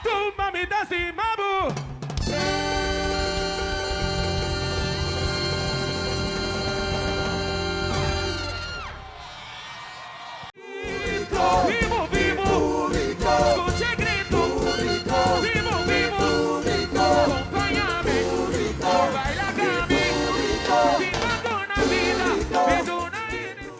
Tumba mi ta stima bo. Vivo, vivo, scucha e grito. Vivo, vivo, acompañame. Baila Gabi. Viva duna vida, mi duna energia.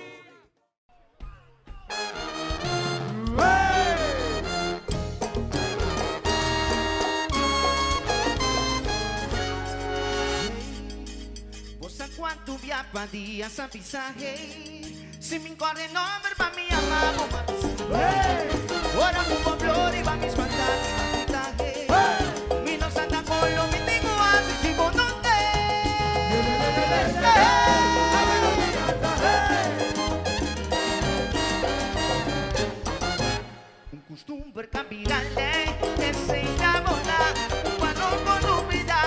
Bo sa cuantu bia pa dia sa bisa hey Si mi corre nomber pa mi ama bo pa bisa hey Ora cu bo flor riba mi spanta mi ta grita hey Mi no sa ta con lo mi tin cu haci si bo no te Un custumber ta bira ley, esey ta bola. Un balor con lubida,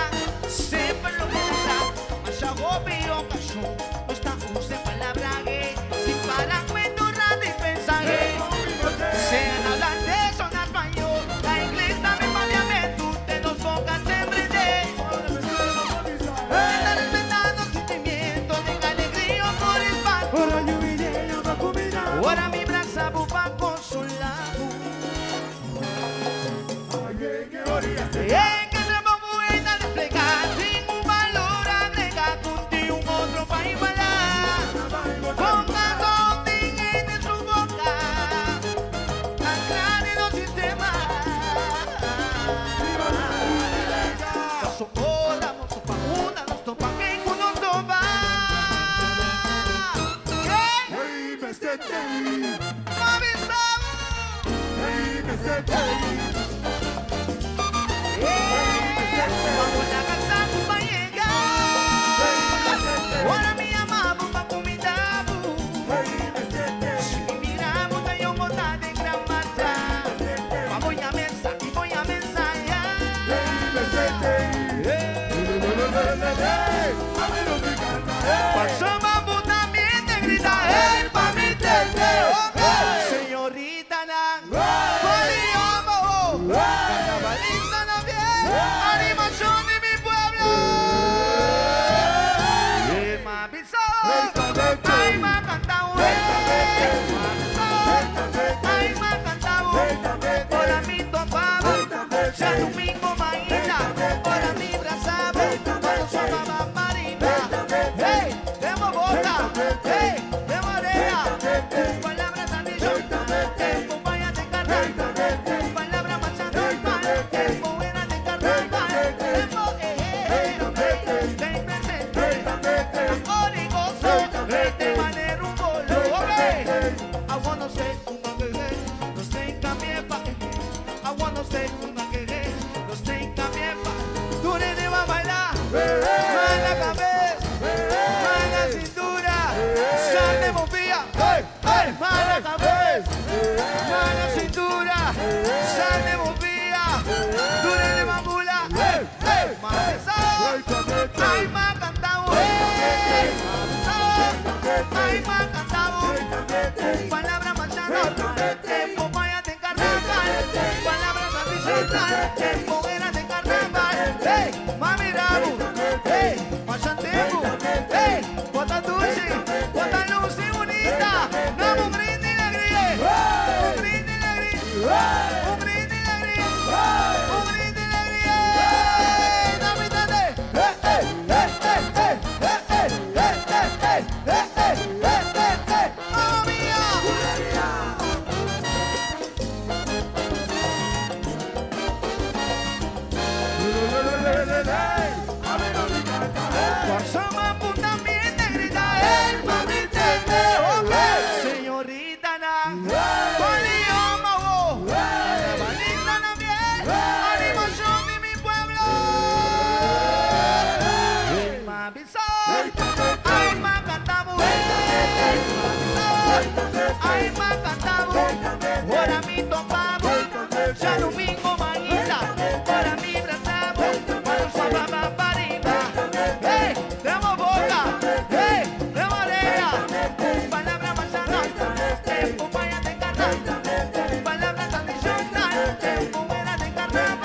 semper lo keda ta. Masha hopi ocasion, nos ta usa e palabra gay, sin para cuento rato y pensa gay. Sea na holandes o na spañol, na ingles tambe papiamentu, den nos boca semper dey. Ta respeta nos sentimiento, den alegria o por espanto. Ora mi brasa bo pa consola bo. E ke trabou ku e ta desplegá tin un balor agregá ku tin un otro pa igualá. Kon razon tin hende su boka ancrá den nos sistema. Paso ora nos topa unda nos topa ken ku nos topa. Pasoma bu también te grita hey pa mi tete Señoritanan Poliombo Carnavalista na bien Animacion di mi pueblo Hey ma bisa Ay ma canta hey ma bisa Ay ma canta Ora mi topabo Djadumingo mainta Ora mi brasabo Cuando suama Marina Hey den bo boca Hey den bo orea Un palabra tradicional Tempo baya den carnaval Un palabra masha normal Tempo era den carnaval Tempo eh eh eh Ten presente Amor y gozo Te manera un bolo Okay I wanna say una que Nos ten cambie pa I wanna say una que Nos ten cambie pa Tur hende ba baila Mala cabes Mala cintura Sal de bombilla Mala cabes Mala cintura Sal de bombilla Tur hende ba bula Ay ma cantao Ay ma cantao Palabra masha normal Tempo maya den carnaval Palabra tradicional Tempo era den carnaval Hey, mami rabu Hey, masha tempo Hey, bota dulce Bota luz y bonita Dame un brindis de alegría Un brindis de alegría Un brindis de alegría Un brindis de alegría Dame, dame Hey, hey, hey, hey, hey, hey, hey, hey, hey, hey, hey, hey, hey, hey. Mamma mia! Pasama punta mi negrita, hey, mami tete, okay. Señorita na, Polioma, wo, Carnavalista na bien, animación de mi pueblo. Hey, mami, so, ay, ma cantamos, hey, mami, so, ay, ma cantamos, ora mi topamos, djadumingo mainta, ora mi brasabo, cuando suama pa pariba, hey, den bo boca, hey, den bo orea, un palabra masha normal, tempo maya den carnaval, un palabra tradicional, tempo era den carnaval.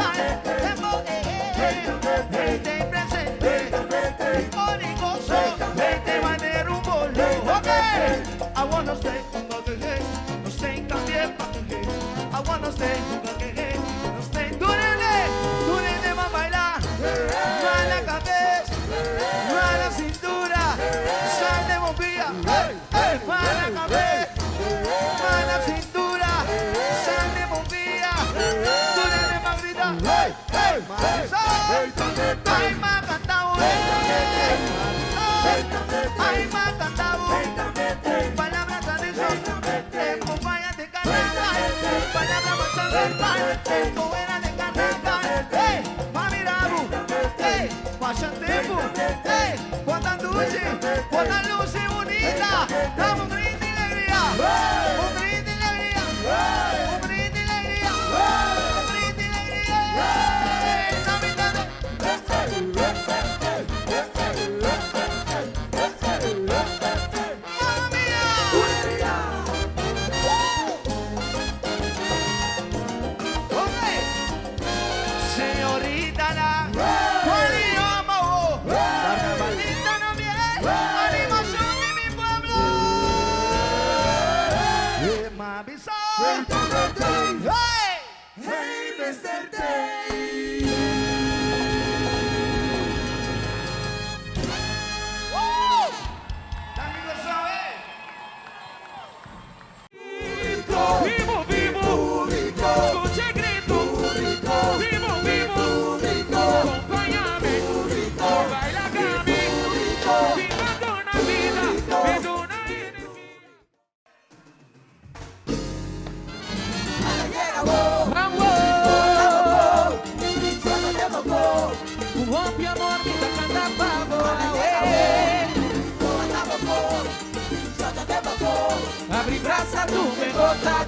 Abri brasa tu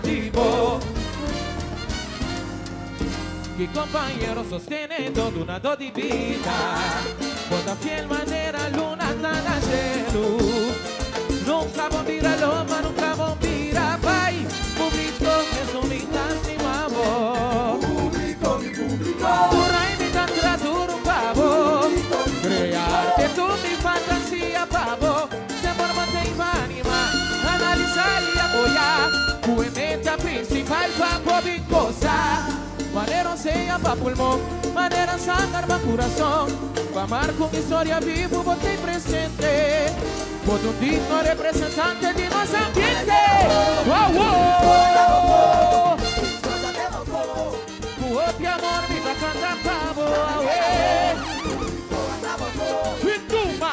tipo. Que compañero sostenedor dunador di bida. Bota fiel manera luna ta na shelu. Nunca bo bira loma, nunca bo bira bai. Público es un lastimabo. Público, mi público. Pura imita duro pavo. Crearte tu mi fantasía pavo. Se forma te iba a animar, analizar y apoyar. Tu meta principal pa poder gozar. Manera sea pa pulmón, manera sanar pa corazón. Pa amar con historia vivo, bote presente. Por un digno representante de nuestro ambiente. ¡Wow, wow! Tu amor mi va a cantar pavo, awe. Pituma,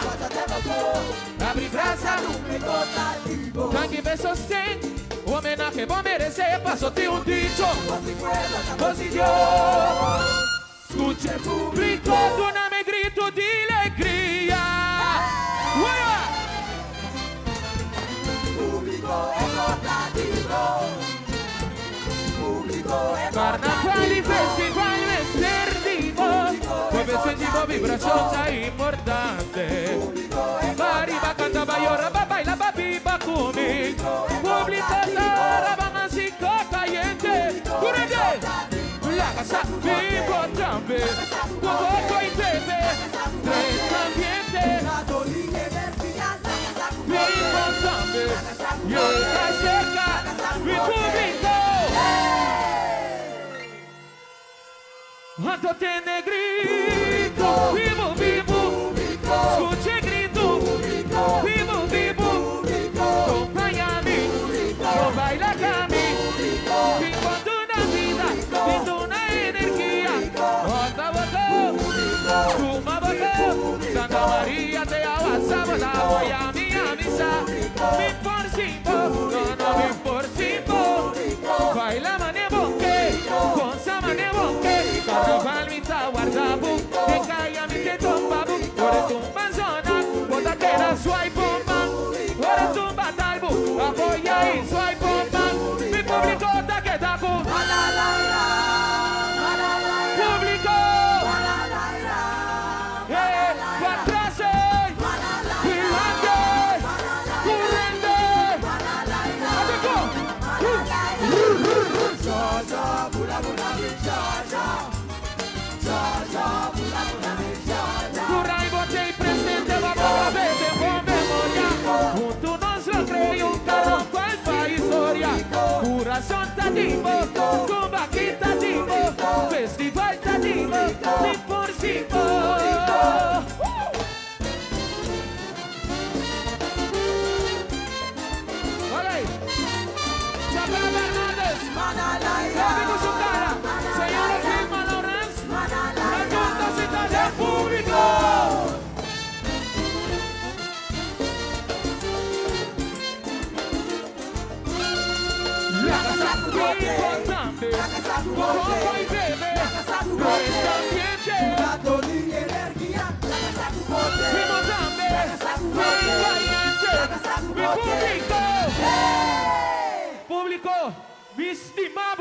abre brasa, Tanque vê sostém. O homenaje vou merecer, passo te um dicho. Voz de Dios. Escute público, dona-me grito de alegria. Ué! Público é Público é Carnaval e festival perdido. Jueves en vibración tá importante. Arriba canta, va llora, va baila, va viva comigo. Público tara, van así caliente. Curete! La casa vivo también. Coco y Pepe. Tres ambiente. Vivo también. Llega cerca. Mi público. Quanto tiene grito, vivo, vivo, escuche grito, vivo, vivo, acompáñame, no baila conmigo, vivo una vida, vivo una energía, bota, bota, tuma, bota, Santa María te avanza, bota, voy a mi misa, mi por cinco, no, no, mi por cinco, baila manebo, que, con sa manebo, que, carnaval mi ta guardabu, te cae a mi te tombabu, por tu manzana, bota que era swipe man, por tu batalbu, apoya y swipe man, mi público ta que ta cu, público, pa atrás, mirante, currente,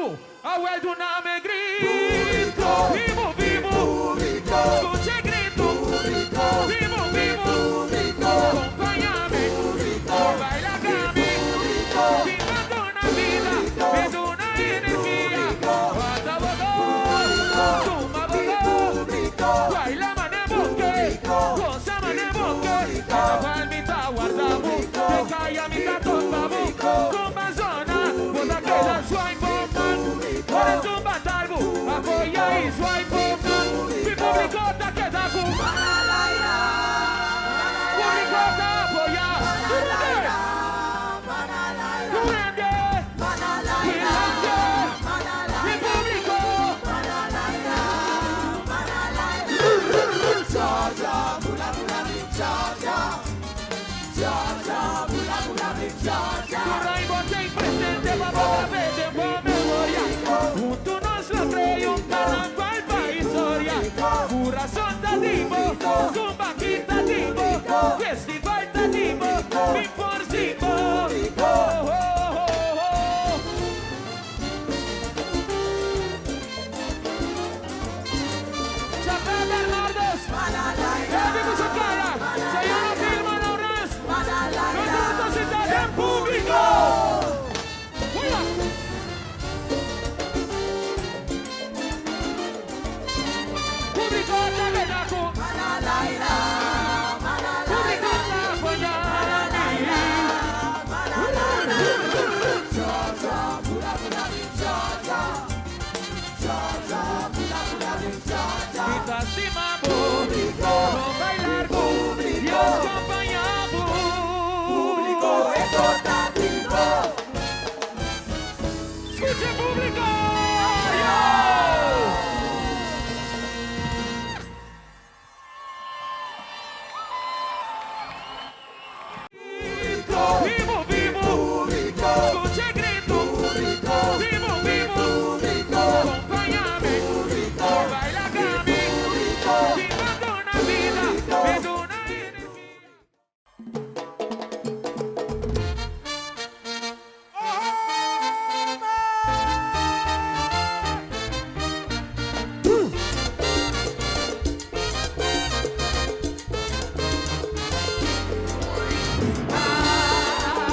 bo, awel duna mi grito. Bibu, bibu, scucha e grito. Bibu, bibu, compaña mi, baila cu mi. Biba duna bida, mi duna energia. Bata bo, tuma bo, baila mane boke, goza mane boke. Carnaval mi ta warda bo, te caya mi ta topa bo. Tumba zona, bo ta keda zwaai bo man. Ora tumba darbo, apoya y zwaai bo man. Mi publico ta keda cu. Publico ta apoya. Turende! Turende! Wilande! Mi publico! Tur bo tin presente pa bo den bo memoria. Hunto nos lo crea un carnaval pa historia. Curason ta di bo, tumba ta di bo, festival ta di bo, mi por si bo. Oh. Chapel Bernardos, Eddie Musacaya, Señora Vilma Laurens, Roberto Cidade en público. Hola. Publico ta keda cu. Publico ta apoya mi. Mi ta stima bo, no bay largo, Dios compaña bo. Publico e Scucha, publico! Yo! Vivo, vivo, escucha el grito. Vivo, vivo, acompáñame, baila conmigo. Viva una vida, viva una energía.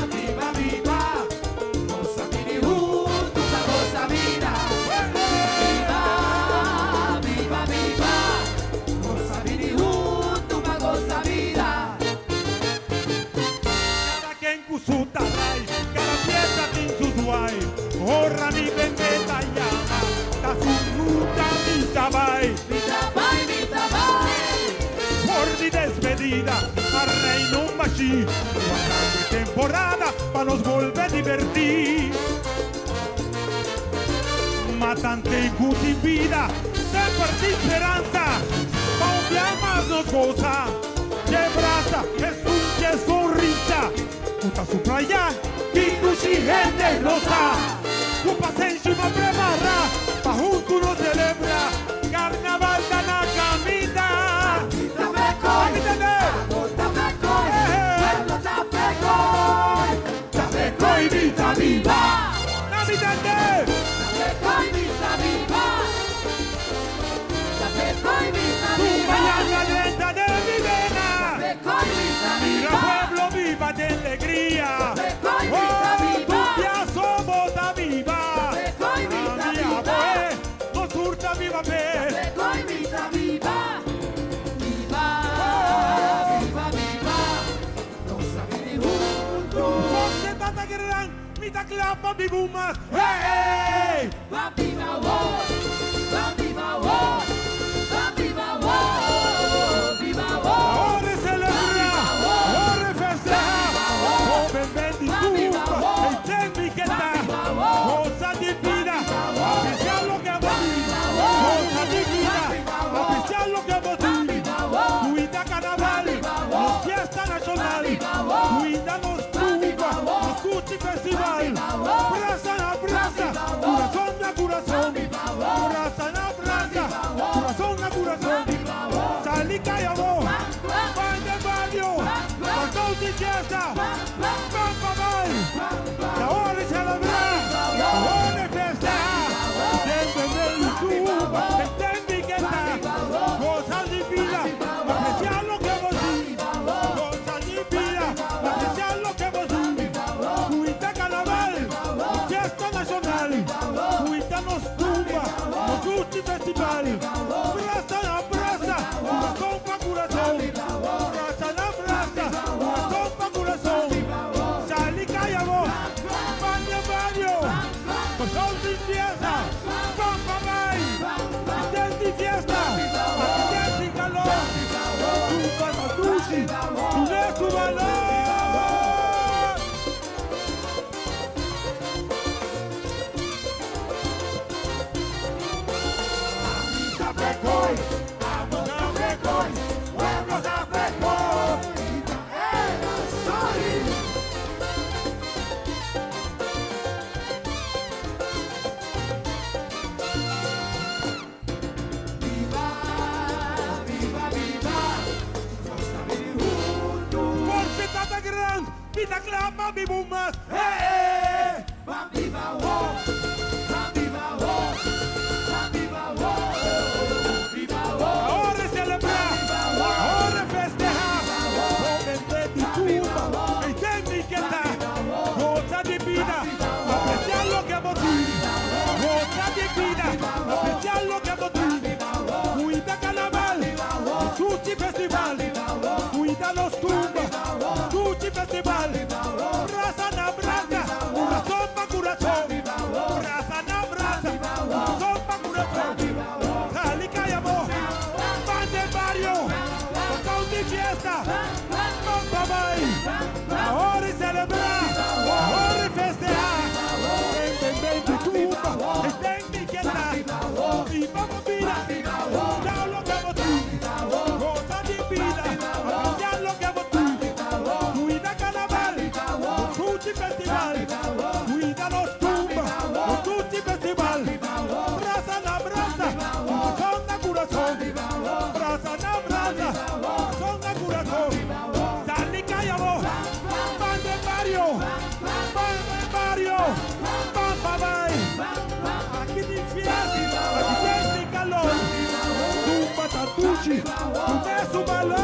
Viva, viva, goza bini hunto pa goza bida. Viva, viva, viva, goza bini hunto pa goza bida. Cada ken cu su taray, cada fiesta tin su zwai. Ora mi bende ta yama, ta su ruta mi ta bay. Mi ta bay, mi ta bay. Por mi despedida, a reino bashi, guardando temporada pa nos bolbe diverti. Matante guti vida, semper di speranza, pa un dia mas nos goza. Che brasa, es un che sonrisa, puta su playa, Kindushi gente lo sa. Cu pasenshi m'a prepara, pa hunto nos celebra, Carnaval ta na caminda. Tapecoy, Tapecoy, pueblo Tapecoy. Tapecoy, viva, viva. Navidad! Tapecoy, viva, viva. Tapecoy, viva, Tu viva. mañana lenta de mi vena. Tapecoy, viva, Mira viva. pueblo viva de alegría. Tapecoy, viva, Oh, viva. ya somos da viva. Tapecoy, viva, Mia viva. boe, nos hurta viva be. Tapecoy, viva, viva. Viva, viva, viva. Nos sabini juntos. Ponte tata gran, mita clapa mi bumas. Hey! Va viva vos, va viva vos, va viva vos, viva vos. Ahora celebra, ahora festeja. Joven ven disculpa, el ten mi que está. Goza de vida, apreciar lo que vos Goza de vida, apreciar lo que vos Cuida carnaval, nos fiesta nacional. Cuida nos Cuba, nos Cuchi Festival. Brasa a brasa, corazón a corazón. Festival. Brasa na brasa, kurason pa kurason. Brasa na brasa, kurason pa kurason. Sali kaya bo, baña barrio, Kòrsou tin fiesta, ban pa bai. Aki tin fiesta, aki tin kalor. Tumba ta dushi, dun'é su balor. Porque tata gran, mi ta kla pa bibu mas. Hey, hey. Ahora celebrar, ahora festejar. Momento de tumba, entendí que está. Goza de vida, apreciar lo que vos Goza de vida, apreciar lo que vos Cuida carnaval, Sushi Festival. Cuida los tumbas, Sushi Festival. Brasa na brasa, corazón pa corazón. Brasa na brasa, corazón pa corazón. Sali callamo, van de barrio, con de fiesta, van pa bay. Ahora es celebrar, ahora es festejar. Ven, ven, ven, tu tumba, ven mi quieta. Viva vida, ya lo que vos tú. Goza de vida, apreciar lo que vos tú. Cuida carnaval, Sushi Festival. Cuida los tumbas, los Sushi Festival. Brasa na brasa, corazón na corazón. Brasa na brasa, corazón na corazón. Sali callabo, van de barrio, van de barrio, van pa bay. Aquí ni fiesta, aquí tiene calor. Tumba tatuchi, tumba su valor.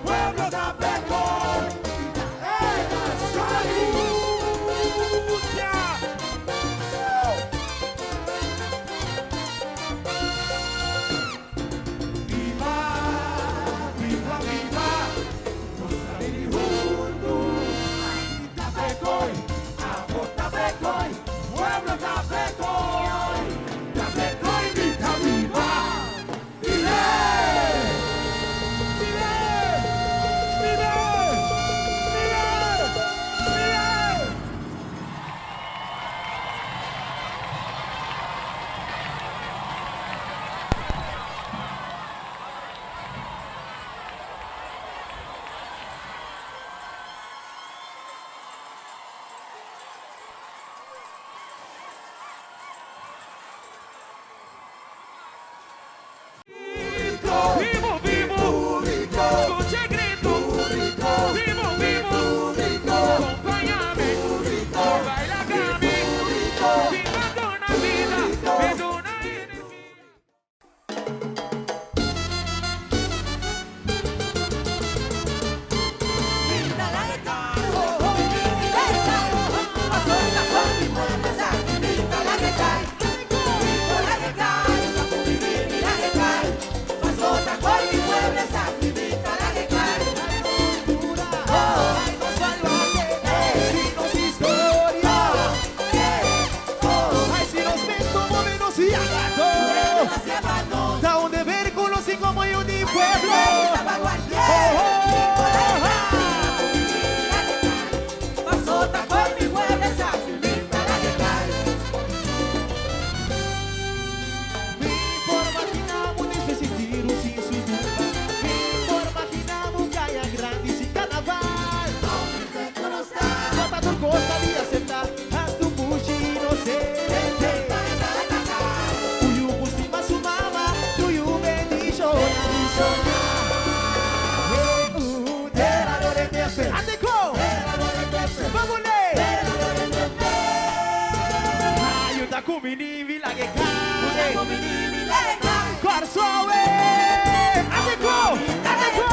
Pueblo Tapecoy, ¡Escucha! Pueblo Tapecoy, Tapecoy, viva, viva, vive, vive, vive, vive, vive. Vivo, vivo, escuche grito. Vivo, vivo, acompáñame. Baila Gaby. Viva una vida, viva una energía. Corsowe! Ateko! Ateko!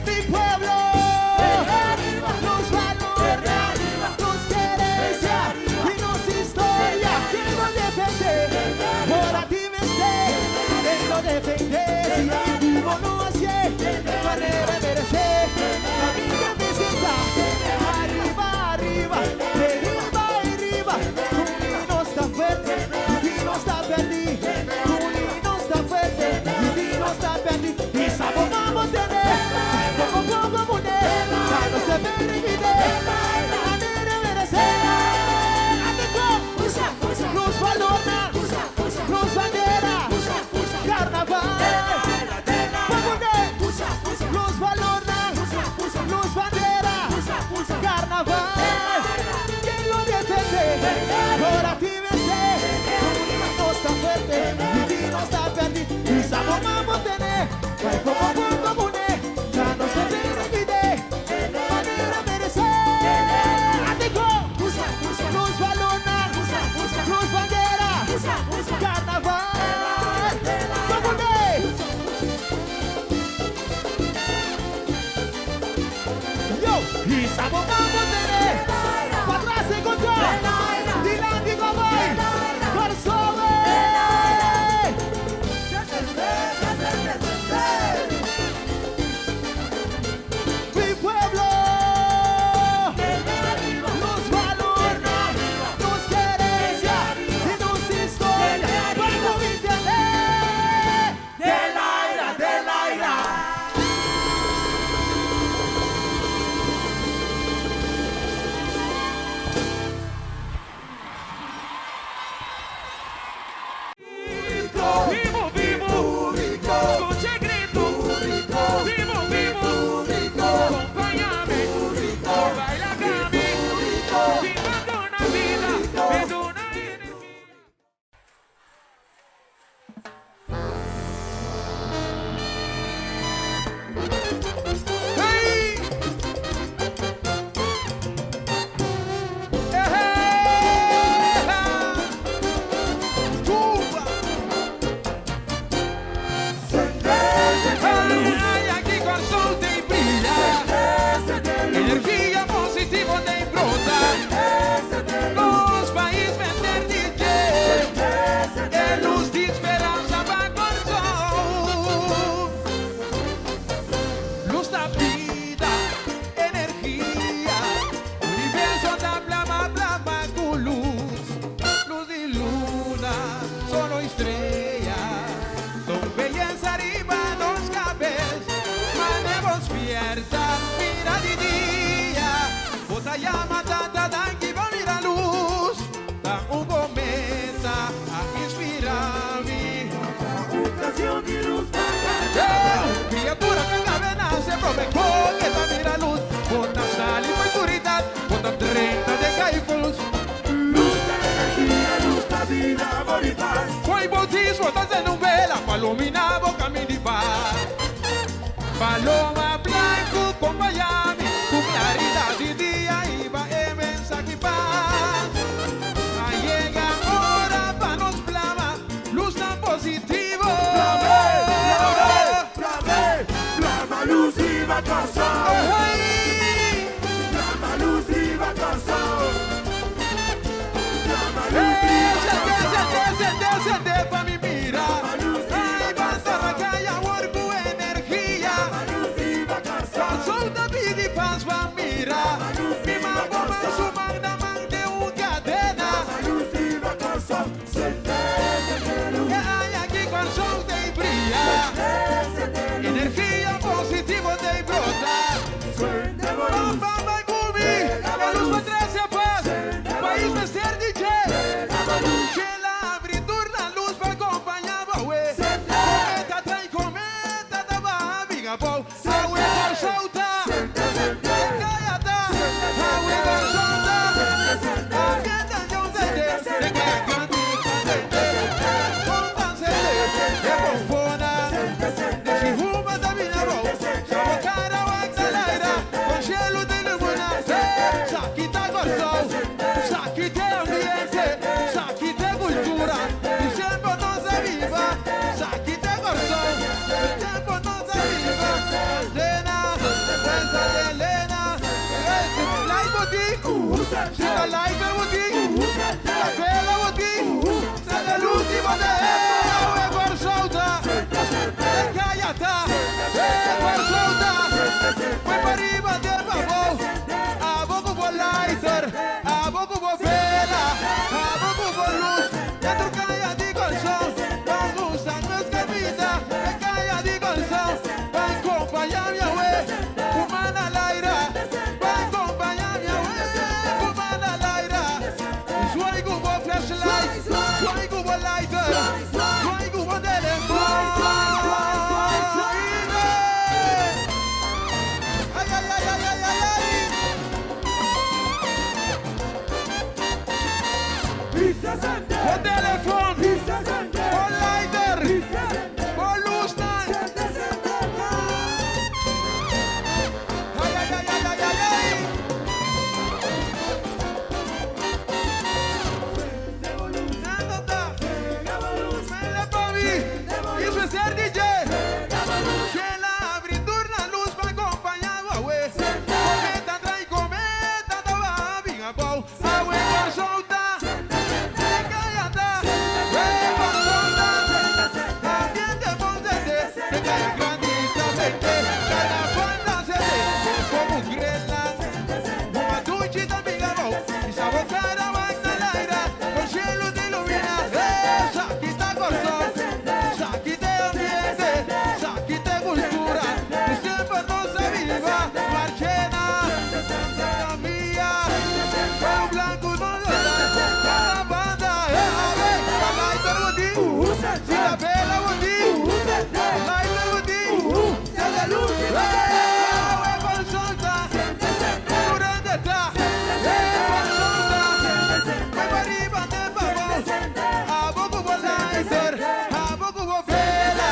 Mi pueblo, nos valora, nos querencia y nos historia. ¿Quién lo defende? Por ti me esté, él lo defende. Si ninguno no hace, manera merece. A mí me sienta, arriba, arriba, arriba, arriba. Tu no está fuerte, tu no está perdido. Tu no está fuerte, tu no está perdido. Y sabemos vamos a tener, poco a poco poner, ya no se permite, manera merecer. Luz valora, luz bandera, carnaval. Luz valora, luz bandera, carnaval. ¿Quién lo defiende? Ahora ti vence. No está fuerte, mi no está perdido. Y sabemos vamos a tener, como poco poner, ya no se permite, manera merecer. Luz valora, luz bandera, carnaval. ¡Vamos! Yo, y sabemos vamos a tener, pa' atrás y contra, Dilandi Gobay, Corsove. Mi pueblo, nos valora, nos querencia y nos historia. Vamos a entender del aire, del aire. Vivo, vivo, escuche grito. Vivo, vivo, acompáñame. Baila conmigo. Viva una vida, es una energía. ¡Hey! ¡Ejé! ¡Cuba! Ay, aquí con sol te brilla. Energía positiva te brota. Los países vender DJ. El luz de esperanza va con sol. Luz da vida, energía. Universo da blama, blama con luz. Luz de luna, solo estrella. Con belleza arriba nos cabes. Manemos despierta, mira de día. Bota llama, tata, danki, va mira luz. Da un cometa a inspirarme. Eh, Criatura que cabe nace, prome con esta mira luz. Bota sal y oscuridad, bota 30 de caifos. Foi bautismo, tá sendo vela, palomina, boca mi di paz. Paloma blanco con Miami, con claridad de día iba e mensaje paz. Ahí llega hora pa nos plama, luz tan positivo. Ay. Sende, sende, sende pa mi mira. Ay, basta racaya, worku energía. Sol da vida y paz va mira. Mi mambo man su magna man de un cadena. Que hay aquí con sol de brilla. Energía positiva de brota. Si ta lighter bo tin, si ta vela bo tin, sende luz di bo den. Awe Kòrsou ta, den kaya ta, e Kòrsou ta, poi pa riba te pa abou. Abo ku bo lighter, abo ku bo vela, abo ku bo luz, den tur kaya di Kòrsou. Ban usa nos kaminda den kaya di Kòrsou, ban kompañá mi awe ku man na laira. Ban kompañá mi awe ku man na laira. Zwaai ku bo flashlight, zwaai ku bo lighter, zwaai ku bo telefòn. Ay, ay, ay, ay, ay, ay, ay. Bo telefòn, bo lighter, bo lusnan. Ay, ay, ay, ay, ay, ay, ay. Nada ta. Mele pa mi. Isso é ser DJ. Shela abri turna luz pa acompañá awe. Cometa trai cometa ta ba bin abou. Awe Kòrsou ta. Den kaya ta. E Kòrsou ta. Ambiente bon sende. Den kaya grandi ta sende. Carnaval ta sende. Como grela. Uma duchi ta bin abou. I sa bo cara wak na laira. Con cielo te ilumina. Esaki ta Kòrsou. Esaki t'e ambiente. Esaki t'e cultura. Di semper nos a biba. Marchena. Mia. Pueblo blanco no ta. Banda. Eh, awe. Ta lighter bo tin. Si ta vela bo tin. Lighter bo tin. Awe Kòrsou ta. Durante ta. Kòrsou ta. Poi pa riba te pa abou. Abo ku bo lighter. Abo ku bo vela.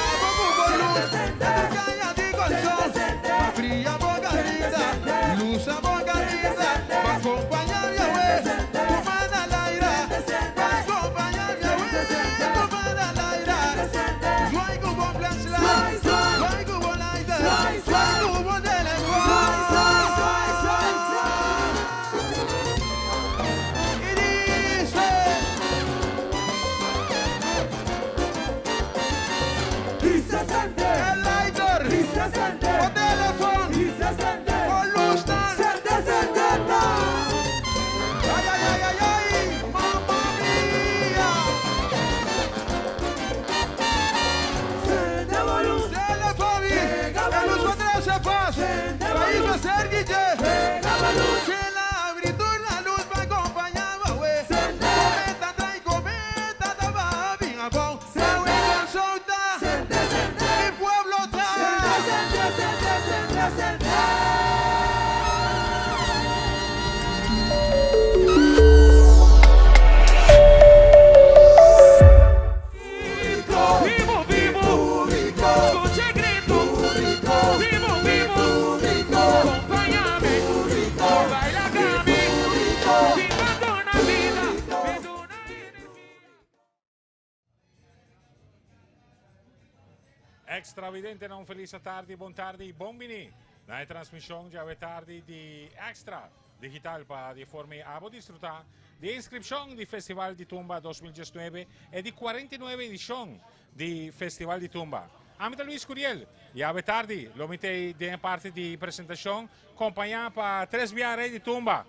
Abo ku bo luz. Den kaya di Kòrsou. Pa bria bo kaminda. Lusa bo kaminda. Pa kompañá mi awe. Ku man na laira. Pa kompañá mi awe. Ku man na laira. Zwaai ku bo flashlight. Zwaai ku bo lighter. Zwaai ku bo telefòn. I dice. El lighter. Bo telefòn. Bo lusnan. Ay, ay, ay, ay, ay. Mamma mia. Telefòn. E luz pa trese pas. Pa iso ser DJ. Shela abri turna luz pa kompañá awe. Cometa trai cometa ta ba bin abou. Awe Kòrsou ta. Mi pueblo ta. Vivo, vivo, escuche grito. Vivo, vivo, acompáñame. Baila Gaby. Viva una vida, viva una energía. Extra vidente na un felis tardi, bon tardi, bon bini. Na transmishon djawe tardi di Extra Digital pa di forma abo disfrutá di inskripshon di Festival di Tumba 2019 e di 49 edishon di Festival di Tumba. Ami ta Luis Curiel i awe tardi lo mi t'ei den parti di presentashon kompañá pa tres biaha Rei di Tumba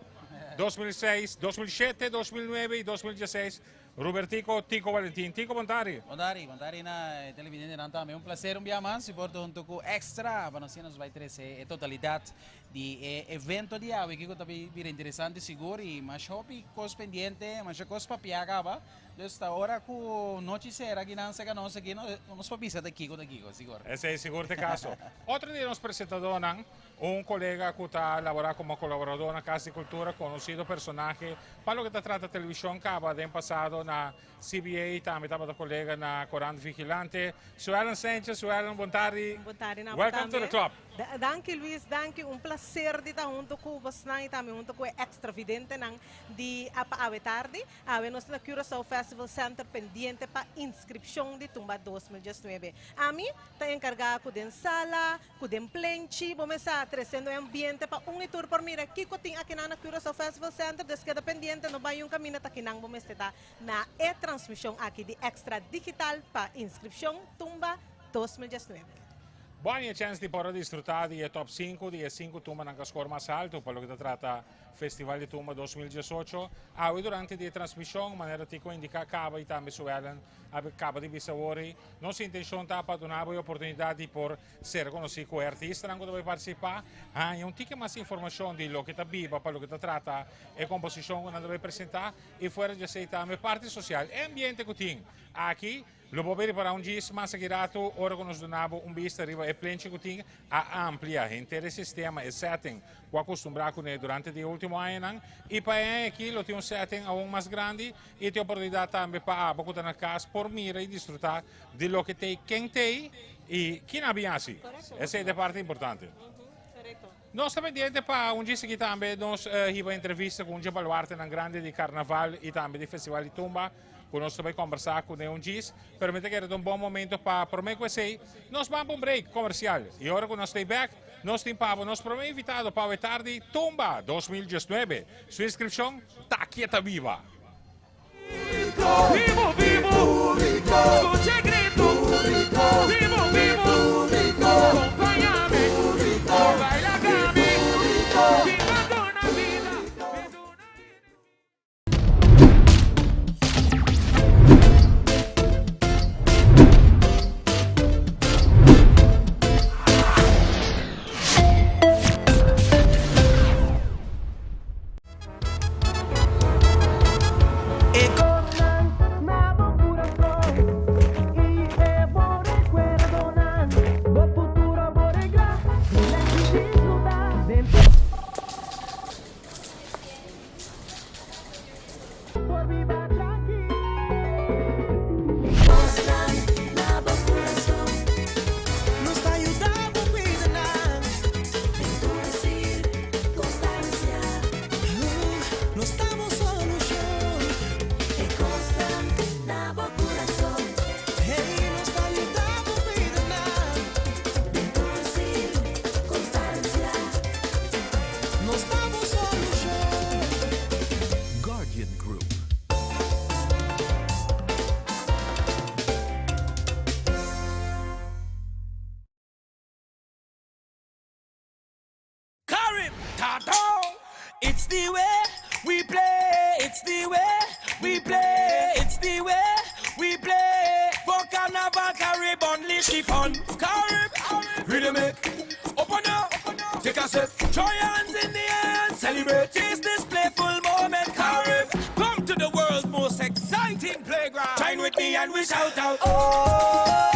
2006, 2007, 2009 i 2016, Robertico Tico Valentin. Tico, bon tardi. Bon tardi, bon tardi na televidentenan tambe. Un plaser un bia mas di por ta hunto ku Extra pa nos nos bai trese e totalidat di e evento di awe kiko ta bira interesante sigur i mas hopi kos pendiente, mas kos papia kaba. Dus ta ora ku nochi sera aki nan seka nos aki nos por bisa ta kiko ta kiko sigur. Esei sigur ta e kaso. Otro di nos presentadónan, un kolega ku ta laborá komo kolaboradó na Kas di Kultura, konosido personahe pa loke ta trata televishon kaba den pasado na CBA, tambe tabata kolega na Korant Vigilante, Suellen Sanchez. Suellen, bon tardi. Bon tardi na Welcome to the club. Danki Luis, danki. Un placer di ta hunto cu bosnan y tambe hunto cu e extravidentenan di apa awe tardi. Awe nos ta na Curaçao Festival Center pendiente pa inscripcion di Tumba 2019. Ami ta encarga cu den sala, cu den plenchi, bo mester treciendo e ambiente pa un y tur por mira kico tin akinan na Curaçao Festival Center. Dus keda pendiente, no bay un caminda ta akinan bo mester ta na e transmision aki di Extra Digital pa inscripcion Tumba 2019. Bon, e chens di por disfruta di e top 5 di e 5 tumbanan cu a score mas halto pa loke ta trata Festival di Tumba 2018. Awe durante di e transmision, manera Tico a indica caba y tambe Suellen a caba di bisa awor, nos intencion ta pa duna bo e oportunidad di por ser conoci cu e artistanan cu ta bay participa, haña un tiki mas informacion di loke ta biba pa loke ta trata e composicion cu nan ta bay presenta y fuera di esey tambe parti social, e ambiente cu tin aki. Lo bo beri para un djis mas aki ratu ora ku nos duna bo un bista riba e plenchi ku tin a amplia henter e sistema, e setting ku a kustumbrá kuné durante di e último añanan. I pa e aña aki lo tin un setting aun mas grandi i tin oportunidat tambe pa abo ku ta na kas por mira i disfrutá di loke t'ei, ken t'ei i kina a bin hasi. Esei ta e parti importante. Nos ta pendiente pa un djis aki tambe nos hiba entrevista ku un dje baluartenan grandi di karnaval i tambe di festival di tumba. Ku nos ta bai kombersá ku Neon Gis, pero mi ta kere ta un bon momento pa promé ku esei nos ban pa un break komersial i ora ku nos ta bèk nos tin pa bo nos promé invitado pa awe tardi Tumba 2019. Su inskripshon ta kieta biba! Vivo vivo, scucha e grito Vivo vivo, acompañame Baila Gaby, viva duna vida. Guardian Group. Carib, Tato. It's the way we play, it's the way we play, it's the way we play. For Carnival, Carib, unleash the fun. Carib, rhythm it. Open up, take a sip. Throw your hands in the air and celebrate. Taste this playful moment, Carib. Come to the world's most exciting playground. Join with me and we shout out. Oh,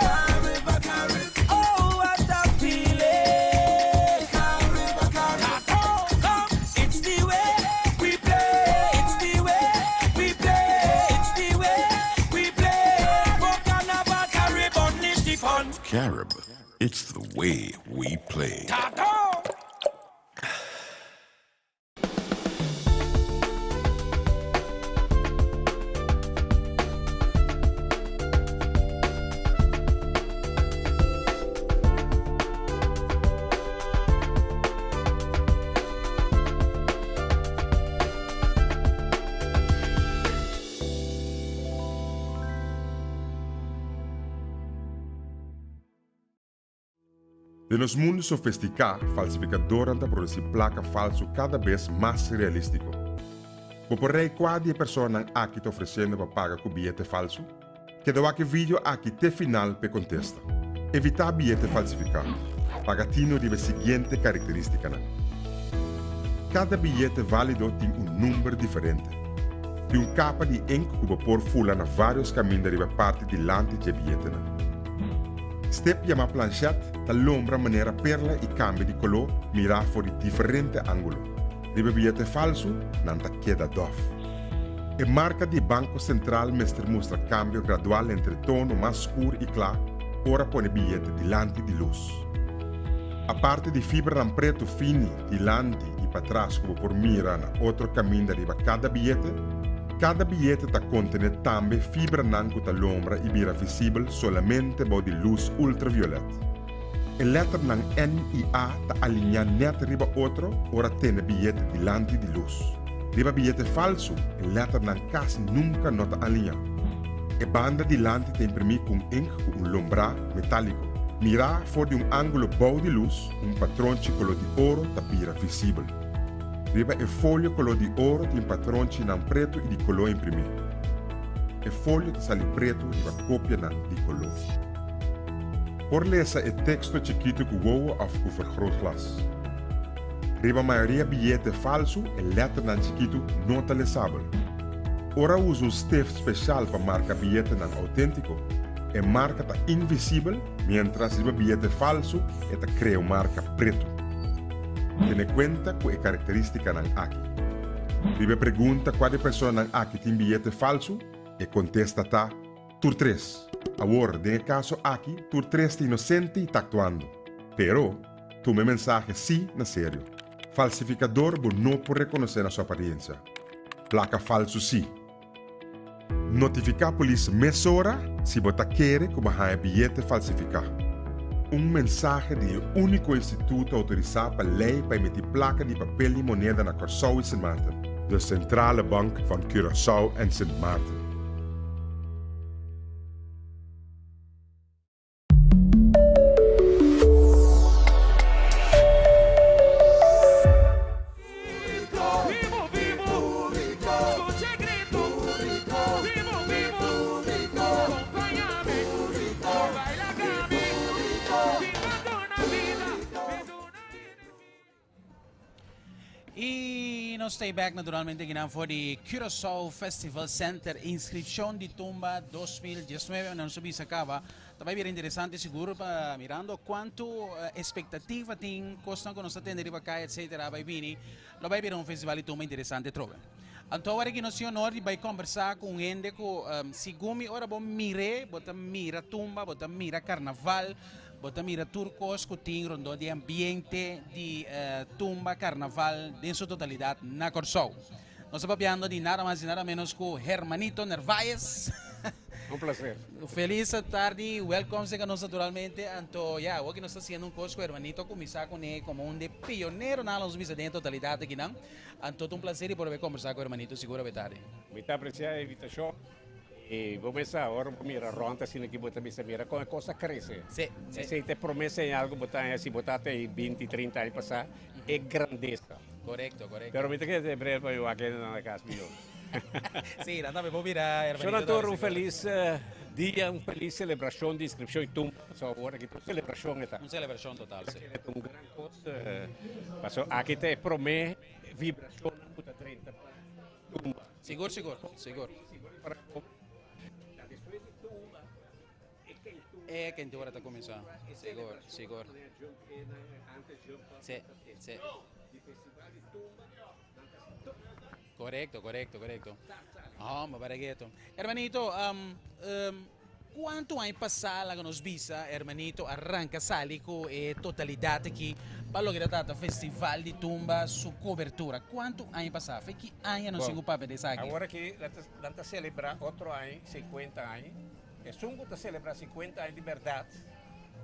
Carib, Carib. Oh, what a feeling. Carib, Carib. Come, it's the way we play. It's the way we play. It's the way we play. For Carnival, Carib, unleash the fun. Carib, it's the way we play. Tato! Den nos mundu sofistiká, falsifikadornan ta produsí plaka falsu kada bes mas realístiko. Bo por rei kua di e personanan aki ta ofresiendo pa paga ku biyete falsu? Keda wak e video aki te final p'e kontesta. Evitá biyete falsifiká. Paga tino riba e siguiente karakterístikanan. Kada biyete válido tin un number diferente. Tin un kapa di ink ku bo por fula na vários kaminda riba e parti dilanti dje biyetenan. Step yamá planchet ta lombra manera perla i kambia di koló mirá for di diferente ángulo. Riba e biyete falsu nan ta keda dòf. E marka di Banko Sentral mester mustra kambio gradual entre tono mas skur i kla ora pone biyete dilanti di lus. Aparte di fibranan pretu fini dilanti i patras ku bo por mira na otro kaminda riba kada biyete, kada biyete ta kontené tambe fibranan ku ta lombra i bira visibel solamente bou di lus ultraviolet. E lèternan N i A ta alineá nèt riba otro ora tene biyete dilanti di lus. Riba biyete falsu, e lèternan kasi nunka no ta alineá. E banda dilanti ta imprimí ku un ink ku un lombrá metáliko. Mirá for di un ángulo bou di lus, un patronchi koló di oro ta bira visibel. Riba e folio koló di oro tin patronchinan pretu i di koló imprimí. E folio ta sali pretu riba kopianan di koló. Por lesa e teksto chikitu ku wowo òf ku vergrootglas. Riba mayoria biyete falsu e lèternan chikitu no ta lesabel. Ora usa un steft speshal pa marka biyetenan outéntiko, e marka ta invisibel miéntras riba biyete falsu e ta krea un marka pretu. Tene kuenta ku e karakterístikanan aki. Riba e pregunta kua di e personanan aki tin biyete falsu, e kontesta ta, Tur tres. Awor, den e kaso aki, tur tres ta inosente i ta aktuando. Pero, tuma e mensahe sí na serio. Falsifikador bo no por rekonosé na su apariensia. Plaka falsu sí. Notifiká polis mesora si bo ta kere ku bo haña biyete falsifiká. Un mensahe di e úniko instituto outorisá pa lei pa emití plaka di papel i moneda na Kòrsou i Sint Maarten, de Centrale Bank van Curaçao en Sint Maarten. Y nos stay back naturalmente aquí for di Curaçao Festival Center inscripción di Tumba 2019 nos bisa caba Tambe bira interesante sigur pa mirando cuanto expectativa tin cosnan cu nos ta tende riba caya etcetera bay bini lo bay bira un festival di tumba interesante trobe. Anto awor aki nos tin honor di bay combersa cu un hende cu segun mi ora bo mire bo ta mira tumba bo ta mira carnaval bo ta mira tur cos cu tin rondó di ambiente di tumba carnaval den su totalidad na Corsou. Nos ta papiando di nada mas y nada menos cu Hermanito Nervaez. Un placer. Feliz tardi, welcome seca nos naturalmente. Anto, ya, awor nos ta haciendo un cos cu Hermanito a cuminsa cune como un de pionero nan nos bisa den totalidad aki nan. Anto, ta un placer y por haber conversa cu Hermanito sigur awe tardi. Mi ta aprecia e invitacion y bo mesa ora bo mira rond asina aki bo ta bisa mira con e cos a crece. Si, si. Esey ta e prome señal cu bo ta haña si bo ta te 20, 30 aña pasa, e grandeza. Correcto, correcto. Pero mi ta kere brel pa mi wak hende nan na cas miho. Sí, nan tambe por bira hermanito. Shona tur un feliz dia, un feliz celebracion di inscripcion y tumba. Paso awor aki ta un celebracion e ta. Un celebracion total, sí. Ta un gran cos. Paso aki ta e prome vibracionnan cu ta drenta pa tumba. Sigur, sigur, sigur. E kentura ta kuminsá. Sigur, sigur. Sí, sí. Korekto, korekto, korekto. Homber, baregeto. Hermanito, um, um, kuantu aña pasá laga nos bisa, hermanito, a ranka sali ku e totalidat aki pa loke ta trata Festival di Tumba su kobertura? Kuantu aña pasá? Fe ki aña nos tin ku papia di esaki? Awor aki nan ta selebrá otro aña, 50 aña. Esun ku ta selebrá 50 aña di bèrdat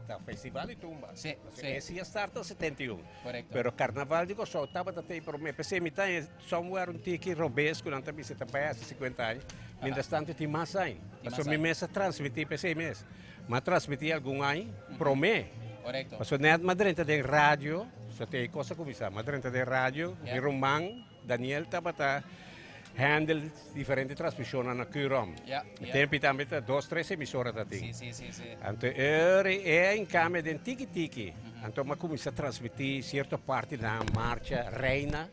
ta Festival di Tumba. Sí, sí. E si a starta 71. Korekto. Pero Karnaval di Kòrsou tabata tei promé. P'esei mi ta haña somewhere un tiki robes ku nan ta bisa ta bai hasi 50 aña. Mientras tanto tin mas aña. Pasobra mi mes a transmití p'esei mes. Mi a transmití algun aña promé. Korekto. Pasobra nèt mi a drenta den radio, so te e kos a kuminsá. Mi a drenta den radio, mi ruman. Daniel tabata handle diferente transmisionnan na Curom. Ja, E ja. tempi tambe ta dos, tres emisora ta tin. Sí, sí, sí, sí. Anto er e a encambia den tiki tiki. Anto m'a cuminsa transmiti cierto parti na marcha reina,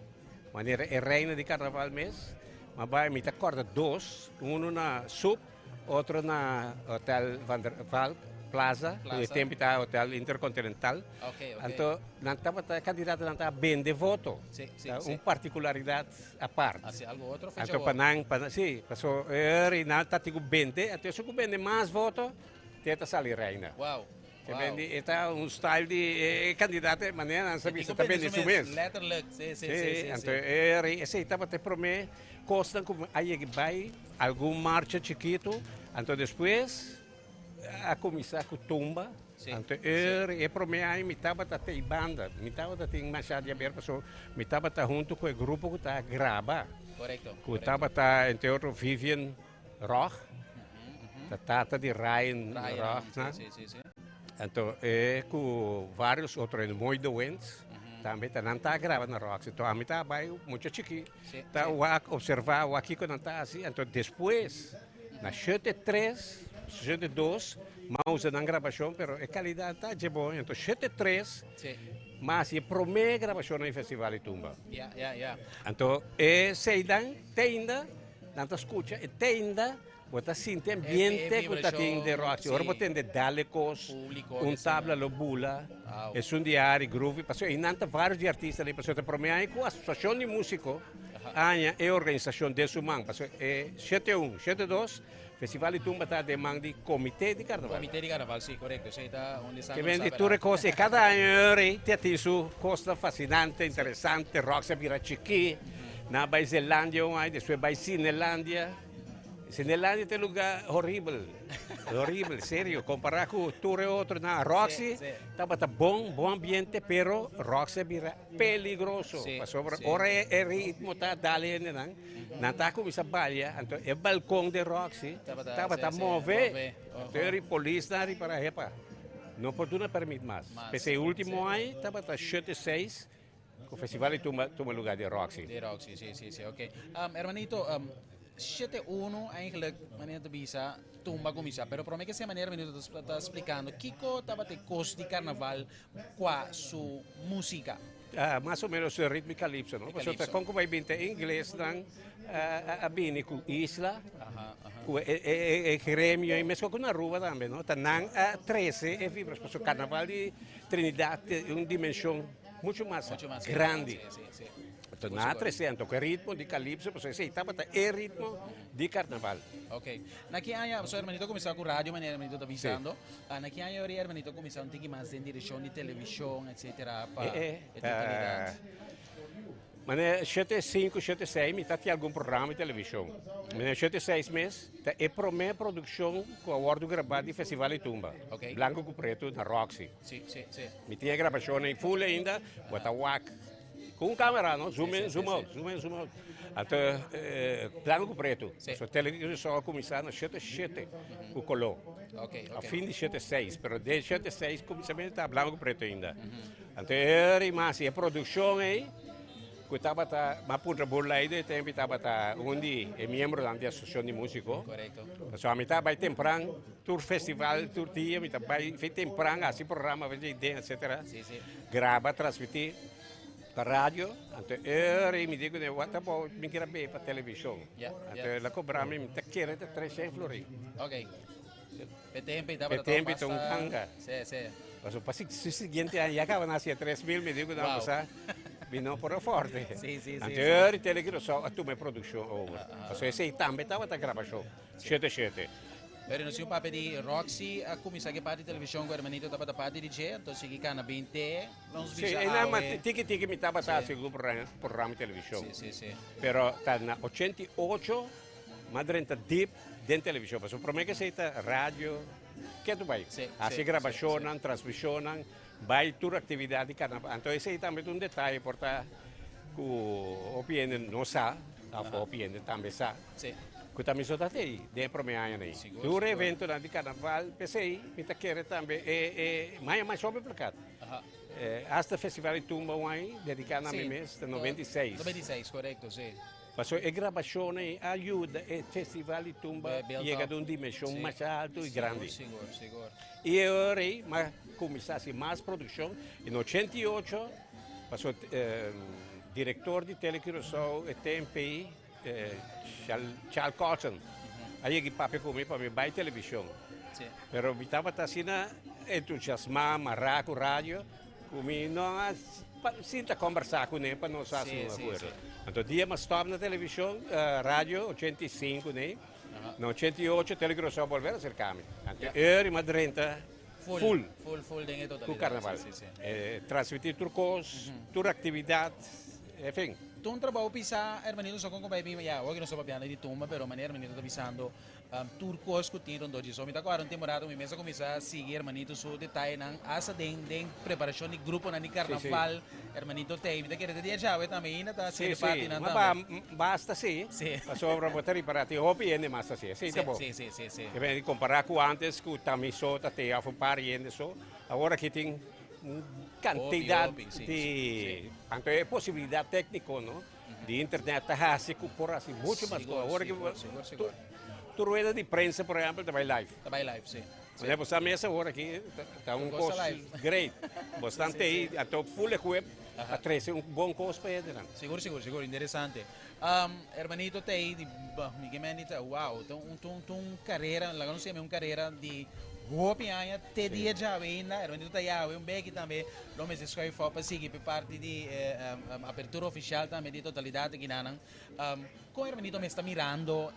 manera e reina di carnaval mes. M'a bai, mi ta corda dos, uno na Sub, Otro na Hotel Van der Valk Plaza, Plaza. e tempo ta Hotel Intercontinental. Ok, ok. Anto nan tabata kandidatonan ta bende voto. Sí, sí, Ta sí. un particularidad apart. Así, algo otro fecha Anto pa awor. nan, pa nan, sí, paso er i nan ta tin ku bende, anto esun ku bende mas voto, te ta sali reina. Wow. Ke men di e ta un style di e kandidato e manera nan sa bisa ta bende su mes. Letterlijk, si, si, si, si. Anto e rei esei tabata e prome kosnan ku a yega bai algun marcha chikitu, anto despues a kuminsá ku tumba. Anto e rei e prome aña mi tabata te banda, mi tabata tin masha di haber pasobra mi tabata huntu ku e grupo ku ta graba. Ku tabata entre otro Vivian Rog, ta tata di Ryan Rog, na. Anto e ku varios otro hende, Mooi de Wind, tambe ta nan ta graba na Roxy. Anto ami ta bai mucha chiki, ta wak, observa wak kiko nan ta hasi. Anto despues, na shete tres, shete dos, m'a usa nan grabashon, pero e kalidat ta dje bon. Anto shete tres, m'a hasi e prome grabashon na e Festival di Tumba. Anto e seinan te ainda. Nan ta skucha e tenda, bo ta sinti ambiente ku ta tin den Roxy. Ora bo tende dale kos, un tabla lo bula, esun di ari groovy. Pasobra einan ta varios di artista ei, pasobra ta prome aña ku asosiashon di musiko aña e organisashon den su man. Pasobra e 71, 72 Festival di Tumba ta den man di Komite di Karnaval. Komite di Karnaval, si, korekto. Esei ta unda esnan Ke men di tur e kos ei. Kada aña ei ta tin su kosnan fasinante, interesante. Roxy a bira chikí. Nan a bai Zelandia un aña, despues bai Cinelandia. Cinelandia ta e lugar horibel, horibel, serio. Kompará ku tur e otronan. Roxy tabata bon, bon ambiente, pero Roxy a bira peligroso. Pasobra ora e ritmo ta dal hendenan. Nan ta cuminsa balia, anto e balcon de Roxy tabata move. Anto e polisnan ripara, hepa, no por duna permit mas. P'esei ultimo aña tabata shete seis cu festival di tumba tuma lugar den Roxy. Den Roxy, si, si, si, ok. Hermanito, shete uno eigenlijk, manera ta bisa, tumba a cuminsa. Pero prome ke sea manera hermanito ta splicando, kico tabata e cos di carnaval cua su musica? Mas o menos ritmo di calypso, no? Pasobra ta con cu bay bin ta inglesnan a bini cu isla, cu e gremio ei, mescos cu na Aruba tambe, no? Ta nan a trece e vibras, pasobra carnaval di Trinidad tin un dimension mucho mas grandi. Anto nan a trece anto cu e ritmo di calypso, pasobra esey tabata e ritmo di carnaval. Ok. Na ki aña, so hermanito a cuminsa cu radio manera hermanito ta bisando. Na ki aña ori hermanito a cuminsa un tiki mas den direccion di television etcetera pa e totalidad? Manera shete sinku, shete seis mi ta tin algun programa di television. Manera shete seis mes ta e prome produccion cu a wordo graba di Festival di Tumba. Blanco cu Preto na Roxy. Mi tin e grabacion ey full ainda, bo ta wak. Ku un kamera no, zoom in, zoom out, zoom in, zoom out. Anto blanco ku pretu. So televishon a kuminsá na shete shete ku koló. A fin di shete seis, pero den shete seis kuminsamentu ta blanco ku pretu ainda. Anto e mas e produkshon ei ku tabata, m'a puntra Burlaido e tempu tabata un di e miembronan di asosiashon di músiko. Pasobra ami ta bai tempran tur festival, tur dia mi ta bai tempran hasi programa, etcetera. Graba, transmití pa radio, anto e ora mi di kuné what about mi kere bay pa televishon. Anto el a kobra mi, mi ta kere ta treshen florin. Ok. P'e tempu ei tabata P'e tempu ei ta un ganga. Sí, sí. Pasobra pa su siguiente aña ya kaba na hasié 3000, mi di ku nan pasá mi no por aforte. Sí, sí, sí. Anto e ora Tele Curaçao a tuma e produkshon over. Pasobra esei tambe tabata grabashon, shete shete. Pero nos tin un papia di Roxy a cuminsa ke parti television cu hermanito tabata parti di dje, entonces sigui cana bin te nos Sí, bisa e nan, ma awe. tiki tiki mi tabata haci algun programa di television. Sí, sí, sí. Pero ta na 88 m'a drenta diep den television, pasobra prome ke esey ta radio, ke tu bay? Sí, Haci sí, sí, grabacionnan, transmisionnan, bay tur actividad di carnaval. Anto esey tambe ta un detaye por ta cu hopi hende no sa, of hopi hende tambe sa. Sí. Ku ta mi so ta tei den e promé añanan ei. Sigur, Tur sigur. eventonan di karnaval, p'esei mi ta kere tambe e e maña mas hopi plakat. Aha. Hasta festival di tumba un aña dediká na mi Sí. mes ta 96. 96, korekto, sí. Pasobra e grabashonnan ei a yuda e festival di tumba Be- build yega up. den un dimenshon Sí. mas altu i grandi. Sigur, sigur, sigur. I e ora ei m'a kuminsá hasi mas produkshon. I na 88, pasobra direktor di Tele Curaçao e tempu ei, Charles Cotton a yega i papia ku mi pa mi bai televishon. Pero mi tabata asina entusiasmá, mará ku radio, ku mi no a sinta kombersá kuné pa nos hasi un akuerdo. Anto dia mi a stòp na televishon, radio, 85 nei, na 88 Tele Curaçao a bolbe aserká mi. Anto e ora mi a drenta. Full. Full, full den e Ku totalidad. karnaval. Sí, sí, sí. Transmití tur kos, tur aktividat, en fin. Ta un trabou pisá, hermanito, so kon ku bai bin, ya, awor ku nos ta papiando di tumba, pero manera hermanito ta bisando, tur kos ku tin rondó dje. So mi ta kòrda un temporada ku mi mes a kuminsá sigui hermanito su detayenan, asta den den preparashon di gruponan di karnaval, hermanito t'ei. Mi ta kere te dia djawe tambe ainda ta hasiendo partinan tambe. Sí, sí. Ma basta sí, pasobra bo ta ripará tin hopi hende mas ta hasi. Esei ta bo. Sí, sí, sí, sí. Ke bini kompará ku antes ku ta mi so ta te òf un par hende so, awor aki tin un kantidat di anto e posibilidat tékniko no di internet ta hasi ku por hasi muchu mas kos. Awor ki tur rueda di prensa por ehèmpel ta bai live. Ta bai live, si. Bo sa mes awor aki ta un kos great. Bo stan tei anto full equip pa trese un bon kos pa hendenan. Sigur, sigur, sigur. Interesante. Hermanito tei di mi ke mende ta wow ta un ta un karera laga nos yama un karera di hopi aña te dia djawe ainda hermanito ta yawe un beki tambe lo mester schuif op pa sigui pa e parti di apertura ofishal tambe di totalidat akinanan kon hermanito mes ta mirando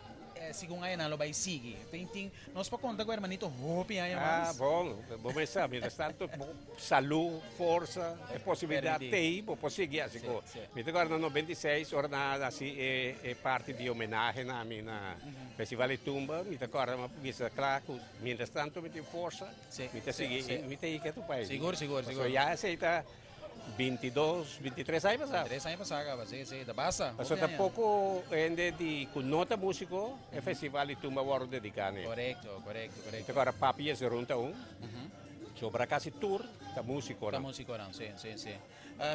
Segun añanan lo bai sigui. Tin tin nos por konta ku hermanito hopi aña Ah, mas. bon, bo mes sa, mientras tanto bo salú, forsa, e posibilidat Permití. t'ei, bo por sigui hasi Sí, ku. sí. Mi ta kòrda na 96, ora nan a hasi e e parti di homenahe na mi na Festival di Tumba, mi ta kòrda mi a bisa kla ku mientras tanto mi tin forsa, Sí, mi ta sí, sigui sí. i mi ta hika tur pais. Sigur, sigur, Pasobra sigur. ya esei ta 22, 23 aña pasá. 23 aña pasá kaba, sí, sí, ta basta. Pasobra ta poko hende di ku no ta músiko e festival di tumba wòrdu dediká n'e. Korekto, korekto, korekto. Te kòrda Papi Jesurun ta un, sobra kasi tur ta músikonan. Ta músikonan, sí, sí, sí.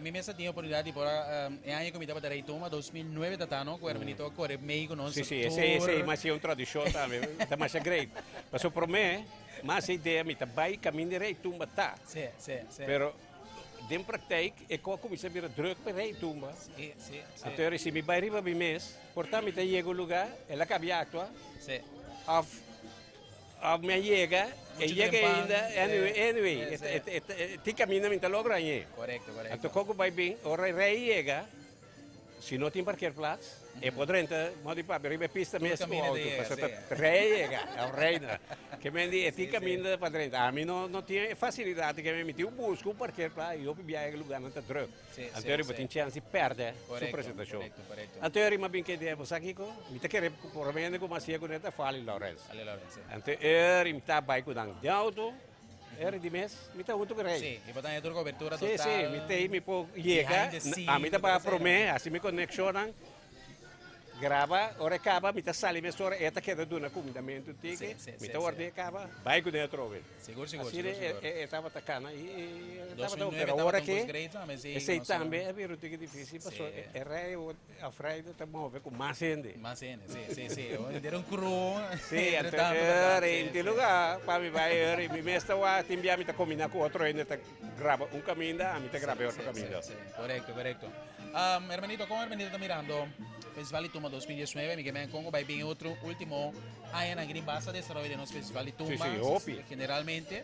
Mi mes a tin oportunidat di por a, e aña ku mi tabata Rey Tumba, 2009 ta ta no, ku Hermanito a kore mei ku nos Sí, sí, tur. esei, esei mas un tradishon tambe, ta masha great. Pasobra promé, mas e idea mi ta bai kaminda Rey Tumba ta. Sí, sí, sí. Pero Den praktijk e ko a kuminsá bira druk pa e rei tumba. Sí, sí, sí. Anto ora si mi bai riba mi mes, por ta mi ta yega un lugá, el a kabia aktua. Sí. Òf òf mi a yega, e Muchu yega trempan, ainda, anyway, sí, anyway, sí, e sí. e e tin kaminda mi ta logra hañ'é. Korekto, korekto. Anto koko bai bin, ora e rei yega, Si no tin parkeerplaats, e por drenta modo di papia riba e pista Tur mes ku kaminda ta auto, yega, pasobra sí. ta rei yega, of reina. Ke men di e tin Sí, sí. kaminda pa drenta. Ami no no tin e fasilidat ke men mi tin un bus ku un parkeerplaats i hopi biaha e lugarnan ta druk. Sí, sí, Anto riba sí. tin chèns di pèrdè su Korekto, presentashon. korekto, korekto. Anto riba bin ke idea, bo sa kiko? Mi ta kere ku por lo menos ku mas siegu neta Fali Lawrence. Fali Lawrence, sí. Anto e ri mi ta bai ku nan den auto. Eri di mes, mi ta huntu ku rei. Sí, i bo ta haña tur kobertura Sí, total. sí, mi ta ei, mi por yega. Behind the scene, Ami ta tur paga esei. promé, hasi mi konekshonnan, graba, ora e kaba mi ta sali mesora, e ta keda duna kumindamentu tiki, Sí, sí, mi sí, ta warda sí. e kaba, bai kuné atrobe. Sigur, sigur, Asina sigur, sigur. e tabata kana i e tabata un, 2009 pero tabata ora un ke kos great tambe, sí, esei nos a tambe a bira un tiki difísil, pasobra Sí. e rei of reina ta move ku mas hende. Mas hende, sí, sí, sí. Henter un crew. Sí, entre anto tanto, verdad, eri, sí, in tin sí. lugar pa mi bai eri, mi mes ta wak, tin bia mi ta kombiná ku otro hende ta graba un kaminda, ami ta Sí, graba e otro sí, kaminda. sí, sí. Korekto, korekto. Um, hermanito, kon hermanito ta mirando Festival di Tumba 2019? Mi ke men kon ku bai bin e otro último añanan ku tin basta desaroyo den nos Festival di Sí, Tumba. sí, hopi. Generalmente,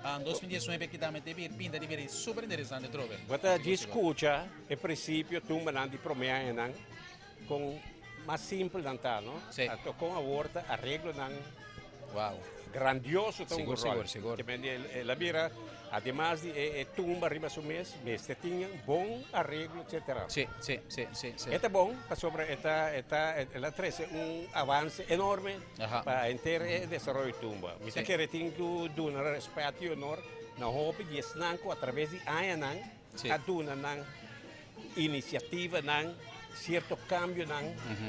um, 2019 ki tambe te bir pinta di bira super interesante trobe. Bo ta djis skucha e prinsipio tumbanan di promé añanan kon mas simpel nan ta, no? Sí. Anto kon awor ta areglonan Wow. grandioso ta un Sigur, rol. sigur, sigur. Ke men di el a bira, ademas di e tumba riba su mes, mester tin un bon areglo, etcetera. Sí, sí, sí, sí, sí. E ta bon pasobra e ta, e ta, el a trese un avance enorme Aha. pa henter e desaroyo di tumba. Mi ta Sí. kere tin ku duna respet i honor na hopi di esnan ku atraves di añanan Sí. a duna nan inisiativanan, sierto kambionan.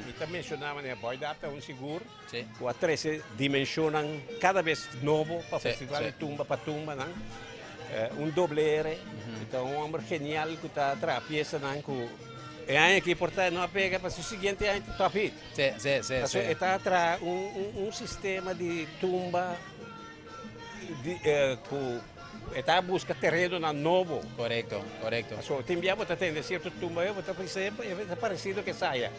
Mi ta menshoná manera Boy Dap ta un sigur Sí. ku a trese dimenshonnan kada bes nobo pa Sí, Festival sí. di Tumba pa tumbanan. Un doble R, ku ta un homber genial ku ta traha piesanan ku e aña aki por ta no a pega, pa su siguiente aña ta top hit. Sí, sí, sí, Pasobra sí. e ta traha un un sistema di tumba di ku e ta buska terenonan nobo. Korekto, korekto. Pasobra tin bia bo ta tende sierto tumba bo ta pensa e ta paresido ke saya.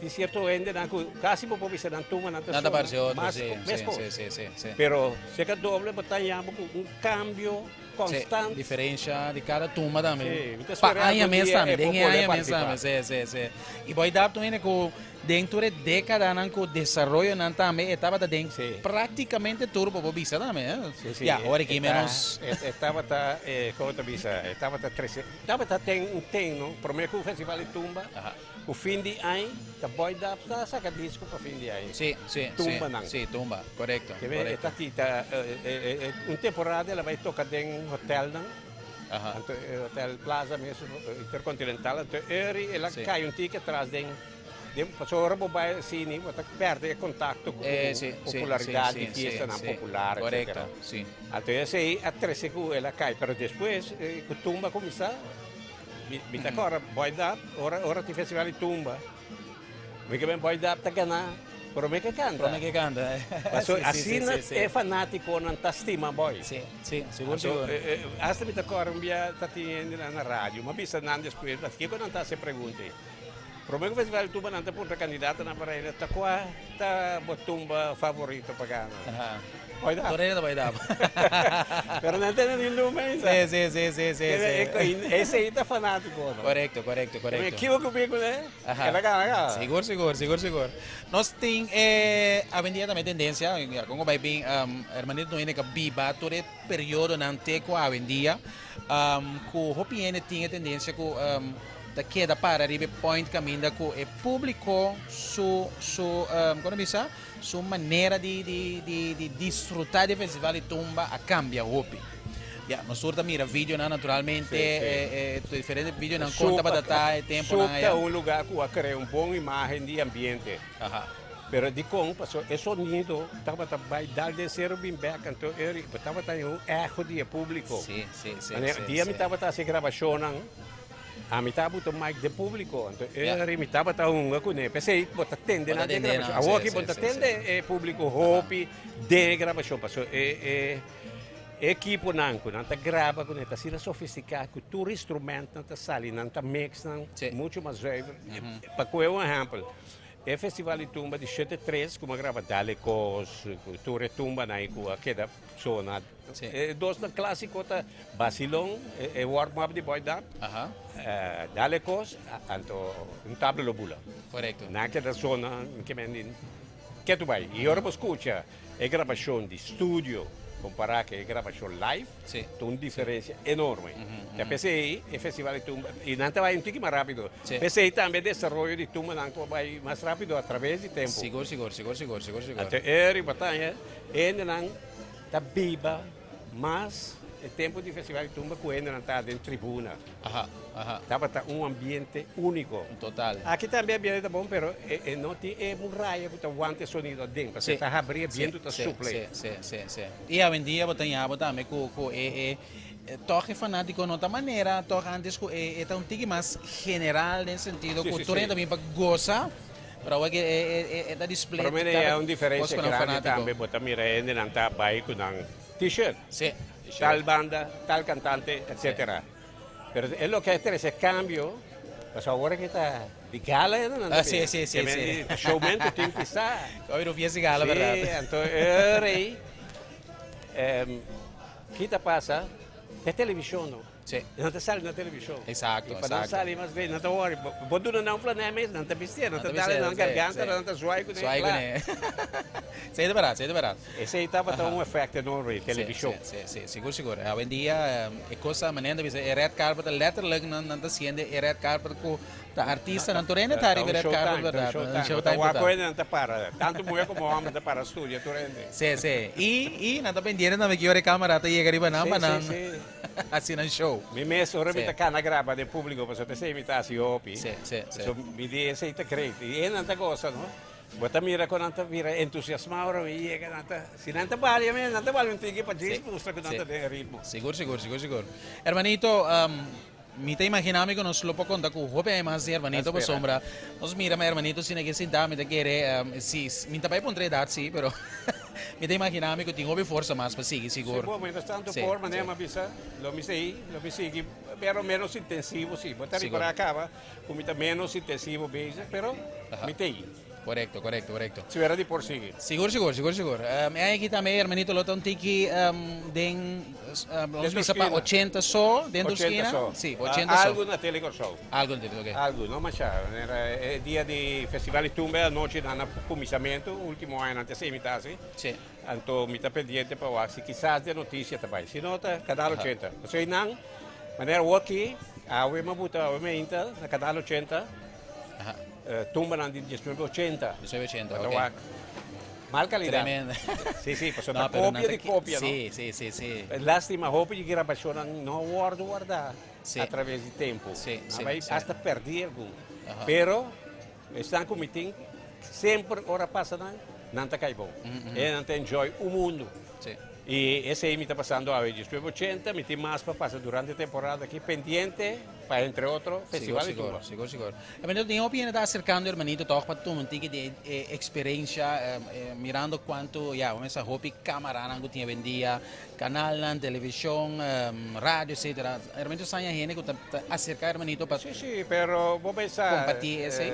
Tin sierto hendenan ku kasi bo por bisa nan tumbanan ta Nan ta sona parse otro, mas sí, ku sí, meskos. sí, sí, sí, sí. Pero si e ka doble bo ta haña bo ku un kambio Sí, konstant. diferensha di kada tumba tambe. Sí, mi ta Pa spera aña algun mes dia tambe, e den por e bolbe aña mes partisipa. tambe, sí, sí, sí. I bo a dap tur hende ku. Den tur e dékadanan ku desaroyonan tambe e tabata den práktikamente tur bo por bisa tambe, eh. Sí, sí. Ya, ora aki ménos. E tabata, kon ta bisa, e tabata trese, tabata ten un ten, no? Promé ku Festival di Tumba, ku fin di aña, ta Boy Dap ta saka disko pa fin di aña. Sí, sí, sí. Tumbanan. Sí, tumba, korekto, Ke be, e korekto. ta kita, un temporada el a bai toka den hotelnan. Anto e Hotel Plaza mes, Intercontinental, anto eri el a kai un tiki atras den, den, pasobra ora bo bai asini bo ta perde e kontakto ku popularidat di fiestanan popular, etcetera. Anto esei a trese ku el a kai, pero despues ku tumba a kuminsá, mi mi ta kòrda Boy Dap, ora ora tin festival di tumba, Mi ke ben Boy Dap ta gana prome ke kanta. Prome ke kanta. Paso asina e fanatikonan ta stima Boy. Si, si, sigur sigur. Hasta mi ta kòrda un bia ta tin hende nan na radio, mi a bisa nan despues, paske kiko nan ta hasi e pregunta ei? Prome ku festival di tumba nan ta puntra kandidatonan pa reina ta kua ta bo tumba favorito pa gana? Boy Dap. Tur hende ta Boy Dap. Pero nan tene ni luma ainda. Si, si, si, si, si. Esei ta fanatiko no. Korekto, korekto, korekto. Mi ekivoco mi kuné. Aha. Keda gana gana. Sigur, sigur, sigur, sigur. Nos tin e awendia tambe tendencia, ya con bai bin um, hermanito no hende ka biba tur e periodonan te ku awendia, um, ku hopi hende tin e tendencia ku um, ta keda para riba e point kaminda ku e publico su su um, kono bisa, su manera di di di di disfruta di e festival di tumba a cambia hopi. Ya, nos tur ta mira videonan naturalmente, e e diferente videonan kon tabata ta e temponan Sup aya. ta un lugar ku a krea un bon imagen di ambiente. Aha. Pero dikon? Pasobra e sonido tabata bai dal den seru bin bek, anto e tabata un echo di e publico. Sí, sí, sí, Manera sí, dia mi sí. tabata hasi grabashonnan, ami tabata mic den publico, anto Ya. e mi tabata hunga kuné. P'esei bo ta tende Bo ta nan den tende nan, grabashon. sí, Awoki sí, bo ta sí, tende sí. e publico hopi den e grabashon, pasobra e e. E ekiponan ku nan ta graba kuné ta asina sofistiká ku tur instrumentnan ta sali, nan ta mix nan muchu mas zuiver. Pa kohe un ehèmpel, e festival di tumba di shete tres ku mi a graba Dale Kos, ku tur e tumbanan ei ku a keda sona. E dosnan klásiko ta Basilon, e warm up di Boy Dap, Dale Kos, anto Un Tabla Lo Bula. Nan a keda sona, mi ke men di ketu bai. I ora bo skucha E grabashon di studio kompará ku e grabashon live ta un diferensia enorme. Ta p'esei e festival di tumba, i nan ta bai un tiki mas rápido. P'esei tambe e desaroyo di tumbanan ku a bai mas rápido atraves di tempu. Sigur, sigur, sigur, sigur, sigur, sigur. Anto e riba taña hendenan ta biba mas e tempu di festival di tumba ku hendenan ta den tribuna. Aha, aha. Tabata un ambiente úniko. Total. Aki tambe ambiente ta bon, pero e e no tin e muraya ku ta wanta e sonido aden, pasobra Sí. ta habri e Sí, bientu ta sí, supla sí, sí, sí, sí. I awendia bo ta ña bo tambe ku ku e e tòg e fanátiko no ta manera tòg ántes ku e e ta un tiki mas general den sentido Sí, ku sí, tur sí. hende ta bin pa gosa, pero awor ke e e e e ta display Pero mira, kada e un kos diferensia ku nan grandi fanátiko. tambe, bo ta mira hendenan ta bai ku nan T-shirt. Sí. Tal banda, tal cantante, etcétera. Pero e loke a trece cambio, pasobra awor ke ta di gala e nan ta Ah, sí, sí, sí, Ke men sí. di showman ku tin pisa. Hoy no fiesta di gala, verdad? Sí, anto e rey, ki ta pasa? Te television no. Sí. Nan ta sali na television. Exacto, I pa nan exacto. sali mas bien, nan ta worry. Bo duna nan un flanel mes, nan ta bistié, nan Nan ta ta dal bistié, nan sí, garganta, sí. nan ta zwaai kuné, Zwaai kla. kuné. Sí, ta berdad, sí, ta berdad. Esei tabata Aha. un efecto enorme, Sí, television. sí, sí, sí, sigur, sigur. Awendia e cos ta manera nan ta bisa e red carpet ta letterlijk nan nan ta siente e red carpet cu ta artistanan tur hende ta Ta riba un e red carpet, showtime, ta un berdad. Un showtime. Bo ta showtime wak total. ku hende nan ta para, tantu muher como homber ta para studia tur hende. Sí, sí. I, i nan ta pendiente tambe ki ora e camera ta yega riba nan Sí, pa sí, nan sí. Hasi nan show. Mi mes ora mi Sí. ta kana graba den publico pasobra esei mi ta hasi hopi. Sí, sí, sí. So mi di esei ta great. I e nan ta gosa no. Bo ta mira kon nan ta bira entusiasma ora mi yega nan ta si nan ta balia mes nan ta balia un tiki pa djis Sí, mustra ku nan sí. ta den ritmo. Sigur, sigur, sigur, sigur. Hermanito, mi ta imagina mi ku nos lo por konta ku hopi aña mas di hermanito Espera. pasobra nos mira ma hermanito asina ke sinta mi ta kere si mi ta bai puntra edat si pero Mi ta imagina mi cu tin hopi forsa mas pa sigui sigur. Si bo, mientras tanto Sí, por manera sí. mi a bisa, lo mi sigui, lo mi sigui, pero menos intensivo si. Bo ta Sigur. ripara caba cu mi ta menos intensivo bezig, pero Aha. mi ta ei. Korekto, korekto, korekto. Si wera di por sigui. Sigur, sigur, sigur, sigur. E aña aki tambe hermanito lo ta un tiki den, nos bisa pa 80 so, den tur skina. Si, 80 so. Algu na Tele Kòrsou. Algu na Tele, ok. Algu, no masha. Manera e dia di Festival di Tumba anochi nan a kuminsamentu, ultimo añanan ta esei mi ta hasi. Si. Anto mi ta pendiente pa wak si kisas den notisia ta bai. Si no ta Kanal 80. Pasobra einan, manera awor aki, awe mi a buta, awe mi a inta na Kanal 80. Tumbanan di 1980. 1980, ok. Ok. Wak. Mal calidad. Tremendo. Sí, sí, pasobra No, ta pero copia nan ta di ki- copia, no? Sí, sí, sí, sí. Lástima, hopi di grabacionnan no a wordo guardá Sí. a traves di tempo. Sí, Nan sí, bai sí. hasta perdí algun. Aha. Pero esnan cu mi tin, semper ora pasa nan, nan ta cay bon. E nan ta enjoy un mundo. Sí. Y esey mi ta pasando awe. 1980, mi tin mas pa pasa durante e temporada aki pendiente pa entre otro festival di Sigur, tumba. sigur, sigur. Hermanito, tin hopi hende ta acercando hermanito toch pa tuma un tiki di e experiencia mirando cuanto ya bo mester hopi camaranan cu tin awendia, canalnan, television, radio etcetera. Hermanito saña hende cu ta acerca hermanito pa Sí, sí, pero bo pensa comparti esey.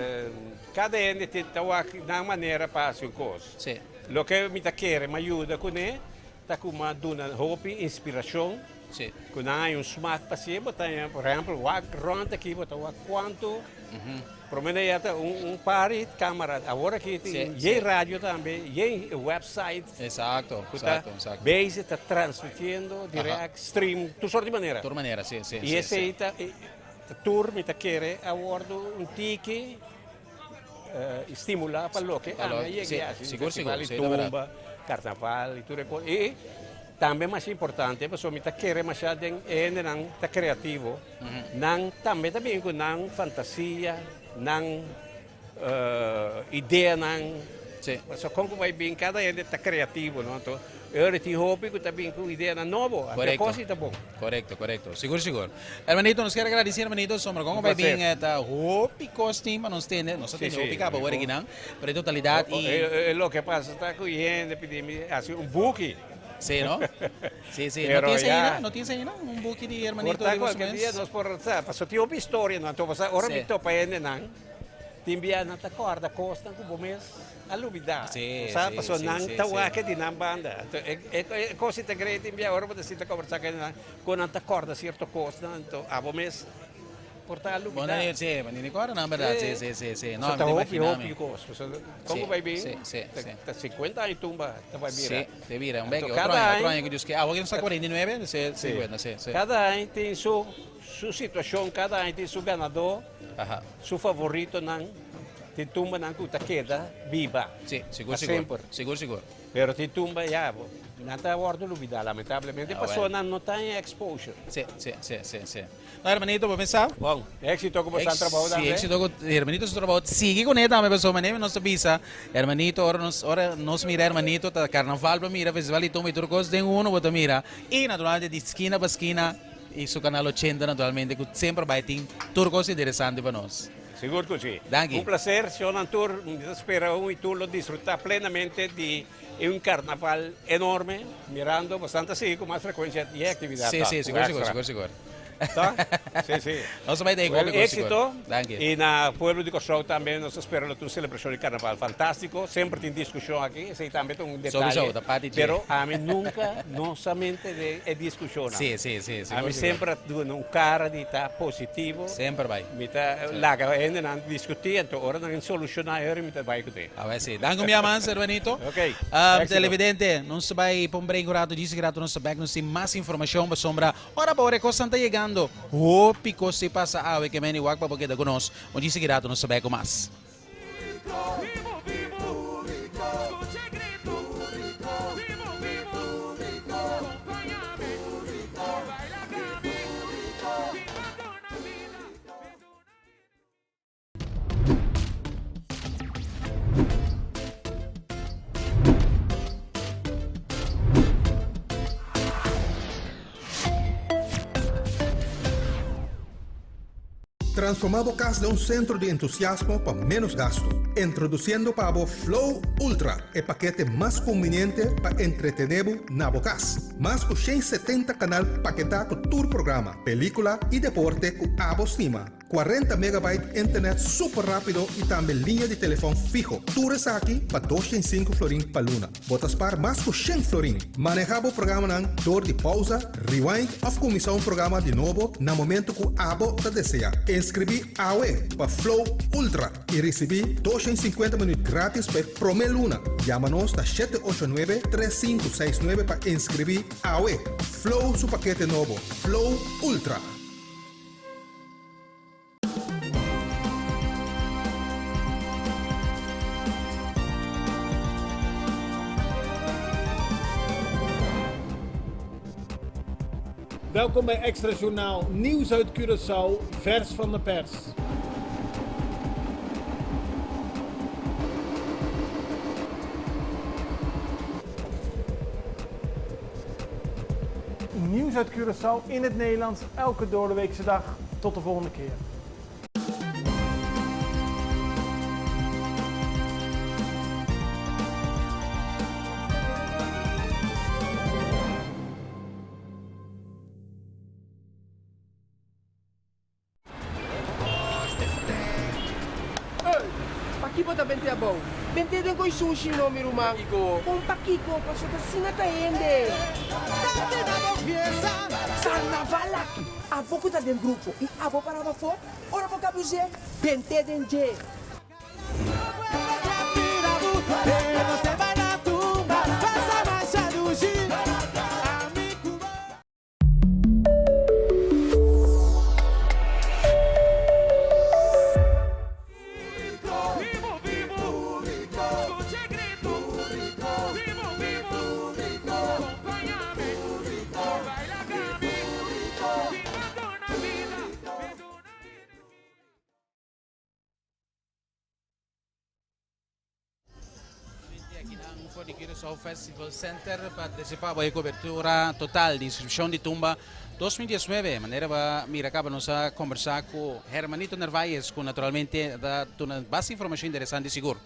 Cada hende tin ta wak nan manera pa haci un cos. Sí. Loke mi ta kere mi a yuda cune ta cu mi a duna hopi inspiracion. Sí. Ku nan hay un smak pa si bo ta haña, por ehempel, wak rònt aki bo ta wak kuantu promé nan ya ta un un par di kamera, awor aki tin yei radio tambe, yei website. Exacto, ku ta exacto, exacto. Bezig ta transmitiendo direct, stream, tur sort di manera. Tur manera, si, si, I si, esei si. ta tur mi ta kere a wòrdu un tiki stimulá pa loke Pa ami a loke, yega si, i hasi, sigur, festival sigur, di si, ta bèrdat. tumba, karnaval i tur e kos. I Tambe masha importante pasobra mi ta kere masha den e hendenan ta creativo, nan tambe ta bin cu nan fantasia, nan ideanan. Sí. Pasobra con cu bay bin cada hende ta creativo, no? Anto e ora tin hopi cu ta bin cu ideanan nobo, anto e cos si ta bon. Corecto, corecto. Sigur, sigur. Hermanito, nos kier agradeci hermanito, sombra con cu bay bin ta hopi cos tin pa nos tende, nos a tende hopi caba awor akinan. Pero e totalidad y. E loke pasa ta cu hende pidi mi haci un buki. Sí, no? Sí, sí. No tin esei no? No tin esei no? Un buki di hermanito Por ta riba su cualkier mes. dia nos por sa, pasobra tin hopi historia no. Anto pasobra ora mi topa hendenan, tin bia nan ta corda cosnan cu bo mes a lubida. Sí, Bo sa? sí, Pasobra sí, nan sí, ta sí. wak di nan banda. Anto e e cos si ta grei tin bia ora bo ta sinta conversa cu hendenan, cu nan ta corda cierto cosnan, anto abo mes. Por ta Bon lubida. ta sí, bo ni recorda nan berdad. Sí, sí, sí, sí. No, So ta mi ta hopi, imagina hopi mi. cos. So, como bay bin? Sí, sí, Ta sí. ta 50 aña tumba ta bay bira. Sí, te bira. Un bek, Anto otro cada aña, otro aña aña cu Dios kier. Awor nos ta 49, sí, Sí. 50, sí, sí. Cada aña tin su su situacion, cada aña tin su ganador, Aha. su favoritonan, tin tumbanan cu ta keda biba. Sí, sigur, Pa sigur. semper. Sigur, sigur. Pero tin tumba ya, bo, nan ta wordo lubida lamentablemente Ah, pasobra bueno. nan no ta en exposure. Sí, sí, sí, sí, sí. No, hermanito, bo pensa? Bon, éxito ku bo estan trabou Sí, tambe. éxito ku hermanito su trabou. Sigui kuné tambe pasobra manera nos ta bisa, hermanito, ora nos ora nos mira hermanito ta karnaval bo mira, festival di tumba i tur kos den uno bo ta mira. I naturalmente di skina pa skina i su kanal 80 naturalmente ku semper bai tin tur kos interesante pa nos. Sigur ku si. Danki. Un placer, señornan tur. Mi ta spera un i tur lo disfruta plenamente di e un karnaval enorme, mirando bastante ta sigui ku mas frekuensia di e aktividat Sí, ta sí, ku sigur, sigur, Extra. sigur, sigur. Ta? Sí, sí. Nos ta bai ta e Wel, hopi kos, sigur. éxito. Danki. I na pueblo di Kòrsou tambe nos ta spera lo tin un selebrashon di karnaval fantástiko. Semper tin diskushon aki, esei tambe ta un detaye. Sowieso, ta parti dje. Pero ami nunka no solamente den e diskushonnan. Sí, sí, sí, sigur, Ami sigur. semper a duna un kara di ta positivo. Semper bai. Mi ta laga hendenan diskutí, anto ora nan solushoná e ora mi ta bai ku te. A bai si. Danki un bia mas, hermanito. Ok. Éxito. Televidente, nos ta bai pa un break un rato, djis rato nos ta bek, nos tin mas informashon pasobra ora pa ora e kosnan ta yegando. Hopi kos si pasa awe ke meni wak pa bo keda ku nos. Un djis rato nos ta bek ku mas. Transformá bo kas den un sentro di entusiasmo pa ménos gastu. Introdusiendo pa bo Flow Ultra, e pakete mas kumbiniente pa entretené bo na bo kas. Mas ku 170 kanal paketá ku tur programa, pelíkula i deporte ku abo stima. 40 megabyte internet super rápido i tambe liña di telefòn fiho. Tur esaki pa 205 florin pa luna. Bo ta spar mas ku 100 florin. Manehá bo programanan dor di pausa, rewind òf kuminsá un programa di nobo na momento ku abo ta deseá. Inskribí awe pa Flow Ultra i risibí 250 minüt grátis pa e promé luna. Yama nos na 789 3569 pa inskribí awe. Flow su pakete nobo, Flow Ultra. Welkom bij Extra Journaal Nieuws uit Curaçao, vers van de pers. Nieuws uit Curaçao in het Nederlands elke doordeweekse dag. Tot de volgende keer. Ey, pakiko ta bente abou? Bente den koi sushi no, mi ruman. Kon pakiko? Paso ta asina ta hende. Carnaval aki, abo ku ta den grupo i abo paraba afó, ora bo kabuz'é, bente den dje. For di Curaçao Festival Center pa trece pa bo e cobertura total di inscripcion di Tumba 2019. Manera bo mira caba nos a conversa cu Hermanito Narvaez cu naturalmente ta duna basta informacion interesante sigur.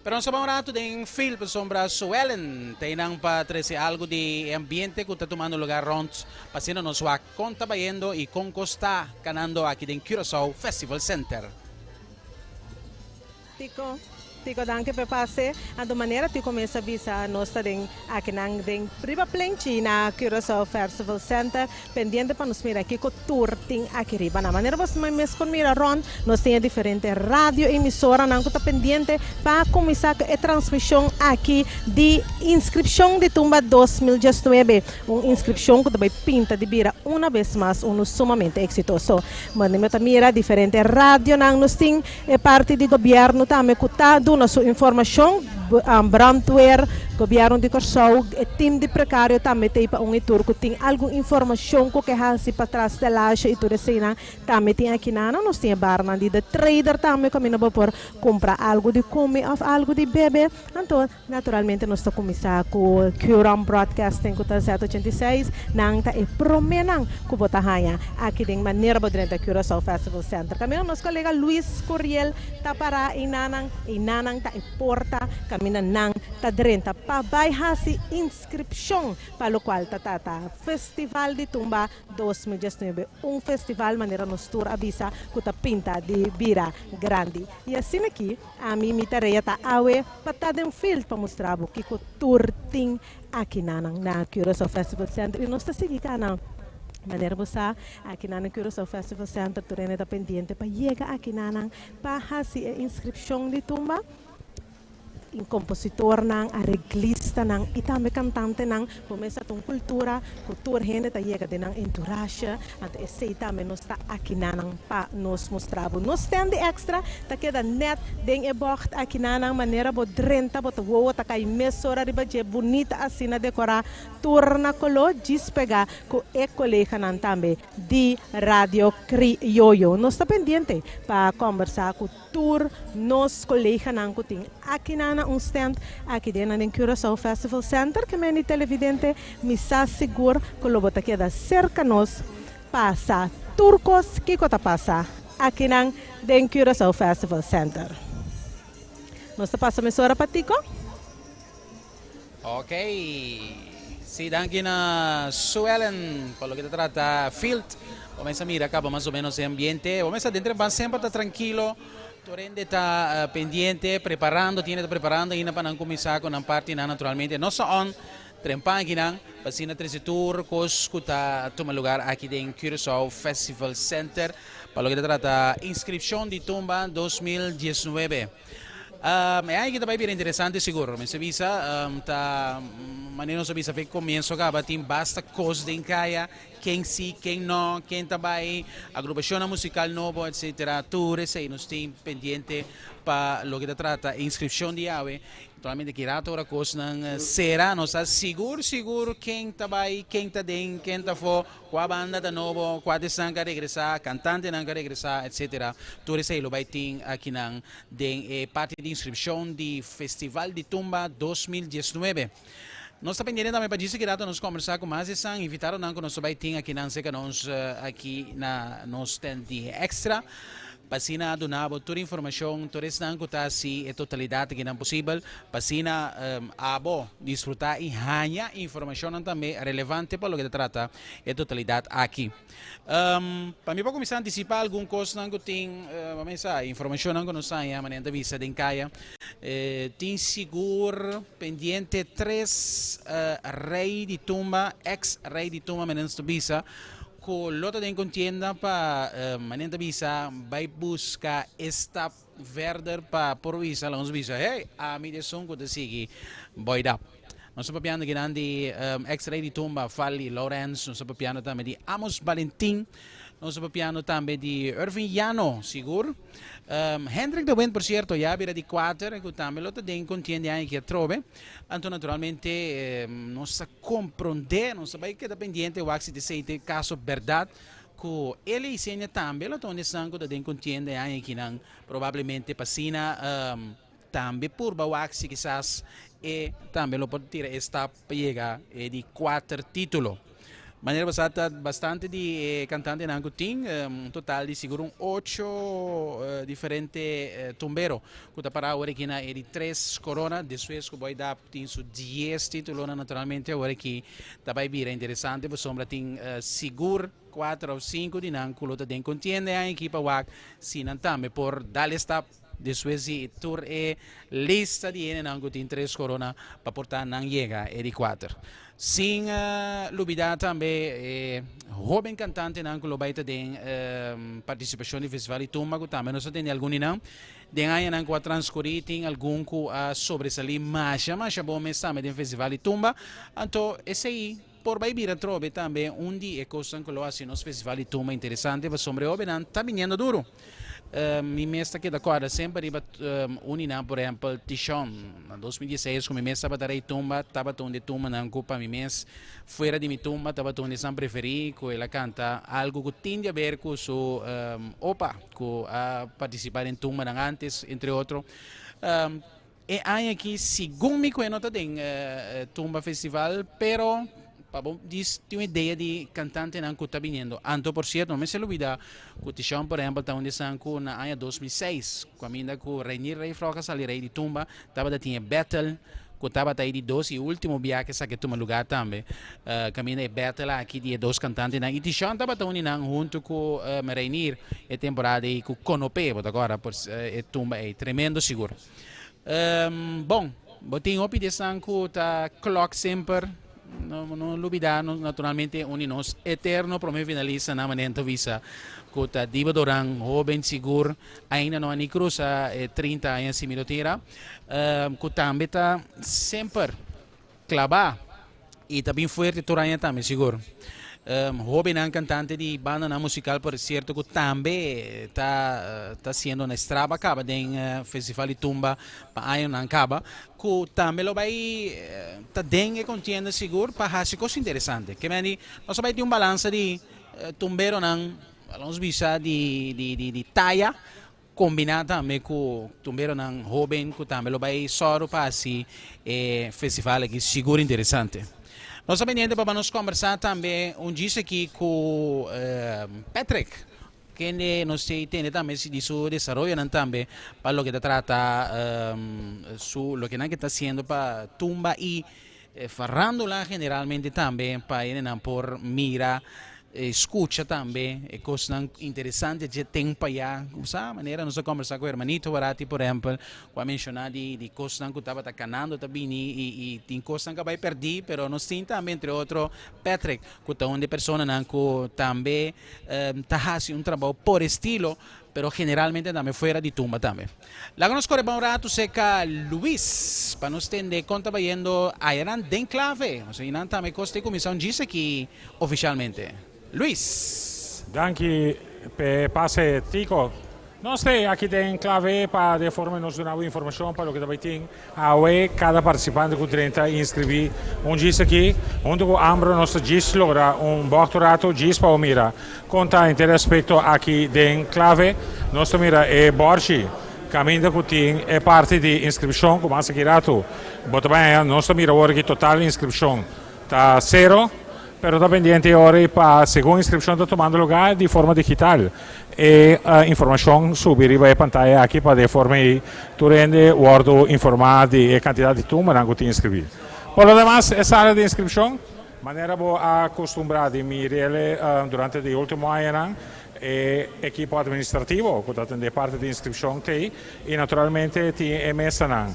Pero nos a bai un rato den field pasobra Suellen ta einan pa trece algo di e ambiente cu ta tumando lugar rond pa asina nos wak con ta bayendo y con cos ta canando aki den Curaçao Festival Center. Tico, Tico danki p'e pase. Anto manera Tico mes a bisa nos ta den akinan den riba plenchi na Curaçao Festival Center pendiente pa nos mira kico tur tin aki riba nan. Manera bos mes por mira rond nos tin e diferente radio emisoranan cu ta pendiente pa cuminsa cu e transmision aki di inscripcion di Tumba 2019. Un inscripcion cu ta bay pinta di bira una bes mas uno sumamente exitoso. Manera ta mira diferente radionan nos tin. E parti di gobièrnu tambe ku ta duna su informashon, brandweer, gobièrnu di Kòrsou, e tim di prekario tambe ta ei pa un i tur ku tin algun informashon ku ke hasi pa tras telasha i tur eseinan tambe tin akinanan. Nos tin e barnan di The Trader tambe kaminda bo por kumpra algu di kome òf algu di bebe. Anto naturalmente nos ta kuminsá ku Curom Broadcasting ku ta Z86. Nan ta e proménan ku bo ta haña aki den manera bo drenta Curaçao Festival Center. Kaminda nos kolega Luis Curiel ta pará einanan, einanan ta e porta kaminda nan ta drenta pa bai hasi inskripshon pa lokual ta trata Festival di Tumba 2019, un festival manera nos tur a bisa ku ta pinta di bira grandi. I asina aki Ami mi tarea ta awe pa ta den field pa mustra bo kiko tur tin aki nanan na Curaçao Festival Center y nos ta sigui cana. Manera bo sa aki nan na Curaçao Festival Center tur hende ta pendiente pa yega aki nanan pa haci e inscripcion di tumba. Y compositornan, areglistanan y tambe cantantenan bo mester ta un cultura cu tur hende ta yega den nan entourage. Anto esey tambe nos ta akinanan pa nos mustra bo. Nos stand di extra ta keda net den e bocht akinanan manera bo drenta bo ta wowo ta kai mesora riba dje bunita asina dekora tur na kolo djis pega ku e koleganan tambe di Radio Krioyo. Nos ta pendiente pa kombersa ku Tur nos coleganan cu tin aki na na un stand aki den na den Curaçao Festival Center ke men di televidente mi sa sigur cu lo bo ta keda cerca nos pa sa tur cos kico ta pasa aki nan den Curaçao Festival Center. Nos ta pasa mesora pa Tico. Ok. Si, danki na Suellen pa loke ta trata field. Bo mester mira caba mas o menos e ambiente. Bo mester dentro ban semper ta trankilo. Tur hende ta pendiente, preparando, tin hende ta preparando ainda pa nan cuminsa cu nan partinan naturalmente. Nos ta on trempan akinan pa asina trece tur cos cu ta tuma lugar aki den Curaçao Festival Center pa loke ta trata inscripcion di Tumba 2019. E aña aki ta bai bira interesante sigur. Mester bisa ta manera nos a bisa fe comienso caba tin basta cos den caya, ken si, ken no, ken ta bai, agrupacionnan musical nobo etcetera. Tur esey nos tin pendiente pa loke ta trata inscripcion di awe. Naturalmente ki rato ora cosnan cera nos ta sigur sigur ken ta bai, ken ta den, ken ta afo. Kua banda ta nobo, kua artistanan ka regresá, kantantenan ka regresá, etcetera. Tur esei lo bai tin akinan den e parti di inskripshon di Festival di Tumba 2019. Nos ta pendiente tambe pa djis aki rato nos kombersá ku mas esnan invitadonan ku nos ta bai tin akinan serka nos aki na nos tent di Extra. Pa asina duna bo tur informashon, tur esnan ku ta hasi e totalidat akinan posibel, pa asina abo disfrutá i haña informashonnan tambe relevante pa loke ta trata e totalidat aki. Pa mi por kuminsá antisipá algun kosnan ku tin, bo mester sa, informashonnan ku nos haña manera ta bisa den kaya, tin sigur pendiente tres rei di tumba, eks rei di tumba manera nos ta bisa, Ku lo ta den kontienda pa manera ta bisa bai buska e stap verder pa por bisa laga nos bisa hey ami ta esun ku ta sigui boy dap. Nos ta papiando kinan di ex rey di tumba Fally Lawrence, nos ta papiando tambe di Amos Balentin, nos ta papiando tambe di Irving Llano sigur. Hendrik de Windt por cierto ya bira di kuater ku tambe lo ta den kontienda e aña aki atrobe. Anto naturalmente nos ta komprondé, nos ta bai keda pendiente wak si ta esei ta e kaso bèrdat ku el i Isenia tambe lo ta un di esnan ku ta den kontienda e aña akinan probablemente pa asina tambe purba wak si kisas e tambe lo por tira e stap pa yega e di kuater título. Manera bo sa ta bastante di e kantantenan ku tin, un total di sigur un ocho diferente tumbero ku ta para awor aki na e di tres korona. Despues ku Boy Dap tin su dies titulonan naturalmente awor aki ta bai bira interesante pasobra tin sigur kuater òf sinku di nan ku lo ta den kontienda e aña aki pa wak si nan tambe por dal e stap despues di tur e lista di hendenan ku tin tres korona pa por ta nan yega e di kuater. Sin lubida tambe e hoben cantantenan cu lo bay ta den participacion di Festival di Tumba cu tambe nos a tende algun di nan. Den añanan cu a transcuri tin algun cu a sobresali masha masha bon mes tambe den Festival di Tumba. Anto esey por bay bira atrobe tambe un di e cosnan cu lo haci nos Festival di Tumba interesante pasobra e hobennan ta biniendo duro. Mi mes ta keda kòrda semper riba un di nan, por ehèmpel Tishon. Na 2016 ku mi mes tabata rei tumba, tabata un di e tumbanan ku pa mi mes fuera di mi tumba tabata un di esnan preferí ku el a kanta algu ku tin di aber ku su opa ku a partisipá den tumbanan ántes, entre otro. E aña aki segun mi ku e no ta den Tumba Festival, pero pa bo dis tin un idea di kantantenan ku ta biniendo. Anto por sierto no mester lubida ku Tishon por ehempel ta un di esnan ku na aña 2006 kaminda ku Reinier Rey Frog a sali rey di Tumba tabata tin e battle ku tabata e di dos i ultimo biaha ku esaki a tuma lugar tambe kaminda e battle aki di e dos kantantenan i Tishon tabata un di nan huntu ku Reinier e temporada ei ku Konopé bo ta kòrda e tumba ei tremendo sigur. Bon, bo tin hopi di esnan ku ta klòk semper. No, no lubidá naturalmente un di nos eterno promé finalistanan manera ta bisa ku ta Dibo Doran, hóben sigur, ainda no a ni krusa e 30 aña si mi no tira, ku tambe ta semper klabá i ta bin fuerte tur aña tambe sigur. Hóbennan kantante di bandanan musikal por sierto ku tambe ta ta siendo na estraba kaba den Festival di Tumba pa añanan kaba ku tambe lo bai ta den e kontienda sigur pa hasi kos interesante. Ke mende nos a bai tin un balansa di tumberonan nos bisa di di di taya Kombiná tambe ku tumberonan hóben ku tambe lo bai sòru pa hasi e festival aki sigur interesante. Nos ta pendiente pa nos kòmbersá tambe un djis aki ku Patrick, kende nos ta tende tambe di su desaroyonan tambe pa loke ta trata su loke nan ke ta hasiendo pa tumba i. Farándula generalmente tambe pa hendenan por mira, scucha tambe e cosnan interesante dje ten pa ya. Sa manera nos a combersa cu Hermanito Barati por ehempel cu a menciona di di cosnan cu tabata canando ta bini y y tin cosnan cu a bay perdi pero nos tin tambe entre otro Patrick cu ta un di e personanan cu tambe ta haci un trabao por estilo pero generalmente tambe fuera di tumba tambe. Laga nos kore pa un ratu serka Luis pa nos tende kon ta bayendo ayanan den klave. Nos einan tambe kos ta kuminsá un djis aki ofishalmente. Luis. Danki p'e pase Tico. Nos te aki den klave pa de forma nos duna bo informashon pa loke ta bai tin awe. Kada partisipante ku drenta inskribí un djis aki. Huntu ku Ambro nos ta djis logra un bòkto ratu djis pa bo mira Kon ta henter e aspekto aki den klave? Nos ta mira e bòrchi kaminda ku tin e parti di inskripshon ku mas aki ratu bo ta bai haña. Nos ta mira awor ki total inskripshon ta sero, pero ta pendiente e ora ei pa segun inskripshon ta tumando lugá di forma digital e informashon subi riba e pantaya aki pa di e forma ei tur hende wòrdu informá di e kantidat di tumbanan ku tin inskribí. Por lo demas e sala di inskripshon. Manera bo a kustumbrá di mir'el durante di último añanan, e ekipo administrativo ku ta atendé parti di inskripshon t'ei i naturalmente tin e mesanan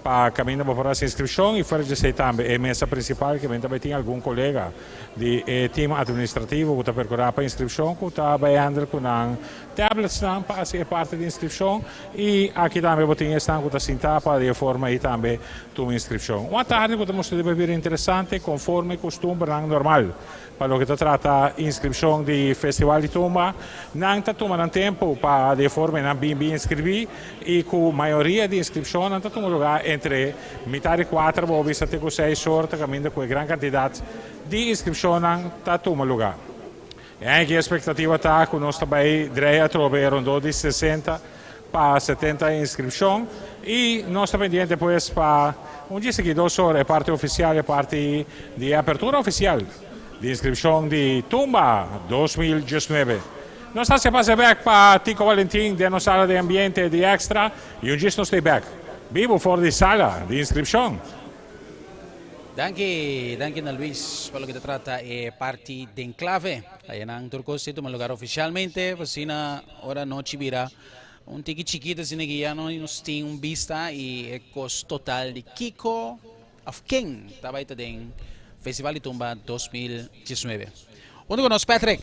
pa kaminda bo por hasi inskripshon i fuera di esei tambe e mesa prinsipal ke men ta bai tin algun kolega di e tim administrativo ku ta perkurá pa inskripshon ku ta bai handel ku nan tabletsnan pa hasi e parti di inskripshon i aki tambe bo tin esnan ku ta sintá pa di e forma ei tambe Tuma inskripshon. Un atardi ku ta mustra riba bira interesante konforme kustumbernan normal. Pa loke ta trata inskripshon di Festival di Tumba, nan ta tuma nan tempu pa di e forma nan bin bin inskribí i ku mayoria di inskripshonnan ta tuma lugá entre mitar di kuater bo bisa te ku seis or ta kaminda ku e gran kantidat di inskripshonnan ta tuma lugá. E aña aki e espektativa ta ku nos ta bai drei atrobe e rondó di 60 pa 70 inskripshon i nos ta pendiente pues pa un dje sigui dos or e parti ofisial e parti di e apertura ofisial di inskripshon di Tumba 2019. Nos ta hasi pase bek pa Tico Valentin den nos sala di ambiente di Extra i un djis nos ta bek bibu for di sala di inskripshon. Danki, danki na Luis pa loke ta trata e parti den clave. Ayanan tur cos ta tuma lugar oficialmente, asina ora nochi bira un tiki chikito asina ki ya nos tin un bista y e cos total di kico of ken ta bay ta den Festival di Tumba 2019. Hunto cu nos Patrick.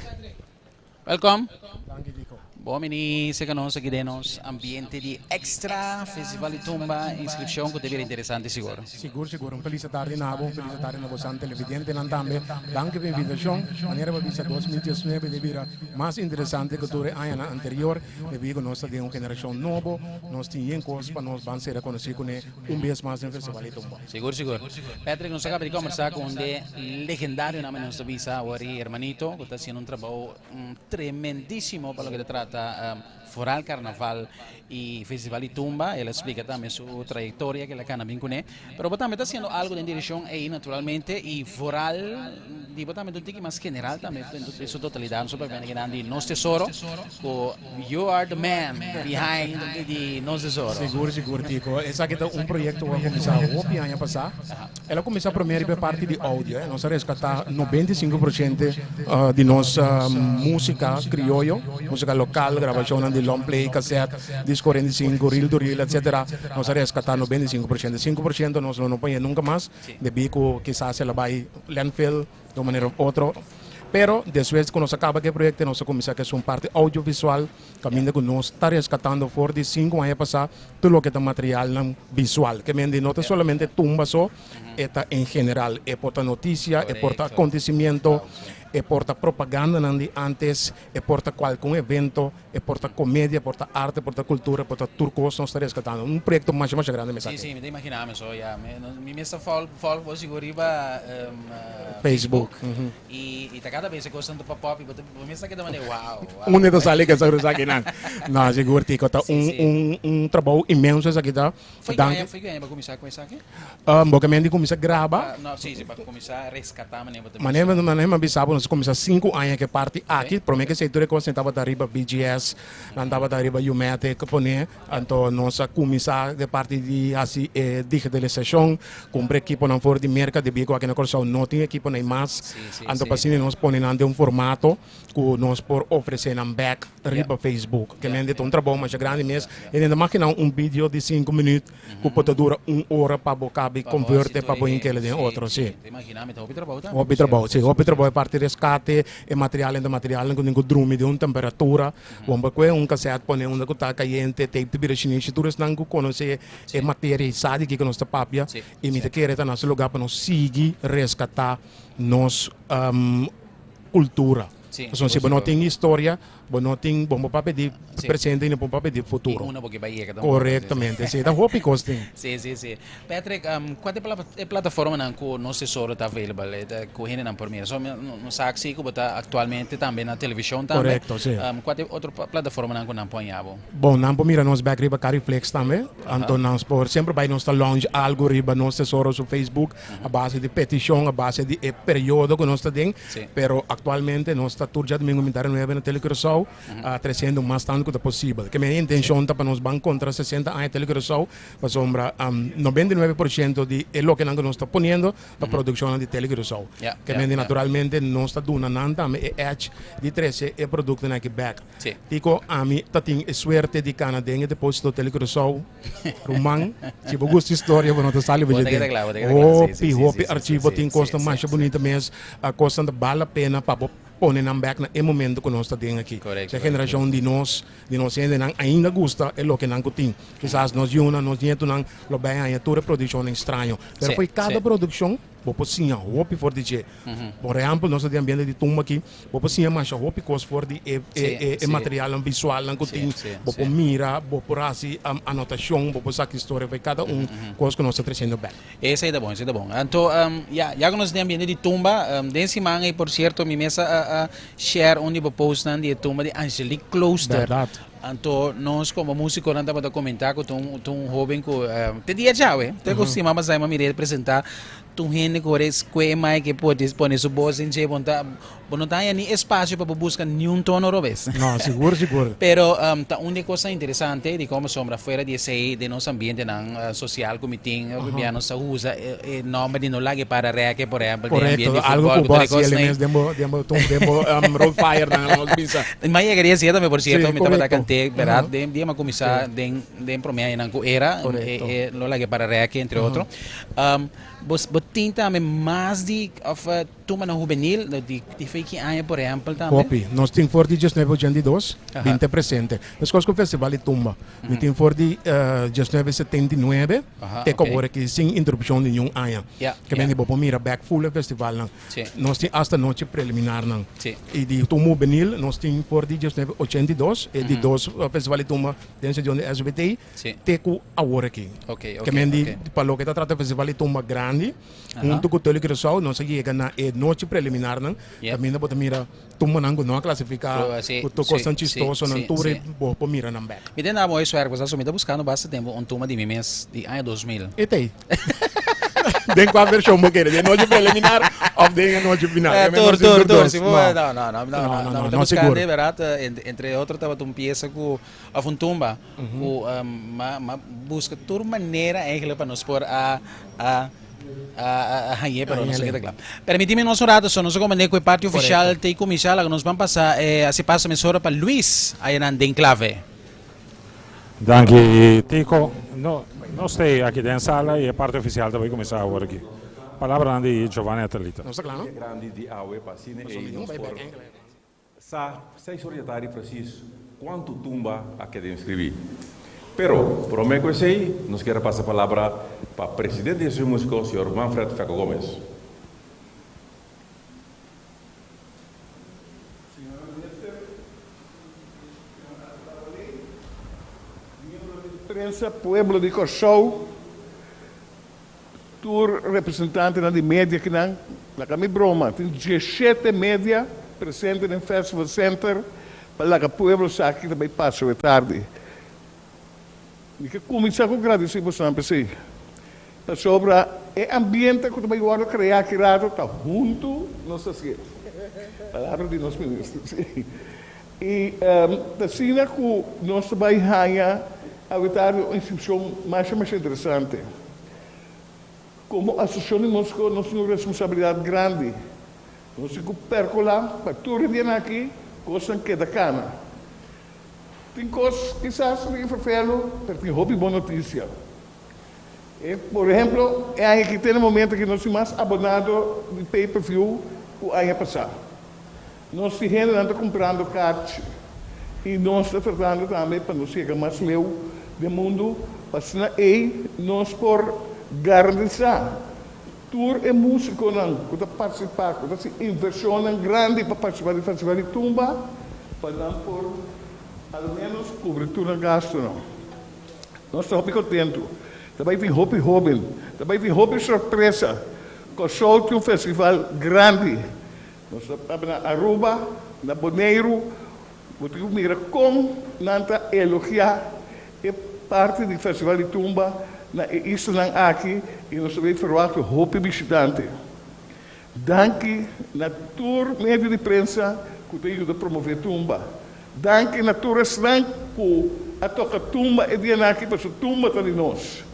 Welkom. Danki Kiko. Bon bini serka nos aki den nos ambiente di Extra Festival di Tumba, inscripcion ku ta bira interesante sigur. Sigur sigur, un felis atardi na bo, un felis atardi na bosan televidentenan tambe. Danki pa e invitacion. Manera bo bisa 2019 ta bira mas interesante ku tur e añanan anterior, debí ku nos ta den un generacion nobo, nos tin yen kos pa nos ban sera konosí kuné un bes mas den Festival di Tumba. Sigur sigur. Patrick, nos a kaba di kombersá ku un de legendarionan manera nos ta bisa awor i hermanito ku ta hasiendo un trabou tremendísimo pa loke ta trata foral karnaval i festival di tumba. El a splika tambe su trayektoria ku el a kana bin kuné. Pero bo tambe ta hasiendo algu den direkshon ei naturalmente i foral di bo tambe ta un tiki mas general tambe den su totalidat. Nos a papia nan di Nos Tesoro ku you are the man behind di Nos Tesoro. Sigur sigur Tico. Esaki ta un proyekto ku a kuminsá hopi aña pasá. El a kuminsá promé riba e parti di audio. Nos a reskatá 95% di nos músika krioyo, músika lokal, grabashonnan di long play, kasèt, disco 45, reel to reel, etsetera. Nos a reskatá 95%. 5% nos lo no poñ'é nunka mas, debí ku kisas el a bai landfill di un manera òf otro. Pero despues ku nos a kaba ku e proyekto nos a kuminsá ku esun parti audiovisual kaminda ku nos ta reskatando for di sinku aña pasá tur loke ta materialnan visual. Ke men di no ta solamente tumba so, e ta en general. E por ta notisia, e por ta akontesimiento, e por ta propagandanan di antes, e por ta kualke un evento. E por ta comedia, e por ta arte, e por ta cultura, e por ta tur cos nos ta rescatando. Un proyecto masha masha grande mi sa Sí, sí, mi ta imagina mi so, ya. Mi, mi mes ta folg, folg bo sigur riba Facebook. Y, y ta cada bes e cosnan ta pop up y bo ta, bo mes ta keda manera wow, wow. Unda ta sali kesa esaki nan? No, sigur Tico, ta un, un, un trabou inmenso esaki ta. Foi ki aña, foi ki aña bo cuminsa cu esaki? Bo ke men di cuminsa graba? No, sí, sí, pa cuminsa rescata manera bo ta bisa. Manera, manera mi a bisa bo. Nos a kuminsá sinku aña ku e parti aki. Promé ku esei tur e kosnan tabata riba BGS, nan tabata riba U-matic pone. Anto nos a kuminsá e parti di hasi e digitalisashon, kumpra ekiponan for di Merka debí ku aki na Kòrsou no tin ekiponan mas. Anto pa asina nos pone nan den un formato ku nos por ofresé nan bèk riba Facebook. Ke men di ta un trabou masha grandi mes. E ta makina un video di sinku minüt ku por ta dura un ora pa bo kabi konvert'e pa bo hink'el den otro, si. Hopi trabou, si. Hopi trabou e parti reskate, e materialnan ta materialnan ku tin ku drumi den un temperatura. Bon pa kue un kasèt pone unda ku ta kayente, tape ta bira shinishi. Tur esnan ku konosé e materia i sa di kiko nos ta papia i mi ta kere ta na su lugá pa nos sigui reskatá nos kultura. Pasobra si bo no tin historia, bo no tin, bo no por papia di presente i no por papia di futuro. Korektamente, si. Ta hopi kos tin. Si, si, si. Patrick, kua ta e plataformanan ku nos tesoro ta available, ku hendenan por mira? So, nos sa si ku bo ta aktualmente tambe na televishon tambe. Korekto, si. Kua ta e otro plataformanan ku nan por haña bo? Bon, nan por mira nos bek riba Cariflex tambe. Anto nan por semper bai nos ta launch algu riba nos tesoro su Facebook a base di petishon, a base di e periodo ku nos ta den. Pero aktualmente nos ta tur djadumingu mitad di nuebe na Tele Curaçao tresiendo mas tantu ku ta posibel. Ke mi intenshon ta pa nos ban kontra 60 aña Tele Curaçao pasobra 99% di e lokenan ku nos ta poniendo ta produkshonnan di Tele Curaçao. Ke mende naturalmente nos ta duna nan tambe e edge di trese e produktonan aki bek. Tiko ami ta tin e suerte di kana den e deposito Tele Curaçao. Ruman, si bo gusta historia bo no ta sali bo dje den. Hopi, hopi archivo tin kosnan masha bunita mes, kosnan ta bal la pena pa bo pone nan bek na e momento ku nos ta den aki. E generashon di nos, di nos hendenan ainda gusta e lokenan ku tin. Kisas nos yunan, nos nietunan lo bai haña tur e produkshonnan straño. Pero fo'i kada produkshon bo por siña hopi for di dje. Por ehèmpel, nos ta den ambiente di tumba aki, bo por siña masha hopi kos for di e e materialnan visualnan ku tin. Bo por mira, bo por hasi anotashon, bo por saka historia for kada un kos ku nos ta tresiendo bèk. Esei ta bon, esei ta bon. Anto, ya, ya ku nos den ambiente di tumba, den siman ei, por sierto, mi mes a share un di bo postnan di e tumba di Angelique Klooster. Bèrdat. Anto nos komo músikonan tabata komentá ku ta un ta un hóben ku te dia djawe, te ku siman pasá mi a mir'é presentá. Tur hende ku ora e skue e mic e por pone su bos den dje, bo no ta bo no ta haña ni espacio pa bo buska niun tono robes. No, sigur, sigur. Pero ta un di e kosnan interesante di komo sombra fuera di esei den nos ambientenan sosial ku mi tin, hopi bia nos ta usa e nòmber di no laga e para rèke por ehèmpel den ambiente di futbòl algu ku ku bo tur e hasi el kosnan ei. mes den bo den bo den bo road fire nan nos bisa. Mi a yega di hasié tambe por sierto, Sí, mi tabata korekto. kant'é bèrdat den dia mi a kuminsá den den promé añanan ku era e no laga e para rèke entre otro. Bo tin tambe mas di of tumbanan hubenil di fe ki aña por ehempel tambe? Hopi. Nos tin for di diesnuebe ochenta i dos bin te presente. Meskos ku festival di tumba. Mi tin for di diesnuebe setenta i nuebe te ku awor aki sin interupshon di niun aña. Ke mende bo por mira bek ful e festivalnan. Nos tin asta nochi preliminarnan. I di tumba hubenil nos tin for di diesnuebe ochenta i dos e di dos festival di tumba den sedion di SBT. Te ku awor aki. Ke men di pa loke ta trata festival di tumba grandi, huntu ku Tele Curaçao nos a yega na e nochi preliminarnan, kaminda bo ta mira tumbanan ku no a klasifiká, ku tur kosnan chistosonan, tur e bo por mira nan bèk. Mi ta na mooi suerte pasobra mi ta buskando basta tempu un tumba di mi mes di aña 2000. E ta ei. Den kua vershon bo kere? Den nochi preliminar òf den e nochi final? Eh, tur, tur, tur. Si bo, no, no, no, no, no, mi ta buskando e bèrdat, entre otro tabata un piesa ku Of un tumba ku m'a buska tur manera eigenlijk pa nos por a a a hañ'é pero nos a keda kla. Permitimi nos un rato so nos a komand'é ku e parti ofishal ta kuminsá laga nos ban pasa hasi paso mesora pa Luis ayanan den Clave. Danki Tico. No nos ta aki den sala y e parti oficial ta bay cuminsa awor aki. Palabranan di Giovanni Atalita. Nos ta kla no? Grandi di awe pa asina ei nos por Sa seis or djatardi presis kuantu tumba a keda inskribí. Pero, promé ku esei, nos kier a pasa palabra pa presidente di Asosiashon Músiko, señor Manfred Fecco Gomez. Señora Minister, señor Arthur miembro di prensa, pueblo di Kòrsou, Tur representantenan di media kinan laga mi broma, tin diesshete media presente den Festival Center pa laga pueblo sa ki ta bay pasa awe tardi. Mi ke cuminsa cu gradici bosonan p'esey, pasobra e ambiente cu ta bay wordo crea aki rato ta hunto nos ta hacié. Palabra di nos minister, si. I ta asina ku nos ta bai haña awe tardi un inskripshon masha masha interesante. Komo asosiashon di músiko nos tin un responsabilidat grandi. Nos tin ku perkulá pa tur e dianan aki kosnan keda kana. Tin kos kisas riba ferfelu, pero tin hopi bon notisia. E, por ehemplo, e aña aki te na momento aki nos tin mas abonado di pay per view ku aña pasá. Nos tin hendenan ta kumprando karchi i nos ta tratando tambe pa nos yega mas leu den mundu pa asina ei nos por garantisá tur e músikonan ku ta partisipá, ku ta hasi invershonnan grandi pa partisipá den Festival di Tumba pa nan por al ménos kubri tur nan gastunan. Nos ta hopi kontentu. Ta bai tin hopi hóben. Ta bai tin hopi sorpresa. Kòrsou tin un festival grandi. Nos ta tabata na Aruba, na Boneiru. Bo tin ku mira kon nan ta elogiá e parti di Festival di Tumba na e islanan aki i nos ta bai ferwagt hopi bishitante. Danki na tur medio di prensa ku ta yuda promové tumba. Danki na tur esnan ku a toka tumba e dianan aki pasobra tumba ta di nos.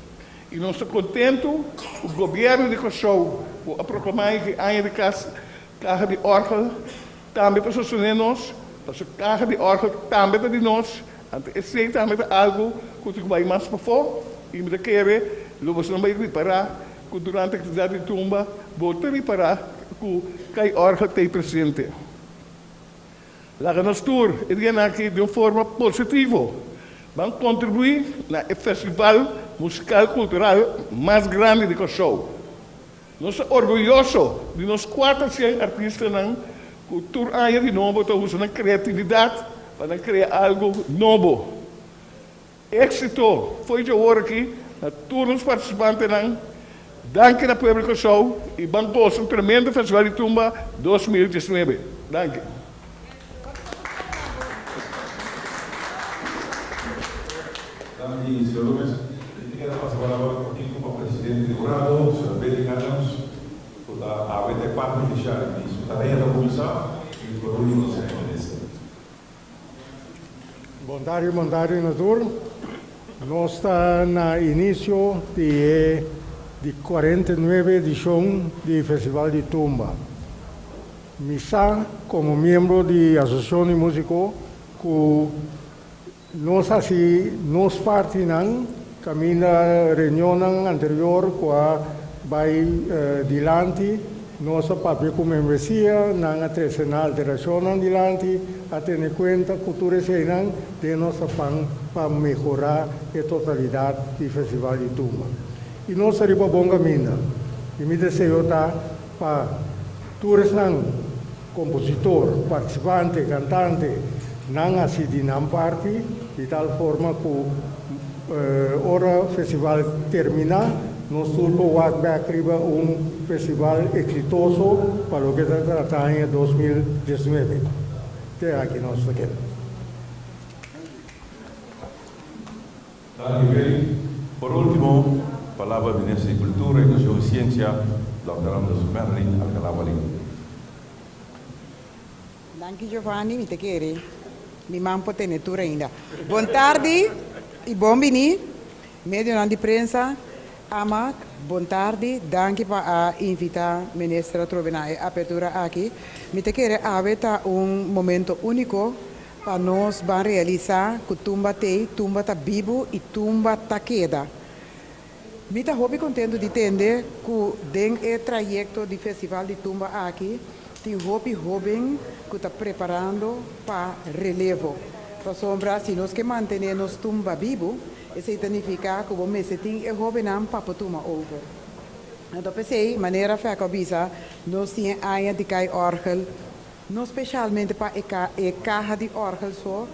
I nos ta kontentu ku gobièrnu di Kòrsou ku a proklamá e aña di kas kaha di òrgel tambe ta sostené nos pasobra kaha di òrgel tambe ta di nos. Anto esei tambe ta algu ku tin ku bai mas pafó i mi ta kere lo boso nan bai ripará ku durante aktividat di tumba bo ta ripará ku kai òrgel ta ei presente. Laga nos tur e dianan aki di un forma positivo ban kontribuí na e festival musikal kultural mas grandi di Kòrsou. Nos ta orguyoso di nos 400 artistanan ku tur aña di nobo ta usa nan kreatividat pa nan krea algu nobo. Éxito fo'i dje awor aki na tur nos participantenan. Danki na pueblo di Kòrsou i ban gosa un tremendo Festival di Tumba 2019. Danki. Danki, señor Gómez. Mi ta keda pasa palabra cortico pa presidente di hurado, señor Billy Adams, cu ta awe ta e parti oficial di su tarea ta cuminsa y por ultimo señor minister. Bon tardi, bon tardi na tur. Nos ta na inicio di e di 49 edicion di Festival di Tumba. Mi sa como miembro di Asociacion di Musico cu nos haci nos partinan caminda reunionnan anterior cu a bay dilanti. Nos a papia ku membresia, nan a trese nan alterashonnan dilanti, a tene kuenta ku tur eseinan den nos afan pa mehorá e totalidat di Festival di Tumba. I nos ta riba bon kaminda i mi deseo ta pa tur esnan, kompositor, partisipante, kantante, nan hasi di nan parti di tal forma ku Ora festival termina, nos tur por wak bek riba un festival exitoso pa loke ta trata aña 2019. Te aki nos ta keda. Danki Willy. Por ultimo, palabra Minister di Cultura, Educacion y Ciencia, Dòkter Anders Merlin Alcalá-Wallé. Danki Giovanni, mi ta kere mi man por tene tur ainda. Bon tardi y bon bini medionan di prensa. Amak, bon tardi, danki pa a invita Minister atrobe na e apertura aki. Mi ta kere awe ta un momento unico pa nos ban realisa cu tumba t'ey, tumba ta bibu y tumba ta keda. Mi ta hopi contento di tende cu den e trayecto di Festival di Tumba aki tin hopi hoben cu ta preparando pa relevo. Pasobra si nos ke mantene nos tumba bibu, esey ta nifica cu bo mester tin e hobennan pa por tuma over. Anto p'esey, manera Fecco a bisa, nos tin e aña di cay orgel, no specialmente pa e e caha di orgel so,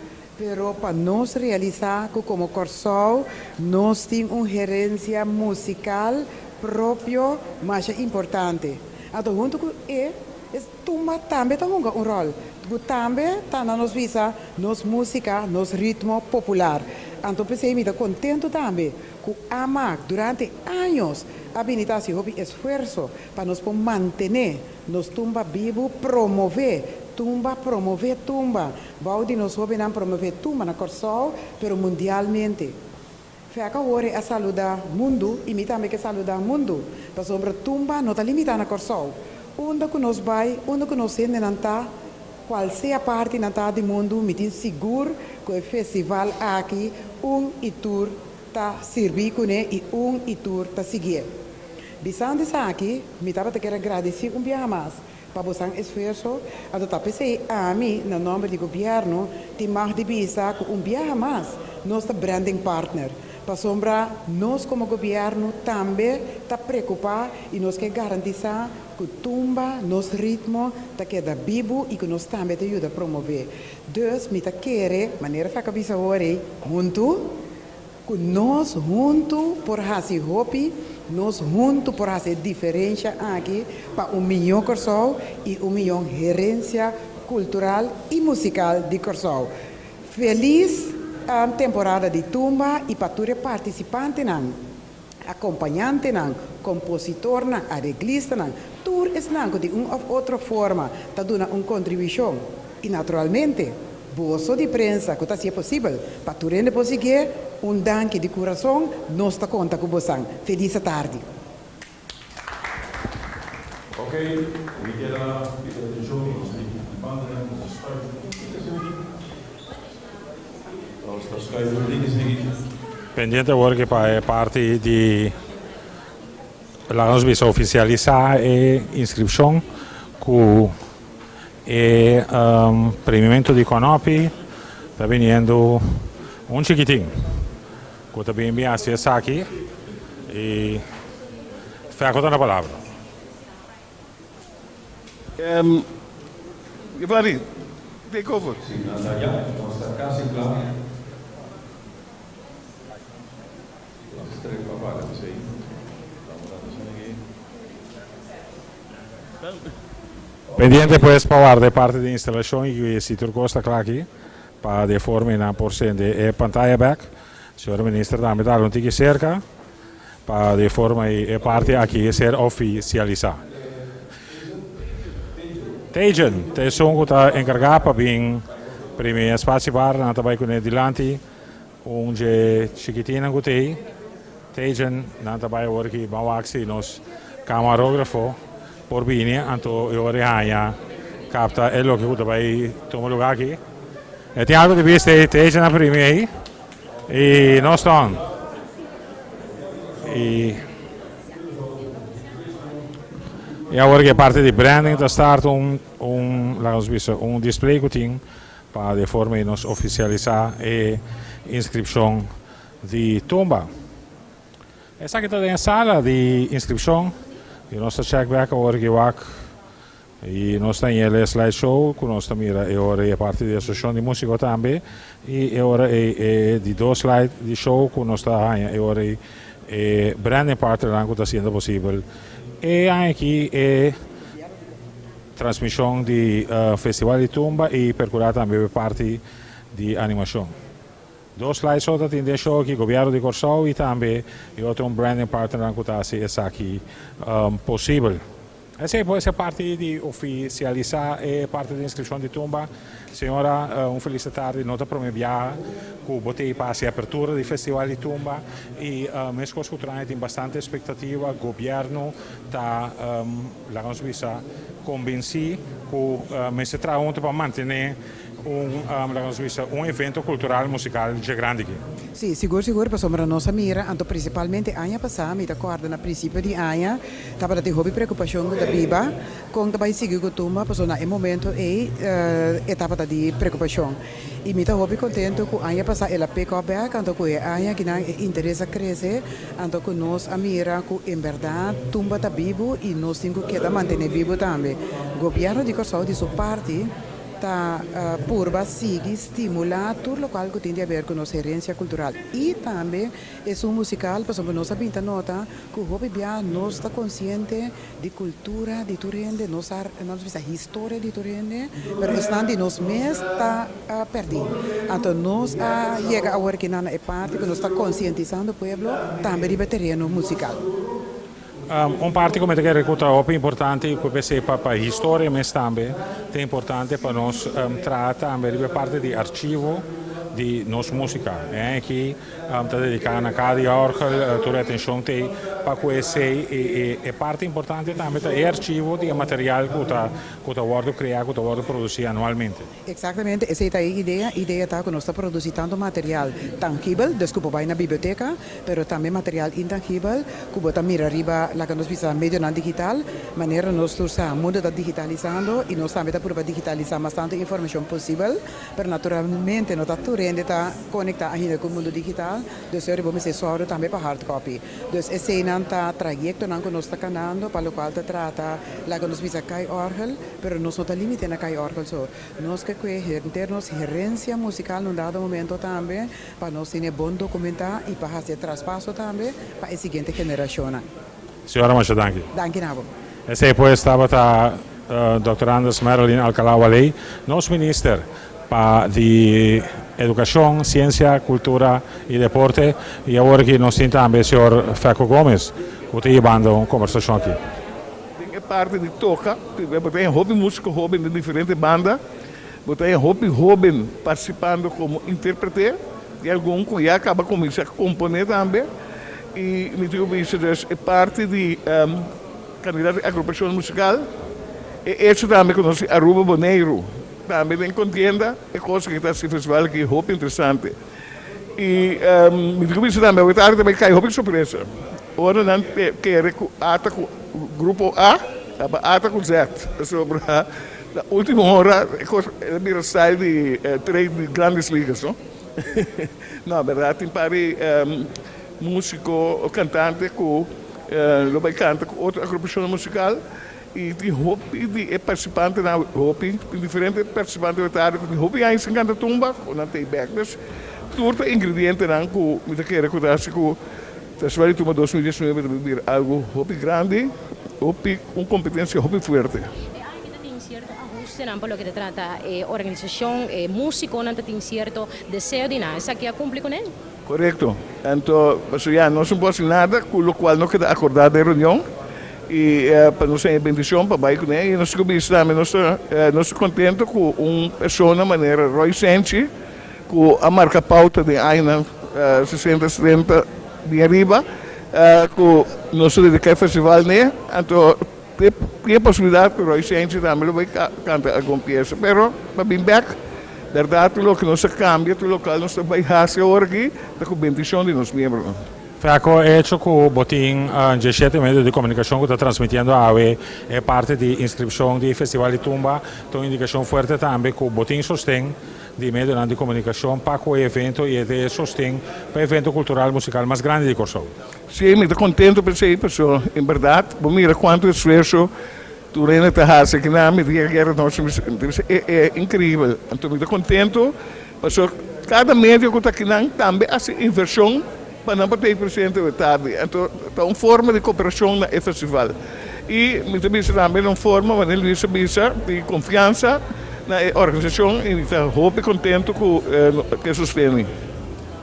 Pero pa nos realisá ku komo Kòrsou nos tin un herensia musikal propio masha importante. Anto huntu ku e es tumba tambe ta hunga un ròl ku tambe ta na nos bisa nos músika, nos ritmo popular. Anto p'esei mi ta kontentu tambe ku amak durante años a bini ta hasi hopi esfuerso pa nos por mantené nos tumba bibu, promové tumba, promové tumba bou di nos hóbennan, promové tumba na Kòrsou pero mundialmente. Fèk awor e a saludá mundu i mi tambe ke saludá mundu, pasobra tumba no ta limitá na Kòrsou. Unda ku nos bai, unda ku nos hendenan ta, kual sea parti nan ta di mundu, mi tin sigur ku e festival aki un i tur ta sirbi kuné i un i tur ta siguié. Bisando esaki, mi tabata kier a gradisí un biaha mas pa bosan esfuerso, anto ta p'esei ami, na nòmber di gobièrnu, tin mag di bisa ku un biaha mas nos ta branding partner, pasobra nos komo gobièrnu tambe ta preokupá i nos ke garantisá ku tumba, nos ritmo, ta keda bibu i ku nos tambe ta yuda promové. Dus mi ta kere, manera Fèk a bisa awor ei, huntu, Ku nos huntu por hasi hopi, nos huntu por hasi e diferensha aki pa un mihó Kòrsou i un mihó herensia kultural i musikal di Kòrsou. Felis temporada di tumba i pa tur e partisipantenan, akompañantenan, kompositornan, areglistanan, tur esnan ku di un òf otro forma ta duna un kontribushon i naturalmente boso di prensa ku ta hasié posibel pa tur hende por siguié, un danki di kurason, nos ta konta ku bosan. Felis atardi. Ok, mi keda pidi atenshon nos tin participantenan ku ta schuif un tiki sigui. Nos ta schuif un tiki sigui. Pendiente awor ke pa e parti di laga nos bisa ofisialisá e inskripshon ku e premimento di Konopi ta biniendo un chikitin ku ta bin bin hasi esaki i Ferco ta na palabra. Giovanni, take over. Si, nan ta ya, nos ta kasi kla. Nos trek pa paga p'esei. Damos atencion aki. Pendiente pues pa warda e parti di instalacion y si tur cos ta cla aki pa di e forma y nan por sende e pantaya bek. Señor Minister tambe ta algun tiki cerca pa di e forma y e parti aki ser oficialisa. Tajan ta esun cu ta encarga pa bin primi e spacio bar nan ta bay cune dilanti un dje chikitinnan cu t'ey. Tajan, nan ta bai awor ki ban wak si nos kamarógrafo por bini, anto e ora e haña kapta e loke ku ta bai tuma lugá aki. E tin algu di bista ei, Tajan a primi ei i nos ton. I i awor ki e parti di branding ta start un un laga nos bisa un display ku tin pa di e forma ei nos ofisialisá e inskripshon Di tumba. Esaki ta den e sala di inscripcion y nos ta check bek awor ki wak y nos ta ñele e slide show cu nos ta mira e ora e parti di asociacion di musico tambe y e ora ey e di dos slide di show cu nos ta haña e ora ey e branding partnernan cu ta haciendo posibel e aña aki e transmision di festival di tumba y percura tambe e parti di animacion. Dos slide so ta tin den show aki, Gobièrnu di Kòrsou i tambe e otro un branding partnernan ku ta hasi esaki posibel. Esei por esei parti di ofisialisá e parti di inskripshon di tumba. Señora, un felis tardi. No ta promé biaha ku bo ta ei pa hasi apertura di festival di tumba i meskos ku tur aña tin bastante espektativa. Gobièrnu ta, laga nos bisa, kombensí ku mester traha huntu pa mantené Un, laga nos bisa, un evento cultural musical dje grandi aki. Sí, sigur sigur, pasobra nos a mira, anto principalmente aña pasá, mi ta corda na principio di aña, tabata tin hopi preocupacion cu ta biba, con ta bay sigui cu tumba, pasobra na e momento ey e tabata di preocupacion. Y mi ta hopi contento cu aña pasá el a pick up bek, anto cu e aña akinan e interes a crece, anto cu nos a mira cu en berdad tumba ta bibu y nos tin cu keda mantene bibu tambe. Gobierno di Corsou di su parti. ta purba sigui stimulá tur lokual ku tin di aber ku nos herensia kultural i tambe esun musikal pasobra nos a bin ta nota ku hopi bia nos ta konsiente di kultura di tur hende, nos a nos bisa historia di tur hende, pero esnan di nos mes ta pèrdí. Anto nos a yega awor aki nan na e parti ku nos ta konsientisando pueblo tambe riba e tereno musikal. Un parti ku mi ta kere ku ta hopi importante i ku p'esei pa pa historia mes tambe ta importante pa nos traha tambe riba e parti di archivo di nos musika. E aki ta dediká na kada di òrgel, tur e atenshon t'ei pa ku esei i e parti importante tambe ta e archivo di e material ku ta ku ta wòrdu kreá, ku ta wòrdu produsí anualmente. Exactamente, esey ta e idea. Idea ta cu nos ta produci tanto material tangibel, dus cu bo bay na biblioteca, pero tambe material intangibel cu bo ta mira riba, laga nos bisa, medionan digital. Manera nos tur sa, mundo ta digitalisando y nos tambe ta purba digitalisa mas tanto informacion posibel, pero naturalmente no ta tur hende ta conecta ainda cu mundo digital, dus ora bo mester sòru tambe pa hard copy. Dus eseynan ta trayectonan cu nos ta canando pa locual ta trata, laga nos bisa, cay orgel, Pero nos no ta limite na kai orgel so. Nos ke kue henter nos herencia musical na un dado momento tambe pa nos tene bon documenta y pa haci e traspaso tambe pa e siguiente generacionnan. Señora masha danki. Danki na bo. Esey pues tabata Dòkter Anders Marilyn Alcalá Waley, nos Minister pa di Educacion, Ciencia, Cultura y Deporte y awor aki nos tin tambe señor Feco Gomez cu ta yibando un conversacion aki. Den e parti di toka, bo ta haña hopi músiko hóben den diferente banda, bo ta haña hopi hóben partisipando komo intérprete i algun ku ya kaba kuminsá komponé tambe. I mi tin ku bisa dus e parti di kandidat di agrupashon musikal, e echo tambe ku nos tin Aruba Boneiru tambe den kontienda, e kos ku ta hasi festival aki hopi interesante. I mi tin ku bisa tambe awe tardi ta bai kai hopi sorpresa. Ora nan kere ku A ta ku grupo A, aba A ta ku Z. Pasobra na ultimo ora e kos a bira style di trade di Grandes Ligas, no? No, bèrdat tin par di músiko o kantante ku lo bai kanta ku otro agrupashonnan musikal i tin hopi di e partisipantenan, hopi, tin diferente partisipante awe tardi ku tin hopi aña sin kanta tumba ku nan ta ei bèk. Dus tur ta ingredientenan ku mi ta kere ku ta hasi ku Festival di Tumba 2019 ta bira algu hopi grandi, hopi un competencia hopi fuerte. E aña ta tin cierto ahustenan pa loke ta trata e organisacion, e musiconan ta tin cierto deseo di nan. Esaki a cumpli cune? Corecto. Anto, pasobra ya nos no por haci nada cu locual no keda acorda den reunion y pa nos haña bendicion pa bay cune y nos tin cu bisa tambe nos ta nos ta contento cu un persona manera Roy Senchi cu a marca pauta den añanan sesenta, setenta di ariba cu nos ta dedica e festival n'e, anto tin e posibilidad cu Roy Senchi tambe lo bay canta algun pieza, pero pa bin bek, berdad tur loke nos a cambia, tur local nos ta bay haci awor aki ta cu bendicion di nos miembronan. Flaco hecho cu bo tin diesshete medio di comunicacion cu ta transmitiendo awe e parti di inscripcion di Festival di Tumba ta un indicacion fuerte tambe cu bo tin sosten di medionan di komunikashon pa ku e evento i e ta e sosten pa e evento kultural musikal mas grandi di Kòrsou. Sí, mi ta kontentu pa esei, pasobra en bèrdat bo mira kuantu esfuerso tur hende ta hasi akinan, mi ta yega guera nochi, mi ta bisa e e inkreibel. Anto mi ta kontentu pasobra kada medio ku ta akinan tambe hasi invershon pa nan por ta ei presente awe tardi. Anto ta un forma di koperashon na e festival. I mi ta bisa tambe na un forma, manera Luis a bisa, di konfiansa na e organisashon i mi ta hopi kontentu ku ke sosteni.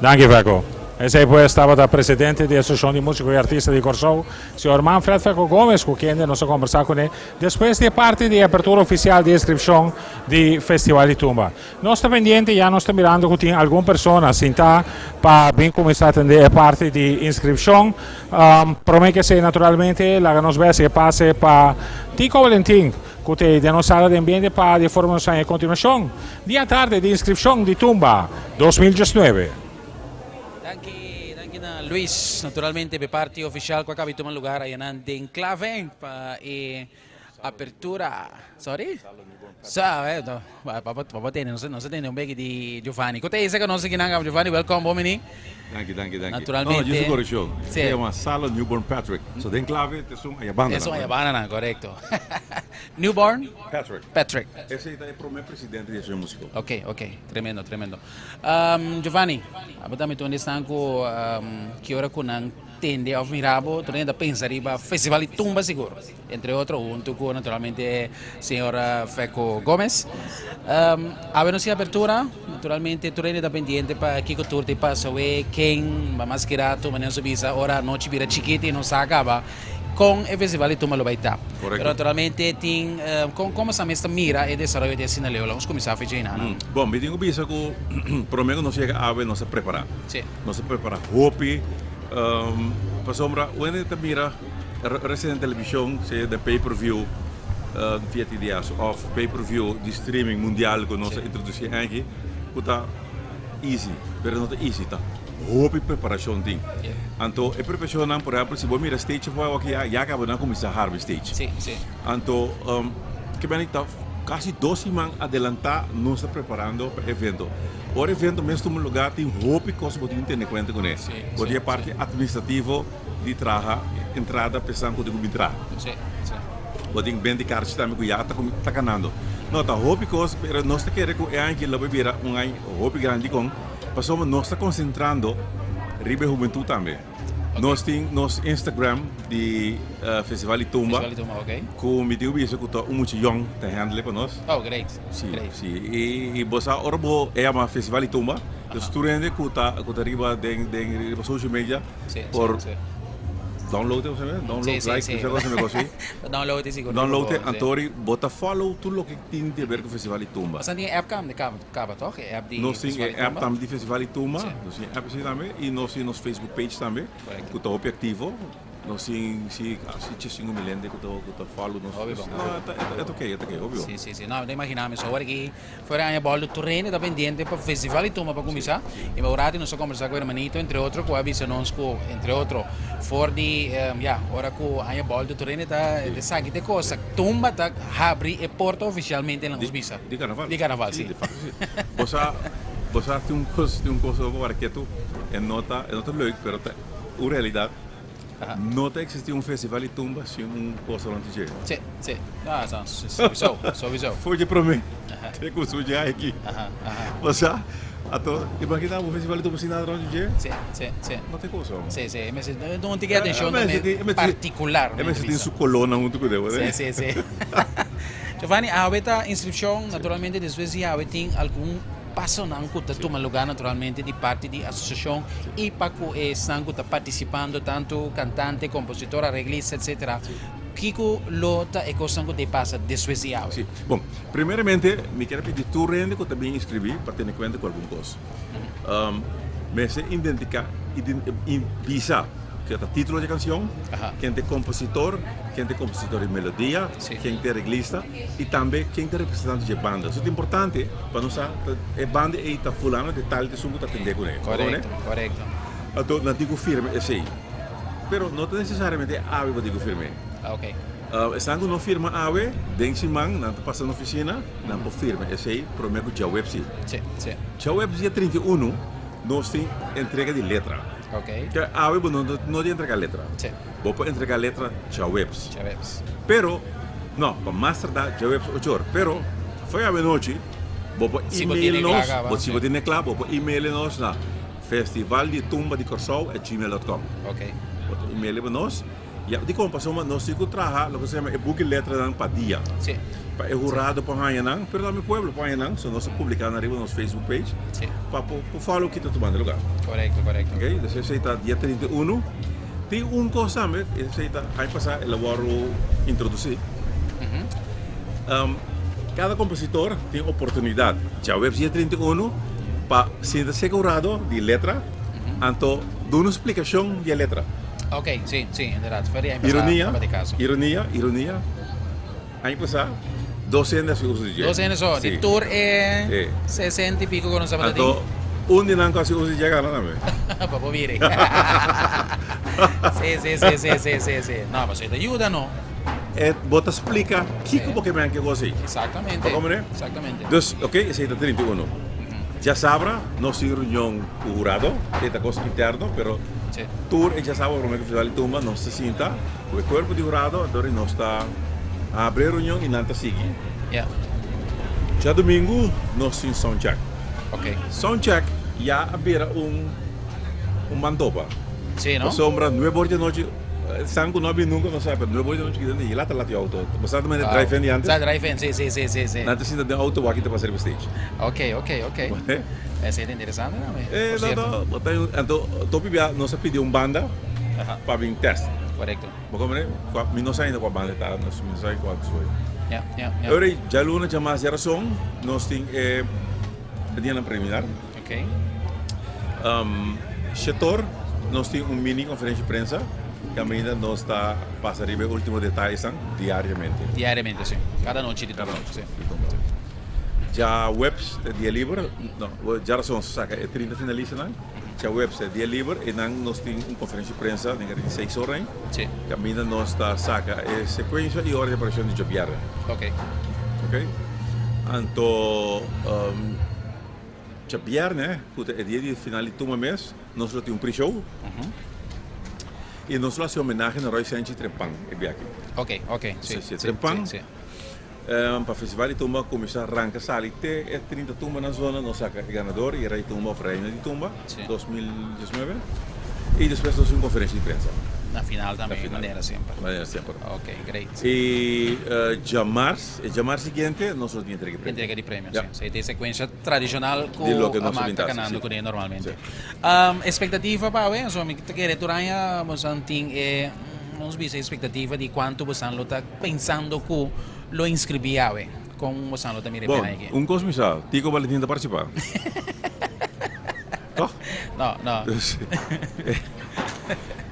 Danki Feco. Esei pues tabata presidente di Asosiashon di Músiko i Artista di Kòrsou, señor Manfred Feco Gomez, ku kende nos a kombersá kuné despues di e parti di e apertura ofisial di inskripshon di Festival di Tumba. Nos ta pendiente, ya nos ta mirando ku tin algun persona sintá pa bin kuminsá atendé e parti di inskripshon. Promé ku esei naturalmente laga nos bes e pase pa Tico Valentin ku ta ei den nos sala di ambiente pa di forma nos haña e kontinuashon di atardi di inskripshon di Tumba 2019. Danki, danki na Luis. Naturalmente p'e parti ofishal ku a kaba di tuma lugar ayanan den Clave pa e Apertura, sorry? Sa, eh, no, papa, papa tende, no se tende un beki di Giovanni. Kote ese conoce kinan kaba Giovanni, welcome, bon bini. Danki, danki, danki. Naturalmente. No, no, justo corrección. Sí. Se llama Sala Newborn Patrick. So den clave, te son ayabanda. Te son ayabanda, correcto. Newborn? Patrick. Patrick. Esei ta e prome presidente di Asociacion Musico. Ok, ok. Tremendo, tremendo. Um, Giovanni, abo tambe tu esnan ku um, ki ora ku nan tende of mira bo, tu ta pensa riba Festival di Tumba sigur. Entre otro, hunto ku naturalmente señor Feco Gomez. Um, awe nos tin apertura, naturalmente tur hende ta pendiente pa kiko tur ta pasa awe, ken ba mas kirato, manera nos a bisa ora anochi bira chikito y nos sa kaba con e Festival di Tumba lo bay ta. Correcto. Pero naturalmente tin, con como sa mes ta mira e desaroyo di asina leu, laga nos cuminsa afe djei nan. Bon, mi tin cu bisa cu prome cu nos yega awe nos a prepara. Si. Nos a prepara hopi, pasobra wende ta mira Recién den television, sea den pay per view via TDS of pay per view di streaming mundial cu nos a introduci aki, cu ta easy, pero no ta easy, ta hopi preparacion tin. Anto e preparacionnan, por ehempel, si bo mira stage of awor aki ya, ya caba nan a cuminsa harbi stage. Anto ke bini ta casi dos siman adelanta nos ta preparando pa e evento. Ora e evento mes tuma lugar tin hopi cos bo tin tene cuenta cune. Bo tin e parti administrativo. Di traha entrada pesan ku tin ku bin traha. Sí, sí. Bo tin benti karchi tambe ku ya ta ta kanando. No, ta hopi kos, pero nos ta kere ku e aña aki lo bai bira un aña hopi grandi dikon? Pasobra nos ta konsentrando riba e hubentut tambe. Nos tin nos Instagram di Festival di Tumba. Festival di Tumba, ok. Ku mi tin ku bisa ku ta un mucha yòn ta handle pa nos. Oh, great. Sí, sí. I bo sa ora bo e yama Festival di Tumba, dus tur hende ku ta ku ta riba den den riba social media Sí, Por sí, sí. download, o sea, download, Sí, sí, like, sí. no sé cosa me cosa así. Download e sigur. Download, Sí. antori, bota follow tur loke tin di haber ku Festival di Tumba. Pasan tin app kam de kaba toch? E app di Nos tin Festival e di app Tumba. tambe di Festival di Tumba, Sí. nos tin app así tambe i nos tin nos Facebook page tambe, Correcto. ku ta hopi aktivo. Nos tin si casi 5 mil hende ku ta ku ta follow nos. Hopi bon. No, e ta e ta oké, e ta oké, hopi bon. Sí, sí, sí. No, mi ta imagina mi so awor aki Fuera aña boldo tur hende ta pendiente pa Festival di Tumba pa cuminsa. Y pa un rato nos a conversa cu hermanito entre otro cu a bisa nos cu entre otro for di ya ora cu aña boldo tur hende ta esaki ta e cosa Tumba ta habri e porta oficialmente na nos bisa. Di carnaval. Di carnaval si. Di facto si. Bo sa bo sa tin un cos tin un cos loco wara ketu e no ta e no ta leuk pero ta un realidad. No ta existi un festival di tumba sin un cosa rond dje. Sí, sí. No, so, sowieso, sowieso. Voor dje prome te cu su dje aki. Bo sa, ato imagina un festival di tumba sin nada rond dje. Sí, sí, sí. No ta cosa. Sí, sí. E mester duna un tiki atencion tambe particular. E mester tin su colona hunto cu dje. Sí, sí, sí. Giovanni, awe ta inscripcion, naturalmente despues di awe tin algun Pasonan ku ta tuma lugá naturalmente di parti di asosiashon i pa ku esnan ku ta partisipando, tantu kantante, kompositor, areglista, etsetera. Kiko lo ta e kosnan ku ta e pasa despues di awe? Sí. Bon, primeramente mi kier a pidi tur hende ku ta bin inskribí pa tene kuenta ku algun kos. Mester identiká, bisa ke ta título di e kanshon, ken ta e kompositor, ken ta e kompositor di melodia, ken ta e areglista. I tambe ken ta representante dje banda. Eso ta importante pa nos sa ta e banda ei ta fulano de tal esun ku ta atendé kuné. Korekto, korekto. Anto nan tin ku firma esei. Pero no ta nesesariamente awe bo tin ku firm'é. Oké. Esnan ku no firma awe, den siman nan ta pasa na ofisina, nan por firma esei promé ku djaweps. Sí, sí. Djaweps dia 31 nos tin entrega di letra. Oké. Ke awe bo no no tin entrega letra. Sí. Bo por entrega letra djaweps. Djaweps. Pero, no, pa mas tardá djaweps ocho or. Pero, fo'i awenochi, bo por Si bo email tene nos, kla kaba, bo, si sí. bo tene kla, bo por email nos na festivalditumbadicòrsou@gmail.com. Ok. Bo ta email riba nos. Ya, dikon? Pasobra nos tin ku traha loke se yama e buki letranan pa dia. Sí. Pa e hurado por haña nan, pero tambe pueblo por haña nan. So nos ta publiká nan riba nos Facebook page. Sí. Pa por por follow kita tumando lugá. Korekto, korekto. Ok, dus esei ta dia 31. Tin un kos tambe, esei ta aña pasá el a wòrdu introdusí. Kada kompositor tin oportunidat djaweps dia 31 pa sinta serka hurado di letra, anto duna un splikashon di e letra. Ok, si, si, inderdaad. For di aña pasá Ironia, tabata e kaso. ironia, ironia. Aña pasá dos hende a hasi uso di dje. Dos hende so, di Si. tur e Si. sesenta i piko ku nos tabata tin. Anto un di nan ku a hasi uso di dje a gana tambe. Pa bo biri. Si, si, si, si, si, si, si. No, pasobra e ta yuda no. E bo ta splika kiko bo ke men ke kos ei. Exactamente. Bo komprende? Exactamente. Dus, ok, esei ta 31. Djasabra nos tin reunion ku hurado, esei ta kos interno, pero tur e djasabra prome ku Festival di Tumba nos ta sinta ku e kuerpo di hurado, dor di nos ta. Habri e reunion i nan ta sigui. Ja. Djadumingu nos tin soundcheck. Ok. Soundcheck ya a bira un un mantopa. Sí, no? Pasobra nuebe or di anochi, esnan ku no a bini nunka no sa, pero nuebe or di anochi kidan di lata lata e outo. Bo sa ta manera drive in di antes? Sa drive in, sí, sí, sí, sí, sí. Nan ta sinta den outo wak ta pasa riba stage. Ok, ok, ok. Esei ta interesante tambe. Eh, no, no, bo ta anto topi bia nos a pidi un banda pa bin test. Korekto. Bo komprende? Kua, mi no sa ainda kua banda ta, nos mi no sa kua soy. Ja, ja, ja. Ora djaluna djamas djarason nos tin e dianan preliminar. Ok. Shetor nos tin un mini konferensha di prensa kaminda nos ta pasa riba e ultimo detayesnan diariamente. Diariamente, si. Kada nochi di Kada nochi di tumba. Djaweps ta e dia liber, no, djarason sa saka e 30 finalistanan. Djaweps ta e dia liber i nan nos tin un konferensha di prensa den di seis ora ei. Si. Kaminda nos ta saka e sekuensha i ora di aparishon di djabièrnè. Ok. Ok. Anto djabièrnè ku ta e dia di final di tumba mes nos lo tin un pre-show. I nos lo hasi homenahe na Roy Senchi Trempan e biaha aki. Ok, ok. Si, si, Trempan. Si. Pa Festival di Tumba cuminsa ranca sali te e 30 tumba na zona nos saca e ganador y e rey tumba of reina di tumba 2019 y despues nos haci un conferencia di prensa. Na final tambe manera semper. Manera semper. Ok, great. Y djamars, e djamars siguiente nos lo tin entrega di premio. Entrega di premio, si. Si, ta e secuencia tradicional cu Di loke nos a Amak bin ta ta haci, canando si. cune normalmente. Si. Expectativa pa awe, so mi ta kere tur aña boso tin e. Nos bisa expectativa di cuanto bosan lo ta pensando cu lo inscribi awe. Con bosan lo ta mira e Bon, biahe aki? un cos mi sa, Tico Valentin ta participa. Toch? No, no. Dus,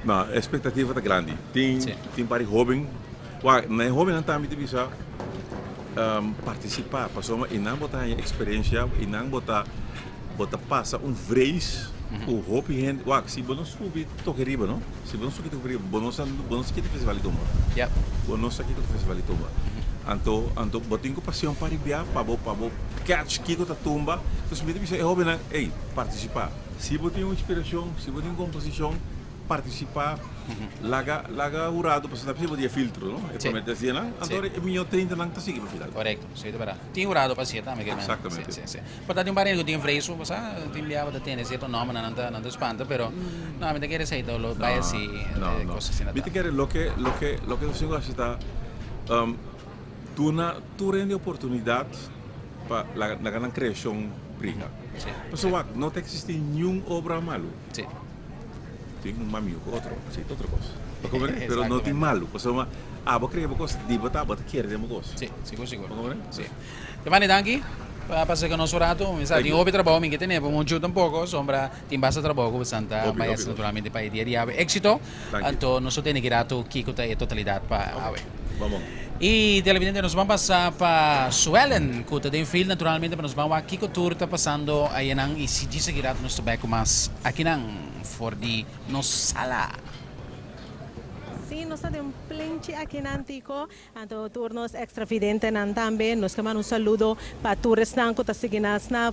no, expectativa ta grandi. Tin, tin par di hoben, wak, na e hobennan tambe ta bisa participa, pasobra einan bo ta haña experiencia, einan bo ta, bo ta pasa un vrees ku hopi hende, wak, si bo no subi toke riba no, si bo no subi toke riba bo no sa bo no sa kita festival di tumba, bo no sa kiko ta festival di tumba, anto anto bo tin ku pasion pa ribia pa bo pa bo catch kiko ta tumba, entonces mi ta bisa e hobennan ey participa, si bo tin un inspiracion, si bo tin un composicion. Partisipá, laga laga hurado pasobra ta posibel di e filtro, no? E promé tres dianan, anto e mihó 30 nan ta sigui pa final. Korekto, sí ta bèrdat. Tin hurado pa hasié tambe ke men. Eksaktamente. Sí, sí, sí. Por ta tin un par hende ku tin vrees bo sa, tin bia bo ta tende sierto nòmbernan nan ta nan ta spanta, pero no, mi ta kere esei ta lo bai hasi No, no. kos asina Mi ta ta. kere loke loke loke nos tin ku hasi ta duna tur hende oportunidat pa laga laga nan kreashon briga. Pasobra wak, no ta eksistí niun obra malu. Sí. Tin un mamiu ku otro, esei ta otro kos. Bo komprende? Pero no tin malu, pasobra abo krea bo kos, di bo ta, bo ta kere den bo kos. Sí, sigur, sigur. Bo komprende? Sí. Giovanni, danki pa pasa ku nos un ratu. Mi sa tin hopi trabou, mi ke tene bo muchu tampoco, sombra tin basta trabou ku bosan ta bai hasi naturalmente pa e dia di awe. Éxito. Anto nos lo tene ki ratu kiko ta e totalidat pa awe. Bon bon. Y televidente nos ban pasa pa Suellen cu ta den field naturalmente pa nos ban wak kico tur ta pasando ayanan y si djis aki rato nos ta bay cu mas akinan for di nos sala. Sí, nos ta den plenchi akinan Tico, anto tur nos extravidentenan tambe. Nos ke manda un saludo pa tur esnan cu ta sigui nas na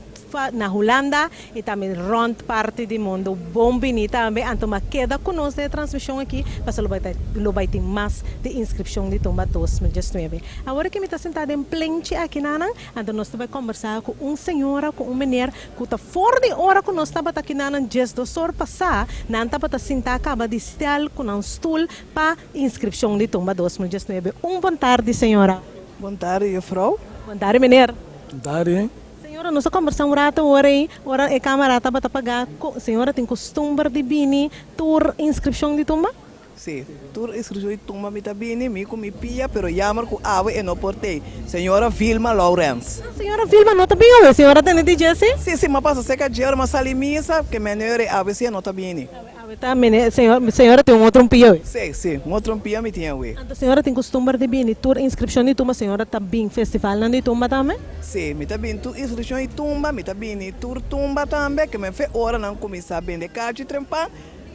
na Hulanda y tambe rond parti di mundo. Bon bini tambe. Anto ma keda cu nos den e transmision aki pasobra lo bay ta lo bay tin mas di inscripcion di Tumba 2019. Awor aki mi ta sinta den plenchi aki nanan, anto nos ta bay combersa cu un señora cu un meneer cu ta for di ora cu nos tabata aki nanan 12 or pasa, nan tabata sinta caba di stel cu nan stoel pa inscripcion di Tumba 2019. Un bon tardi señora. Bon tardi juffrouw. Bon tardi meneer. Bon tardi. Señora, nos a kombersá un rato ora ei, ora e kamara tabata pagá. Ku señora tin kustumber di bini tur inskripshon di tumba? Sí, tur inskripshon di tumba mi ta bini, mi ku mi pia, pero jammer ku awe e no por tei. Señora Vilma Lourens. Ah, señora Vilma no ta bin awe, señora tende di dje, sí? Sí, sí, mi a pasa serka dje ora mi a sali misa, ke meneer ei awe sí e no ta bini. Awe ta mene, señor, señora tin un otro pia awe? Sí, sí, un otro pia mi tin awe. Anto señora tin costumber di bini tur inscripcion di tumba, señora ta bin festivalnan di tumba tambe? Sí, mi ta bin tur inscripcion di tumba, mi ta bini tur tumba tambe, ke men fe ora nan cuminsa bende karchi trempan,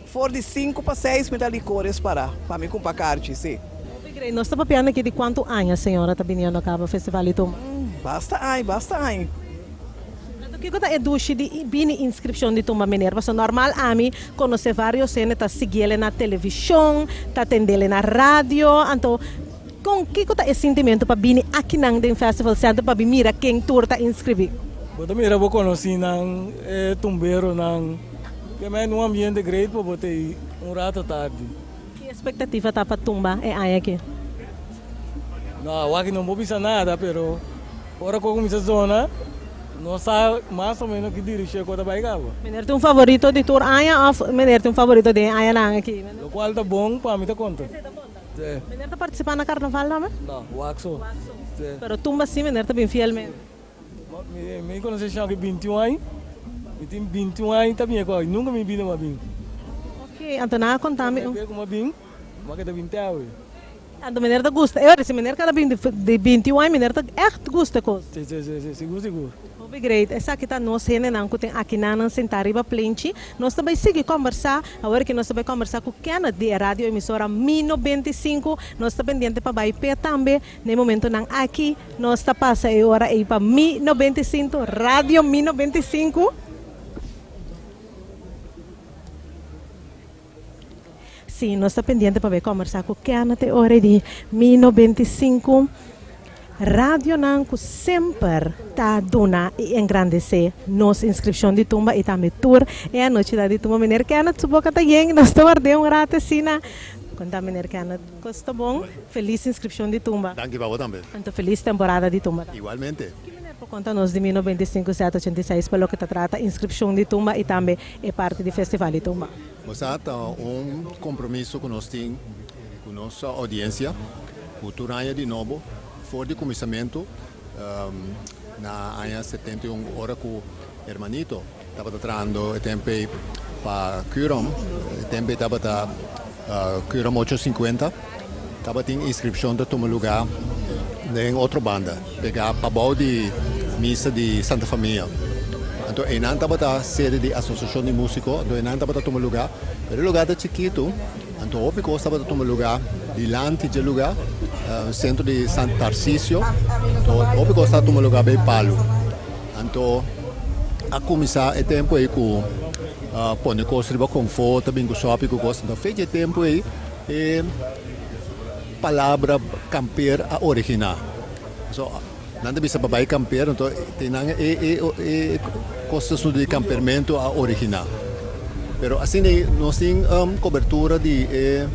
for di sinku pa seis mi ta licores para, pa mi cumpra karchi, sí. Hopi grei, nos ta papiando aki di cuantu aña señora ta biniendo caba festival di tumba? Basta aña, basta aña. Anto kiko ta e dushi di bini inscripcion di tumba meneer? Pasobra normal ami conoce varios hende ta siguiele na television, ta tendele na radio, anto Kon kiko ta e sintimentu pa bini akinan den Festival Center pa bin mira ken tur ta inskribí? Bo ta mira bo konosínan, e tumberonan. Ke mei un ambiente great pa bo ta ei un rato tardi. Ki espektativa ta pa tumba e aña aki? No, awaki no por bisa nada, pero ora ku a kuminsá zona, nos sa mas o menos ki dirishon ku ta bai kaba. Meneer tin un favorito di tur aña òf meneer tin un favorito den e añanan aki? Lokual ta bon pa mi ta konta. Sí. Meneer ta partisipá na karnaval tambe? No, wak so. Sí. Pero tumba sí meneer ta bin fielmente. Mi konosé Shonky bintiun aña, mi tin bintiun aña ta bin akò, nunka mi bida no a bin. Ok, anto nan a konta mi un. Promé bes ku mi a bin, mi a keda bin te awe. Anto meneer ta gusta e ora, si meneer kada bin di 21 aña meneer ta echt gusta e kos. Si, si, si, si, sigur, sigur. Hopi great, esaki ta nos hendenan ku tin akinanan sentá riba plenchi. Nos ta bai sigui kòmbersá, awor ki nos ta bai kòmbersá ku Kenneth di e radio emisora Mi 95. Nos ta pendiente pa bai p'e tambe. Na e momentonan aki nos ta pasa e ora ei pa Mi 95, Radio Mi 95. Sí, nos ta pendiente pa bay combersa cu Kenneth e ora di Mi 95. Radionan cu semper ta duna y engrandece nos inscripcion di tumba y tambe tur e anochinan di tumba. Meneer Kenneth su boca ta yen, nos ta ward'é un rato asina. Conta meneer Kenneth, cos ta bon? Feliz inscripcion di tumba. Danki pa bo tambe. Anto feliz temporada di tumba tambe. Igualmente. Ki meneer por conta nos di Mi 95 786 pa loke ta trata inscripcion di tumba y tambe e parti di festival di tumba? Bo sa ta un kompromiso ku nos tin ku nos oudiensia ku tur aña di nobo for di kuminsamentu na aña 71 ora ku Hermanito tabata trahando e tempu ei pa Curom, e tempu ei tabata Curom ocho sinkuenta, tabatin inskripshon ta tuma lugá den otro banda pegá pabou di misa di Santa Famia. Anto einan tabata sede di Asosiashon di Músiko, anto einan tabata tuma lugá, pero e lugá ta chikitu, anto hopi kos tabata tuma lugá dilanti dje lugá, sentro di San Tarcisio, anto hopi kos tabata tuma lugá bei palu. Anto a kuminsá e tempu ei ku pone kos riba konfó, ta bin ku sòpi ku kos, anto fecha e tempu ei e palabra kamper a originá. So, nan ta bisa pa bai kamper, anto te nan e e e kosnan di kampermentu a originá. Pero asina ei nos tin kobertura di e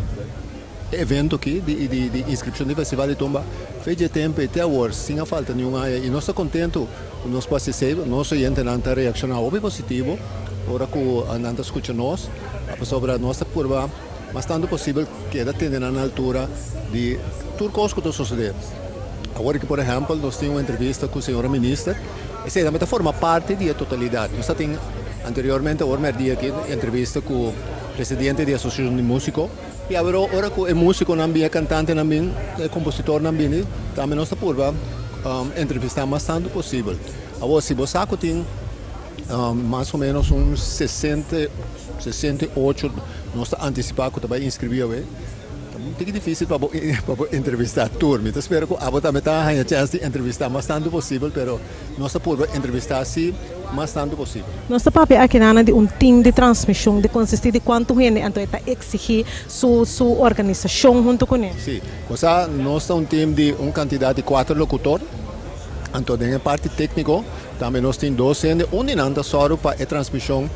evento aki di di di inskripshon di Festival di Tumba fe dje tempu ei te awor sin a falta niun aña i nos ta kontentu ku nos por hasi esei. Nos oyentenan ta reakshoná hopi positivo ora ku nan ta skucha nos pasobra nos ta purba mas tantu posibel keda tene nan na altura di tur kos ku ta sosodé. Awor aki por ehèmpel nos tin un entrevista ku señora minister, esei tambe ta forma parti di e totalidat. Nos ta tin anteriormente awor mèrdia aki entrevista ku presidente di asosiashon di músiko i awor ora ku e músikonan bin, e kantantenan bin, e kompositornan bini tambe nos ta purba entrevistá mas tantu posibel. Awor si bo sa ku tin Mas o menos un sesenta, 68 nos ta antisipá ku ta bai inskribí awe. Ta un tiki difísil pa bo pa bo entrevistá tur. Mi ta spera ku abo tambe ta haña chèns di entrevistá mas tantu posibel, pero nos ta purba entrevistá si mas tantu posibel. Nos ta papia akinan di un tim di transmishon di konsistí di kuantu hende, anto e ta eksigí su su organisashon huntu kuné. Sí, kosá nos ta un tim di un kantidat di kuater lokutor, anto den e parti tékniko Tambe nos tin dos hende, un di nan ta sòru pa e transmishon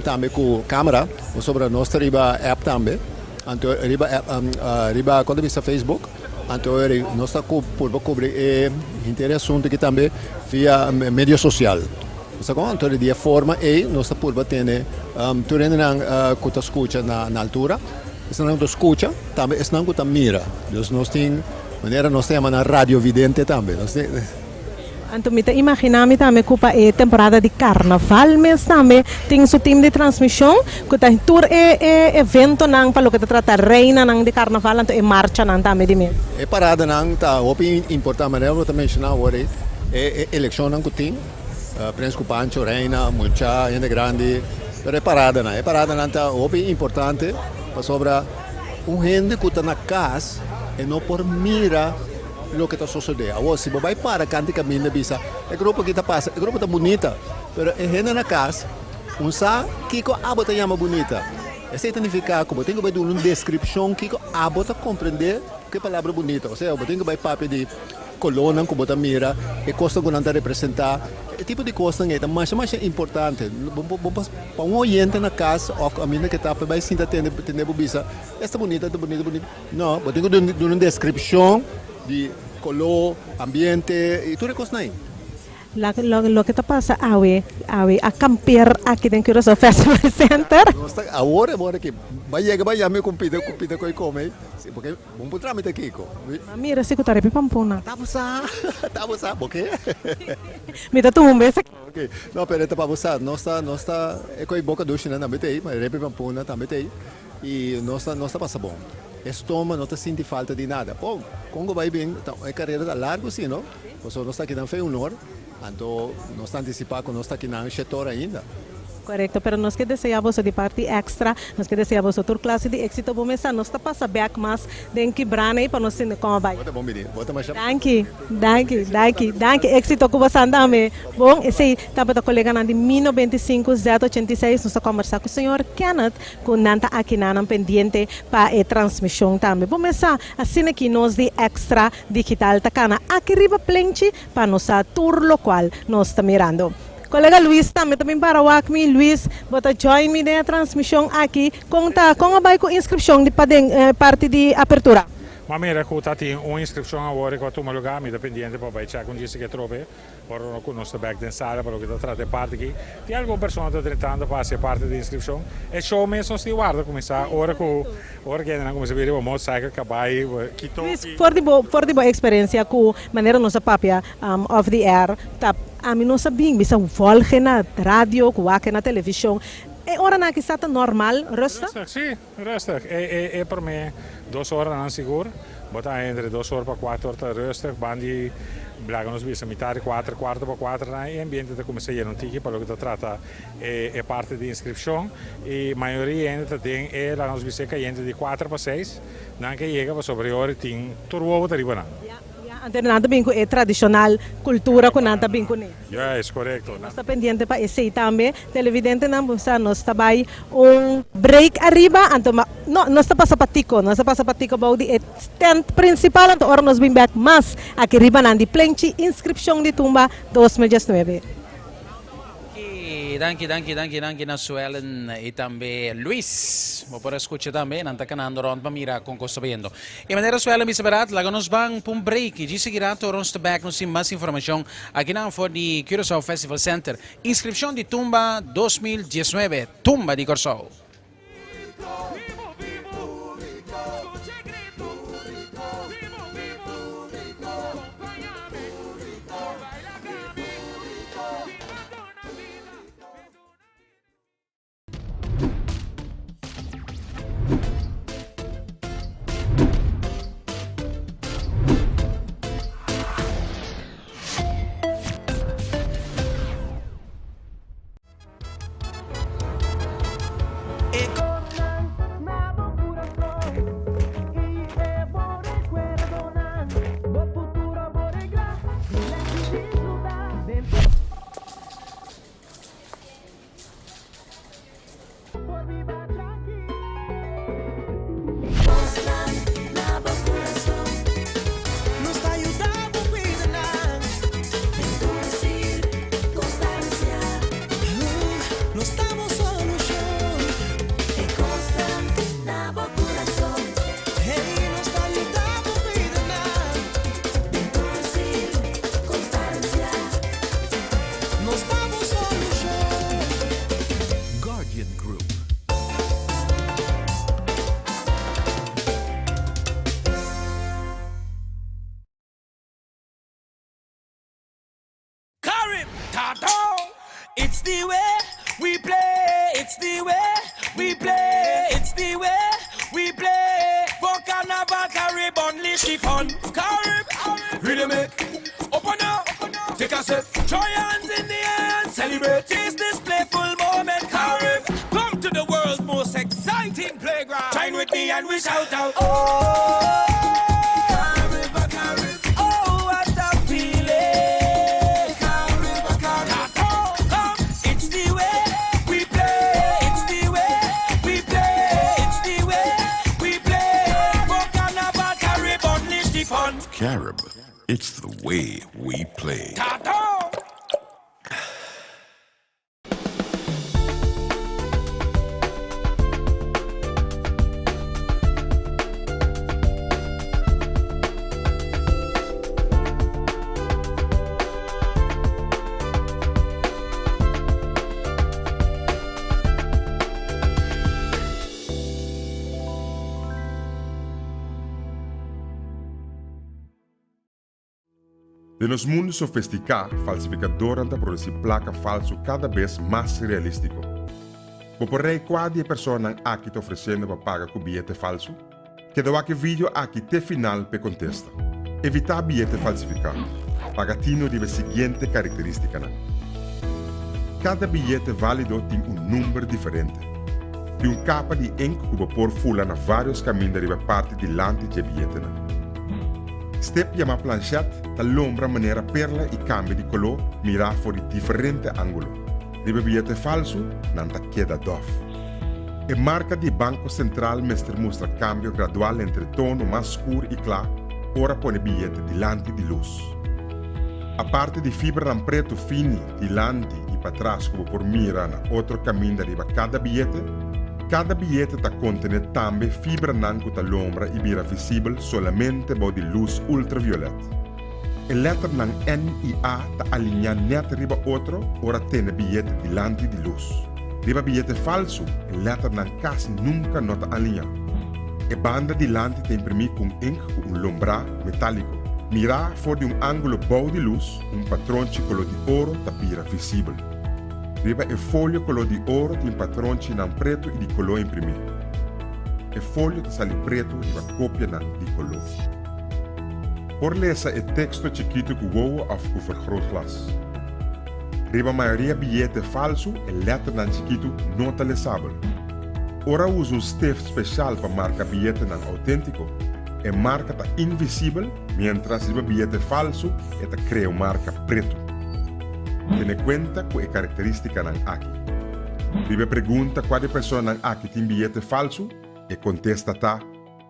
tambe ku kamera, pasobra nos ta riba app tambe, anto riba app riba kon ta bisa Facebook, anto nos ta purba kubri e henter e asuntu aki tambe via medio sosial. Sa kon? Anto di e forma ei nos ta purba tene tur hendenan ku ta skucha na altura, esnan ku ta skucha tambe esnan ku ta mira. Dus nos tin manera nos ta yama nan radiovidente tambe. Anto mi ta imaginá mi tambe ku pa e temporada di karnaval mes tambe tin su tim di transmishon ku ta tur e e eventonan pa loke ta trata reinanan di karnaval anto e marchanan tambe di mes. E paradanan ta hopi importante manera bo ta menshoná awor ei e elekshonnan ku tin Prins ku Pancho, reina, mucha, hende grandi pero e paradanan e paradanan ta hopi importante pasobra un hende ku ta na kas e no por mira loke ta sosodé. Awor, si bo bai para kant di kaminda bisa, E grupo aki ta pasa, e grupo ta bunita, pero e hende na kas un sa kiko abo ta yama bunita. Esei ta nifiká ku bo tin ku bai duna un deskripshon kiko abo ta komprendé ku e palabra bunita. Osea, bo tin ku bai papia di kolónan ku bo ta mira, e kosnan ku nan ta representá. E tipo di kosnan ei ta masha masha importante. Bo bo pa un oyente na kas òf kaminda ku e ta pa e bai sinta tende tende bo bisa, Esta bunita, esta bunita, bunita. No, bo tin ku duna un deskripshon di koló, ambiente i tur e kosnan ei. Loke ta pasa awe, awe a kampeer aki den Curaçao Festival Center. Nos ta awor e bora ki bai yega bai yami ku pida ku pida koi kome si porque bon por tramita kiko. Ma mira si ku ta repi pampuna. Ta bo sa, ta bo sa, bo ke? Mi ta tuma un bes aki. Ok, no pero e ta pa bo sa, nos ta nos ta e koi boka dushinan tambe ta ei, ma e repi pampuna tambe ta ei i nos ta nos ta pasa bon. E stoma no ta sinti falta di nada. Bon, kon ku bai bin ta e karera ta largu si no. Pasobra nos ta akinan fe honor, anto nos ta antisipá ku nos ta akinan shetor ainda. Korekto, pero nos ke deseá boso di parti extra, nos ke deseá boso tur klase di éksito. Bo mesa nos ta pasa bèk mas den kibrana ei pa nos tende kon a bai. Bo ta bon bini, bo ta masha. Danki, danki, danki, danki. Éksito ku bosan tambe. Bon, esei tabata koleganan di Mi 95 Z 86. Nos ta kòmbersá ku señor Kenneth ku nan ta akinanan pendiente pa e transmishon tambe. Bo mesa asina ki nos di extra Digital ta kana aki riba plenchi pa nos sa tur lokual nos ta mirando. Kolega Luis tambe ta bin para wak mi. Luis, bo ta join mi den e transmishon aki. Kon ta? Kon a bai ku inskripshon di paden parti di apertura? Ma mira ku ta tin un inskripshon awor ku a tuma lugá. Mi ta pendiente pa bai chèk un djis ke trobe. Ora no ku nos ta bek den sala pa loke ta trata e parti aki, tin algun persona ta drentando pa hasi e parti di inskripshon. E show mes nos tin warda kuminsá ora ku ora ku hendenan kuminsá bira riba motorcycle, kabai, ki Luis, toki. for di bo for di bo eksperensia ku manera nos a papia off the air ta ami no sa bin bisa volge na radio ku wak na televishon e oranan aki sa ta normal rustig? Rustig, si, rustig. E e e promé dos oranan sigur. Bo ta entre dos or pa kuater or ta rustig, ban di laga nos bisa mitar di kuater, kuarto pa kuater nan e ambiente ta kuminsá yena un tiki pa loke ta trata e e parti di inskripshon i mayoria hende ta den e laga nos bisa e kayente di kuater pa seis nan ke yega pasobra e ora tin tur wowo ta riba nan. Ya, anto nan ta bin ku e tradishonal kultura ku nan ta bin kuné. Ya, es korekto. Nos ta pendiente pa esei tambe. Televidentenan, bo sa nos ta bai un break ariba, anto ma, no, nos ta pasa pa Tico, nos ta pasa pa Tico bou di e tent principal, anto ora nos bin bek mas aki riba nan di plenchi inscripcion di Tumba 2019. Danki, danki, danki, danki, danki na Suellen y tambe Luis. Bo por a scucha tambe, nan ta canando rond pa mira con cos ta bayendo. E manera Suellen bisa berat, laga nos ban pa un break y djis sigui rato ora nos ta bek nos tin mas informacion akinan for di Curaçao Festival Center. Inscripcion di Tumba 2019, Tumba di Corsou. Guardian Group. Carib Tato. It's the way we play, it's the way we play, it's the way we play. For Carnival Carib, unleash the fun. Carib, rhythm it. Open up, take a sip, throw your hands in the air and celebrate. Taste this playful moment, Carib. Come to the world's most exciting playground. Join with me and we shout out. Oh, Carib, Carib. Oh, what a feeling. Carib, Carib. Come, it's the way we play. It's the way we play. Carib, it's the way we play. Den nos mundu sofistiká, falsifikadornan ta produsí plaka falsu kada bes mas realístiko. Bo por rei kua di e personanan aki ta ofresiendo pa paga ku biyete falsu? Keda wak e video aki te final p'e kontesta. Evitá biyete falsifiká. Paga tino riba e siguiente karakterístikanan. Kada biyete válido tin un number diferente. Tin un kapa di ink ku bo por fula na vários kaminda riba e parti dilanti dje biyetenan. Step yamá planchèt ta lombra manera perla i kambia di koló mirá for di diferente ángulo. Riba biyete falsu nan ta keda dòf. E marka di Banko Sentral mester mustra kambio gradual entre tono mas skur i kla ora pone biyete dilanti di lus. Aparte di fibranan pretu fini dilanti i patras ku bo por mira na otro kaminda riba kada biyete, kada biyete ta kontené tambe fibranan ku ta lombra i bira visibel solamente bou di lus ultraviolet. E lèternan N i A ta alineá nèt riba otro ora tene biyete dilanti di lus. Riba biyete falsu, e lèternan kasi nunka no ta alineá. E banda dilanti ta imprimí ku un ink ku un lombrá metáliko. Mirá for di un ángulo bou di lus, un patronchi koló di oro ta bira visibel. Riba e folio koló di oro tin patronchinan pretu i di koló imprimí. E folio ta sali pretu riba kopianan di koló. Por lesa e teksto chikitu ku wowo òf ku vergrootglas. Riba mayoria biyete falsu e lèternan chikitu no ta lesabel. Ora usa un stift speshal pa marka biyetenan outéntiko, e marka ta invisibel miéntras riba biyete falsu e ta krea un marka pretu. Tene kuenta ku e karakterístikanan aki. Riba e pregunta kua di e personanan aki tin biyete falsu, e kontesta ta,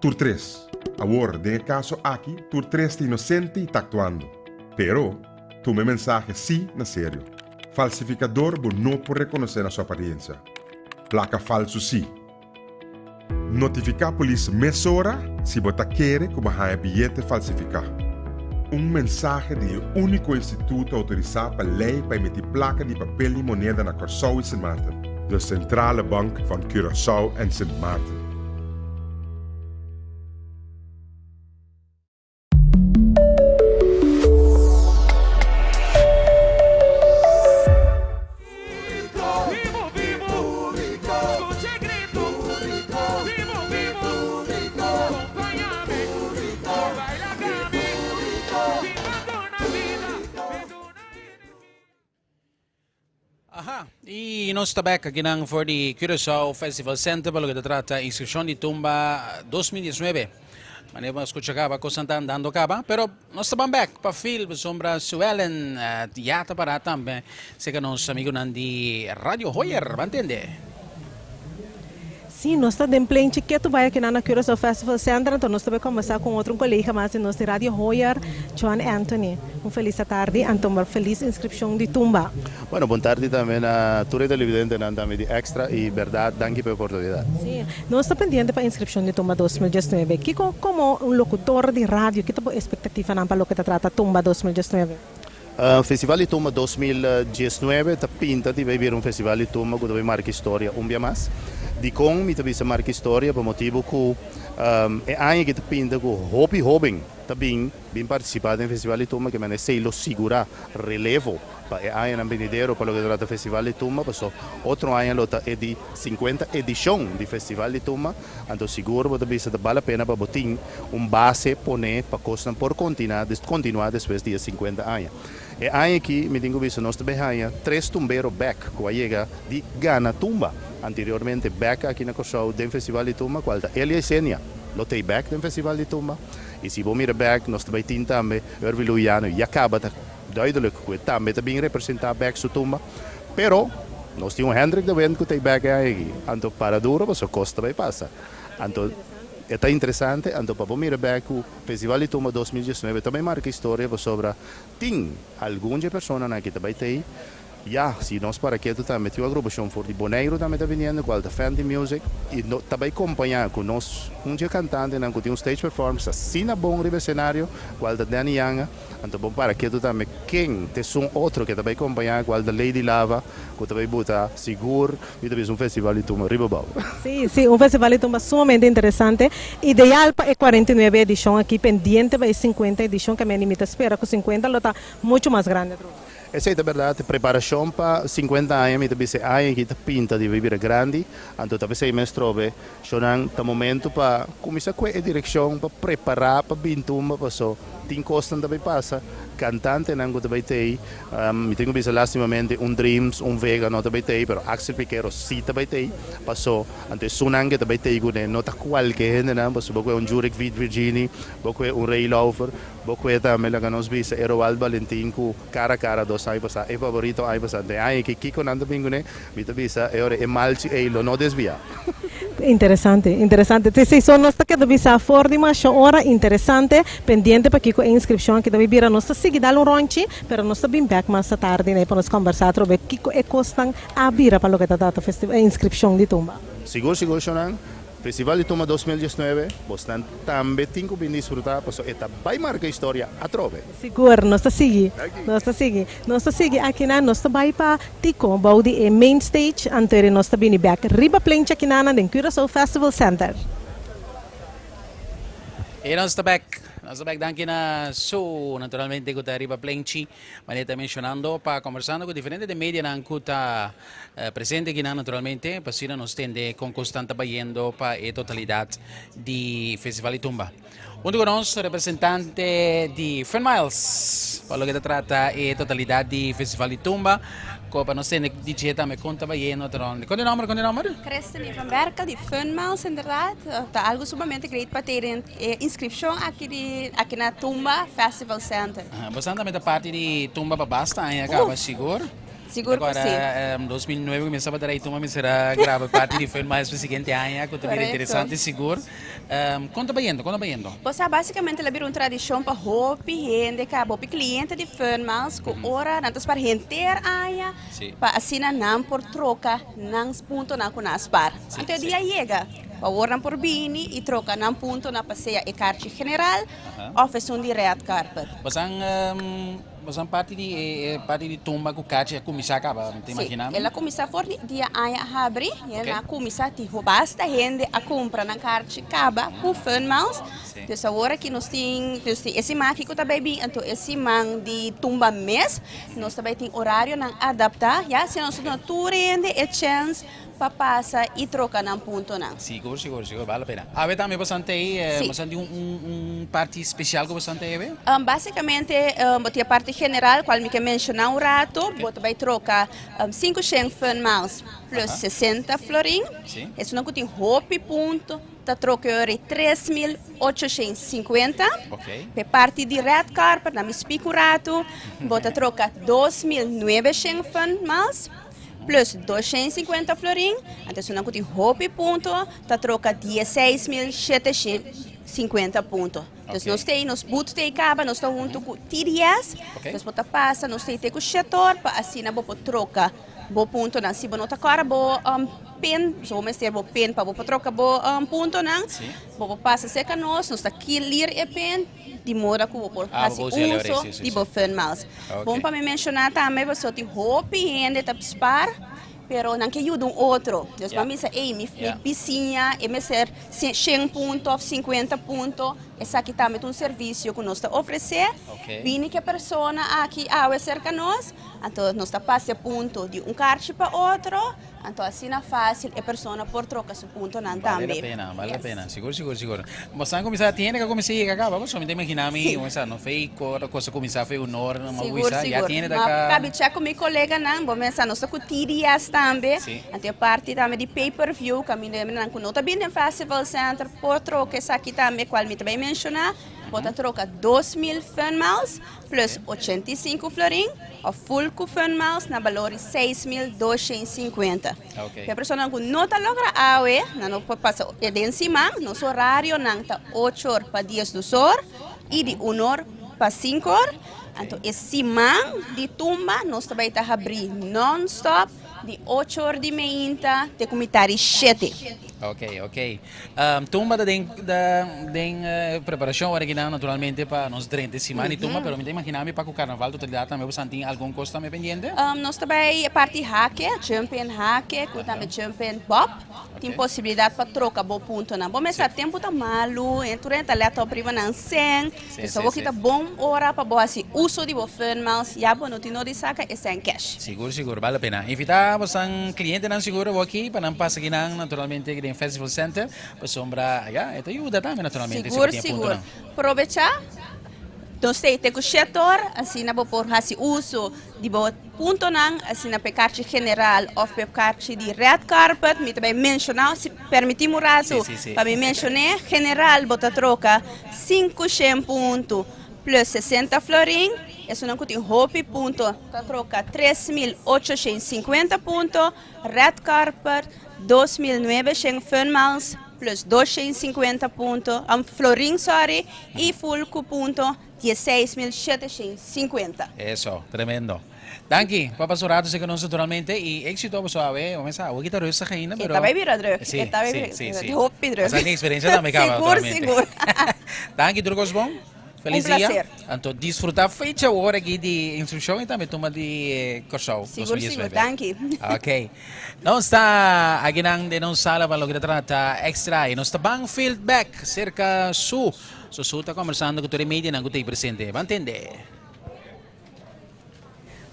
Tur tres. Awor, den e kaso aki, tur tres ta inosente i ta aktuando. Pero, tuma e mensahe sí na serio. Falsifikador bo no por rekonosé na su apariensia. Plaka falsu sí. Notifiká polis mesora si bo ta kere ku bo haña biyete falsifiká. Un mensahe di e úniko instituto outorisá pa lei pa emití plaka di papel i moneda na Kòrsou i Sint Maarten, de Centrale Bank van Curaçao en Sint Maarten. Aha, y nos ta bek akinan for di Curaçao Festival Center pa loke ta trata inscripcion di Tumba 2019. Manera bo a scucha caba cosnan ta andando caba, pero nos ta ban bek pa Phil pasobra Suellen ya ta para tambe cerca nos amigonan di Radio Hoyer, ban tende. Sí, nos ta den plenchi ketu bai akinan na Curaçao Festival Center, anto nos ta bai kombersá ku un otro un kolega mas di nos di Radio Hoyer, John Anthony. Un felis atardi, anto un felis inskripshon di tumba. Bueno, bon tardi tambe na tur e televidentenan tambe di Extra i bèrdat danki pa e oportunidat. Sí, nos ta pendiente pa inskripshon di tumba 2019. Kiko komo un lokutor di radio, ki ta bo espektativanan pa loke ta trata tumba 2019? Festival di Tumba 2019 ta pinta di bay bira un festival di tumba cu ta bay marca historia un bia mas. Dicon mi ta bisa marca historia? Pa motibo cu e aña aki ta pinta cu hopi hoben ta bin bin participa den Festival di Tumba, ke manera esey lo sigura relevo pa e añanan benidero pa loke ta trata Festival di Tumba, paso otro aña lo ta e di 50 edicion di Festival di Tumba. Anto sigur bo ta bisa ta bal la pena pa bo tin un base pone pa kosnan por kontiná kontinuá despues di e 50 aña. E aña aki mi tin ku bisa nos ta bay haña tres tumbero bek ku a yega di gana tumba anteriormente bek aki na Kòrsou den Festival di Tumba kual ta Elia Isenia lo tei bek den Festival di Tumba i si bo mira bek nos ta bay tin tambe Urvi Luiano ya kaba ta duidelijk ku e tambe ta bin representá bek su tumba pero nos tin un Hendrik de Wind ku tei bek e aña aki anto para duro pasobra kos ta bay pasa anto. E ta interesante anto pa bo mira bek ku Festival di Tumba 2019 ta bai marka historia pasobra tin algun dje personanan aki ta bai tei. Ya, si nos para ketu tambe tin un agrupashon for di Boneiru tambe ta biniendo kual ta Fenty Music i no ta bai kompañá ku nos un dje kantantenan ku tin un stage performance asina bon riba esenario kual ta Danny Yanga. Anto bo para ketu tambe ken ta esun otro ke ta bai kompañá kual ta Lady Lava ku ta bai buta sigur mi ta bisa un festival di tumba riba bou. Sí, sí, un festival di tumba sumamente interesante. Ideal pa e 49 edishon aki, pendiente pa e 50 edishon ke mi ta spera ku 50 lo ta muchu mas grandi atrobe. Esei ta bèrdat, e preparashon pa sinkuenta aña mi ta bisa e aña aki ta pinta di bira grandi, anto ta p'esei mes trobe shownan ta momentu pa kuminsá kue e direkshon pa prepará pa bin tumba paso tin kosnan ta bai pasa, kantantenan ku ta bai tei, mi tin ku bisa lastimamente un Dreams, un Vega no ta bai tei pero Axel Piquero si ta bai tei paso anto esunnan ke ta bai tei kuné no ta kualke hendenan paso bo kue un Jurek Virgini, bo kue un Ray Lauffer. Bo kue tambe laga nos bisa e Roald Balentin ku kara kara dos aña pasá, e favorito aña pasá. Den aña aki kiko nan ta bin kuné? Mi ta bisa e ora e malchi ei lo no desviá. Interesante, interesante. Te si so nos ta keda bisa for di masha ora. Interesante. Pendiente pa kiko e inskripshon aki ta bai bira. Nos ta sigui dal un ronchi, pero nos ta bin bèk mas tardi nei pa nos kòmbersá atrobe kiko e kosnan a bira pa loke ta trata e inskripshon di tumba. Sigur, sigur, shonnan. Festival di Tumba 2019, bosnan tambe tin ku bin disfrutá pasobra e ta bai marka historia atrobe. Sigur, nos ta sigui, nos ta sigui, nos ta sigui akinan, nos ta bai pa Tico bou di e main stage, anto eri nos ta bini bek riba plenchi akinanan den Curaçao Festival Center. E nos ta bek, nos ta bek danki na Su naturalmente ku ta riba plenchi. Manera ta mencionando pa conversando cu diferente de medianan cu ta presente akinan naturalmente pa asina nos tende con cosnan ta bayendo pa e totalidad di Festival di Tumba. Hunto cu nos representante di Fun Miles pa loke ta trata e totalidad di Festival di Tumba cu pa nos tende di dje tambe con ta bayendo ta rond. Con di nomber, con di nomber? Christenie van Berkel di Fun Miles inderdaad. Ta algo sumamente great pa tene e inscripcion aki di aki na Tumba Festival Center. Bosan tambe ta parti di Tumba pa basta aña caba, sigur? Sigur cu si. Agora, 2009 cuminsa pa trae Tumba, mi será graba parti di Fun Miles pa siguiente aña, cu ta bira interesante sigur. Con ta bayendo, con ta bayendo? Bo sa, basicamente la bira un tradicion pa hopi hende caba, hopi cliente di Fun Miles cu ora nan ta spar henter aña pa asina nan por troca nan puntonan cu nan a spar. Anto e dia yega, awor nan por bini y troca nan puntonan pa sea e karchi general Of esun di red carpet. Bosan bosan parti di e parti di tumba ku kachi a kuminsá kaba, mi ta imaginá mi? Si, el a kuminsá for di dia aña a habri, i el a kuminsá tin basta hende a kumpra nan karchi kaba ku Fun Miles. Dus awor aki nos tin, nos tin e siman aki ku ta bai bin, anto e siman di tumba mes nos ta bai tin orarionan adaptá, ya asina nos ta duna tur hende e chèns pa pasa y troca nan puntonan. Sigur, sigur, sigur, bale la pena. Awe tambe bosan ta ei, Sí. bosan tin un, un, un parti special cu bosan ta ei awe? Um, basicamente, um, bo tin e parti general, cual mi ke menciona un rato, bo ta bay troca um, cinco shen fun miles plus Aha. 60 florin. Sí. Esunnan cu tin hopi punto ta troca ori 3850. Ok. P'e parti di red carpet, na mi speak un rato, bo ta troca 2900 fun miles. plus 250 florin, anto esunnan ku tin hopi punto ta troka 16750 punto. Dus nos tei, nos boot tei kaba, nos ta huntu ku TDS, dus bo ta pasa, nos tei te ku shetor pa asina bo por troka bo puntonan. Si bo no ta kòrda bo pin, so bo mester bo pin pa bo por troka bo puntonan, bo por pasa serka nos, nos ta kilir e pin. Di moda ku bo por hasi uso di bo fun miles. Bon pa mi menshoná tambe pasobra tin hopi hende ta spar pero nan ke yuda un otro. Dus bo a bisa ey mi bisiña e mester shen punto of sinkuenta punto. Esaki tambe ta un servisio ku nos ta ofresé. Bini ku e persona aki awe serka nos, anto nos ta pasa e punto di un karchi pa otro. Anto asina fácil e persona por troca su puntonan Vale tambe. la pena, vale la pena. Sigur, sigur, sigur. Bosan cuminsa, tin hende cu a cuminsa yega caba, pasobra mi ta imagina mi, Sí. cuminsa, no fei cor, cosa cuminsa fei honor, no Sigur, cuminsa, ya sigur. tin hende ta Ma ca. cabi check cu mi coleganan, bo mesa nos ta cu TDS tambe. Sí. Anto e parti tambe di pay per view, caminda nan cu no ta bini den Festival Center por troca esaki tambe, cual mi ta bay menciona. Bo ta troka 2000 Fun Miles plus 85 florin òf full ku Fun Miles na balor di 6250. Pa e personanan ku no ta logra awe, nan no por pasa e den siman, nos orarionan ta ocho or pa 12 or i di un or pa sinku or. Anto e siman di tumba nos ta bai ta habrí non-stop di ocho or di meinta te ku mitar di shete. Ok, ok. Tumba ta den den preparacion ora kinan naturalmente pa nos drenta e siman di tumba, pero mi ta imagina mi pa cu carnaval totalidad tambe boso tin algun cos tambe pendiente? Nos ta bay e parti hake, jump in hake cu tambe jump in bob. Tin posibilidad pa troca bo puntonan. Bo mester tempo ta malu en tur hende ta let op riba nan cen. Pues awor ki ta bon ora pa bo haci uso di bo Funmiles, ya bo no tin no di saca e cen cash. Sigur sigur, bale la pena. Invita bosan clientenan sigur awor aki pa nan pasa akinan naturalmente den Festival Center pasobra ya e ta yuda tambe naturalmente si bo Sigur tin e sigur. puntonan. Probecha nos ta te cu shetor asina bo por haci uso di bo puntonan asina p'e karchi general of p'e karchi di red carpet mi ta bai menshoná si permití mi un rato pa mi menshoné general bo ta troka 500 punto plus 60 florin esunnan ku tin hopi punto ta troka 3850 punto red carpet 2900 fun miles plus 250 punto florin sorry i full ku punto 16750. Eso, tremendo. Danki pa pasa un rato esei ku nos naturalmente i éxito boso awe. Bo mester awe kita rustig ainda pero. E ta bai bira druk. Si, E ta bai si, bira si, si. hopi druk. Boso a tin experiencia tambe kaba Sigur, naturalmente. sigur. Danki tur kos bon. Feliz Un dia. placer. Anto disfruta fecha awor aki di instrukshon i tambe tuma di Kòrsou Sigur, sigur. 2019. Danki. Ok. Nos ta akinan den nos sala pa loke ta trata extra i nos ta ban field back serka su. Susu ta kombersando ku tur e medianan ku ta ei presente. Ban tende.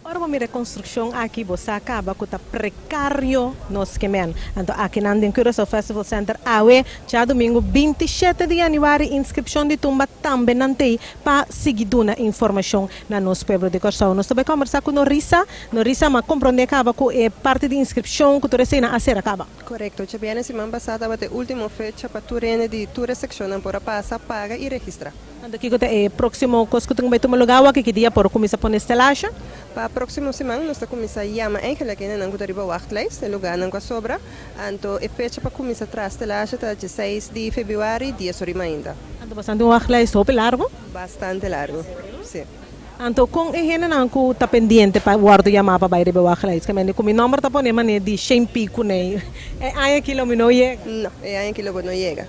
Ora bo mira e konstrukshon aki bo sa kaba ku ta prekario nos ke men. Anto akinan den Curaçao Festival Center awe djadumingu 27 di yanüari inskripshon di tumba tambe nan t'ei pa sigui duna informashon na nos pueblo di Kòrsou. Nos ta bai kòmbersá ku Norisa. Norisa, m'a komprondé kaba ku e parti di inskripshon ku tur eseinan a sera kaba. Korekto, djabièrnè siman pasá tabata e último fecha pa tur hende di tur e sekshonnan por a pasa, paga i registrá. Anto kiko ta e próksimo kos ku tin ku bai tuma lugá awor? Ki dia por kuminsá pone stelasha? Pa próksimo siman nos ta kuminsá yama eigenlijk hendenan ku ta riba wachtlijst, e lugánan ku a sobra. Anto e fecha pa kuminsá traha stelasha ta dieseis di febrüari, dies ora i mainta. Anto bastante un wachtlijst hopi largu? Bastante largu, sí. Anto kon e hendenan ku ta pendiente pa wòrdu yamá pa bai riba e wachtlijst? Ke mende ku mi nòmber ta pone manera di shen piku nei. E aña aki lo mi no yega. No, e aña aki lo bo no yega.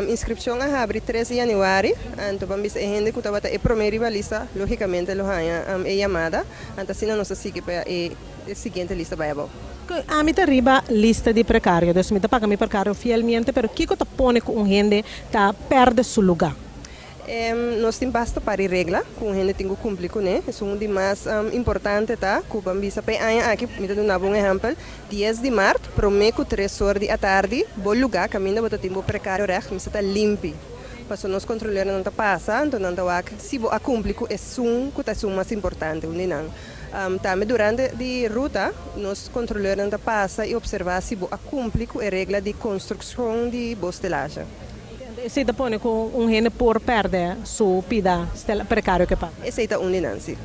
Inskripshon a habri tres di yanüari, anto ban bisa e hende ku tabata e promé riba lista lógikamente lo haña e yamada, anto asina nos ta sigui pa e siguiente lista bai abou. Ami ta riba lista di prekario, dus mi ta paga mi prekario fielmente, pero kiko ta pone ku un hende ta pèrdè su lugá? Nos tin basta par di regla ku un hende tin ku kumpli kuné. Esun di mas importante ta ku ban bisa pa e aña aki, mi ta duna bo un ehèmpel, dies di mart, promé ku tres or di atardi, bo lugá kaminda bo ta tin bo prekario règt mester ta limpi. Pasobra nos kontrolernan ta pasa, anto nan ta wak si bo a kumpli ku esun ku ta esun mas importante, un di nan. Tambe durante di ruta nos kontrolernan ta pasa i opservá si bo a kumpli ku e regla di konstrukshon di bo stelazje. Esei ta pone ku un hende por pèrdè su pida prekario ke paga. Esei ta un di nan, si.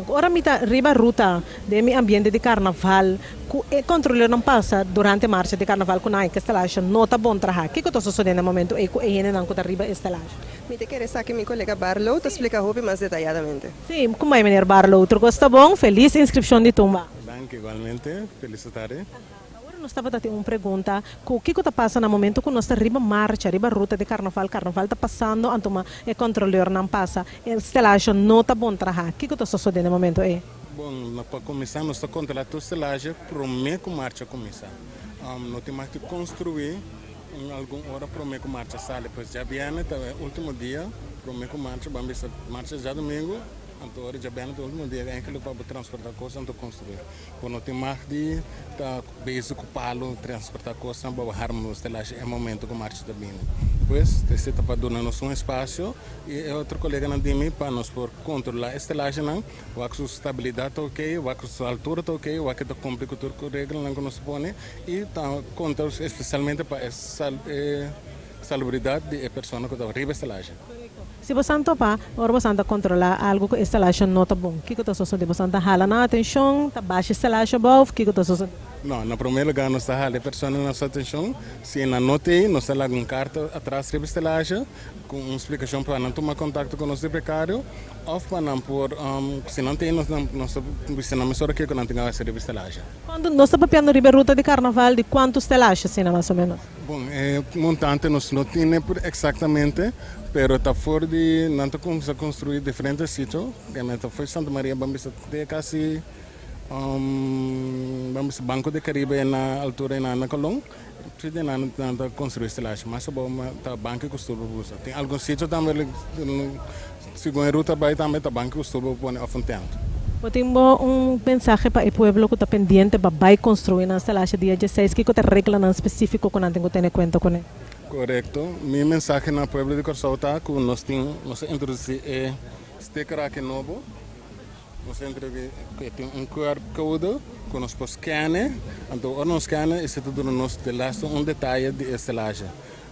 Ora mi ta riba ruta den mi ambiente di karnaval ku e kontrolernan pasa durante marcha di karnaval ku nan ke stelashi no ta bon traha. Kiko ta sosodé na e momento ei ku e hendenan ku ta riba e stelashi? Mi ta kere sa ke mi kolega Barlow ta splika hopi mas detayadamente. Si, kumbai meneer Barlow. Tur kos ta bon. Felis inskripshon di tumba. Danki igualmente. Felis tardi. Awor nos tabata tin un pregunta cu kico ta pasa na momento cu nos ta riba marcha, riba ruta di carnaval, carnaval ta pasando anto ma e controleurnan pasa, e stelage no ta bon traha, kico ta sosode na e momento ey? Bon, pa cuminsa nos ta controla tur stelage prome cu marcha cuminsa. No tin mas di construi un algun ora prome cu marcha sali, pues djabierne ta e ultimo dia prome cu marcha, ban bisa marcha djadomingo, anto ora djabierne ta e ultimo dia enkele pa bo transporta cos anto construi. Bo no tin mag di ta bezig ku palu transportá kosnan pa bo harma bo stelashi e momento ku marcha ta bini. Pues, esei ta pa duna nos un espasio i e otro koleganan di mi pa nos por kontrolá e stelashinan, wak su stabilidat ta okey, wak su altura ta okey, wak e ta kumpli ku tur ku reglanan ku nos ta pone i ta konta espesialmente pa e. Salubridat di e persona ku ta riba e stelazje. Si bosan topa, ora bosan ta kontrolá algu ku e stelazje no ta bon, kiko ta sosodé? Bosan ta hala nan atenshon, ta basha e stelazje abou òf kiko ta sosodé? No, na promé lugá nos ta hala e persona nos atenshon. Si nan no t'ei, nos ta laga un karta atras riba e stelazje ku un splikashon pa nan tuma kontakto ku nos di prekario òf pa nan por, si nan t'ei nos ta bisa nan mesora kiko nan tin ku hasi riba e stelazje. Kuantu, nos ta papiando riba e ruta di karnaval di kuantu stelazje asina mas o ménos? Bon, e montante nos no tine exactamente, pero ta for di nan ta cuminsa construi diferente sitio, kende ta for Santa Maria ban bisa te casi ban bisa Banco de Caribe na altura na na Colon, si di nan nan ta construi stelashi, mas abou ta Banco y Costur bo usa. Tin algun sitio tambe Segun e ruta bai tambe ta ban ku estuvo pone of un tent. Bo tin bo un mensahe pa e pueblo ku ta pendiente pa bai konstruí nan stalashi dia dieseis? Kiko ta reglanan spesífiko ku nan tin ku tene kuenta kuné? Korekto. Mi mensahe na pueblo di Kòrsou ta ku nos tin nos a introdusí e sticker aki nobo. Nos a introdusí ku e tin un QR code ku nos por scan'e. Anto ora nos scan'e esei ta duna nos de lastu un detaye di e stalashi.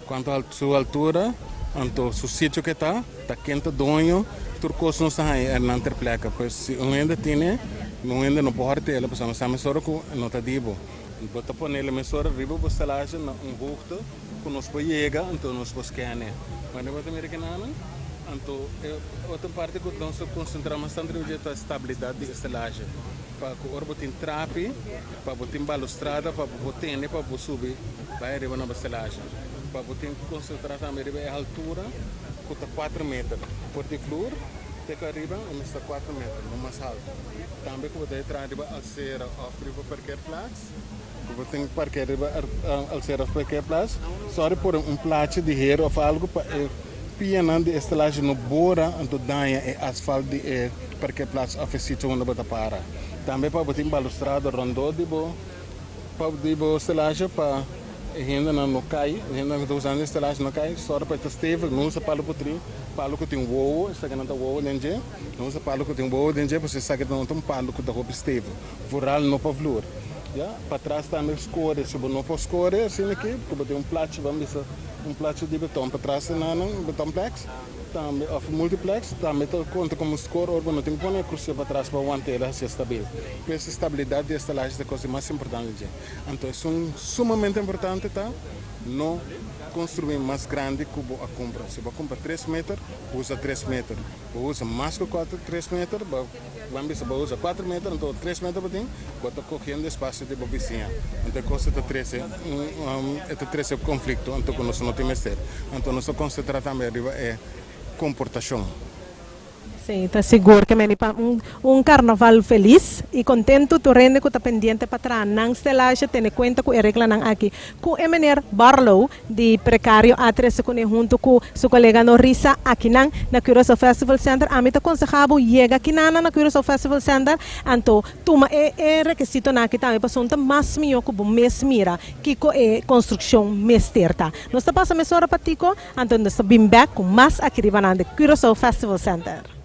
Cuanto al su altura, anto su sitio ke ta, ta ken ta doño, tur cos nos ta haña ernan ter pleca. Pues si un hende tine, un hende no por hortele, pasobra nos sa mesora cu no ta di bo. Bo ta ponele mesora riba bo stelaje na un hoogte cu nos por yega, anto nos por scan'e. Wanneer bo ta mira kinanan, anto e otro parti cu nos ta concentra mas tanto riba dje ta stabilidad di e stelaje. Pa cu ora bo tin trapi, Pa bo tin balustrada pa bo por tene pa bo subi bai ariba na bo stelashi. Pa bo tin ku konsentrá tambe riba e haltura ku ta kuater meter. For di flur te ku ariba e mester ta kuater meter, no mas haltu. Tambe ku bo ta traha riba alsera òf riba parkeerplaats, ku bo tin ku parkeer riba alsera òf parkeerplaats, sòri por un plachi di heru òf algu pa e pianan di e stelashi no bora anto daña e asfalt di e parkeerplaats òf e sitio unda bo ta para. Tambe pa bo tin balustrada rondó di bo pa di bo stelashi pa e hendenan no kai, e hendenan ku ta usando e stelashi no kai, sòru pa e ta stevig, no usa palu putrí, palu ku tin wowo, esaki nan ta wowo den dje, no usa palu ku tin wowo den dje pasobra esaki no ta un palu ku ta hopi stevig, vooral no pa vloer. Ya, patras tambe skore, si bo no por skore asina aki, ku bo tin un plachi, ban bisa un plachi di beton patras di nan, betonpleks. Tambe of multiplex tambe ta konta komo score ora bo no tin ku pone e krusé patras pa want'é hasié stabil. Pues e stabilidat di e stalashi ta e kos di mas importante dje. Anto esun sumamente importante ta no konstruí mas grandi ku bo a kumpra. Si bo a kumpra tres meter, usa tres meter. Bo usa mas ku kuater tres meter, bo ban bisa bo usa kuater meter anto tres meter bo tin, bo ta kohiendo espasio di bo bisiña. Anto e kos ta trese un e ta trese konflikto anto ku nos no tin mester. Anto nos ta konsentrá tambe riba e komportashon. Sí, ta sigur ke meni pa un un karnaval felis i kontentu. Tur hende ku ta pendiente pa traha nan stelahe tene kuenta ku e reglanan aki ku e meneer Barlow di Precario a trese kuné huntu ku su kolega Norisa akinan na Curaçao Festival Center. Ami ta konsehá bo yega akinana na Curaçao Festival Center anto tuma e e rekisitonan aki tambe pasobra un ta mas mihó ku bo mes mira kiko e konstrukshon mester ta. Nos ta pasa mesora pa Tico. Anto nos ta bin bek ku mas aki riba nan di Curaçao Festival Center.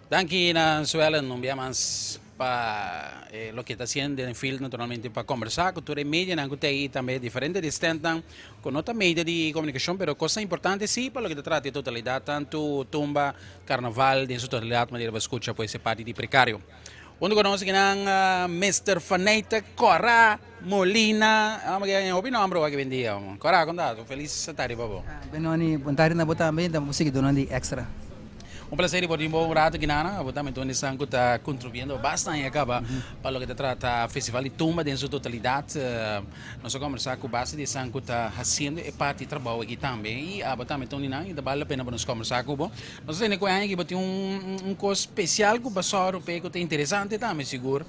Danki na Suellen un bia mas pa e loke ta haciendo den field naturalmente pa conversa cu tur e medianan cu ta ey tambe diferente di standnan cu no ta media di comunicacion pero cosnan importante si pa loke ta trata e totalidad tanto tumba carnaval den su totalidad manera bo a scucha pues e parti di precario. Hunto cu nos kinan Mister Faneyte Cora Molina, amo ke hopi nomber aki bendia. Cora con ta? Feliz tardi pa bo. Benoni, bon tardi na bo tambe y na bo siguidornan di Extra. Un placer di por tin bo un rato aki nana. Abo tambe Tony San cu ta contribuyendo basta aña caba pa loke ta trata Festival di Tumba den su totalidad. Nos a conversa cu basta di esnan cu ta haciendo e parti trabao aki tambe y abo tambe Tony nan y ta bal la pena pa nos conversa cu bo. Nos a tene cu aña aki bo tin un cos special cu basor p'e cu ta interesante tambe sigur.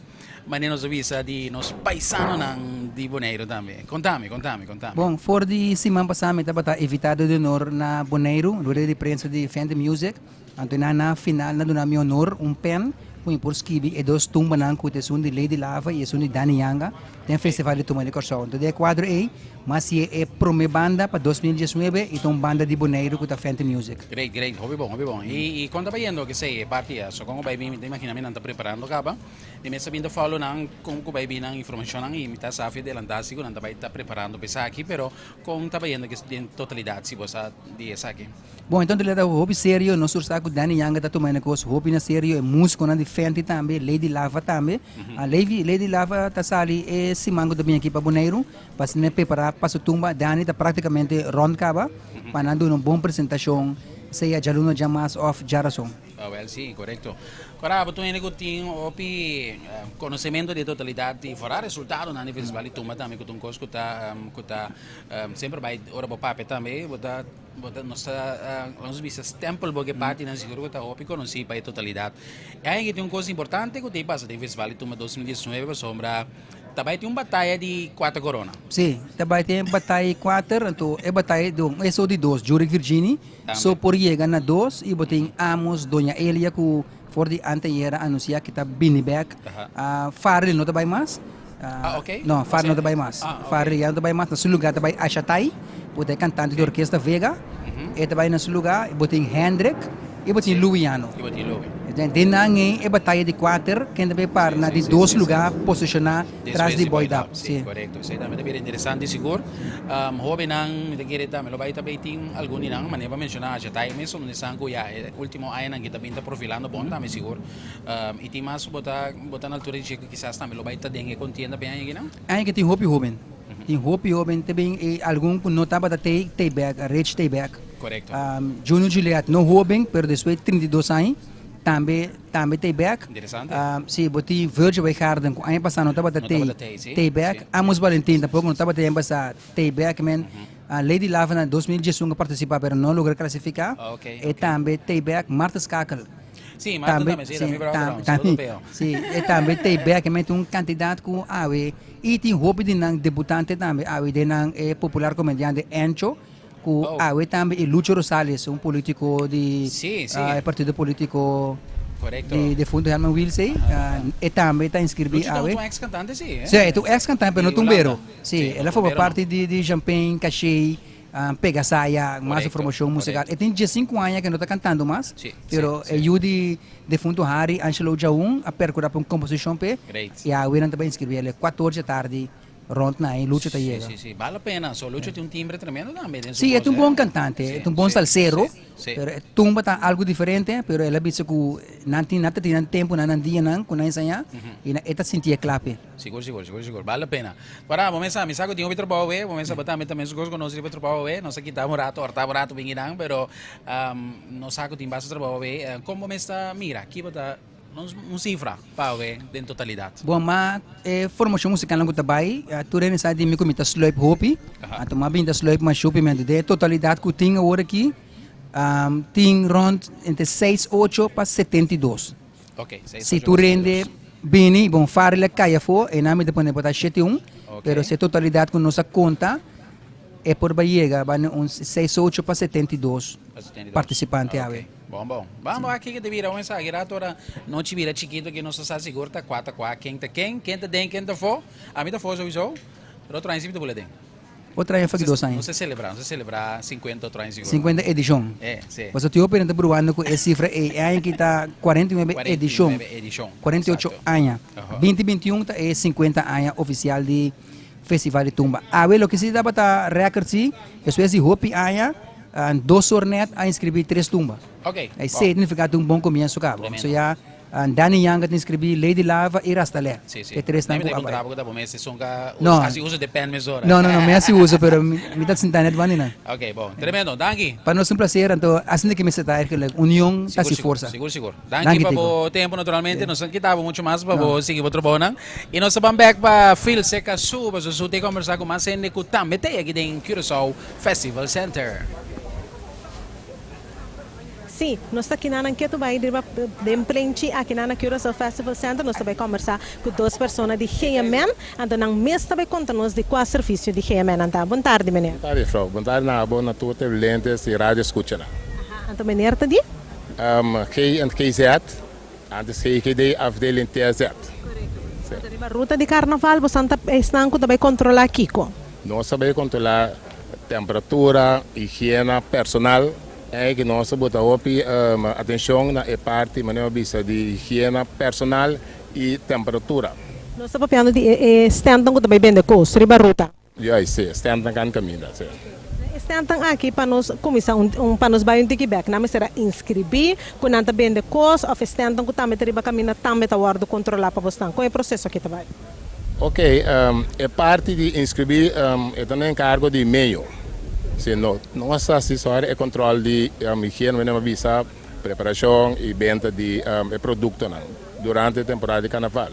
Manera nos a bisa di nos paisanonan di Boneiru tambe. Contami, contami, contami. Bon, for di siman pasá mi tabata invitado di honor na Boneiru, rueda di prensa di Fente Music. Anto nan na final nan duna mi honor un pen. ku mi por skibi e dos tumbanan ku ta esun di Lady Lava i esun di Danny Yanga den Festival di Tumba di Kòrsou. Enton den e kuadro ei mi a hasié e promé banda pa 2019 i ta un banda di Boneiru ku ta Fenty Music. Great, great. Hopi bon, hopi bon. I i kon ta bayendo kesei e parti a? So kon ku bai bin mi ta imagina mi nan ta preparando kaba. Mi mes a bin ta follow nan kon ku bai bin nan informashonnan i mi ta sa afia adelantá si ku nan ta bai ta preparando pa esaki pero kon ta bayendo den totalidat si bo sa di esaki? Bon, enton ta hopi serio, nos tur sa ku Danny Yanga ta tuma e kos hopi na serio, e musikonan di Fenty tambe, Lady Lava tambe. Lady Lady Lava ta sali e siman ku ta bini aki pa Boneiru pa asina e prepará pa su tumba. Danny ta praktikamente rònt kaba pa nan duna un bon presentashon, sea djaluna, djamas òf djarason. Awel si, korekto. Kora bo tur hende ku tin hopi konosementu di e totalidat di fora resultadonan di festival di tumba tambe ku ta un kos ku ta ku ta semper bai ora bo papia tambe bo ta Bo ta, nos ta, nos bisa stempel bo ke partinan sigur ku ta hopi konosí pa e totalidat. E aña aki tin un kos importante ku ta pasa den Festival di Tumba 2019 pasobra ta bai tin un bataya di kuater korona. Sí, ta bai tin e bataya di kuater, anto e bataya di un, eso di dos, Jurick Virgini, so por yega na dos i bo tin Amos, Doña Elia ku for di anteayer a anunsiá ku ta bini bèk. Farley no ta bai mas. Ah, ok. No, Farley no ta bai mas. Ah, ok. Farley ya no ta bai mas. Na su lugar ta bai Ashatai, ku ta e kantante di Orkesta Vega. E ta bai na su lugar. Bo tin Hendrik i bo tin Louiano. I bo tin Louie. Den nan ei e bataya di kuater, ken ta bai par na di dos lugar posishoná tras di Boy Dap. Sí, korekto. Esei tambe ta bira interesante sigur. Hóbennan, mi ta kere tambe lo bai ta bai tin algun di nan, manera bo a menshoná Ashatai mes, un di esnan ku ya e último añanan ki ta bin ta profilando bon tambe sigur. I tin mas bo ta bo ta na altura di dje ku kisas tambe lo bai ta den e kontienda p'e aña akinan? Aña aki tin hopi hoben. Tin hopi hoben te bin i algun ku no tabata tei tei bèk, Rich tei bèk. Korekto. Junior Juliet no hoben pero despues di 32 aña tambe tambe tei bèk. Interesante. Si bo tin Virgil Wijngaarden ku aña pasá no tabata No tei tabata tei, si. tei bèk. Amos Valentin tampoko no tabata tei aña pasá tei bèk men. Lady Lava na 2011 a partisipá pero no a logra klasifiká. Oké, E tambe tei bèk. Martha Skakel. Sí, Marta tambe, sí, tambe brother, tambe, sí, e tambe tei bek, e mete un kantidat ku awe i tin hopi di nan debutante tambe awe den nan e popular komediante Encho ku Oh. awe tambe i Lucho Rosales, un politiko di Sí, sí. e partido politiko Korekto. di defunto Herman Wilsey, e tambe ta inskribí Lucho ta awe. un ex kantante sí, eh? Sí, e ta un ex kantante pero Di no tumbero. Hulanda. Sí, Sí, el a forma tumbero no. parti di di Champagne, Caché, Pega saya, mas Korekto, formashon musikal. korekto. E tin diesinku aña ke no ta kantando mas, Sí, pero sí, e sí. yu di defunto Harry, Angelo Djaun, a perkurá pa un komposishon p'e Great. i awe nan ta bai inskribí el e kuator dje tardi rònt na e Lucho ta Sí, yega. sí, sí. Bal la pena. So Lucho tin un timbre tremendo tambe den su Sí, e voz, ta un eh. bon kantante, e Sí, ta un bon sí, salsero, sí, sí. pero e tumba ta algu diferente, pero el a bisa ku nan tin, nan ta tin nan tempu, nan nan dianan ku nan ensañá i nan e ta sinti e klape. Sigur, sigur, sigur, sigur. Bal la pena. Para, bo mesa, mi sa ku tin hopi trabou awe, bo mesa bo tambe ta mesun kos ku nos riba trabou awe, nos a kita un rato, horta un rato bin kinan, pero nos sa ku tin basta trabou awe. Kon bo mes ta mira? Ki bo ta un sifra pa awe den totalidat? Bon, ma e formashon musikalnan ku ta bai, tur hende sa di mi ku mi ta sluip hopi, anto mi a bin ta sluip masha hopi, mi den e totalidat ku tin awor aki, tin rònt entre seis ocho pa 72. Ok, seis Si ocho tur pa hende 72. bini, bon, Farrell a kai afó, e nan mi ta pone por ta shete un, Ok. pero si e totalidat ku nos a konta, e por bai yega bai na un seis ocho pa 72 Pa 72. partisipante Ok. awe. Bon, bon. Bambo aki ke ta bira un mensahe rato ora nochi bira chikito ke nos a sa sigur ta kua ta kua, ken ta ken, ken ta den, ken ta afó. Ami ta afó souiso, pero otro aña si mi ta bula den. Otro aña faki dos aña. Nos a celebra, nos a celebra 50 otro aña sigur. 50 edicion. Eh, si. Pasobra tin hopi hende ta bruando cu e cifra ey. E aña aki ta 49 edicion. 49 edicion. 48 Exacto. aña. Aha. 2021 ta e 50 aña oficial di Festival di Tumba. Awe loke si tabata record si, despues di hopi aña, dos or net a inscribi tres tumba. Ok, Esey bon. significa ta un bon comienzo cabo. Tremendo. So ya Danny Yanga ta inscribi, Lady Lava y Rastalé. Sí, sí. E tres nan Mi ku ta a bai. encontrá bo ku ta bo mes esun ka No. hasi uso de pen mesora. No, no, no, mi hasi uso, pero mi, mi ta sinta net banda nan. Ok, bon. Tremendo. Danki. Pa nos un placer, anto asina ke mester ta eigenlijk. Union ta Sigur, hasi sigur, forsa. sigur, sigur. Danki Danki, pa Tico. bo tempo naturalmente. Nos no kita bo mucho mas pa No. bo sigui bo trabounan. I nos ta ban bek pa Phil Seca Su, pasobra su te kombersá ku mas hende ku tambe ta aki den Curaçao Festival Center. Sí, nos ta kinanan ketu bai riba den plenchi akinan na Curaçao Festival Center. Nos ta bai kombersá ku dos persona di GMN. Anto nan mes ta bai konta nos di kua servisio di GMN nan ta. Bon tardi, meneer. Bon tardi, juffrouw. Bon tardi na abo, na tur televidentes i radio escuchanan. Aha, anto meneer ta di? G en GZ. Antes GGD afdeling TSZ. Korekto. Anto riba ruta di karnaval bosan ta esnan ku ta bai kontrolá kiko? Nos ta bai kontrolá temperatura, higiena personal. Ei nos ta bota hopi atenshon na e parti manera bo bisa di higiena personal i temperatura. Nos ta papiando di e stèntnan ku ta bai bende kos riba ruta. Juist, sí. Stèntnan kan kaminda, sí. E stèntnan aki pa nos kuminsá un pa nos bai un tiki bèk. Nan mester a inskribí ku nan ta bende kos òf e stèntnan ku tambe ta riba kaminda tambe ta wòrdu kontrolá pa bosnan. Kon e proseso aki ta bai? Ok, e parti di inskribí e ta na enkargo di meyo. Si no nos ta hasi sòri e kontrol di higiena manera mi a bisa, preparashon i benta di e produktonan durante e temporada di karnaval.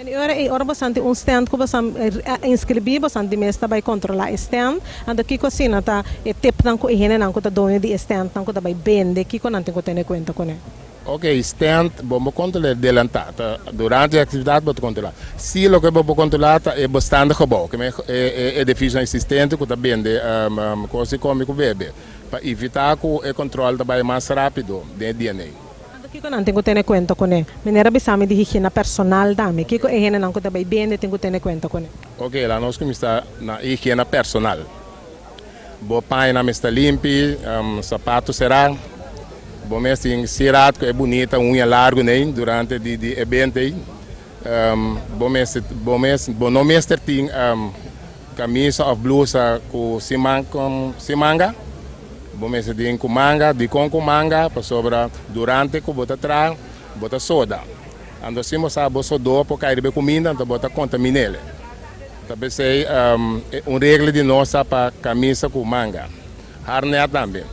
E ora ei, ora bosan tin un stand ku bosan a inskribí, bosan di mes ta bai kontrolá e stand. Anto kiko asina ta e tipnan ku e hendenan ku ta doño di e standnan ku ta bai bende, kiko nan tin ku tene kuenta kuné? Ok, stand bo bo kontrolá delantá, ta durante e aktividat bo ta kontrolá. Si loke bo por kontrolá ta e bestaande gebouw, ke men e edifisionan eksistente ku ta bende kos di kome ku bebe, pa evitá ku e kontrol ta bai mas rápido den e dianan ei. Anto kiko nan tin ku tene kuenta kuné? Meneer a bisa mi di higiena personal tambe. Kiko e hendenan ku ta bai bende tin ku tene kuenta kuné? Ok, laat nos kuminsá na higiena personal. Bo pañanan mester limpi, sapato será. Bo mes tin sirat ku e bunita uña largu nei durante di di e benta ei. Bo mester bo mes bo no mester tin Camisa of blusa cu sin sin manga? Bo mester tin cu manga. Dicon cu manga? Pasobra durante cu bo ta traha, bo ta soda. Anto si bo sa bo sodó por cay riba e cuminda, anto bo ta contamin'el. Ta p'esey un regla di nos ta pa camisa cu manga. Harnet tambe.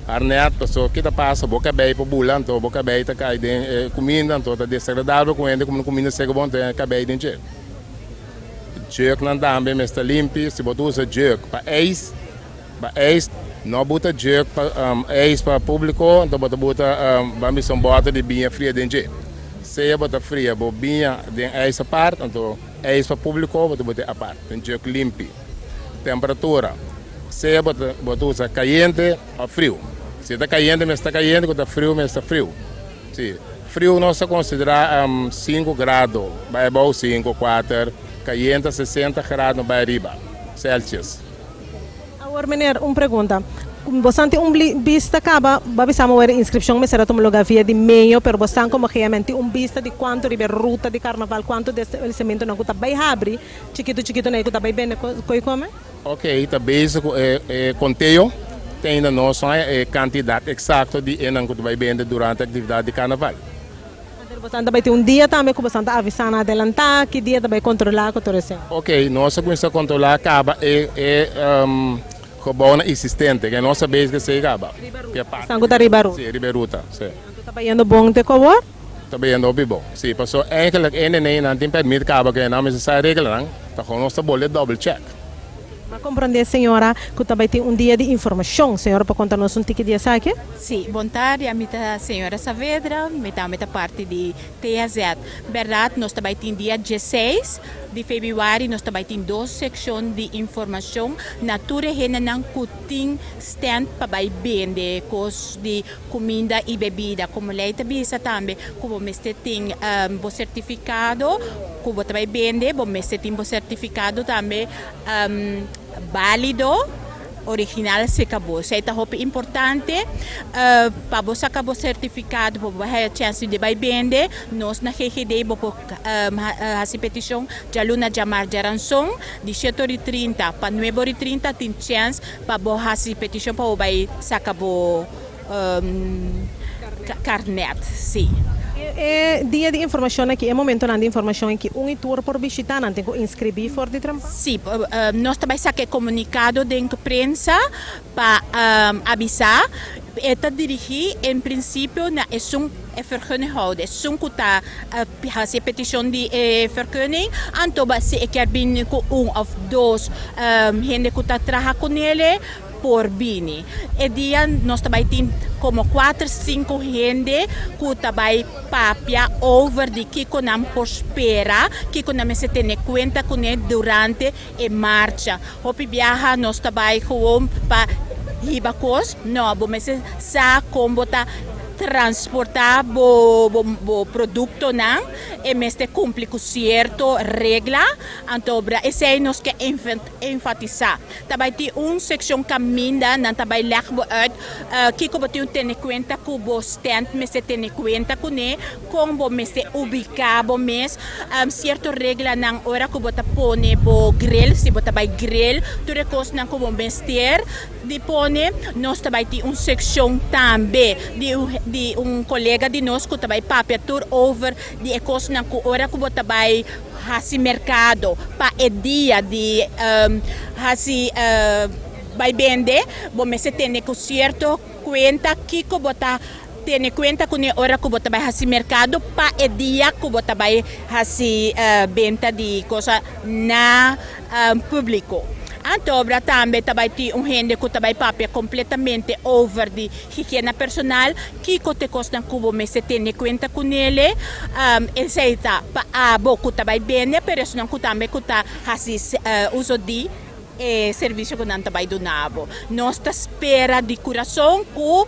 Harnet, pasobra ki ta pasa? Bo cabey por bula, anto bo cabey ta cay den e cuminda, anto ta desagradabel cu hende cuminda cuminda seco bo, anto e cabey den dje. Jugnan tambe mester limpi. Si bo ta usa jug pa ijs, pa ijs, no buta jug pa ijs pa publico, anto bo ta buta ban bisa un boter di biña fria den dje. Sea bo ta fria bo biña den ijs apart, anto ijs pa publico bo ta buta apart den jug limpi. Temperatura, sea bo ta bo ta usa cayente of friu. Si ta cayente mester ta cayente, ku ta friu mester ta friu. Sí, friu nos ta konsiderá sinku grado bai abou, sinku, kuater, kayente sesenta grado bai ariba, Celsius. Awor meneer, un pregunta. Bosan tin un bista kaba, bo a bisa mi wèr inskripshon mester a tuma lugar via di meio, pero bosan komo GMN tin un bista di kuantu riba e ruta di karnaval, kuantu di establesimentunan ku ta bai habri chikitu chikitu na ei ku ta bai bende koi kome? Ok, ta bezig ku e konteo, te ainda no sa e kantidat eksakto di enan ku ta bai bende durante aktividat di karnaval. Anto bosan ta bai tin un dia tambe ku bosan ta avisá nan adelantá ki dia ta bai kontrolá ku tur esei? Ok, nos a kuminsá kontrolá kaba e e gebounan eksistente, ke nos ta bezig esei kaba. Riba ruta, esnan ku ta riba ruta? Si, riba e ruta, si. Anto ta bayendo bon te ku awor? Ta bayendo hopi bon, si, pasobra eigenlijk e nenenan tin permit kaba ku nan mester sa e reglanan, ta gewoon nos ta bolbe double check. M'a komprondé, señora, ku ta bai tin un dia di informashon. Señora por konta nos un tiki di esaki? Sí, bon tardi, ami ta señora Saavedra, mi tambe ta parti di THZ. Bèrdat, nos ta bai tin dia dieseis di febrüari, nos ta bai tin dos sekshon di informashon na tur e hendenan ku tin stènt pa bai bende kos di Kuminda i bebida. Komo lei ta bisa tambe ku bo mester tin bo sertifikado ku bo ta bai bende, bo mester tin bo sertifikado tambe bálido, original serka bo. Esei ta hopi importante pa bo saka bo sertifikado pa bo bai haya chèns di bai bende. Nos na GGD bo por hasi petishon djaluna, djamar, djaranson di shete ora i trinta pa nuebe ora i trinta tin chèns Pa bo hasi petishon pa bo bai saka bo karnet, si. E dia di informashon aki, e momentonan di informashon aki, un i tur por bishitá, nan tin ku inskribí for di trampa? Si, nos ta bai saka e komunikado den prensa pa abisá. E ta dirigí en prinsipio na esun e vergunninghouder, esun ku ta hasi e petishon di e vergunning, anto si e kier bini ku un òf dos hende ku ta traha kunele por bini. E dia nos ta bai tin komo kuater sinku hende ku ta bai papia over di kiko nan por spera, kiko nan mester tene kuenta kuné durante e marcha. Hopi biaha nos ta bai gewoon pa hiba kos, no, bo mester sa kon bo ta. transportá bo bo produktonan e mester kumpli ku sierto regla, anto bra esei nos ke enfatisá. Ta bai tin un sekshon kaminda nan ta bai lèg bo uit kiko bo tin tene kuenta ku bo stènt mester tene kuenta kuné, kon bo mester ubiká bo mes, sierto reglanan ora ku bo ta pone bo grill, si bo ta bai grill, tur e kosnan ku bo mester di pone. Nos ta bai tin un sekshon tambe di di un kolega di nos ku ta bai papia tur over di e kosnan ku ora ku bo ta bai hasi merkado pa e dia di hasi bai bende, bo mester tene ku sierto kuenta kiko bo ta tene kuenta kuné ora ku bo ta bai hasi merkado pa e dia ku bo ta bai hasi benta di kosa na públiko. Anto obra tambe ta bai tin un hende ku ta bai papia kompletamente over di higiena personal, kiko ta e kosnan ku bo mester tene kuenta kunele. Esei ta pa abo ku ta bai bende, pero esnan ku tambe ku ta hasi uso di e servisio ku nan ta bai duna bo. Nos ta spera di kurason ku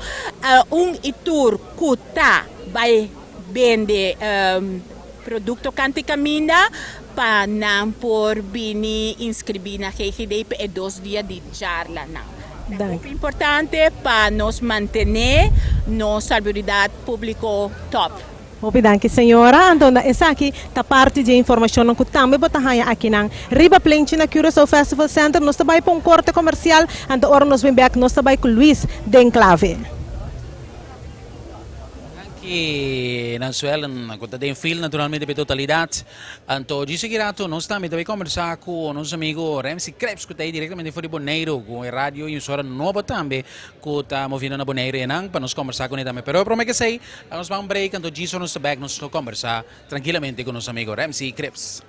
un i tur ku ta bai bende Produkto Kanti Kaminda pa nan por bini inskribí na GGD pa e dos dia di charlanan. Ta hopi importante pa nos mantené nos salubridad públiko tòp. Hopi danki señora. Anto na esaki ta parti di e informashonnan ku tambe bo ta haña akinan riba plenchi na Curaçao Festival Center. Nos ta bai pa un korte komersial, anto ora nos bin bèk nos ta bai ku Luis den Clave. Danki Nansuelen ku ta den fil naturalmente pa e totalidat. Anto djis aki rato nos tambe ta bai kombersá ku nos amigo Remcy Krebs ku ta ei direktamente for di Boneiru ku e radio emisora nobo tambe ku ta moviendo na Boneiru einan pa nos kombersá kuné tambe. Pero promé k'esei laga nos ban un break anto djis ora nos ta bèk nos lo kombersá trankilamente ku nos amigo Remcy Krebs.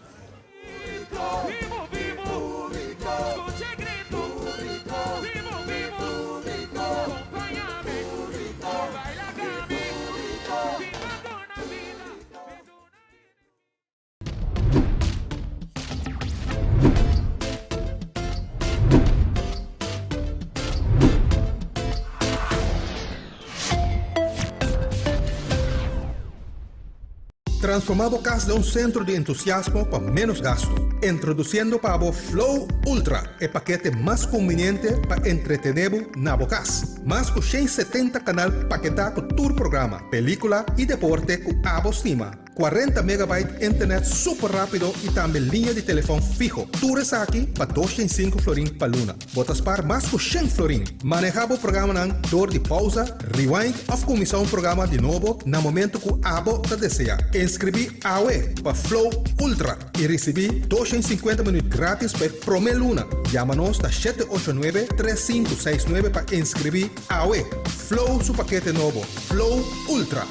Transformá bo kas den un sentro di entusiasmo pa ménos gastu. Introdusiendo pa bo Flow Ultra, e pakete mas kumbiniente pa entretené bo na bo kas. Mas ku 170 kanal paketá ku tur programa, pelíkula i deporte ku abo stima. 40 megabyte internet super rápido i tambe liña di telefòn fiho. Tur esaki pa 205 florin pa luna. Bo ta spar mas ku shen florin. Manehá bo programanan dor di pausa, rewind òf kuminsá un programa di nobo na momentu ku abo ta deseá. Inskribí awe pa Flow Ultra i risibí 250 minüt grátis pa e promé luna. Yama nos na 789 3569 pa inskribí awe. Flow su pakete nobo, Flow Ultra.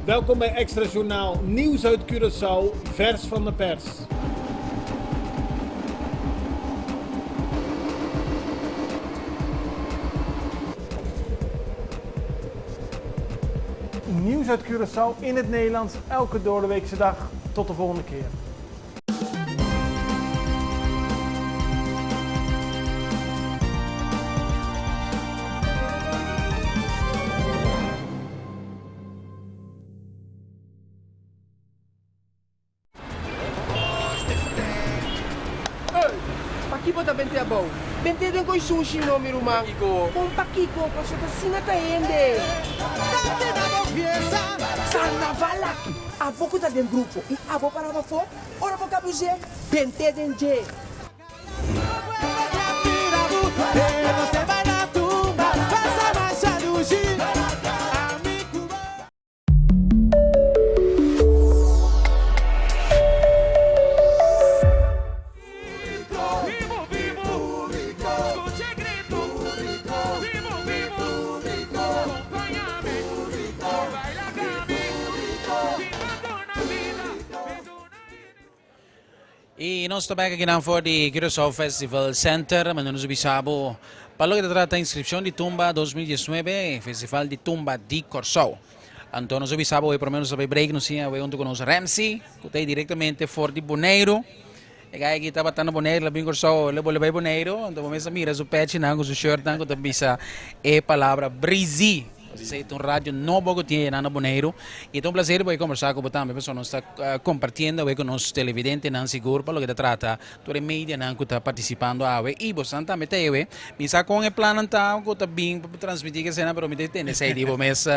Welkom bij Extra Journaal Nieuws uit Curaçao, vers van de pers. Nieuws uit Curaçao in het Nederlands elke doordeweekse dag. Tot de volgende keer. Pakiko bo ta bente abou? Bente den koi sushi no, mi ruman. Pakiko? Kon pakiko? Paso ta asina ta hende. Date na bo fiesta. Carnaval aki, abo ku ta den grupo i abo para pafó, ora bo kabuz'é, bente den dje. Y nos ta bek akinan for di Curaçao Festival Center, manera nos a bisa bo pa loke ta trata inscripcion di Tumba 2019, Festival di Tumba di Corsou. Anto nos a bisa bo promé nos a bai break nos siña awor huntu ku nos Ramsey ku ta direktamente for di Boneiru. E guy aki tabata na Boneiru, el a bin Kòrsou, el a bolbe bai Boneiru, anto bo mes a mira su pechinan ku su shirtnan ku ta bisa e palabra Breezy. Esei ta un radio nobo ku tin aynan na Boneiru i ta un plaser por kombersá ku bo tambe pasobra nos ta kompartiendo awe ku nos televidentenan sigur pa loke ta trata tur e medianan ku ta partisipando awe i bosan tambe ta ewe. Mi sa kon e plannan ta ku ta bin pa transmití ke esena pero mi ta tende esei di bo mes.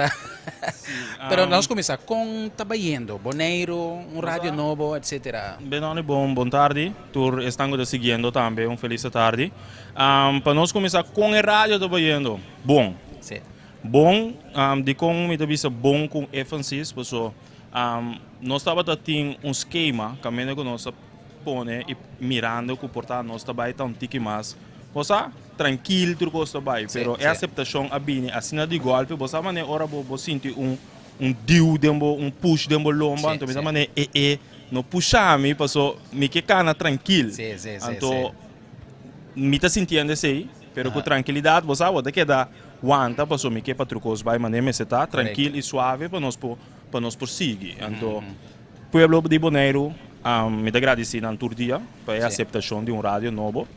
Pero nos kuminsá kon ta bayendo Boneiru, un radio nobo etsetera. Benoni bon bon tardi tur esnan ku ta siguiendo tambe un felis tardi. Pa nos kuminsá kon e radio ta bayendo bon. Bon dikon mi ta bisa bon ku énfasis paso nos tabata tin un skema kaminda ku nos ta pone i mirando ku por ta nos ta bai ta un tiki mas bo sa trankil tur kos ta bai pero e aseptashon a bini asina di golpe bo sa manera ora bo bo sinti un un diu den bo un push den bo lomba anto mi ta manera e e no pusha mi paso mi ke kana trankil anto mi ta sintiendo esei pero ku trankilidat bo sa bo ta keda wanta paso mi ke pa tur kos bai manera mester ta trankil i suave pa nos por pa nos por sigui anto Pueblo di Boneiru, mi ta gradisí nan tur dia pa e aseptashon di un radio nobo.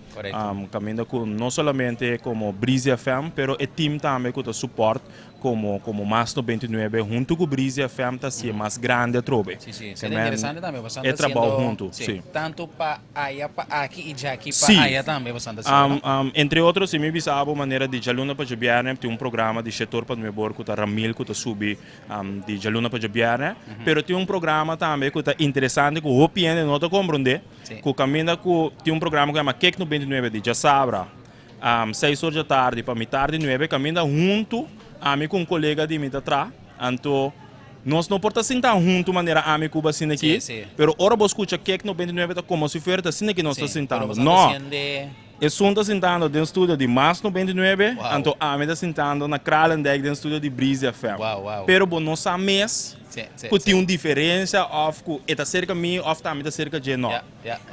Kaminda ku no solamente komo Breezy FM, pero e team tambe ku ta support komo komo Mas 99 huntu ku Breezy FM ta hasié mas grandi atrobe. Sí, sí. Esei ta interesante tambe. E trabou huntu, sí. Tantu pa aya pa aki i djaki pa aya tambe bosan ta hasié, no? Entre otro, si mi bisa abo manera di djaluna pa djabièrnè tin un programa di shetor pa nuebor ku ta Ramil ku ta subi Di djaluna pa djabièrnè. Pero tin un programa tambe ku ta interesante ku hopi hende no ta komprondé. Ku kaminda ku tin un programa ku yama Kek 99 di djasabra seis or djatardi pa mitar di nuebe kaminda huntu ami ku un kolega di mi ta traha. Anto nos no por ta sinta huntu manera ami ku bo asina aki. Pero ora bo skucha Kek 99 ta komo si fuera ta asina ki nos ta sintando. No! Esun ta sintando den studio di Mas 99, anto ami ta sintando na Kralendijk den studio di Breezy FM. Pero bo no sa mes ku tin un diferensia òf ku e ta serka mi òf ta ami ta serka dje, no.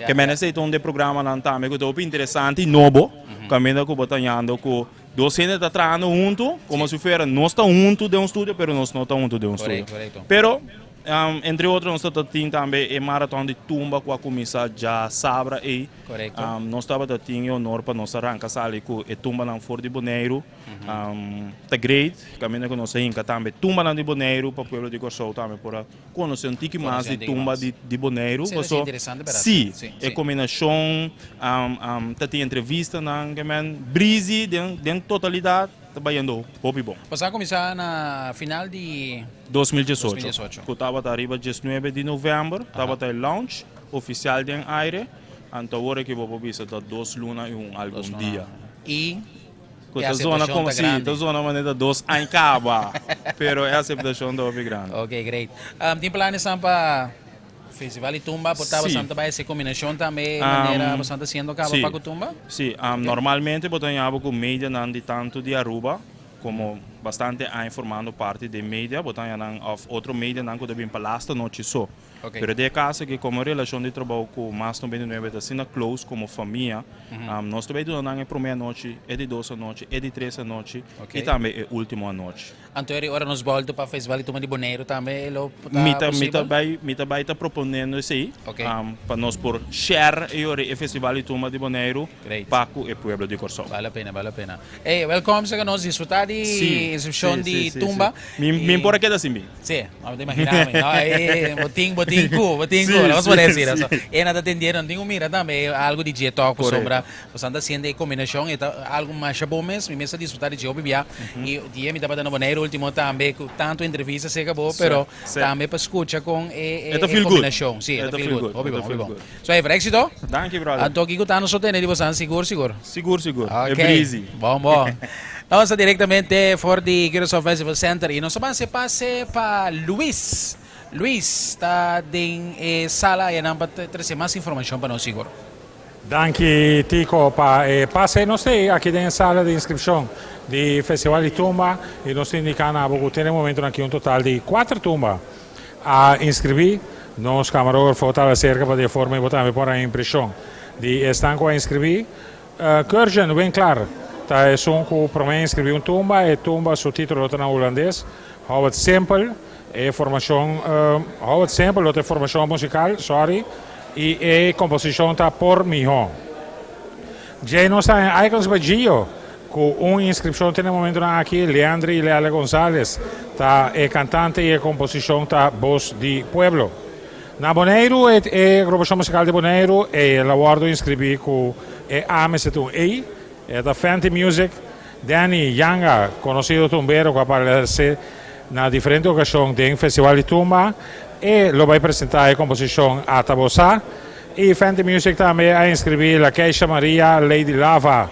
Ke mene esei ta un di e programanan tambe ku ta hopi interesante i nobo, kaminda ku bo ta hañando ku dos hende ta trahando huntu komo si fuera nos ta huntu den un studio pero nos no ta huntu den un studio. Pero entre otro nos ta tin tambe e maraton di tumba ku a kuminsá djasabra ei. Korekto. Nos tabata tin e honor pa nos a ranka sali ku e tumbanan for di Boneiru. Ta great, kaminda ku nos a hinka tambe tumbanan di Boneiru pa pueblo di Kòrsou tambe por a konosé un tiki mas di tumba di Boneiru. Esei ta siña interesante bèrdat? Sí, e kombinashon ta tin entrevistanan ke men Breezy den totalidat ta bayendo hopi bon. Pasá a kuminsá na final di 2018, ku tabata riba diesnuebe di novèmber tabata e launch ofisial den aire. Anto awor aki bo por bisa ta dos luna i un algun dia. I Ku e ta zona aseptashon komo ta si, grandi. ta zona manera ta dos aña kaba, pero e aseptashon ta hopi grandi. Ok, great. Tin planesnan pa Festival di Tumba? Por ta Si. bosan ta bai hasi kombinashon tambe manera bosan ta hasiendo kaba Si. pa ku Tumba? Si, normalmente bo ta haña bo ku medianan di tantu di Aruba komo bastante aña formando parti den media, bo ta haña nan òf otro medianan ku ta bin pa lasta nochi so. Pero den e caso aki como e relacion di trabou cu Mas 99 ta asina close como famia, nos ta bay duna nan e prome anochi, e di dos anochi, e di tres anochi y tambe e ultimo anochi. Anto eri ora nos bolto pa Festival di Tuma di Boneiru tambe e lo ta Mi ta, mi ta posibel? bay, mi ta bay ta proponiendo esey pa nos por share e ora e Festival di Tuma di Boneiru pa cu e pueblo di Corsou. Bale la pena, bale la pena. Ey, welkom sega nos disfruta di inscripcion di Tumba. Mi, mi por a keda sin bin. Sí, no te imagina mi. No, eh, bo tin, bo tin ku, bo tin ku. Vamos por decir eso. E na ta atendiendo, no tin ku mira tambe algo di dje tok pasobra bo ta haciendo e combinacion e ta algo masha bon mes. Mi mes a disfruta di dje hopi bia. Y dia mi tabata na Boneiru ultimo tambe ku tanto entrevista acerca bo, pero tambe pa scucha con e E ta feel good. combinacion. Sí, e ta feel good. Hopi bon, hopi bon. So, Ever, éxito. Danki, brother. Anto kiko ta nos tene di bosan sigur, sigur. Sigur, sigur. Ok. E breezy. Bon, bon. Nos ta directamente for di Curaçao Festival Center y nos ta ban haci pase pa Luis. Luis ta den e sala ayanan pa trece mas informacion pa nos sigur. Danki Tico pa e pase. Nos ta aki den e sala di inscripcion di Festival di Tumba y nos ta indica na bo cu tin e momentonan aki un total di cuater tumba a inscribi. Nos camarógrafo ta acerca pa di e forma y bo tambe por haña impresion di esnan cu a inscribi. Kurgen Winklaar ta esun ku promé inskribí un tumba. E tumba su título ta na hulandes. Howard Simpel, e formacion Howard Simpel lo ta e formacion musical, sorry, y e composicion ta por miho. Djei nos ta en Icons by Gio, cu un inscripcion te na e momentonan aki, Leandry y Leala Gonzalez ta e cantante y e composicion ta Bos di Pueblo. Na Boneiru e e agrupacion musical di Boneiru e la wordo inscribi cu e A mester ta un E, e ta Fenty Music. Danny Yanga, conocido tumbero cu a aparece na diferente ocasion den Festival di Tumba, e lo bay presenta e composicion Ata Bo Sa. Y Fenty Music tambe a inscribi La Keisha Maria Lady Lava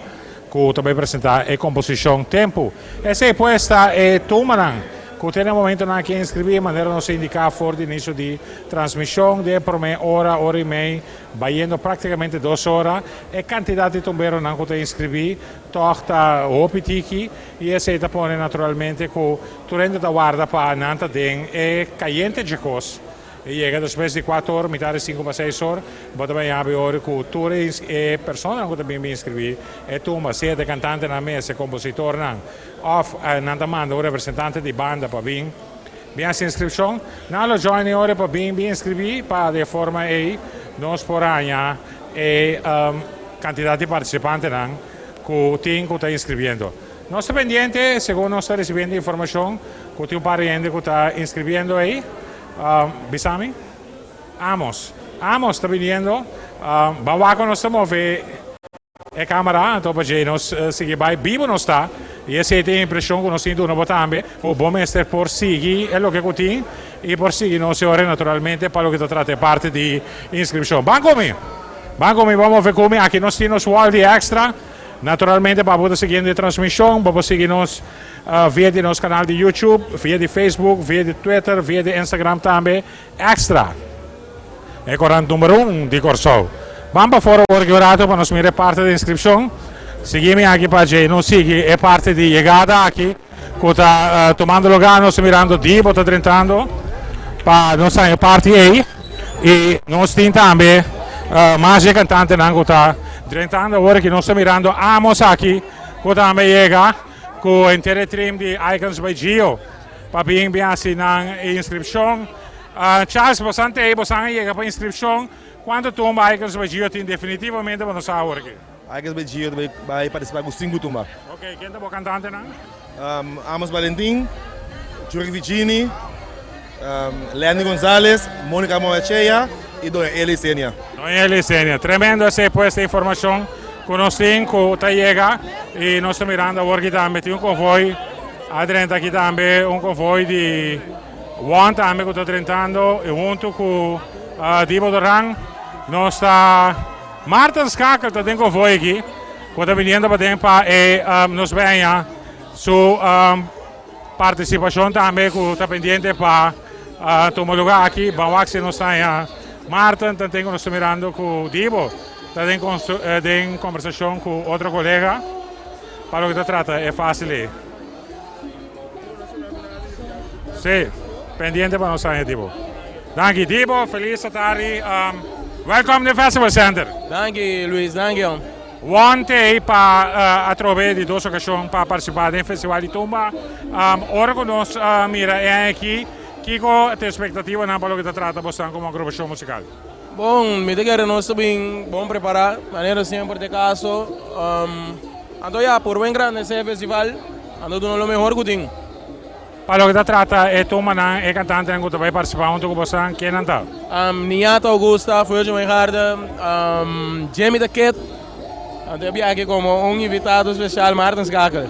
cu ta bay presenta e composicion Tempu. Esey pues ta e tumbanan cu te na e momentonan aki a inscribi manera nos a indica for di inicio di transmision den e prome ora, ora y mei, bayendo practicamente dos ora. E cantidad di tumberonan cu ta inscribi tog ta hopi tiki y esey ta pone naturalmente cu tur hende ta warda pa nan ta den e cayente dje cos. E yega despues di cuater or, mitad di cinco pa seis or, bo ta bay habi ora cu tur e personanan cu ta bin bin inscribi e tumba, sea ta e cantantenan mes, e compositornan, of nan ta manda un representante di banda pa bin bin haci inscripcion. Nan lo join e ora pa bin bin inscribi pa di e forma ey nos por haña e cantidad di participantenan cu tin cu ta inscribiendo. Nos ta pendiente, segun nos ta ricibiendo informacion, cu tin un par di hende cu ta inscribiendo ey. Bisa mi? Amos. Amos ta biniendo. Ban wak cu nos ta move e camera, anto pa djey nos sigui bay. Bibo nos ta, y esey ta e impresion cu nos tin duna bo tambe, cu bo mester por sigui e loke cu tin y por sigui nos e ora naturalmente pa loke ta trata e parti di inscripcion. Ban cu mi! Ban cu mi, ban move cu mi. Aki nos tin nos wall di extra. Naturalmente pa bo ta siguiendo e transmision, bo por sigui nos via di nos canal di YouTube, via di Facebook, via di Twitter, via di Instagram tambe. Extra! E corant number un di Corsou. Ban pa for awor ki un rato pa nos mira e parti di inscripcion. Sigui mi aki pa dje nos sigui e parti di yegada aki cu ta tumando lugar. Nos ta mirando di bo ta drentando pa nos haña e parti ey. Y nos tin tambe mas di e cantantenan cu ta drentando awor aki. Nos ta mirando Amos aki cu tambe yega cu henter e trim di Icons by Gio pa bin bin haci nan inscripcion. Charles, bosan ta ey, bosan a yega pa inscripcion. Cuanto tumba Icons by Gio tin definitivamente bo no sa awor aki? Icons by Gio ta bay participa cu cinco tumba. Ok, ken ta bo cantantenan? Amos Valentin, Jurgi Vicini, Lenny Gonzalez, Monica Moachea y Doña Eli Senia. Doña Eli Senia. Tremendo esey pues e informacion cu nos tin cu ta yega y nos ta mirando awor aki tambe tin un convoy a drenta aki tambe un convoy di Juan tambe cu ta drentando y hunto cu Dibo Doran nos ta Maarten Schakel ta den convoy aki cu ta biniendo paden pa e nos beña su participacion tambe cu ta pendiente pa tuma lugar aki. Ban wak si nos ta haña Maarten, tanten cu nos ta mirando cu Dibo ta den den conversacion cu otro colega pa loke ta trata e facil ey. Sí, pendiente pa nos haña Dibo. Danki Dibo, feliz atardi. Welcome den Festival Center. Danki Luis, danki hom. One t'ey pa atrobe di dos ocasion pa participa den Festival di Tumba. Ora cu nos mira e aña aki, kico ta e expectativanan pa loke ta trata bosnan como agrupacion musical? Bon, mi ta kere nos ta bin bon prepara, manera semper ta e caso. Anto ya, por buen grandece e festival, anto duna lo mehor cu tin. Pa loke ta trata e tumbanan, e cantantenan cu ta bay participa hunto cu bosan, kennan ta? Niata Augusta, Fuerza Wijngaarden, Jimmy the Kid, anto e biaha aki como un invitado special Maarten Schakel.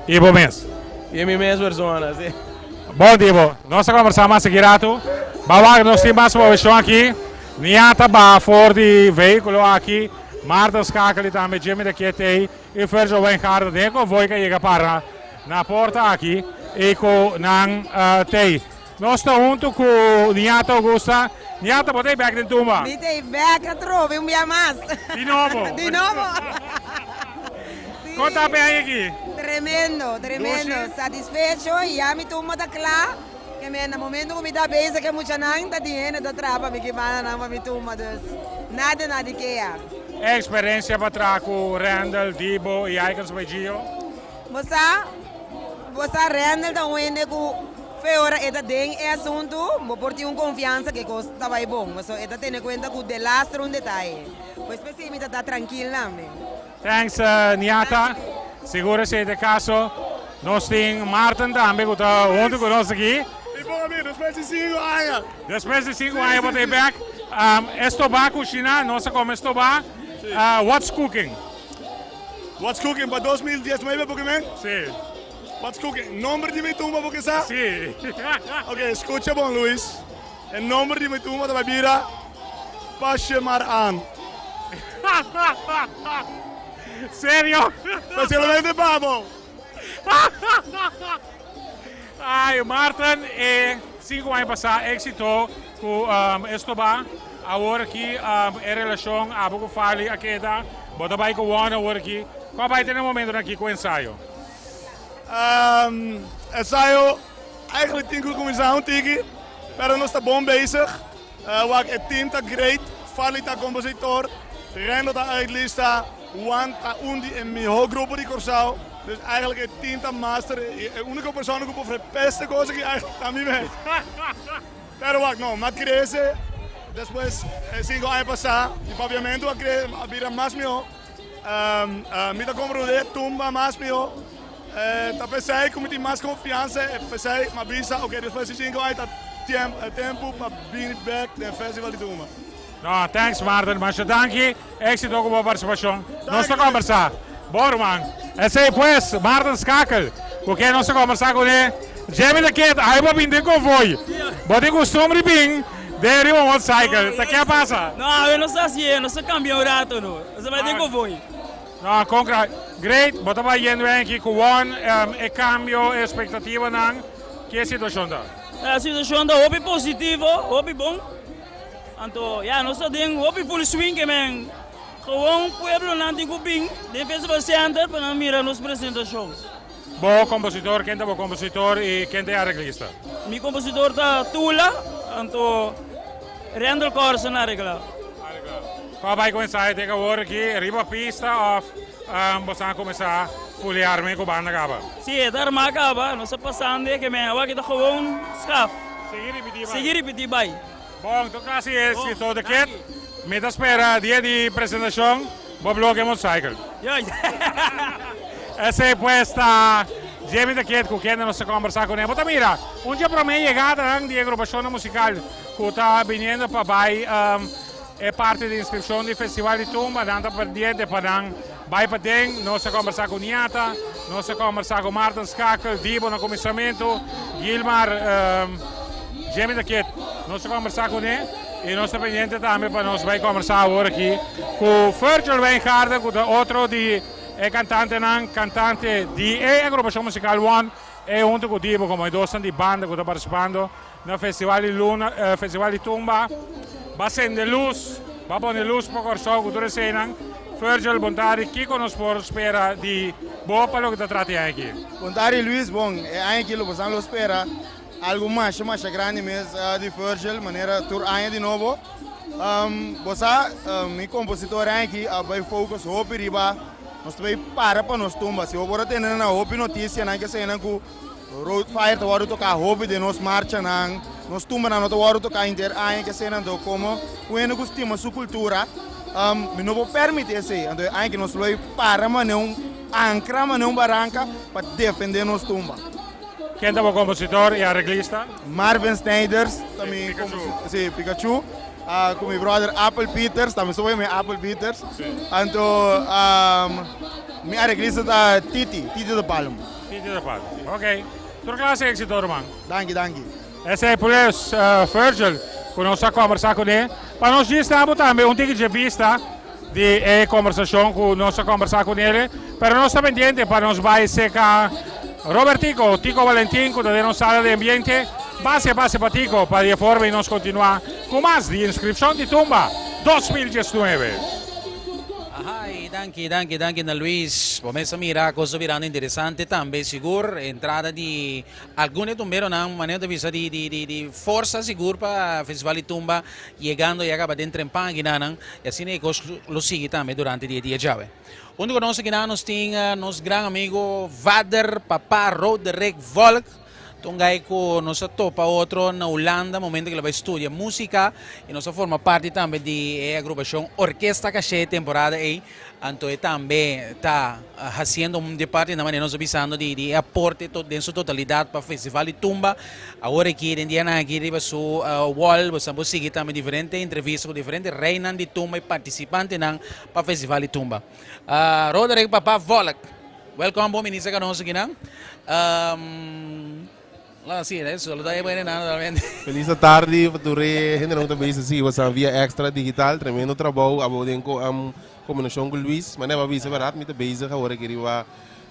Y bo mes? Y mi mes persona, si. Bon Dibo, nos ta conversa mas aki rato. Ba wak nos tin mas movecion aki. Niata baha for di vehiculo aki, Maarten Schakel y tambe Jimmy the Kid ey. E Virgil Wijngaarden den e konvoi ku a yega para na porta aki i ku nan t'ei. Nos ta huntu ku Niata Augusta. Niata, bo ta ei bèk den tumba? Mi ta ei bèk atrobe un bia mas. Di nobo? Di nobo. Si. Kon ta aña aki? Tremendo, tremendo. Satisfecho i ya mi tumba ta kla. Ke men na momento ku mi ta bezig ku e muchanan ta tin hende ta traha pa mi ki banda nan pa mi tumba dus nada na di kea. E eksperensia pa traha ku Randall, Dibo i Icons by Gio? Bo sa, bo sa Randall ta un hende ku. Fe ora e ta den e asuntu, bo por tin un konfiansa ku e kos ta bai bon, pasobra e ta tene kuenta ku delaster un detaye. Pues p'esei mi ta ta trankil tambe. Thanks Niata, sigur esei ta e kaso. Nos tin Maarten tambe ku ta huntu ku nos aki. Mi bon amigo, despues di sinku aña. Despues di sinku aña bo ta e bek. E stobá kushiná, nos a kome stobá. What's cooking? What's cooking pa 2019 bo ke men? Si. What's cooking? Nomber di mi tumba bo ke sa? Si. Ok, skucha bon Luis. E nomber di mi tumba ta bai bira Pasje Maar Aan. Serio? Specialmente pa bo. Ay, Maarten, e sinku aña pasá éksito ku esto ba. Awor aki e relashon abo ku Fali a keda. Bo ta bai ku Won awor aki. Kua bai ta na e momentonan aki ku ensayo? Ensayo eigenlijk tin ku kuminsá un tiki, pero nos ta bon bezig. Wak e team ta great, Fali ta kompositor, Rendo ta arreglista, Juan ta un di e mihó grupo di Kòrsou. Dus eigenlijk e team ta master i e úniko persona ku por verpest e kos aki eigenlijk ta mi mes. Pero wak no, mi a krese despues e sinku aña pasá di papiamentu a kre a bira mas mihó. Mi ta komprondé tumba mas mihó. Ta p'esei ku mi tin mas konfiansa e p'esei mi a bisa oke despues di sinku aña ta tempu pa bini bek den festival di tumba. No, thanks Maarten, masha danki, éxito ku bo partisipashon. Nos ta kombersá. Bo ruman. Esei pues, Maarten Schakel, ku ken nos ta kombersá kuné. Jemmy de Kit, ai bo bin den konvoi. Bo tin kustumber di bin den riba motorcycle. Ta ke a pasa? No, awe nos ta hasié, nos ta kambia un rato no. Nos ta bai den konvoi. No, kon kra. Great, bo ta bai yendo aki ku won e kambio, e espektativanan. Ke situashon ta? E situashon ta hopi positivo, hopi bon. Anto ya nos ta den hopi full swing ke men gewoon pueblonan tin ku bin den Festival Center pa nan mira nos presentashon. Bo kompositor, ken ta bo kompositor i ken ta e areglista? Mi kompositor ta Tula, anto Randall Corsen a areglá. Kua bai ku ensayo te awor aki riba pista òf boso a kuminsá fulia arm'é ku banda kaba? Sí, e ta armá kaba, nos ta pasando e ke men awor aki ta gewoon skaf. Sigui ripití bai. Sigui ripití bai. Bon, tur klase di escritor de ket. Mi ta spera dia di presentacion bo bloke motorcycle. Esey pues ta Jimmy de Kit cu kende nos ta combersa cune. Bo ta mira, un dje prome yegadanan di e agrupacionnan musical cu ta biniendo pa bay e parti di inscripcion di Festival di Tumba, nan ta pendiente pa nan bay paden. Nos ta combersa cu Niata, nos ta combersa cu Maarten Schakel, Dibo na cuminsamento, Gilmar, Jimmy de Kit. Nos ta combersa cune y nos ta pendiente tambe pa nos bay combersa awor aki cu Virgil Wijngaarden cu ta otro di e cantantenan, cantante di e agrupacion musical One e hunto cu Dibo como e dosnan di banda cu ta participando na Festival di Luna, Festival di Tumba. Ba sende luz, ba pone luz pa Corsou cu tur eseynan. Virgil, bon tardi, kico nos por spera di bo pa loke ta trata e aña aki? Bon tardi Luis, bon e aña aki lo bosan lo spera Algu masha masha grandi mes di Virgil, manera tur aña di nobo. Bo sa, mi kompositor aki a bai focus hopi riba nos ta bai para pa nos tumba. Si bo por a tende na hopi notisianan ke eseinan ku Road Fire ta wòrdu toká hopi den nos marchanan, nos tumbanan no ta wòrdu toká henter aña ke eseinan. Anto komo un hende ku stima su kultura, mi no por permití esei. Anto e aña aki nos lo bai para manera un ankra, manera un baranka pa defendé nos tumba. Ken ta bo kompositor i areglista? Marvin Snijders ta mi kompositor, si, Pikachu, ku mi brother Apple Peters, tambe so mi Apple Peters. Anto mi areglista ta Titi, Titi de Palm. Titi de Palm, ok. Tur klase éksito ruman. Danki, danki. Esei pues Virgil ku nos a kombersá kuné. Pa nos djis na bo tambe un tiki dje bista di e kombersashon ku nos a kombersá kuné. Pero nos ta pendiente pa nos bai seka Robertico, Tico Valentin ku ta den nos sala di ambiente. Base base pa Tico pa di e forma i nos kontinuá ku mas di inskripshon di Tumba 2019. Ahay, danki, danki, danki na Luis. Bo mes a mira kos ta birando interesante tambe, sigur entrada di Algun e tumberonan manera ta bisa di di di di forsa sigur pa Festival di Tumba yegando ya kaba den trempan akinanan y asina e kos lo sigui tambe durante di e dia djawe. Hunto ku nos akinan nos tin nos gran amigo Vader Papa Roderick Volk. Ta un guy ku nos a topa otro na Hulanda momento ku el a bai studia músika i nos a forma parti tambe di e agrupashon Orkesta Caché temporada ei. Anto e tambe ta hasiendo un di parti na manera nos a bisando di di e aporte den su totalidat pa Festival di Tumba. Awor aki den dianan aki riba su wall bo sa por sigui tambe diferente entrevista ku diferente reinan di tumba i partisipantenan pa Festival di Tumba. Roderick Papa Volk, welkom bon bini serka nos akinan. Lo si, eso lo ta e buena naturalmente. Feliz tardi pa tur e hendenan ku ta bezig si boso via Extra Digital. Tremendo trabou abo den kombinashon ku Luis. Manera bo a bisa bèrdat mi ta bezig awor aki riba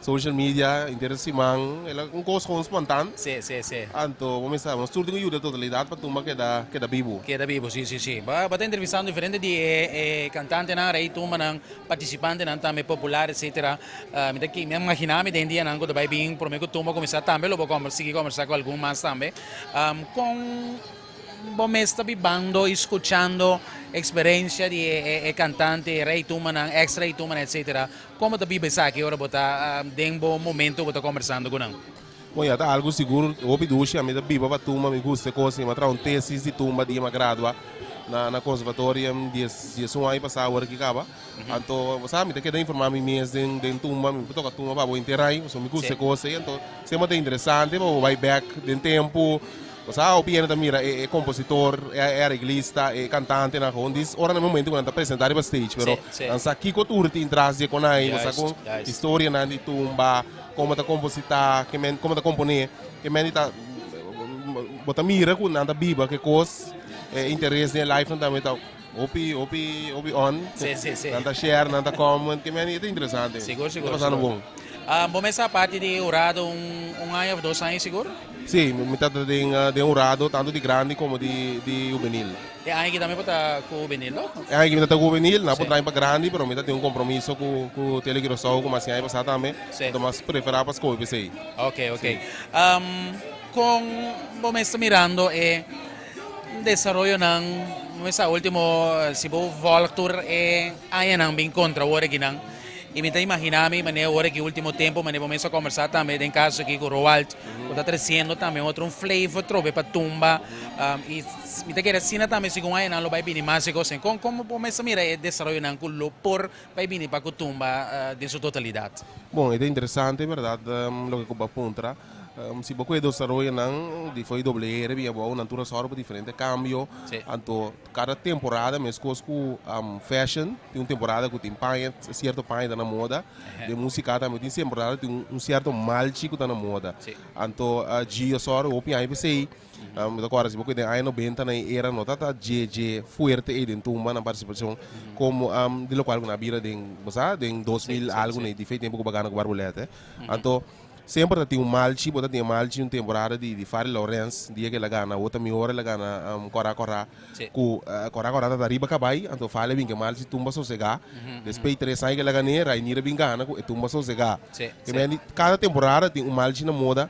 social media henter siman. El a un kos gewoon spontan. Si, si, si. Anto bo mester nos tur tin ku yuda totalidat pa tumba keda keda bibu. Keda bibu, si, si, si. Bo ta entrevistando diferente di e kantantenan, rei tumbanan, partisipantenan tambe popular etcetera. Mi ta mi a imagina mi den dianan ku ta bai bin prome ku tumba kuminsá tambe lo bo sigui kombersá ku algun mas tambe. Kon bo mes ta bibando i skuchando eksperensia di e kantante, e rei tumbanan, eks rei tumbanan etcetera. Kon bo ta biba esaki ora bo ta den bo momento bo ta kombersando ku nan? Bon ya ta algu sigur hopi dushi ami ta biba pa tumba mi gusta e kos mi a traha un tesis di tumba dia mi a gradua na na conservatorium dies diesun aña pasa awor aki kaba anto bo sa mi ta keda informa mi mes den den tumba mi por toka tumba pa bo henter ai pasobra mi gusta e kos ei anto semper ta interesante pa bo bai bek den tempu bo sa hopi hende ta mira e e compositor e areglista e cantantenan gewoon dis ora na e momento ku nan ta presenta riba stage pero nan sa kiko tur tin tras di e konai bo sa kon historianan di tumba. Komo ta kompositá, ke men komo ta komponé, ke men di ta bo ta mira ku nan ta biba ke kos, e interes den e life nan tambe ta hopi hopi hopi on. Sí, sí, sí. Nan ta share, nan ta comment, ke men e ta interesante. Sigur, sigur, Ta pasando sigur. bon. Bo mester a parti di hurado un un aña of dos aña sigur? Sí, mi ta den den hurado tanto di grandi komo di di hubenil. E aña aki tambe bo ta ku hubenil lo? E aña aki mi ta ku hubenil, nan por traha pa grandi pero mi ta tin un kompromiso ku ku Tele Curaçao ku mas e aña pasá tambe. Sí. Mi ta mas preferá pa skohe p'esei. Ok, ok. Kon bo mes ta mirando e desaroyonan, bo mes sa ultimo si bo vòlg tur e añanan bin kontra awor akinan i mi ta imaginá mi manera awor aki ultimo tempu manera bo mes a kombersá tambe den kaso aki ku Roald ku ta tresiendo tambe otro un flavor trobe pa tumba i Mi ta kere asina tambe segun añanan lo bai bini mas e kosnan. Kon kon bo mester mira e desaroyonan ku lo por bai bini pa Kutumba den su totalidat? Bon, e ta interesante bèrdat loke ku bo a puntra. Si bo ku e desaroyonan di for WR bin abou nan tur a sòru pa diferente kambio. Anto kada temporada meskos ku fashion tin un temporada ku tin paña sierto paña ta na moda. Den musika tambe tin temporada tin un sierto malchi ku ta na moda. Anto Gio sòru hopi aña p'esei. Mi ta kòrda si bo ku den aña nobenta na e era no tabata dje dje fuerte ei den tumba nan partisipashon komo di lokual ku nan a bira den bo sa den 2000 algu nei di fe tempu ku bo a gana ku Barbulètè. Anto semper ta tin un malchi bo ta tin e malchi un temporada di di Fary Laurens dia ku el a gana Wota Mi Ora el a gana Kòrá Kòrá ku Kòrá Kòrá tabata riba kabai anto Fary a bin ku e malchi tumba sosegá despues tres aña ku el a gan'é Rainier a bin gana ku e tumba sosegá. Kada temporada tin un malchi na moda.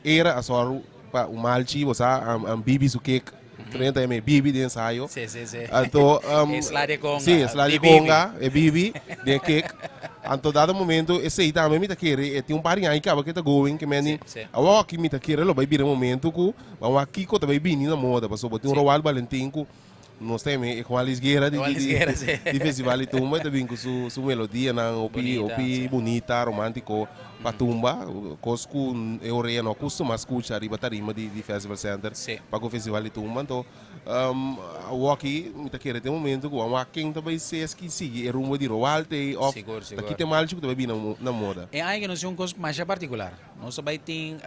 Era a sòru pa un malchi, bo sa, am bibi su kek. Trenta e me bibi den ensayo. Sí, sí, sí. Anto, E sla di conga. Sí, e sla di Di bibi. conga, e bibi den e kek. Anto dado momento esei tambe mi ta kere, e tin un par di aña kaba ke ta going, ke men di, Sí, sí. awor aki mi ta kere lo bai bira e momento ku ban wak kiko ta bai bini na moda, pasobra bo tin un Roald Valentin ku Nos ta e Juan Luis Guerra di, Juan Luis Guerra, sí. di Festival di Tumba ta bin ku su, su melodianan hopi, Bonita, hopi sí. bunita, romántico pa tumba, kos ku e orea no akustuma skucha riba tarima di, di Festival Center Sí. pa ku Festival di Tumba. Anto, awoki mi ta kere tin momento ku awak ken ta bai ses ki sigui e rumbo di Roald ei òf Sigur, ta sigur. kita malchi ku ta bai bini na mo- na moda. E aña ke nos tin un kos masha partikular. Nos ta bai tin,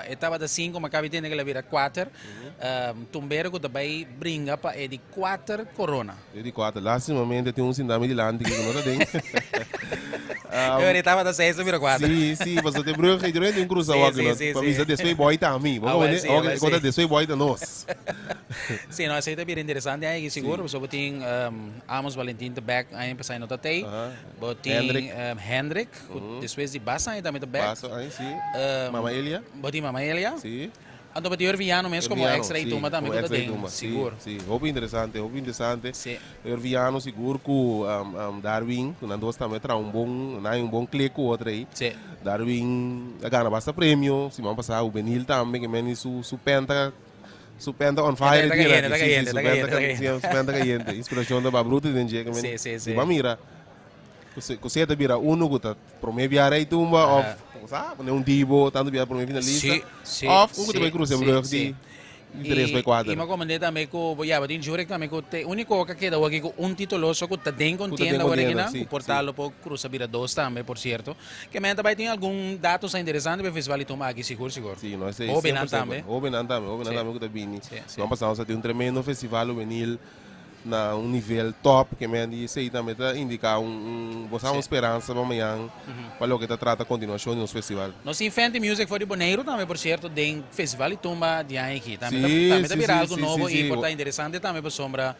e tabata sinku, ma kabi tende ke el a bira kuater. Tumbero ku ta bai bringa pa e di kuater korona. E di kuater. Lastimamente tin un sintá mi dilanti ku no ta den. E ora e tabata seis a bira kuater. Sí, sí, pasobra te brug ei durante un krusa wak no. Pa bisa despues bòi ta ami. Bo kono? Awor ku ta despues bòi ta nos. Sí, no, esei ta bira interesante aña aki sigur, pasobra bo tin Amos Valentin ta bèk aña pasá e no ta tei. Bo tin Hendrik. Ku despues di basta aña tambe ta bèk. Basta aña, sí. Mama Elia. Bo tin Mama Elia. Sí. Anto bo tin Erviano mes komo Erviano, extra si, i tumba tambe komo ku ta extra i den, tumba, si, sigur. si. Hopi interesante, hopi interesante. Si. Erviano sigur ku Darwin, ku nan dos tambe traha un bon, nan hay un bon klik ku otro ei. Si. Darwin a gana basta premio siman pasá, Juvenil tambe ke meni su su penta su penta on fire Ta di kayente, ta si, si, kayente, su ta penta kayente, ta si, kayente. su penta kayente. Inspirashon ta ba bruto den dje ke meni Si, si, si. Bo a mira ku se ta bira uno ku ta prome bia rei tumba of sa pone un dibo tantu bia prome finalista Si, si, of un ku ta si, bai cruza si, brug si. di tres bai kuater. I mi a komprendé tambe ku ya bo tin Jurek tambe ku te úniko ku a keda awor aki ku un título so ku ta den Ku ta den kontienda awor aki kontienda, nan si, ku por si. ta lo por cruza bira dos tambe por cierto. Ke men ta bai tin algun datonan interesante pa e festival di tumba aki sigur sigur. Si, no esei Hobennan 100% tambe. Hobennan tambe, hobennan Si. tambe ku ta bini. Si, si. Siman pasado nos a tin un tremendo festival hubenil. Na un nivel top ke men di esei tambe ta indiká un un bo sa un speransa pa mañan pa loke ta trata kontinuashon di nos festival. Nos tin Fenty Music for di Boneiru tambe por sierto den festival di tumba di aña aki. Tambe ta Sí, tambe ta sí, bira sí, algu sí, nobo sí, i sí. por ta interesante tambe pasobra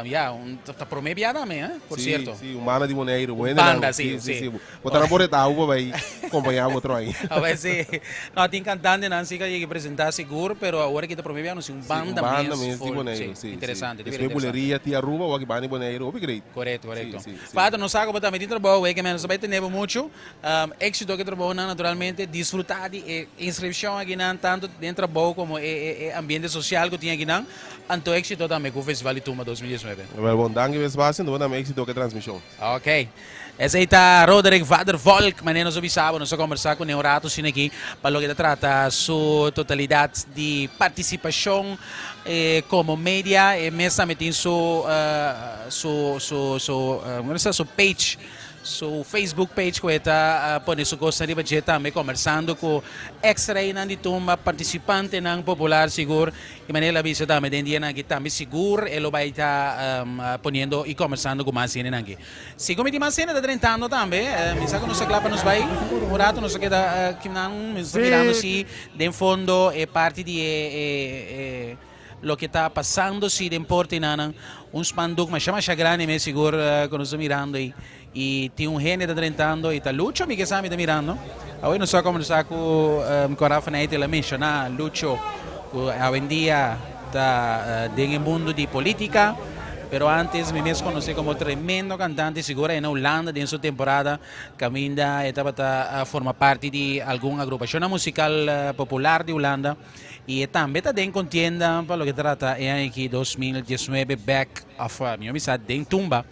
ya un ta prome bia tambe eh por Sí, sierto. sí, un banda di Boneiru. Un Buena banda, nan. sí, Sí, sí, sí. sí. Bo ta nan por retau pa bai kompañá bo otro aña. A bai sí. No, tin cantantenan sí ka yega presentá sigur, pero awor aki ta prome bia nos tin un Sí, un banda banda mes mes di full. Boneiru, Sí, sí, sí. interesante, Despues interesante. buleria ti Aruba, awor aki banda di Boneiru, hopi great. Korekto, korekto. Sí, sí, sí. Pater, nos sa ku bo ta meti trabou awor, ke men nos ta bai tene bo muchu. Éxito ku e trabounan naturalmente. Disfrutá di e inskripshon akinan, tantu den trabou komo e e e ambiente sosial ku tin akinan. Anto éxito tambe ku Festival di Tumba 2019. Wel bon, danki mes Sebastian, nos bo dame éxito ku e transmishon. Ok. Esei ta Roderick van der Valk, manera nos a bisa bo, nos a kombersá kuné un ratu asina aki pa loke ta trata su totalidat di partisipashon komo media. E mes tambe tin su su su su komo ta su page, su Facebook page ku e ta pone su kosnan riba dje tambe kombersando ku eks reinan di tumba, partisipantenan popular sigur. E manera el a bisa tambe den dianan aki tambe sigur e lo bai ta poniendo y combersando cu mas hendenan aki. Si cu mi tin mas hende ta drentando tambe, mi sa cu nos ta cla pa nos bai un rato, nos ta keda kinan, mi ta mirando si den fondo e parti di e loke ta pasando si den portenanan, un spandoek masha masha grandi mes sigur cu nos ta mirando ey y tin un hende ta drentando y ta Lucho mi ke sa mi ta mirando. Awe nos a combersa cu Cora van Eyck el a menciona Lucho cu awendia ta den e mundo di politica pero antes mi mes conoce como tremendo cantante sigur ey na Hulanda den su temporada caminda e tabata forma parti di algun agrupacionnan musical popular di Hulanda. Y e tambe ta den contienda pa loke trata e aña aki 2019 back of mi a bisa den tumba.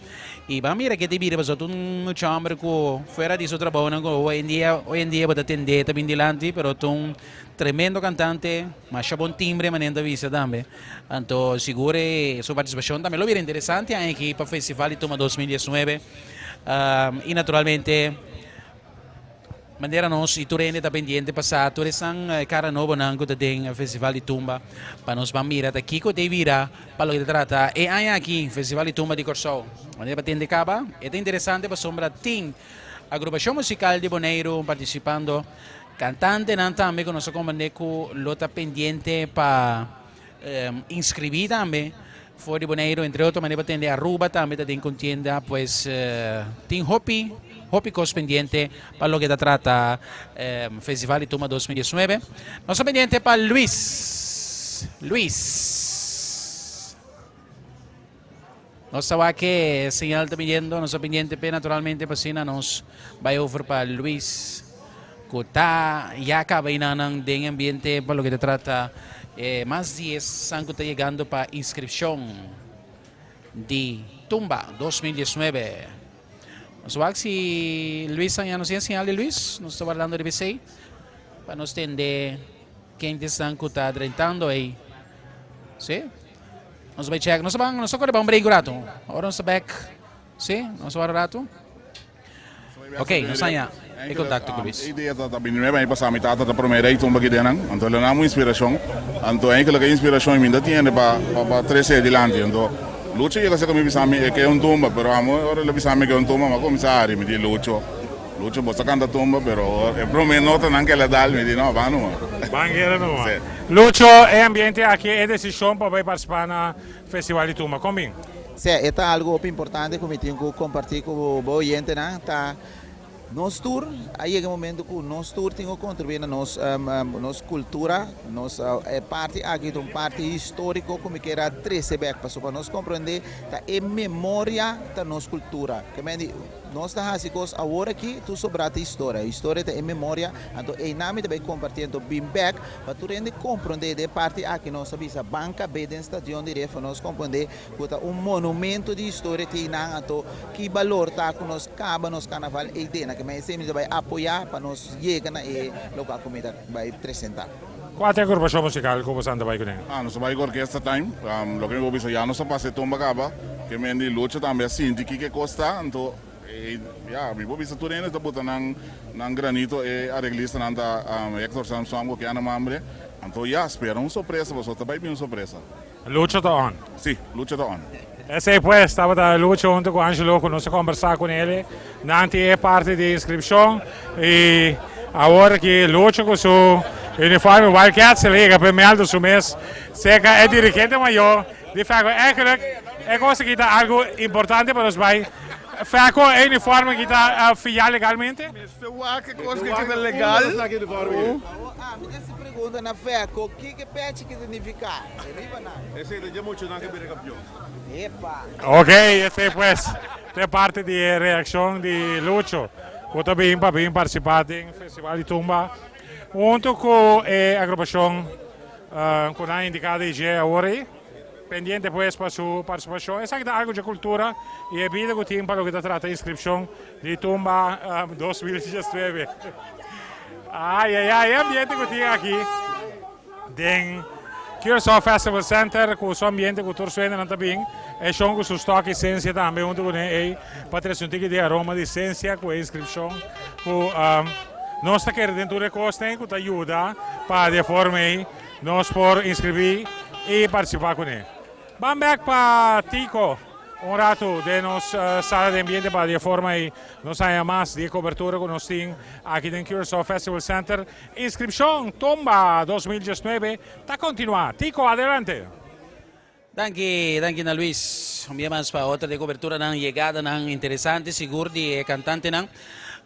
Y ban mira ke ta bira pasobra ta un mucha homber cu fuera di su trabounan cu hoy en dia hoy en dia bo ta tende ta bin dilanti pero ta un tremendo cantante masha bon timbre manera ta bisa tambe. Anto sigur e su participacion tambe lo bira interesante aña aki pa festival di tumba 2019 y naturalmente Manera nos y tur hende ta pendiente pa sa tur esnan cara nobonan cu ta den Festival di Tumba pa nos ban mira ta kico ta e bira pa loke ta trata e aña aki Festival di Tumba di Corsou. Manera pa tende caba e ta interesante pasobra tin agrupacion musical di Boneiru participando, cantantenan tambe cu nos a comprende cu lo ta pendiente pa inscribi tambe for di Boneiru, entre otro manera pa tende Aruba tambe ta den contienda, pues tin hopi hopi cos pendiente pa loke ta trata Festival di Tumba 2019. Nos ta pendiente pa Luis, Luis. Nos ta wak e señal ta biniendo, nos ta pendiente p'e naturalmente pa asina nos bai over pa Luis cu ta ya caba enanan den ambiente pa loke ta trata e mas di esnan cu ta yegando pa inscripcion di Tumba 2019. Nos wak si Luis a ya nos tin e señal di Luis, nos ta wardando riba esey pa nos tende ken ta esnan cu ta drentando ey. Si? Nos bai check. Nos ban, nos ta kore ba un break un rato. Ora nos ta back. Sí, nos wara rato. Ok, nos haña e contacto cu Luis. E idea ta bini nueva aña pasá. Mi tata ta promé rei tumba aki den nan. Anto el a nan un inspiracion. Anto enkele ke inspiracion mi ta tiene pa pa trece dilanti. Anto Lucho yega cerca mi bisa mi e ke un tumba, pero amo ora el a bisa mi ke un tumba mi a cuminsa hari. Mi di Lucho, Lucho bo sa canta tumba pero e prome notanan ke el a dal mi di no ban numa. Ban kere numa. Sí. Lucho, e ambiente aki e desishon pa bai partisipá na Festival di Tumba. Kon bin? Sí, e ta algu hopi importante ku mi tin ku kompartí ku bo oyentenan, ta. Nos tur a yega e momento ku nos tur tin ku kontribuí na nos nos kultura, nos e parti aki ta un parti históriko ku mi kier a trese bèk pasobra pa nos komprendé ta e memoria ta nos kultura. Ke men di nos ta hasi kos awor aki tur sobrá ta historia. Historia ta e memoria anto einan mi ta bai kompartí anto bin bèk pa tur hende komprendé den e parti aki nos a bisa ban kab'é den stadion di Ref pa nos komprendé Ku ta un monumento di historia ti einan anto ki balor ta ku nos kaba nos karnaval ei den na kimen esei mi ta bai apoya pa nos yega na e lokual ku mi ta bai presenta. Kua ta e agrupashon musikal ku bosan ta bai kuné? Ah, nos ta bai ku Orkesta Time. Loke mi por bisa ya nos a pasa e tumba kaba. Ke men di Lucho tambe a sinti kiko e kos ta, anto e ya mi por bisa tur hende ta buta nan nan granito e areglistanan ta Hector Samson ku Kiana Mambre. Anto ya spera un sorpresa pasobra ta bai bin un sorpresa. Lucho ta on. Si, Lucho ta on. Esei pues tabata Lucho hunto cu Angelo cu nos a combersa cu nele. Nan tin e parti di inscripcion y awor aki Lucho cu su uniforme Wildcats el yega pe meldo su mes cerca e dirigente mayor di Feco. Eigenlijk e cos aki ta algo importante pa nos bay. Feco e uniforme aki ta fia legalmente? Mester wak e cos aki ta legal. Mi ta haci pregunta na Feco, kiko e pechi ki ta nifica? Riba nan. Esei ta dje muchanan ke bira kampion. Epa. Ok, esei pues ta e parti di e reaccion di Lucho cu ta bin pa bin participa den Festival di Tumba hunto cu e agrupacion cu nan a indica di dje awor ei. Pendiente pues pa su participacion. Esaki ta algo dje cultura y e bida cu tin pa loke ta trata inscripcion di Tumba 2019. Ay ay ay, e ambiente cu tin aki den Curaçao Festival Center cu su ambiente cu tur suendenan ta bin. E shon cu su stock y sensia tambe hunto cu ne ey pa trece un tiki di aroma di sensia cu e inscripcion cu nos ta kere den tur e cosnan cu ta yuda pa di e forma ey nos por inscribi y participa cu ne. Ban bek pa Tico un rato den nos sala di ambiente pa di e forma ey nos haya mas di e cobertura cu nos tin aki den Curaçao Festival Center. Inscripcion Tumba 2019 ta continua. Tico, adelante. Danki, danki na Luis. Un bia mas pa otro di e coberturanan, yegadanan interesante sigur di e cantantenan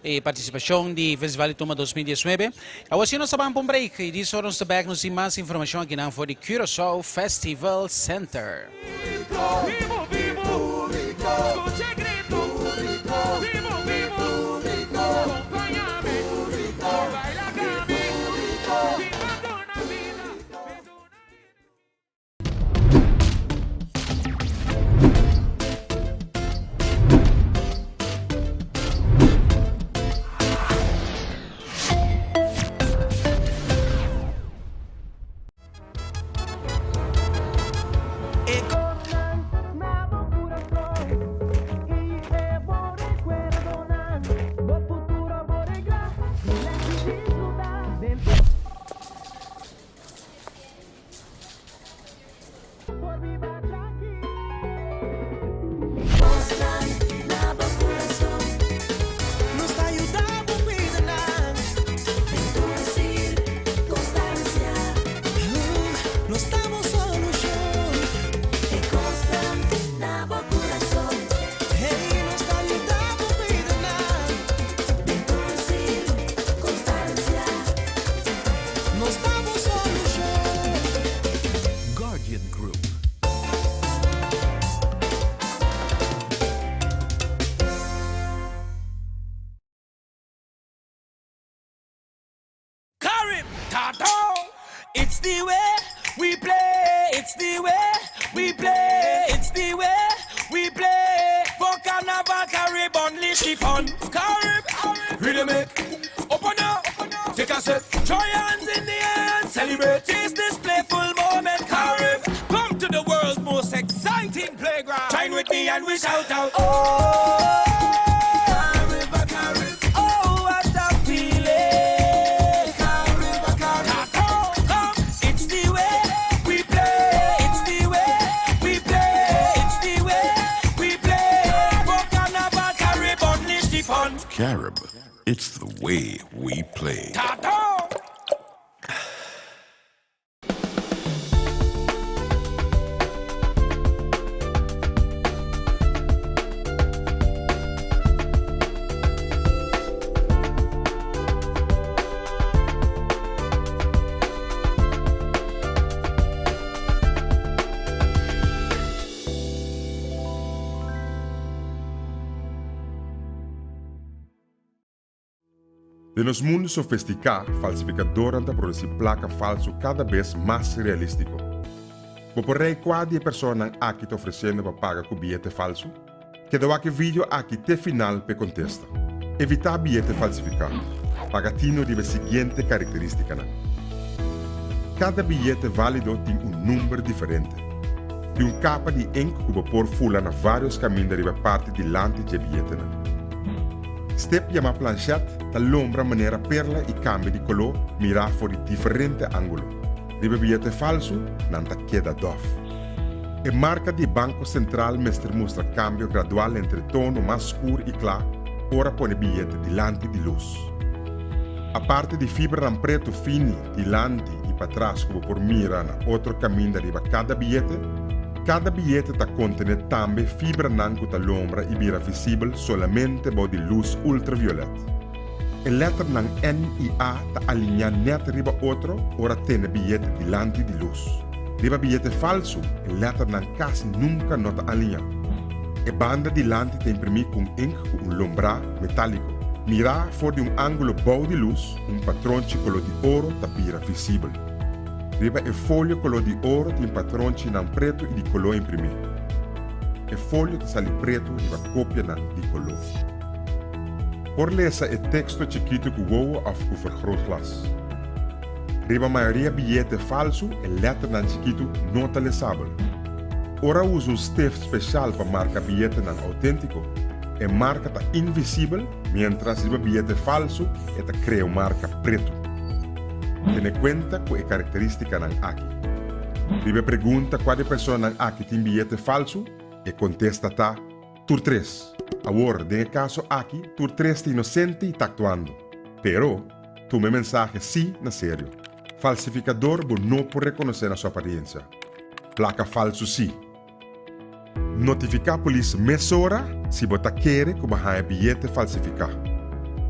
y participacion di Festival di Tumba 2019. Awor si nos ta ban pa un break y di ora nos ta bek nos tin mas informacion akinan for di Curaçao Festival Center. Guardian Group. Carib Tato. It's the way we play, it's the way we play, it's the way we play. For Carnival Carib, unleash the fun. Carib, rhythmic, open up, take a sip, throw your hands in the air and celebrate. Taste this playful moment, Carib. Come to the world's most exciting playground. Join with me and we shout out. Oh, Carib, Carib. Oh, what a feeling. Carib, Carib. Come, it's the way we play. It's the way we play. It's the way we play. For Carnival, Carib, unleash the fun. Carib, it's the way we play. Tato! Den nos mundu sofestiká, falsifikadornan ta produsí plaka falsu kada bes mas realístiko. Bo por rei kua di e personanan aki ta ofresiendo pa paga ku biyete falsu? Keda wak e video aki te final p'e kontesta. Evitá biyete falsifiká. Paga tino riba e siguiente karakterístikanan. Kada biyete válido tin un number diferente. Tin un kapa di ink ku bo por fula na vários kaminda riba e parti dilanti dje biyetenan. Step yamá planchèt ta lombra manera perla i kambia di koló mirá for di diferente ángulo. Riba biyete falsu nan ta keda dòf. E marka di Banko Sentral mester mustra kambio gradual entre tono mas skur i kla ora pone biyete dilanti di lus. Aparte di fibranan pretu fini dilanti i patras ku bo por mira na otro kaminda riba kada biyete, kada biyete ta kontené tambe fibranan ku ta lombra i bira visibel solamente bou di lus ultraviolet. E lèternan N i A ta aliñá nèt riba otro ora tene biyete dilanti di lus. Riba biyete falsu, e lèternan kasi nunka no ta aliñá. E banda dilanti ta imprimí ku un ink ku un lombrá metáliko. Mirá for di un ángulo bou di lus, un patronchi koló di oro ta bira visibel. Riba e folio koló di oro tin patronchinan pretu i di koló imprimí. E folio ta sali pretu riba kopianan di koló. Por lesa e teksto chikitu ku wowo òf ku vergrootglas. Riba mayoria biyete falsu e lèternan chikitu no ta lesabel. Ora usa un stift speshal pa marka biyetenan outéntiko, e marka ta invisibel miéntras riba biyete falsu e ta krea un marka pretu. Tene kuenta ku e karakterístikanan aki. Riba e pregunta kua di e personanan aki tin biyete falsu, e kontesta ta, Tur tres. Awor, den e kaso aki, tur tres ta inosente i ta aktuando. Pero, tuma e mensahe sí na serio. Falsifikador bo no por rekonosé na su apariensia. Plaka falsu sí. Notifiká polis mesora si bo ta kere ku bo haña biyete falsifiká.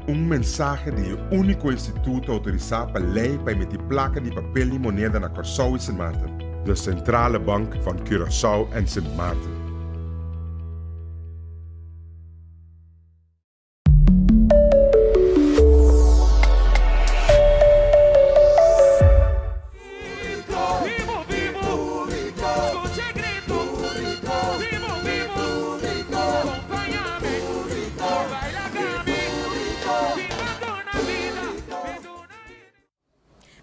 Un mensahe di e úniko instituto outorisá pa lei pa emití plaka di papel i moneda na Kòrsou i Sint Maarten, de Centrale Bank van Curaçao en Sint Maarten.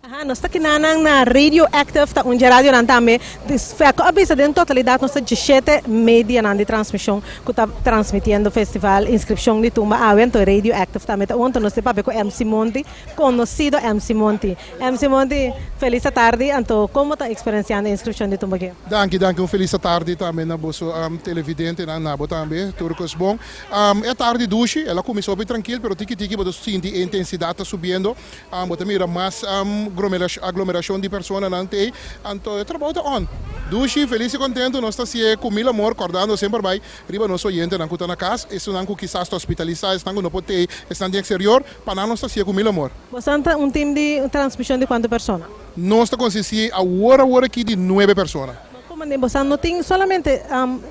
Aha, nos ta kinanan na Radio Active, ta un dje radionan tambe. Fèko a bisa den totalidat nos ta djeshete medianan di transmishon ku ta transmitiendo festival Inskripshon di Tumba awe, anto Radio Active tambe ta un. Anto nos ta papia ku MC Monti, konosido MC Monti. MC Monti, felis atardi, anto komo ta eksperensiando e inskripshon di Tumba aki? Danki, danki, un felis atardi tambe na boso televidentenan, na bo tambe, tur kos bon. E atardi dushi, el a kuminsá hopi trankil, pero tiki tiki bo ta sinti e intensidat ta subiendo. Bo ta mira mas aglomerashon di personanan t'ei, anto e trabou ta on. Dushi, felis i kontentu nos ta hasié ku mil amor, kòrdando semper bai riba nos oyentenan ku ta na kas, esunnan ku kisas ta hospitalisá, esnan ku no por t'ei, esnan di eksterior, pa nan nos ta hasié ku mil amor. Boso ta un tim di transmishon di kuantu persona? Nos ta konsistí awor awor aki di nuebe persona. Komo boso no tin solamente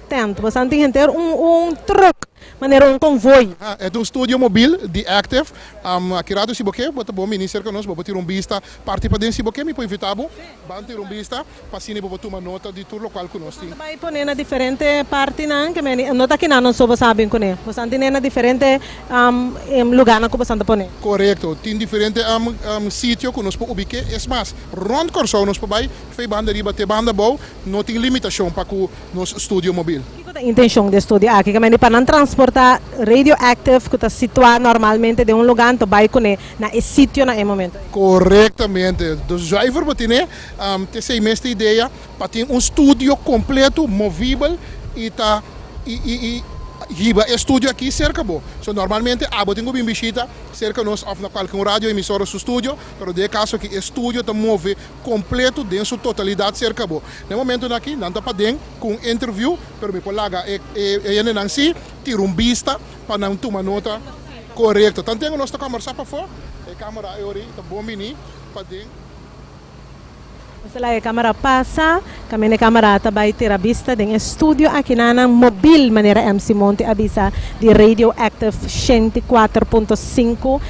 tènt, boso tin henter un trùk. Manera un konvoi. E ta un studio mobil di Active. Aki rato si bo ke, bo ta bon bini serka nos, bo por tira un bista parti paden si bo ke. Mi por invita bo, ban tira un bista pa asina bo por tuma nota di tur lokual ku nos tin. Bo ta bai pone na diferente partinan, ke meni no ta kinan nos so bo sa bin kuné. Bo san tine na diferente lugarnan ku bo san ta pone. Korekto, tin diferente sitio ku nos por ubik'é. Es mas, rònt Kòrsou nos por bai, fei banda riba te banda abou, no tin limitashon pa ku nos studio mobil. Kiko ta intencion di e studio aki? Ke mende pa nan transporta radioactive ku ta situa normalmente den un luga anto bai kuné na e sitio na e momento ei. Korektamente. Dus zuiver bo tene t'esei mes ta idea pa tin un studio kompleto, movibel i ta i i hiba e studio aki serka bo. So normalmente abo tin ku bin bishita serka nos òf na kualke un radio emisora su studio, pero den e kaso aki e studio ta move kompleto den su totalidat serka bo. Na e momentonan aki nan ta paden ku un interview, pero mi por laga e e hendenan si tira un bista pa nan tuma nota korekto. Tanten nos ta kòmbersá pafó, e kamera e ora ei ta bon bini paden. Nos ta laga e kamera pasa, kaminda e kamera ta bai tira bista den e studio akinanan mobil, manera MC Monti a bisa di Radio Active 104.5.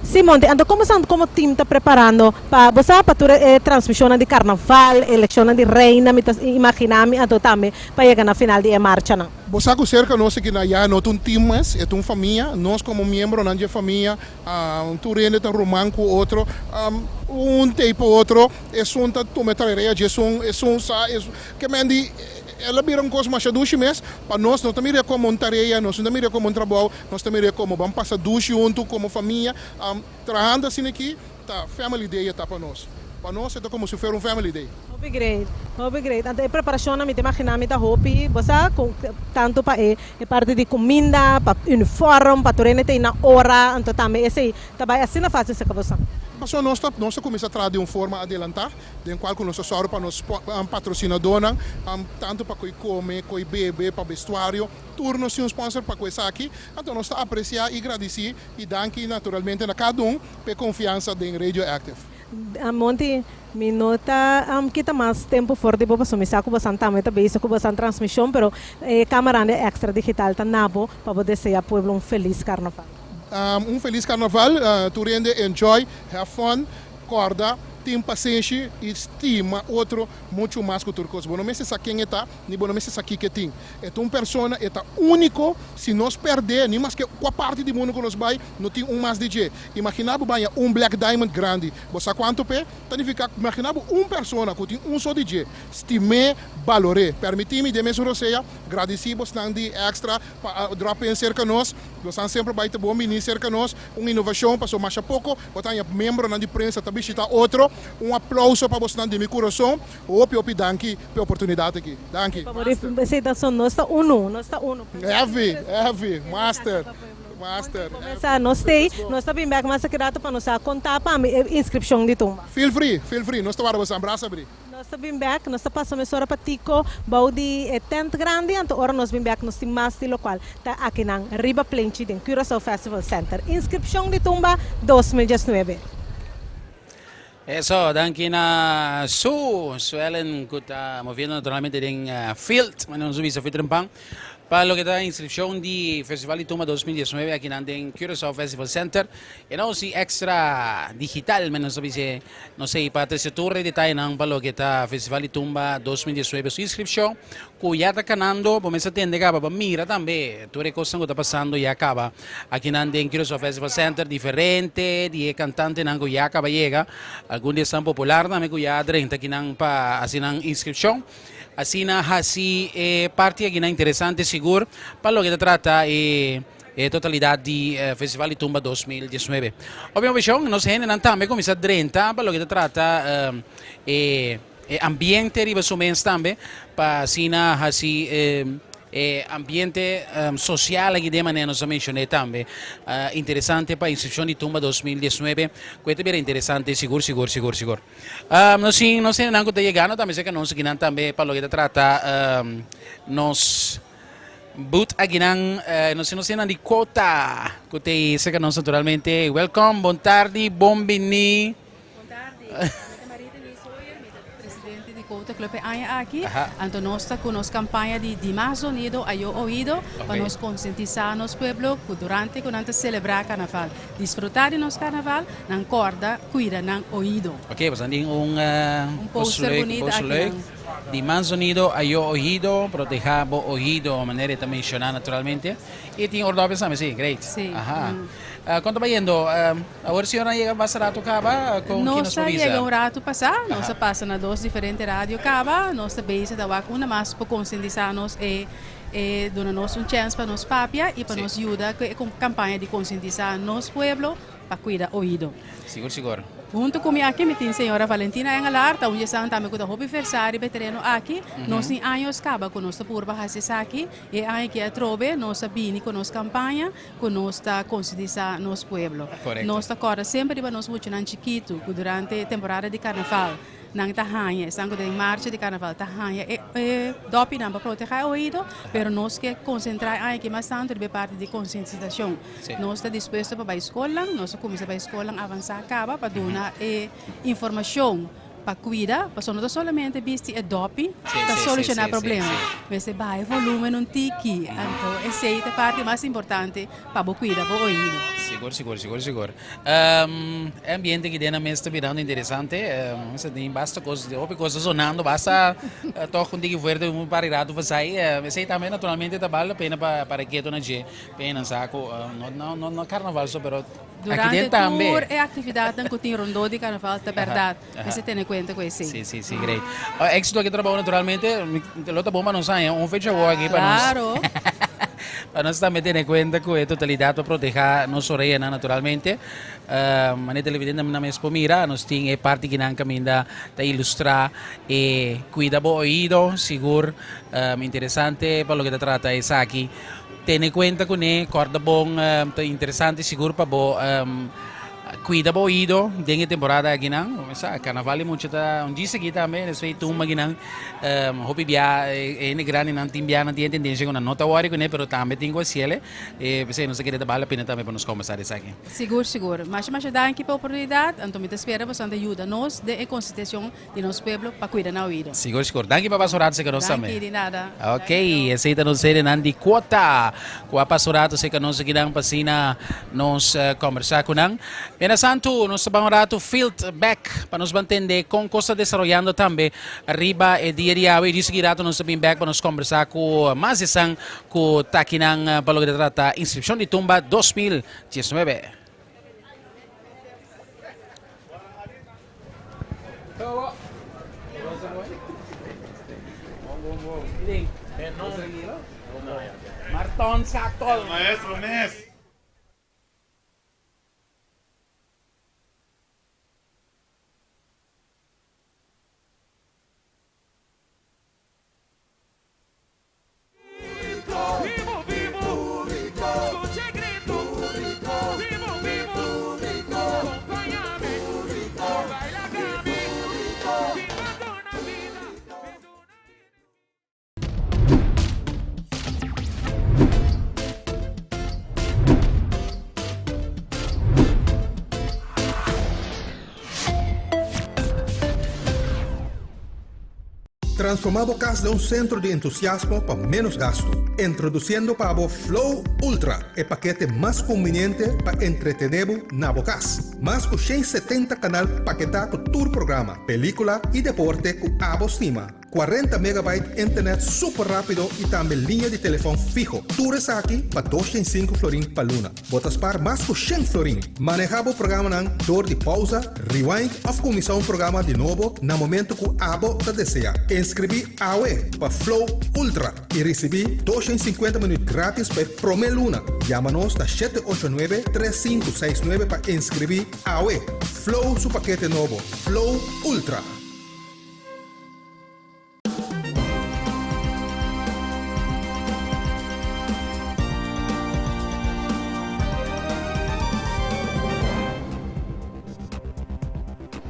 Sí Monty, anto como san como team ta preparando pa bo sa pa tur e transmisionnan di carnaval, eleccionnan di reina, mi ta imagina mi anto tambe pa yega na final di e marchanan. Bo sa cu cerca nos aki na ya no ta un team mes, e ta un famia, nos como miembronan dje famia tur hende ta ruman cu otro, un ta pa otro, esun ta tuma e tarea dje esun, esun sa, esun, ke men di el a bira un cos masha dushi mes, pa nos no ta mira como un tarea, nos no ta mira como un trabou, Nos ta mira komo ban pasa dushi huntu komo famia. Trahando asina aki ta family day e ta pa nos. Pa nos e ta komo si fuera un family day. Hopi great, hopi great. Anto e preparashonnan mi ta imaginá mi ta hopi, bo sa, ku tantu pa e e parti di kuminda, pa uniform, pa tur hende ta ei na ora, anto tambe esei ta bai asina fásil serka boso. Pasobra nos ta nos ta kuminsá traha di un forma adelantá. den cual cu nos ta sòru pa nos patrocinadornan, tanto pa coy come, coy bebe, pa vestuario, tur nos tin un sponsor pa cu esaki, anto nos ta aprecia y gradici y danki naturalmente na cada un pa e confiansa den Radio Active. Monty, mi no ta kita mas tempo for di bo pasobra mi sa cu bosan tambe ta bezig cu bosan transmision, pero e camaranan di Extra Digital ta na bo pa bo desea pueblo un feliz carnaval. Un feliz carnaval, tur hende enjoy, have fun, Corda, tin pasenshi i stima otro muchu mas ku tur kos. Bo no mester sa ken e ta, ni bo no mester sa kiko e tin. E ta un persona, e ta úniko, si nos pèrd'é, ni maske kua parti di mundu ku nos bai, no tin un mas di dje. Imaginá bo baña un black diamond grandi, bo sa kuantu p'e ta nifiká? Imaginá bo un persona ku tin un so di dje. Stim'é, balor'é. Permití mi den mesun rosea gradisí bosnan di Extra pa a drop in serka nos. Bosnan semper bai ta bon bini serka nos. Un inovashon paso masha poko bo ta haña miembronan di prensa ta bishita otro. Un aplauso pa bosnan di mi kurason. Hopi hopi danki pa e oportunidat aki. Danki. Esei ta son. Nos ta unu. Nos ta unu. Heavy, heavy. Master, master. Komensá nos tei. Nos ta bin bek mas aki rato pa nos a konta pa mi e inskripshon di tumba. Feel free, feel free. Nos ta warda bosan brasa abrí. Nos ta bin bek, nos ta pasa mesora pa Tico bou di e tent grandi, anto ora nos bin bek nos tin mas di lokual ta akinan riba plenchi den Curaçao Festival Center. Inskripshon di Tumba 2019. Eso, danki na Sue, Suellen ku ta moviendo naturalmente den field, manera nos a bisa fi trempan. Pa loke ta inscripcion di Festival di Tumba 2019 akinan den Curaçao Festival Center e no si extra digital men nos ta bisa no sey pa trece tur e detayenan pa loke ta Festival di Tumba 2019 su inscripcion cu ya ta canando bo mester tende caba pa mira tambe tur e cosnan cu ta pasando ya caba akinan den Curaçao Festival Center diferente di e cantantenan cu ya caba yega algun di esnan popular tambe cu ya a drenta akinan pa haci nan inscripcion. Asina hasi e parti akinan interesante sigur pa loke ta trata e e totalidat di Festival di Tumba 2019. Obvio vishon nos hendenan tambe kuminsá drenta pa loke ta trata e e ambiente riba su mes tambe pa asina hasi e E ambiente social aki den manera nos a mencion'é tambe. Interesante pa inscripcion di Tumba 2019 cu e ta bira interesante sigur sigur sigur sigur. Nos tin nos hendenan cu ta yegando tambe cerca nos akinan tambe pa loke ta trata nos booth akinan. Nos tin nos hendenan di Quota cu ta ey cerca nos naturalmente. Welcome, bon tardi, bon bini. Bon tardi, mi ta Maria Denise Hoyer, mi ta presidente di Quota Club e aña aki. Anto nos ta cu nos campaña di Dimas Zonido a Yo Oido pa nos concientisa nos pueblo cu durante cu nan ta celebra carnaval, disfruta di nos carnaval, nan corda cuida nan oido. Ok, boso tin un Un poster bunita poster leuk. akinan. Dimas Zonido a Yo Oido, proteha bo oido, manera e ta menciona naturalmente. Y tin oordopjes tambe, si, great. Si. Aha. Con ta bayendo? Awor señornan yega basta rato caba con ki Nos nos por a bisa? yega un rato pasá, nos a pasa na dos diferente radio caba, nos ta bezig ta wak unda mas por concientisa nos e e duna nos un chens pa nos papia y pa nos yuda cu e campaña di concientisa nos pueblo pa cuida oido. Sigur sigur. Hunto cu mi aki mi tin señora Valentina Engelaar, ta un dje tambe cu ta hopi versa riba e tereno aki. Nos tin años caba cu nos ta purba haci esaki y e aña aki atrobe nos a bini cu nos campaña. ku nos ta konsientisá nos pueblo. Nos ta kòrda semper riba nos muchanan chikitu ku durante temporada di karnaval nan ta haña, esnan ku ta den marcha di karnaval ta haña e e dòpinan pa protehá e oido, pero nos ke konsentrá e aña aki mas tantu riba e parti di konsientisashon. Nos ta dispuesto pa bai skolnan, nos a kuminsá bai skolnan avansá kaba pa duna e informashon. Pa cuida, pasobra no ta solamente bisti e dopi ta soluciona problema. Mester baha e volumen un tiki, anto esey ta e parti mas importante pa bo cuida bo oido. Sigur, sigur, sigur, sigur. E ambiente aki den a mes ta birando interesante. Mester tin basta cos, hopi cos ta sonando, basta toch un tiki fuerte un par di rato pasai. Esey tambe naturalmente ta bal la pena pa para keto na dje. Pena sa cu no no carnaval so pero Durante tur e actividadnan cu tin rondó di carnaval ta berdad mester tene cuenta cu esey. Si, si, si, great. Exito aki trabou naturalmente, lo ta bon pa nos haña un fecha awor aki pa nos. Claro. Pa nos tambe tene cuenta cu e totalidad pa proteha nos oreanan naturalmente. Manera televidente nan mes por mira, nos tin e parti kinan caminda ta ilustra e cuida bo oido, sigur interesante pa loke ta trata esaki. Tene kuenta kuné, kòrda bon, ta interesante sigur pa bo kuida bo oido den e temporada akinan. Bo sa, karnaval e mucha ta un djis aki tambe, despues e tumba akinan. Hopi bia e hende grandinan tin bia nan tin e tendensia ku nan no ta wòri kuné, pero tambe tin ku hasiel. P'esei nos ta kere ta bal la pena tambe pa nos kòmbersá di esaki. Sigur, sigur. Masha, masha danki pa e oportunidat. Anto mi ta spera boso ta yuda nos den e konsientisiashon di nos pueblo pa cuida nan oido. Sigur sigur. Danki pa pasa un rato cerca nos tambe. Danki, di nada. Ok, esey ta nos hendenan di Quota cu a pasa un rato cerca nos akinan pa asina nos combersa cu nan. Mientras tanto nos ta ban un rato field back pa nos ban tende con cos ta desaroyando tambe riba e dia di awe y di sigui rato nos ta bin back pa nos combersa cu mas esan cu ta akinan pa loke ta trata inscripcion di Tumba 2019. Marton Sakol. Maestro mes. Transformá bo kas den un sentro di entusiasmo pa ménos gastu. Introdusiendo pa bo Flow Ultra, e pakete mas kumbiniente pa entretené bo na bo kas. Mas ku 170 kanal paketá ku tur programa, pelíkula i deporte ku abo stima. 40 megabyte internet super rápido i tambe liña di telefòn fiho. Tur esaki pa 205 florin pa luna. Bo ta spar mas ku shen florin. Manehá bo programanan dor di pausa, rewind òf kuminsá un programa di nobo na momentu ku abo ta deseá. Inskribí awe pa Flow Ultra i risibí 250 minüt grátis pa e promé luna. Yama nos na 789 3569 pa inskribí awe. Flow su pakete nobo, Flow Ultra.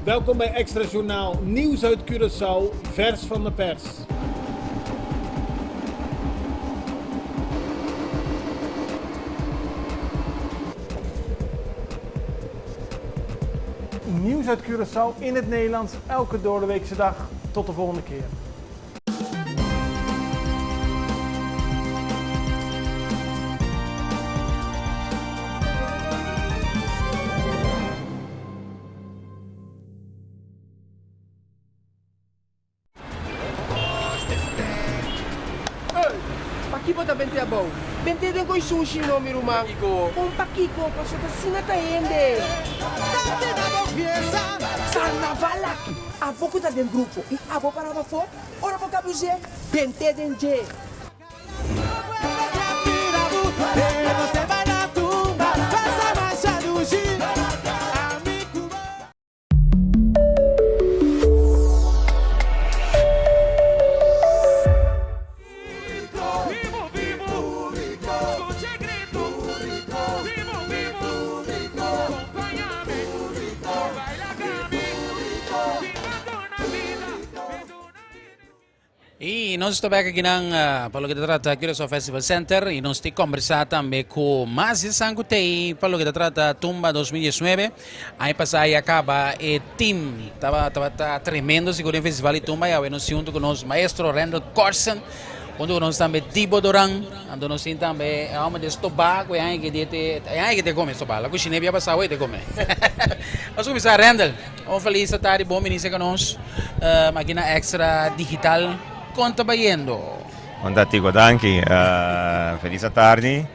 Welkom bij Extra Journaal Nieuws uit Curaçao, vers van de pers. Nieuws uit Curaçao in het Nederlands elke doordeweekse dag. Tot de volgende keer. Ey, paki bo ta bente abou? Bente den koi sushi no, mi ruman. Kon pakiko? Paso ta asina ta hende. Carnaval aki, abo ku ta den grupo i abo paraba afó, ora bo kabuz'é, bent'é den dje. Y nos ta bek akinan pa loke ta trata Curaçao Festival Center y nos tin combersa tambe cu mas esnan cu tey pa loke ta trata Tumba 2019. Aña pasa ya caba e team tabata tremendo sigur den Festival di Tumba y awe nos tin hunto cu nos maestro Randall Corsen hunto cu nos tambe Dibo Doran anto nos tin tambe e homber di Stoba cu e aña aki di e aña aki te come Stoba la cushina e bia pasa awe te come. Nos cuminsa Randall. Un felis tardi, bon bini cerca nos aki na Extra Digital. Con ta bayendo? Bon ta Tico, danki. Felis tardi.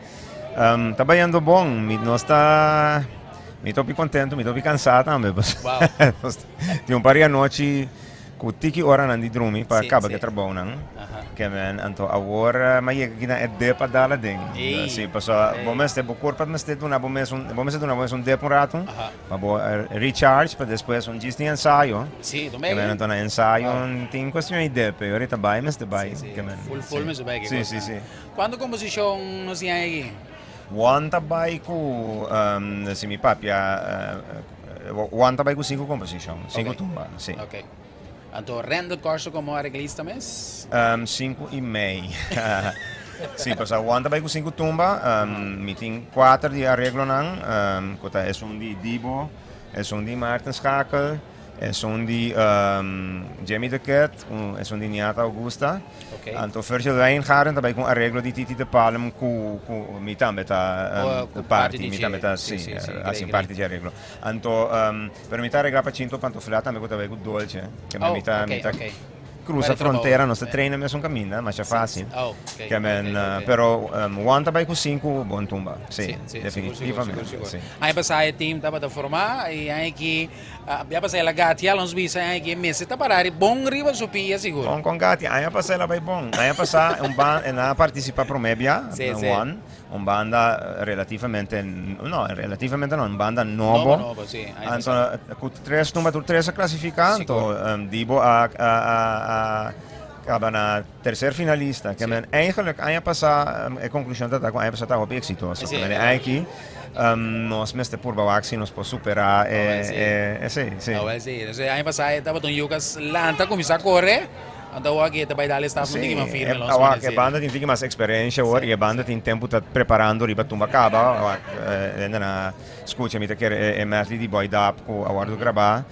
Ta bayendo bon. Mi nos ta mi ta hopi contento, mi ta hopi cansa tambe. Wow. Tin un par di anochi cu tiki oranan di drumi pa caba cu e trabounan. Ke men, anto awor mi a yega aki na e dep a dal aden. Si, pasobra bo mester, bo curpa mester duna bo mes un, bo mester duna bo mes un dep un rato. Pa bo recharge pa despues un djis tin ensayo. Sí, ta mega. Kemen anto na ensayo tin cuestion di depe, ora ta bay mester bay. Sí, sí. Kemen. Full full mester bay Sí, sí, sí. Cuanto composicion nos tin aki? Juan ta bay cu, si mi papia, Juan ta bay cu cinco composicion, cinco tumba, sí. Ok. Anto Randall Corso como areglista mes? Cinco y mei. Sí, pasobra Juan ta bai cu cinco tumba. Mi tin cuater di areglonan, cu ta esun di Dibo, esun di Maarten Schakel, esun di Jimmy de Ket, esun di Niata Augusta. Anto Virgil Wijngaarden ta bai cu un areglo di Titi de Palm cu mi tambe ta parti, mi tambe ta, sí, haci un parti di areglo. Anto, pero mi ta aregla pa chinto pantofla tambe cu ta bay cu dolce. Ke men mi ta, mi ta cruza frontera, nos ta train na mesun caminda, masha facil. Ke men, pero Juan ta bay cu sinku bon tumba, si, definitivamente, si. Aña pasa e team tabata forma y aña aki, ya pasa el a gatia, nos bisa aña aki mester ta para bon riba su pia sigur. Con con gatia, aña pasa el a bay bon. Aña pasa un ban, el a participa prome bia, Juan. Un banda relativamente, no, relativamente no, un banda nobo. Nobo, nobo, sí. Anto, ku tres tumba, tur tres a klasifiká, anto Dibo a, a, a, a kaba na tercer finalista. Ke men eigenlijk aña pasá, e konklushon ta ta ku aña pasá ta hopi eksitoso. Ke men aki nos mester purba wak si nos por superá e, e, esei, sí. Awel sí. Entonces aña pasá e tabata un yu ku a lanta kuminsá kore. Anto awor aki e ta bai dal e stap un tiki mas firme los Awor e banda tin tiki mas experiencia awor y e banda tin tempo ta preparando riba tumba caba. Awor hende na scucha mi ta kere e medley di Boy Dap cu a wordo graba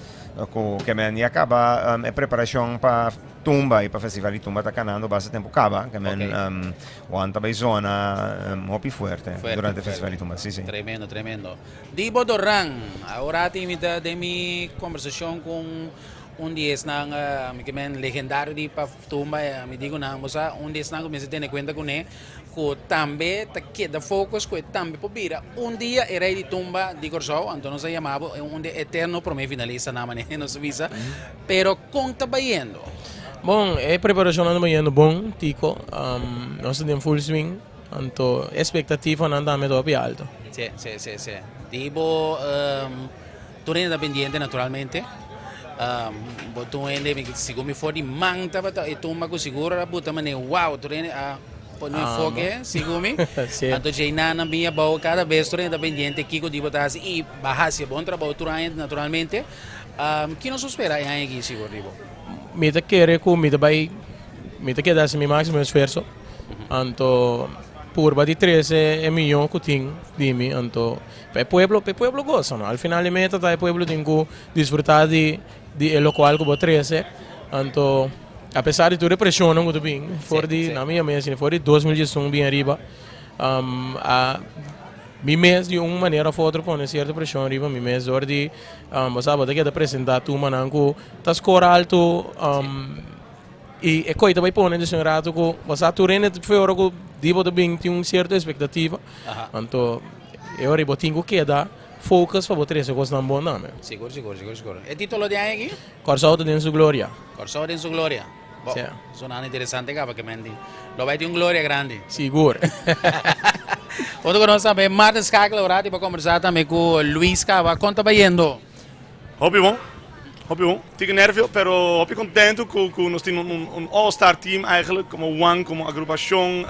cu ke men ya caba e preparacion pa tumba y pa festival di tumba ta canando basta tempo caba ke men Juan ta bai zona hopi fuerte durante festival di tumba. Si si. Tremendo tremendo. Dibo Doran, awor a tin mi ta den mi conversacion cu un Un di esnan mi ke men legendario di pa tumba mi di ku nan bo sa un di esnan ku mester tene kuenta kuné ku tambe ta keda focus ku e tambe por bira un dia e rei di tumba di Kòrsou anto nos a yama bo un di eterno prome finalistanan manera nos a bisa pero kon ta bayendo? Bon e preparashonnan ta bayendo bon Tico nos ta den full swing anto e espektativanan tambe ta hopi alto. Si si si si di bo. Tur hende ta pendiente naturalmente. Bo tur hende mi sigur mi for di man tabata e tumba ku sigur a buta mane wow tur hende a pone enfoke sigur mi. Anto djei nan a bin abou kada bes tur hende ta pendiente kiko di bo ta hasi i bo a hasi e bon trabou tur aña naturalmente. Ki nos por spera e aña aki sigur di bo? Mi ta kere ku mi ta bai mi ta keda hasi mi máksimo esfuerso. Anto purba di trese e mihó ku tin di mi anto. Pa e pueblo, pa e pueblo gosa no. Al final di meta ta e pueblo tin ku disfruta di di e lokual ku bo trese. Anto apesar di tur e preshonnan ku ta bin for di na mi mes for di 2011 bin ariba a mi mes di un manera of otro pone sierto preshon riba mi mes dor di bo sa bo ta keda presenta tumanan ku ta skor alto. I e koi ta bai pone dus un rato ku bo sa tur hende fe ora ku di bo ta bin tin un sierto espektativa. Anto e ora ei bo tin ku keda focus pa bo trese kosnan bon tambe. Sigur, sigur, sigur, sigur. E titulo di aña aki? Kòrsou ta den su gloria. Kòrsou den su gloria. Bo, sona interesante kaba ke men di. Lo bai tin un gloria grandi. Sigur. Otro ku nos tambe Martin Schakel ora ti bo kombersá tambe ku Luis kaba. Kon ta bayendo? Hopi bon, hopi bon. Tiki nervio, pero hopi contento cu cu nos tin un un all star team eigenlijk, como Juan como agrupacion,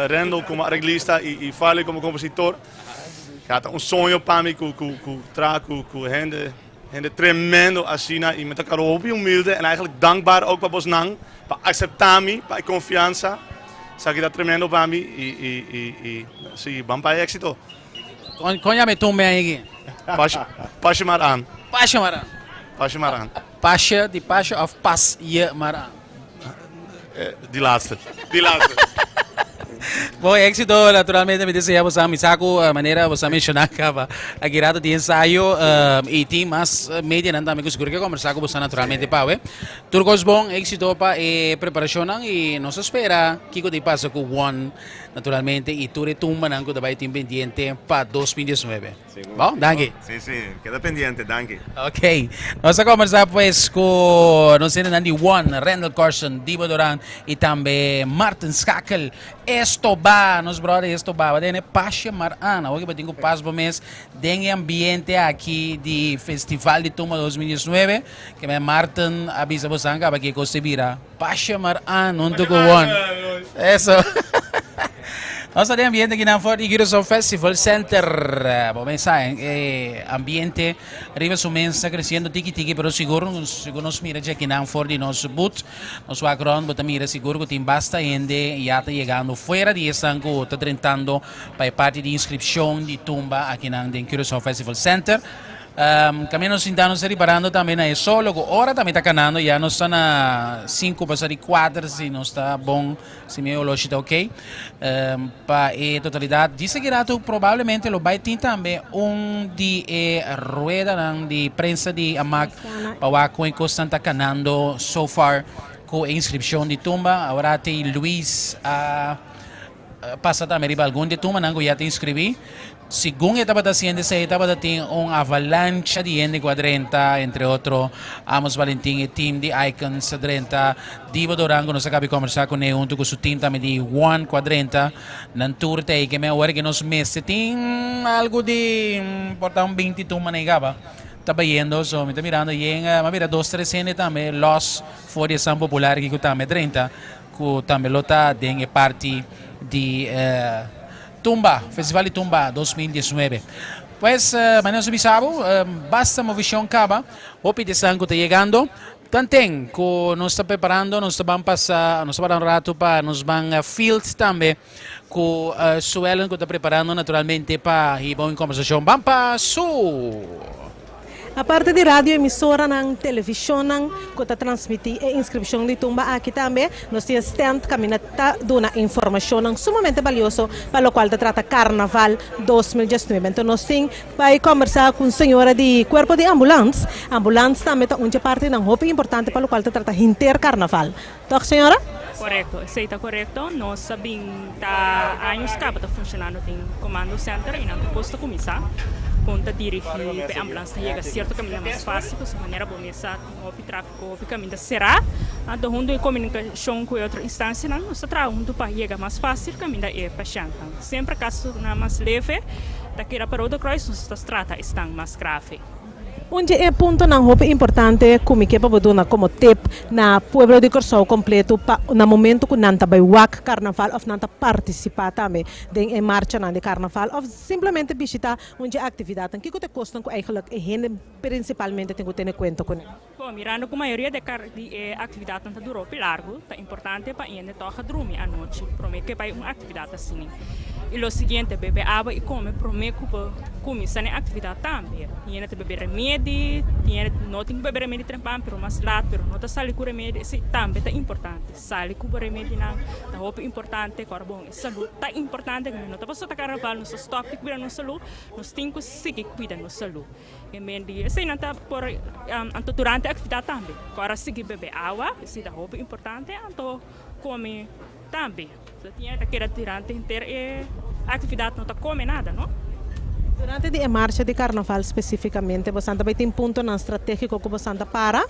Randall como arreglista y y Farley como compositor. Ja, ta un soño pa mi cu cu cu traha cu cu hende. Hende tremendo asina y mi ta karo hopi humilde en eigenlijk dankbaar ook pa bosnan pa acepta mi, pa e confiansa. Esaki ta tremendo pa mi y y y y si ban pa e exito. Kon kon yama e tumbe aiki? Pasha Pasha mar an. Pasha mar an. Pasha mar an. Pasha di pasha of pas je mar an? Di laatste. Di laatste. Bon éxito, naturalmente mi desea boso mi sa ku manera boso a menshoná kaba aki rato di ensayo i tin mas medianan tambe ku sigur ke kombersá ku boso naturalmente pawe. Tur kos bon, éxito pa e preparashonnan i nos a spera kiko ta pasa ku One naturalmente i tur e tumbanan ku ta bai tin pendiente pa 2019. Bon, danki. Sí, sí, keda pendiente, danki. Ok, nos a conversa pues cu nos hendenan di One, Randall Carson, Dibo Duran y tambe Martin Schakel. Esto ba, nos brother, esto ba. Ba tene pasje mar aan. Awor ki bo tin cu pas bo mes den e ambiente aki di Festival di Tumba 2019. Ke men Martin a bisa bo san caba ki cos te bira. Pasje mar aan hunto cu One. Eso. Nos ta den ambiente akinan for di Curaçao Festival Center. Bo mesa e ambiente riba su mes ta creciendo tiki tiki, pero sigur sigur nos mira dje akinan for di nos booth. Nos wak rond bo ta mira sigur cu tin basta hende ya ta yegando fuera di esnan cu ta drentando pa e parti di inscripcion di tumba akinan den Curaçao Festival Center. Kaminda nos sinta nos ta riparando tambe na e solo ku ora tambe ta kanando ya nos ta na sinku pasa di kuater si nos ta bon si mi oloshi ta ok pa e totalidat di seki ratu probablemente lo bai tin tambe un di e ruedanan di prensa di Amak pa wak kon e kosnan ta kanando so far ku e inskripshon di tumba awor te Luis a pasa tambe riba algun di e tumbanan ku ya ta inskribí. Segun e tabata haciendo esey e tabata tin un avalancha di hende cu a drenta, entre otro Amos Valentin, e team di Icons a drenta, Dibo Doran cu nos a cabi conversa cune hunto cu su team tambe di One cu a drenta, nan tur ta ey. Keme awor ke nos mester tin algo di por ta un binti tumba na e caba ta bayendo, so mi ta mirando yen, mi a mira dos tres hende tambe los for di esnan popular aki cu tambe a drenta cu tambe lo ta den e parti di Tumba, Festival di Tumba 2019. Pues, manera nos a bisa bo, basta movishon kaba, hopi di esnan ku ta yegando. Tanten ku nos ta preparando, nos ta ban pasa, nos ta para un ratu pa nos ban field tambe ku Suellen ku ta preparando naturalmente pa hiba un kombersashon. Ban pa Su! Aparte di radio emisoranan, televishonnan ku ta transmití e inskripshon di tumba aki tambe, nos tin e stand kaminda ta duna informashonnan sumamente balioso pa lokual ta trata Karnaval 2019. Enton nos tin bai kombersá ku un señora di kuerpo di ambulans. Ambulans tambe ta un dje partinan hopi importante pa lokual ta trata hinter Karnaval. Tòg señora? Korekto, esei ta korekto. Nos a bin ta años kaba ta funshonando den Commando Center i nan ta kos ta kuminsá kon ta dirigí pa e ambulans ta yega sierto kaminda mas fásil pasobra manera bo mes sa tin hopi tráfiko, hopi kaminda será. Anto huntu e komunikashon ku e otro instansianan nos ta traha huntu pa yega mas fásil kaminda e pashèntnan. Semper kasonan mas leve ta keda pa Rode Kruis nos ta trata esnan mas grave. Un dje e puntonan hopi importante ku mi ke pa bo duna komo tip na pueblo di Kòrsou kompleto pa na momento ku nan ta bai wak karnaval òf nan ta partisipá tambe den e marchanan di karnaval òf simplemente bishitá un dje aktividatnan, kiko ta e kosnan ku eigentlik e hende prinsipalmente tin ku tene kuenta kuné? Bon, mirando ku mayoria di di e aktividatnan ta dura hopi largu, ta importante pa hende tòg a drumi anochi promé ku e bai un aktividat asina. I lo siguiente, bebe awa i kome promé ku bo kuminsá na e aktividat tambe. Tin hende ta bebe remedi, tin hende no tin ku bebe remedi trempan pero mas lat, pero no ta sali ku remedi, esei tambe ta importante. Sali ku bo remedinan ta hopi importante, kòrda bon, e salú ta importante, no ta pasobra ta karnaval nos ta stòp di kuida nos salú, nos tin ku sigui kuida nos salú. E men di eseinan ta por anto durante e aktividat tambe. Kòrda sigui bebe awa, esei ta hopi importante, anto kome tambe. So tin e ta keda durante henter e actividad no ta come nada no. Durante di e marcha di carnaval specificamente bosan ta bay tin puntonan strategico cu bosan ta para?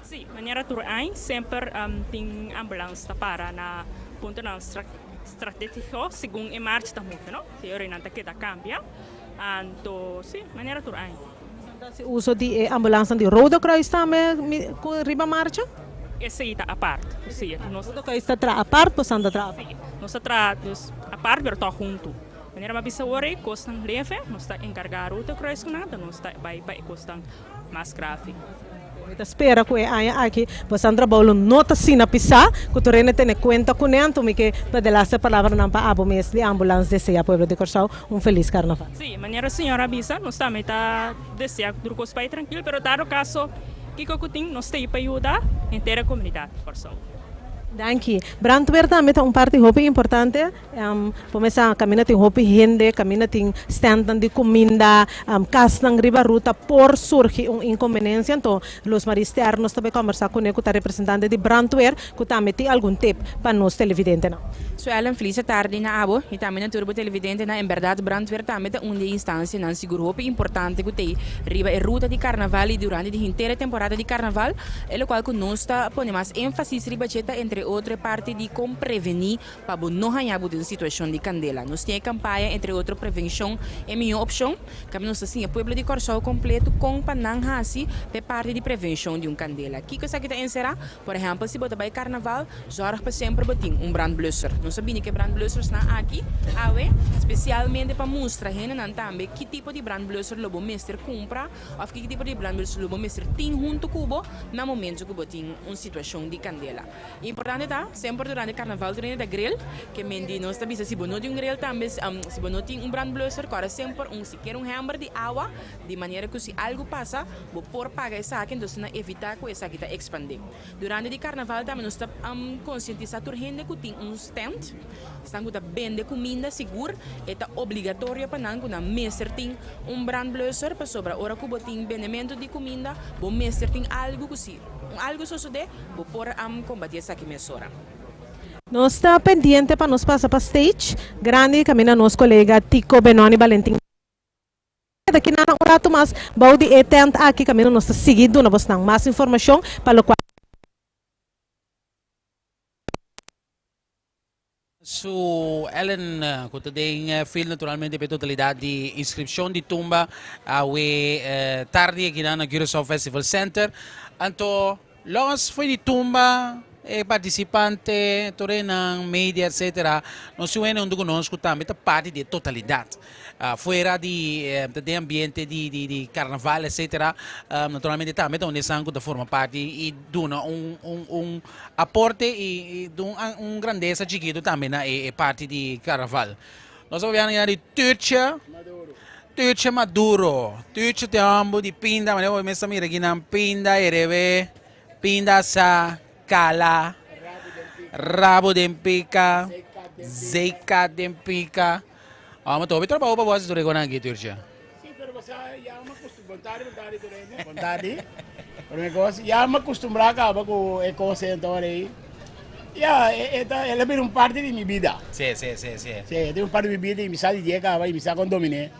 Si, manera tur aña semper tin ambulance ta para na puntonan strategico segun e marcha ta move no. Si ora nan ta keda cambia anto si manera tur aña. Bosan ta haci uso di e ambulancenan di Rode Kruis tambe cu riba marcha? Esei ta apart. Sí, nos. Rode Kruis ta traha apart, bosan ta traha apart? Sí, nos ta traha dus apart pero tòg huntu. Manera mi a bisa awor ei, kosnan leve, nos ta enkargá Rota Kruis ku nan, ta nos ta bai pa e kosnan mas grave. Mi ta spera ku e aña aki boso trabou lo no ta asina pisá ku tur hende tene kuenta kuné. Anto mi ke pa de laste palabranan pa abo mes di Ambulans deseá pueblo di Kòrsou un felis karnaval. Sí, manera señor a bisa, nos tambe ta deseá ku tur kos bai trankil, pero dado kaso kiko ku tin, nos ta ei pa yuda henter e komunidat di Kòrsou. Danki. Brandweer tambe ta un parti hopi importante. Por mesa kaminda tin hopi hende, kaminda tin stèntnan di kuminda, kasnan riba ruta por surgi un inkonbenensia. Anto Luz Marie Ster nos ta bai kòmbersá kuné ku ta representante di brandweer ku tambe tin algun tip pa nos televidentenan. Suellen, felis tardi na abo y tambe na tur bo televidentenan. En berdad brandweer tambe ta un di e instancianan sigur hopi importante cu t'ey riba e ruta di carnaval y durante di henter e temporada di carnaval. E locual cu nos ta pone mas enfasis riba dje ta entre otro e parti di con preveni Pa bo no haña bo den un situashon di kandela. Nos tin e kampaña entre otro Prevenshon e mihó opshon. Kaminda nos ta siña pueblo di Kòrsou kompleto kon pa nan hasi pa e parti di prevenshon di un kandela. Kiko esaki ta enserá? Por ehèmpel si bo ta bai karnaval, zòrg pa semper bo tin un brandblusser. Nos a bini ku e brandblussersnan aki awe spesialmente pa mustra hendenan tambe ki tipo di brandblusser lo bo mester kumpra òf ki tipo di brandblusser lo bo mester tin huntu ku bo na momentu ku bo tin un situashon di kandela. Importante ta, semper durante carnaval tur hende ta grill, ke men di nos ta bisa si bo no tin un grill tambe si bo no tin un brandblusser kòrda semper un sikiera un hember di awa di manera ku si algu pasa bo por paga esaki entonces na evita ku esaki ta ekspandé. Durante di carnaval tambe nos ta konsientisá tur hende ku tin un stand, esnan ku ta bende kuminda sigur e ta obligatorio pa nan ku nan mester tin un brandblusser pasobra ora ku bo tin bendementu di kuminda bo mester tin algu ku si Un algu sosodé, bo por am kombatí esaki mesora. Nos ta pendiente pa nos pasa pa stage grandi kaminda nos kolega Tico Benoni Balentin ta keda kinan un ratu mas bou di e tent aki kaminda nos ta sigui duna bosnan mas informashon pa lokual Su Ellen cu ta den fil naturalmente p'e totalidad di inscripcion di tumba awe tardi akinan na Curaçao Festival Center. Anto los foi di tumba e participante tur enan media etcetera nos tin un hende hunto cu nos cu tambe ta parti di e totalidad. Fuera di ta den ambiente di di di carnaval etcetera naturalmente tambe ta un esnan cu ta forma parti y duna un un un Aporte y dun un grandesa chikito tambe na e parti di carnaval. Nos a papia na di Turtje, Turtje Maduro. Turtje te homber di pinda, manera bo mes a mira aki nan, pinda herebe, pinda sa, cala, rabo den pica, zeika den pica. Amo ta hopi trabao pa bo haci tur e conan aki, Turtje. Sí, pero bo sa ya mi acostum-, bon tardi, bon tardi tur hende, bon tardi. Prome cos, ya mi acostumbrá caba cu e cos ei anto ei. Ya, e, e ta, el a bira un parti di mi bida. Sí, sí, sí, sí. Sí, e ta un parti di mi bida y mi sa di dje caba y mi sa con dominé.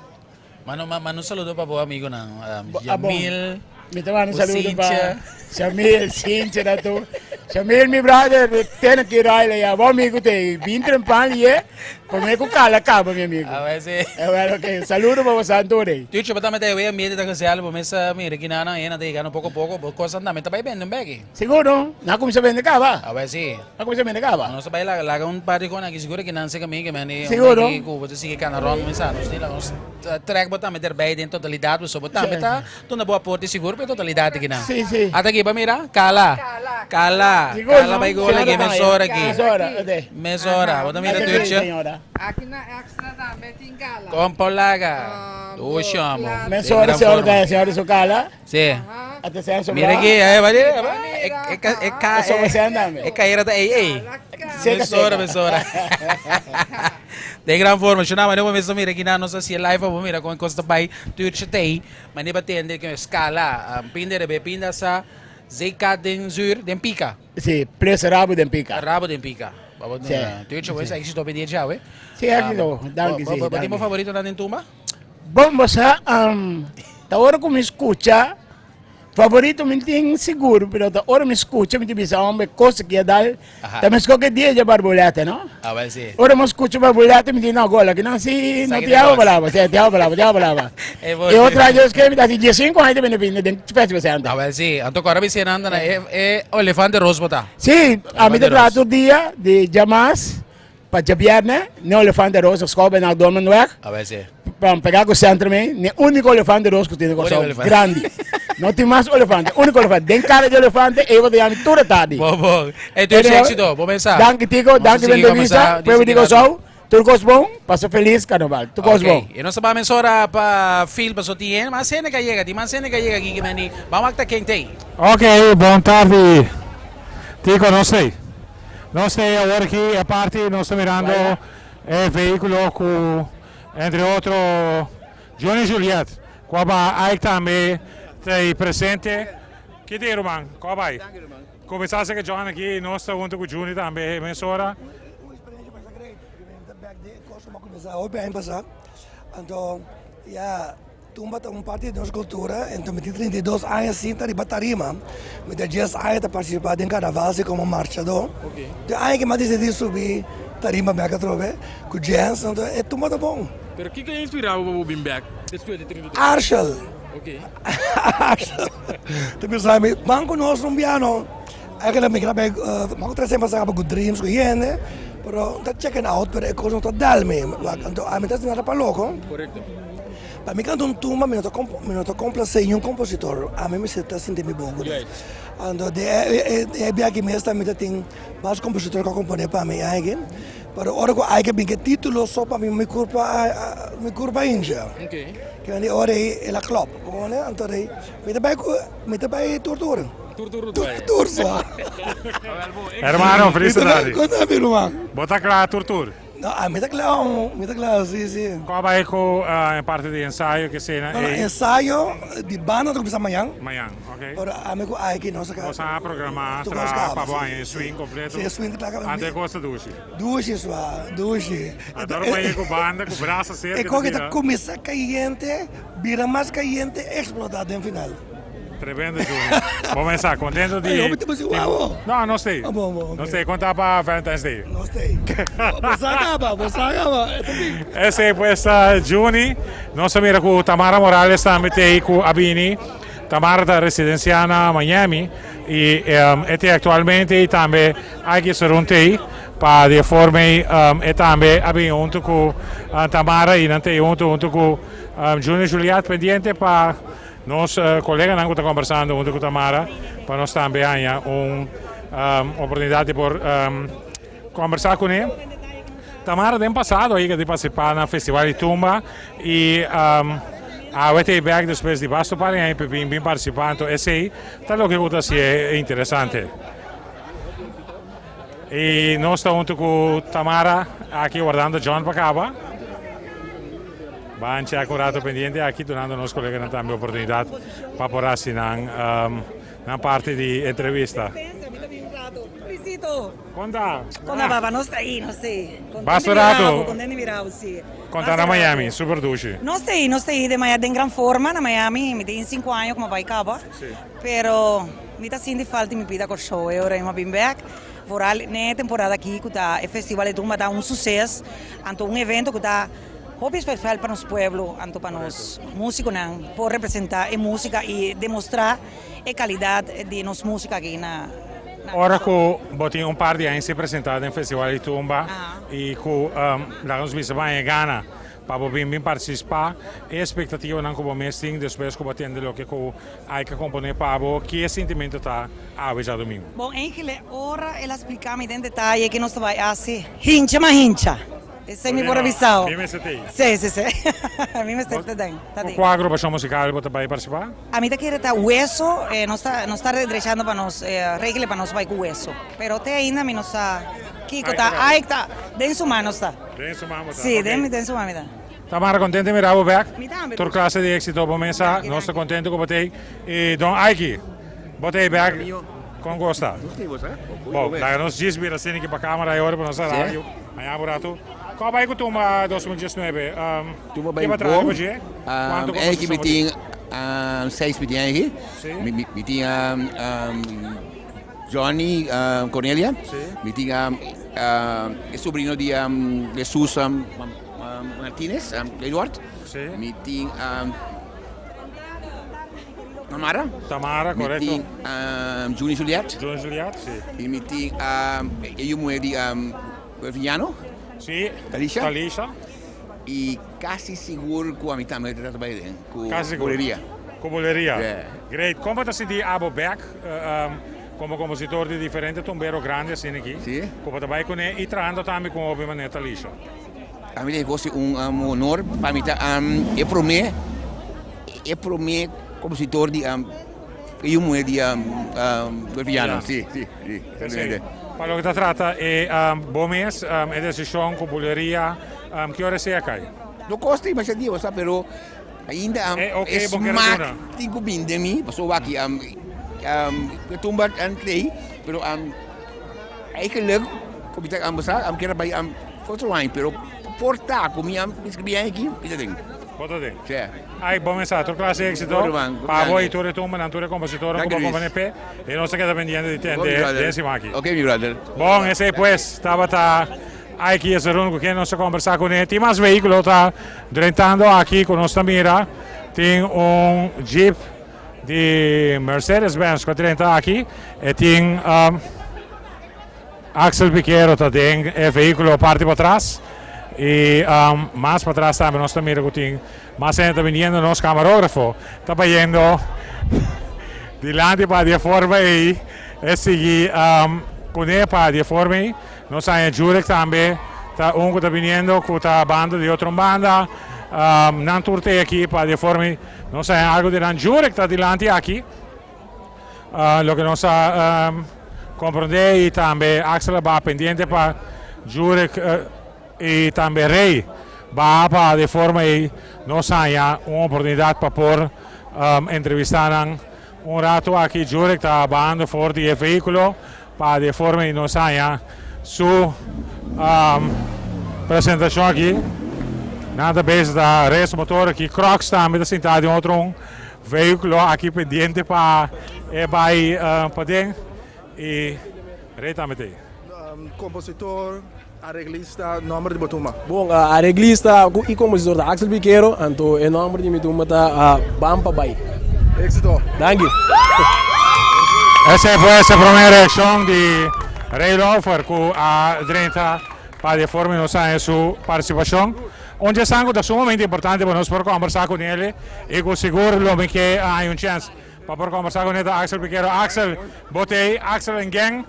Mano, ma, manda un saludo pa bo amigonan, um, Ah, bon. Jamil, Mi ta manda un saludo pa Cynthia. Jamil, Cynthia, dat tur. Jamil, mi brother, tene ki raila ya. Bo amigo te, bin trempan lié. Prome ku kala kaba, mi amigo. A ver si. Eh, bueno, ok. Saludo pa boso tur ei. Tucho, bo tambe ta e ambiente ta gezellig, bo mester mira ki nan nan ta yegando poko poko, bo kosnan tambe ta bai bende un beki. Sigur no, nan a kuminsá bende kaba. A ver si. Nan a kuminsá bende kaba. Nos ta bai laga laga un par di kos aki sigur ki nan seka mi ke mende un Sigur no. beki ku bo ta sigui kana rònt kuminsá. Nos tin laga nos trèk bo tambe derbei den totalidat pasobra bo tambe ta Tunda bo aporte sigur pa e totalidat aki nan. Sí, sí. Ata aki, ba mira, kala. Kala. Sigur, Kala no? bai gol aki, Señora mesora aki. Mesora, oké. Mesora. Bo ta mira Oké, Turtje? señora. Aki na extra tambe tin kala. Kompa laga. Dushi homo. Mesora, Den gran señora, forma. ta señora su kala. Sí. Ata señora su Mira aki, eh, ba di, ba, e, e, e, e, Eso me sean tambe. e caera ta ey, ey. Seca, Mesora, seca. mesora. Den gran forma. Shona, mane bo mester mira aki nan nos haci live pa bo mira con e cos ta bay. Turtje t'ey. Mane ba tende ke scala. Pinda rebe pinda sa zeika den zuur den pika. Si, plus rabo den pika. Rabo den pika. Ba bo Si. Turtje bo es exito pe dia djawe. Si, exito. Danki, si, Bo tin danki. bo favorito nan den tumba? Bon, bo sa, ta ora ku mi skucha. Favorito mi tin sigur, pero ta ora mi skucha mi ta bisa hombre kos ki a dal, ta meskor ke dia dje barbulete, no? Ah, wel si. Ora mi skucha barbulete mi di no gol, aki nan si no Sa ki te hago kos. palabra, si te hago palabra, te hago palabra. E bo E otro aña es ke mi ta hasi diesinco aña ta bini bini den Festival Center. Ah, wel si. Anto kora bisa nan ta e e olefante ros bo ta. Si, a mi ta Elefante traha ros. tur dia di djamas. Pa djabièrnè, n'e olefante roos a skòl bai na Dolmenweg. Pa pegá ku sentrum ei, n'e úniko olefante roos ku tin na Kòrsou. Grandi. No tin mas olefante, úniko olefante. Den kara di olefante, ei bo ta yami tur e tardi. Bon, bon. Ei, tur éxito. Bo mesa. Danki Tico, danki pa entrevista. Pueblo di Kòrsou, tur kos bon. Pasa felis karnaval. Tur kos bon. E nos ta bai mesora pa fil paso tin hende, mas hende ka yega, tin mas hende ka yega aki ki meni. Ban wak ta ken t'ei. Ok, bon tardi Tico, nos t'ei. Nos t'ei awor aki e parti nos ta mirando e vehiculo cu entre otro Johnny Juliet cu a baha Ike tambe t'ei presente. Ki tin ruman? Cu a bai? Cuminsa seke John aki y nos ta hunto cu Juni tambe e mesora. Tumba ta un parti di nos cultura, enton mi tin 32 aña sinta riba tarima, mi ta dies aña ta participa den carnaval asi como marchador, den aña ki mi a dicidi subi tarima bek atrobe cu Jens, enton e tumba ta bon. Pero kiko a inspira bo pa bo bin bek despues di 32 aña? Arshel, Arshel ta bisa mi ban cu nos un biano, eigenlijk mi keda bay mi a trece pa Good Dreams cu hende, pero ta checking out pero e cos no ta dal mi, enton ami ta haci nada pa loco. Pa mi canta un tumba mi no ta mi no ta complace niun compositor, ami mester ta sinti mi bon cu nan. Anto den e e biaha aki mes tambe ta tin mas compositor cu a compone pa mi aiki, pero ora cu aiki a bin cu e titulo so pa mi mi curpa a mi curpa a hincha. Kiba di ora ei el a klop, anto di mi ta bay cu mi ta bay tur tur. Tur tur tur Tur tur so. Hermano, feliz tardi. Con ta mi ruman? Bo ta cla tur tur? No, a mi ta kla, mi ta kla, si, si. Kua bai ku e parti di ensayo ke sena No, no, ei? ensayo di banda ta kuminsá mañan. Mañan, ok. Pero ami ku Aiki nos a Nos a programá Tur kos traha kaba, pa bo si, haña e si. swing kompleto. Si, e swing ta kla kaba. Anto e kos ta dushi. Dushi sua, dushi. Anto ora bo yega ku banda, ku brasa serka E ta koke ta bira. kuminsá kayente, bira mas kayente, eksplotá den final. Tremendo Juni. Bo mesa contento di. Ay, hopi te puse guau. No, no stay. Ah, bon, bon, No ok. stay. Conta pa Valentine's Day. No stay. Bo sa caba, bo sa caba. E ta bin. Esey pues ta Juni. Nos a mira cu Tamara Morales tambe ta ey cu a bini. Tamara ta residencia na Miami y e ta ey actualmente y tambe Ike Sorun ta ey. Pa di e forma ey e tambe a bini hunto cu Tamara y nan ta ey hunto hunto cu Juni Juliet pendiente pa Nos koleganan ku ta kombersando huntu ku Tamara pa nos tambe haña un oportunidat di por kombersá kuné. Tamara den pasado a yega di partisipá na Festival di Tumba i awe ta e bèk despues di basto par di aña pa bin bin partisipá. Anto esei ta loke ku ta hasié interesante. I nos ta huntu ku Tamara aki wardando John pa kaba. Ban chek un rato pendiente aki dunando nos coleganan tambe oportunidad pa por haci nan nan parti di entrevista. Conta. Conta papa, nos ta ahí, nos ta ahí. Basta rato. Contento di mira bo, si. Conta na Miami, super dushi. Nos ta ahí, nos ta ahí den Miami, den gran forma na Miami. Mi tin cinco aña como bai caba. Pero mi ta sinti falta di mi bida Kòrsou e ora mi a bin bèk. Vooral n'e temporada aki ku ta e festival di tumba ta un suses, anto un evento ku ta hopi espesial pa nos pueblo, anto pa nos músikonan por representá e músika i demostrá e kalidat di nos músika aki na Ora ku bo tin un par di aña sin presentá den festival di tumba i ku laga nos bisa bo aña gana Pa bo bin bin partisipá, e espektativanan ku bo mes tin despues ku bo a tende loke ku Ike a komponé pa bo, ki e sintimentu ta awe djadumingu? Bon, Angele, ora el a splika mi den detaye ke nos ta bai hasi, hincha ma hincha! Esei mi por a bisa bo. Mi mester ta ei. Sí, sí, sí. Mi mester ta den, ta den. Ku kua agrupashon musikal bo ta bai partisipá? Ami ta kere ta Hueso, nos ta nos ta drechando pa nos regle pa nos bai ku Hueso, pero te ainda mi no sa kiko ta, Ike ta den su mano sta. Den su mama ta. Sí, den, den su mami ta. Tamara, contento di mira bo bek. Mi tambe. Tur clase di exito bo mesa. Nos ta contento cu bo ta ey. Y Don Aiki, bo ta ey bek. Con gosta? Bo, laga nos djis bira asina aki pa camera ahora pa nos ta radio. Aña bo rato. Con a bay cu Tumba 2019? Tumba bay Kiba traha bon. bo dje? Cuanto Aiki composicion mi bo tin? tin seis mi tin aiki. Mi tin Johnny Cornelia, mi tin e sobrino di Jesus Martinez, Eduard, mi tin Tamara, Tamara, correcto. Mi tin Juni Juliet, Juni Juliet, si. Y mi tin e yu muhe di Villano. Si. Talisha. Talisha. I kasi sigur ku ami tambe ta bai den ku Kasi sigur. Buleria. Ku Buleria. Yeah. Great. Kon bo ta sinti abo bek komo kompositor di diferente tumbero grandi asina aki? Si. Ku bo ta bai kuné i trahando tambe ku hopi manera Talisha? Ami ta gosi un honor pa mi ta e promé e promé kompositor di e yu muhé di Golfiano. Si, si, si. P'esei, pa loke ta trata e bo mes, e desishon ku buleria, ki ora esei a kai? No kosta i masha dia, bo sa, pero ainda e smak tin ku bin den mi, pasobra wak e tumba a trei, pero eigenlijk ku mi ta, bo sa, mi kier a bai otro aña, pero por ta ku mi a inskribí aña aki, mi ta den. Bo ta den? Sí. Ay, bo mesa, tur clase éxito. Pa bo y tur e tumbanan, tur e compositornan cu bo acompaña p'e. Y nos ta keda pendiente di tende den siman aki. Ok, mi brother. Bon, esey pues tabata Ike Jesurun cu ken nos a combersa cune. Tin mas vehiculo ta drentando aki cu nos ta mira. Tin un jeep di Mercedes Benz cu a drenta aki. E tin Axel Piquero ta den e vehiculo parti patras. Y mas patras tambe nos ta mira cu tin mas hende ta biniendo. Nos camarografo ta bayendo dilanti pa di e forma ey e sigui cune pa di e forma ey. Nos haña Jurek tambe ta un cu ta biniendo cu ta banda di otro banda. Nan tur ta aki pa di e forma ey nos haña algo di nan. Jurek ta dilanti aki. Loke nos a comprende y tambe Axel a baha pendiente pa Jurek y tambe Rey baha pa di forma ey nos haña un oportunidad pa por entrevista nan un rato aki. Jurek ta bahando for di e vehiculo pa di forma ey nos haña su presentacion aki. Nan ta bezig ta rest motor aki. Crocs tambe ta sinta den otro un. Vehículo aki pendiente pa e bai paden y rey tambe ta ey. Compositor, areglista, nomber di bo tumba? Bon, areglista y compositor ta Axel Piquero, anto e nomber di mi tumba ta Ban pa Bai. Éxito! Danki! Esei pues e prome reaccion di Ray Lauffer cu a drenta pa di e forma nos haña su participacion. Un dje ku ta sumamente importante pa nos por kombersá ku nel i ku sigur lo mi ke haña un chèns pa por kombersá ku nel ta Axel Piquero. Axel, bo ta ei, Axel en gang,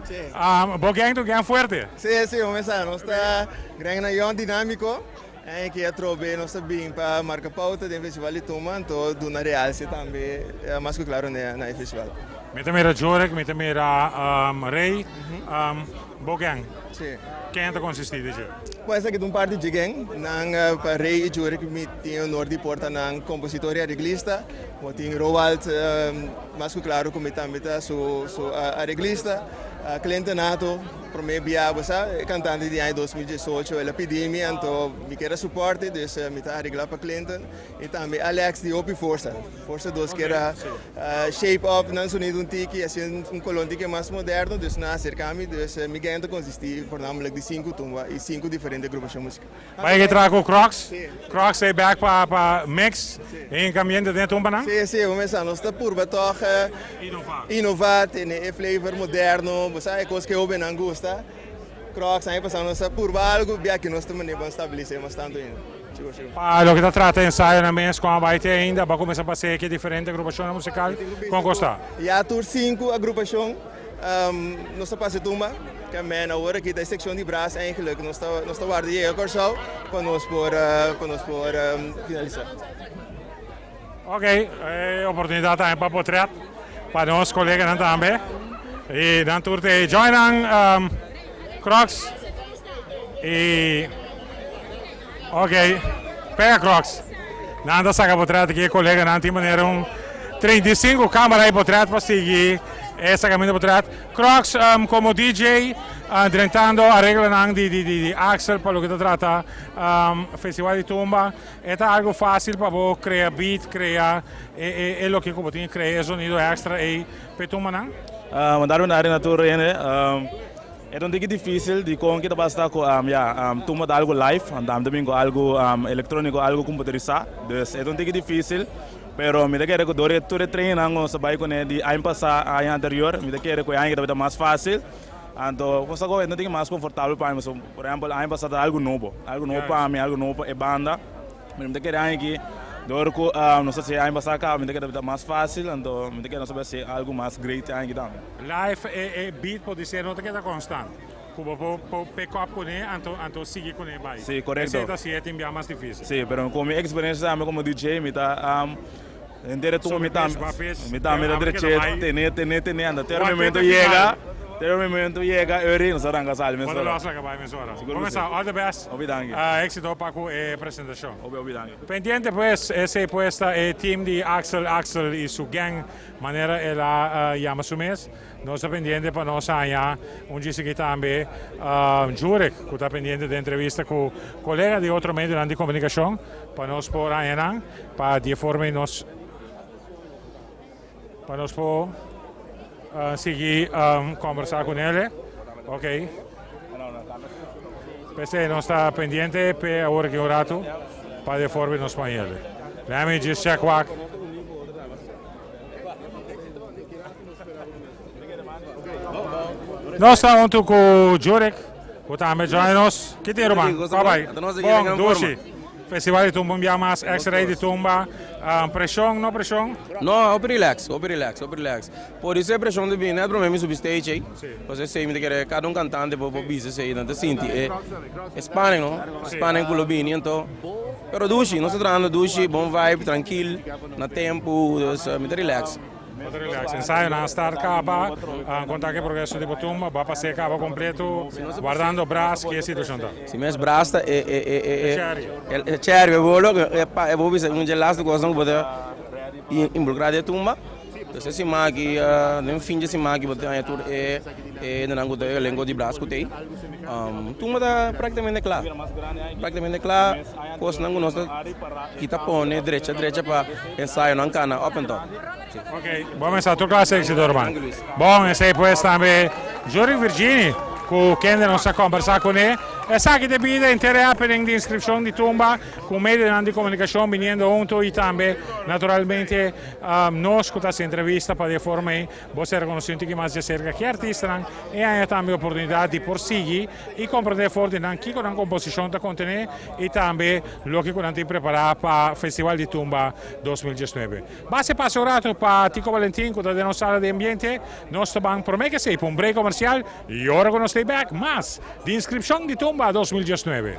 bo gang ta un gang fuerte. Sí, sí, bo mesa, nos ta gangnan yòn dinámiko i ke atrobe nos ta bin pa marka pouta den festival di Tumba, anto duna realse tambe mas ku klaro na e festival. Mi ta mira Jurek, mi ta mira Rey, bo gang. Sí. Ken ta konsistí di dje? Bon, esaki ta un parti dje gang. Nan pa Rey i Jurek mi tin e honor di por ta nan kompositor i areglista. Bo tin Roald, mas ku klaro ku mi tambe ta su su areglista. Clinton Nato, promé bia bo sa, e kantante di aña 2018, el a pidi mi, anto mi kier a suporte, dus mi ta areglá pa Clinton. I tambe Alex di hopi forsa. Forsa dos kier a shape up nan sonido un tiki, hasi un kolon tiki mas moderno, dus nan a aserka mi. Dus mi gang ta konsisti voornamelijk di sinku tumba i sinku diferente agrupashon musikal. Bai ke traha ku Crocs? Crocs ei bek pa pa mix e ambiente den e tumbanan? Si, si, bo mester sa nos ta purba tòg inova, tene e flavor moderno, bo sa e kos ku e hobennan gusta. Crocs aña pasá nos a purba algu, biaha nos ta manera bon stabilisé mas tantu ainda. Sigur, sigur. Pa loke ta trata ensayonan mes, kon a bai te ainda? Bo a kuminsá pas'é ki diferente agrupashonnan musikal? Kon ku sta? Ya tur sinku agrupashon nos ta pasa e tumba. Ke men awor aki ta e sekshon di bras eigenlijk. Nos ta nos ta warda yega Kòrsou pa nos por pa nos por finalisá. Ok, e oportunidat tambe pa potret pa nos koleganan tambe. I nan tur te join nan Crocs i ok, pega Crocs. Nan ta saka potret aki e koleganan tin manera un 35 kamera i potret pa sigui e sakamento potret. Crocs komo DJ drentando areglonan di di Axel pa loke ta trata festival di tumba. E ta algo fácil pa bo crea beat, crea e e loke cu bo tin crea e zonido extra ey p'e tumbanan? Mandar un ari na tur hende. E ta un tiki dificil dicon ki ta basta cu ya tumba ta algo live, anto ami ta bin cu algo electronico, algo computerisa. Dus e ta un tiki dificil, pero mi ta kere cu dor di tur e trainingnan cu nos a bay cune di aña pasa, aña anterior, mi ta kere cu e aña aki ta bay ta mas facil. Anto cosa cu no tin mas confortabel pa mi pasobra por ehempel aña pasa ta algo nobo, algo nobo pa mi, algo nobo pa e banda. Pero mi ta kere aña aki dor cu nos a haci aña pasa caba mi ta kere ta mas facil anto mi ta kere nos a haci algo mas great aña aki tambe. Live e beat por di ser no ta keda constant cu bo por por pick up cune anto anto sigui cune bay. Si corecto. Esey ta haci e tin bia mas dificil. Si pero cu mi experiencia tambe como DJ mi ta Henter e tumba mi ta mi ta mira dreche tene tene tene anda te momento yega te momento yega euri nos a ranka sali mesora. Bo ta los laga bai mesora. Sigur ku si. All the best. Hopi danki. Exito pa ku e presentacion. Hopi hopi danki. Pendiente pues esey pues ta e team di Axel Axel y su gang manera el a yama su mes. Nos ta pendiente pa nos haña un djisiki tambe Jurek ku ta pendiente den entrevista ku kolega di otro medionan di komunikashon pa nos por haña nan pa di e forma ei nos pa nos por sigui kombersá ku nele. Ok. P'esei nos ta pendiente p'e awor aki un ratu pa di e forma ei nos por haña ele. Let me just check wak. Nos ta huntu ku Jurek, ku tambe join nos. Ki tin ruman? Kwa bai? Bon, dushi. Festival di Tumba un bia mas, X-Ray di Tumba. Preshon, no preshon? No, hopi relax, hopi relax, hopi relax. Por iso e preshon ta bini net prome mi subi stage ei. Pasobra esei mi ta kere kada un kantante por bisa esei, nan ta sinti e spanning no, spanning ku lo bini anto. Pero dushi, nos ta trahando dushi, bon vibe, trankil, na tempu, dus mi ta relax. Bo ta relax. Ensayonan a start kaba, konta ku e progreso di bo tumba, bo a pas'é kaba kompleto, wardando bras, ke situashon ta? Si mes bras ta e e e e e cherry e bolo, e bo bisa un dje lastu kosnan ku bo ta involukrá den e tumba. Dus e siman aki, den fin dje siman aki bo ta haña tur e hendenan ku ta e elenko di bras ku t'ei. Tumba ta praktikamente kla, praktikamente kla. Kosnan ku nos ta kita pone drecha drecha pa ensayonan kana up en top. Ok, bo mester tur klase éxito ruman. Bon, esei pues tambe Jurgen Virgini ku kende nos a kombersá kuné. Esaki ta bida henter e happening di inskripshon di tumba ku medionan di komunikashon biniendo huntu i tambe naturalmente nos ku ta hasi entrevista pa di e forma ei bo ser konosí un tiki mas djaserka ki artistanan e haña tambe oportunidat di por sigui i komprendé for di nan kiko nan komposishon ta kontené i tambe loke ku nan tin prepará pa Festival di Tumba 2019. Basta e pasa un ratu pa Tico Valentin ku ta den nos sala di ambiente. Nos ta ban promé ke esei pa un break komersial i ora ku nos ta bèk mas di inskripshon di Tumba 2019.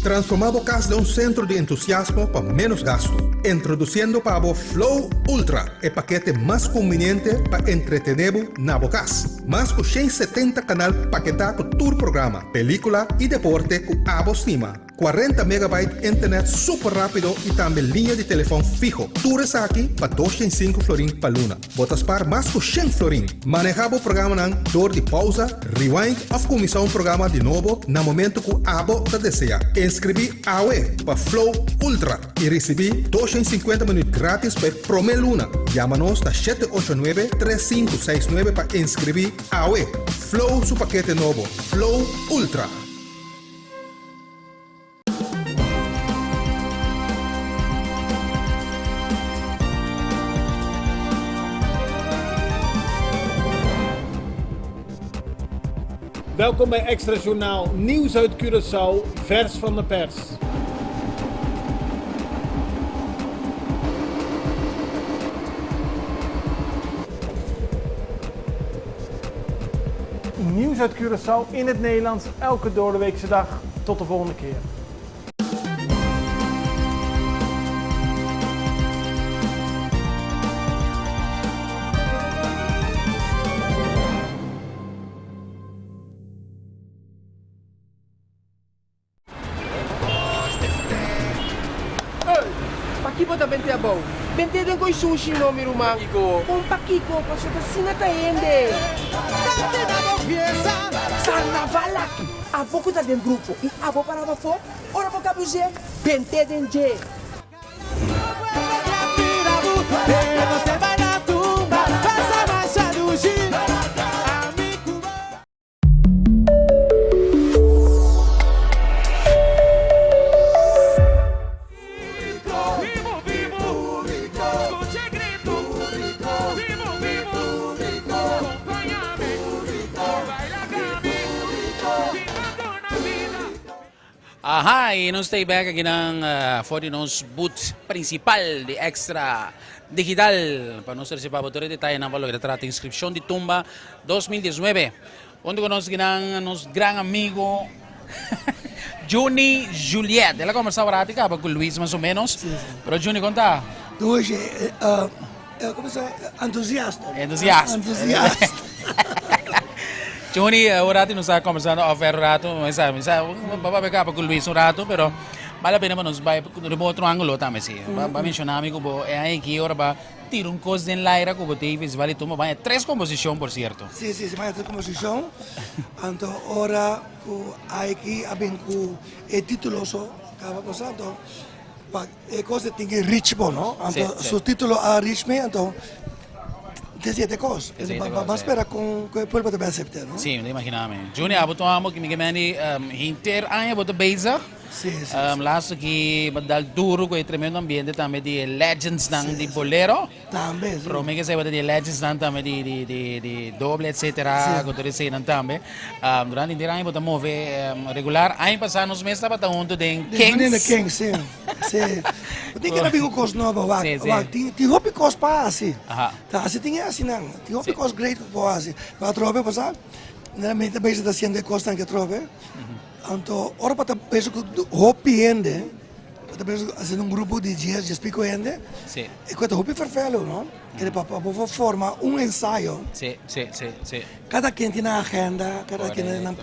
Transformá bo kas den un sentro di entusiasmo pa ménos gastu. Introdusiendo pa bo Flow Ultra, e pakete mas kumbiniente pa entretené bo na bo kas. Mas ku 170 kanal paketá ku tur programa, pelíkula i deporte ku abo stima. 40 megabyte internet super rapido y tambe liña di telefon fiho. Tur esaki pa 205 florin pa luna. Bo ta spaar mas ku 100 florin. Maneha bo programanan door di pausa, rewind of kuminsá un programa di nobo na momento ku abo ta desea. Inskribí awe pa Flow Ultra y risibí 250 minuut gratis pa e promé luna. Yama nos na 789 3569 pa inskribí awe. Flow su pakete nobo, Flow Ultra. Welkom bij Extra Journaal Nieuws uit Curaçao, vers van de pers. Nieuws uit Curaçao in het Nederlands elke doordeweekse dag. Tot de volgende keer. Ey, pakiko bo ta bente abou? Bente den koi sushi no, mi ruman. Kon pakiko? Pasobra ta asina ta hende. Carnaval aki. Abo ku ta den grupo i abo pará pafó, ora bo kabus'é, bent'é den dje. Aha, y nos ta back aki nan for di nos booth principal di Extra Digital pa nos trece pa bo tur e detayenan pa loke ta trata inscripcion di Tumba 2019. Hunto cu nos kinan nos gran amigo Juni Juliet. El a conversa un rato y caba cu Luis mas o menos. Pero Juni, con ta? Dushi, como se entusiasta. Entusiasta. Entusiasta. Juni, un rato nos estaba conversando off air un rato, mi sa, mi sa, papá me caba cu Luis un rato, pero vale la pena pa nos bay riba otro ángulo tambe si. Ba ba menciona mi cu bo e aña aki ora ba Tira un kos den laira ku bo ta e festival di tumba baña tres komposishon por sierto. Si si si baña tres komposishon anto ora ku Aiki a bin ku e titulo so kaba cosa anto pa e kos e tin ki reach bo no anto su titulo a reach mi anto te siete kos ban spera kon ku e pueblo ta bin asepte no. Si mi ta imagina mi. Juni abo ta un amo ki mi ke mende henter aña bo ta bezig. Sí, sí, sí. Laatste ki bo dal duro ku e tremendo ambiente tambe di e legendsnan di bolero. Tambe, sí. Prome ke esei di e legendsnan tambe di di di di doble etcetera, ku tur eseinan tambe. Durante henter aña bo ta move regular. Aña pasá nos mes tabata huntu den Kings. Den Kings, sí. Sí. Bo tin keda bin ku kos nobo, wak. Sí, sí. Wak, tin tin hopi kos pa hasi. Aha. Ta hasi tin e hasinan. Tin hopi kos great ku por hasi. Pero atrobe bo sa, mi ta bezig ta hasiendo e kosnan ke atrobe. Anto ora pa ta bezig ku hopi hende, pa ta bezig hasiendo un grupo di dies, dies piko hende, e ku ta hopi ferfelu, no? Kere pa pa bo por forma un ensayo. Sí, sí, sí, sí. Kada ken tin nan agenda, kada ken tin nan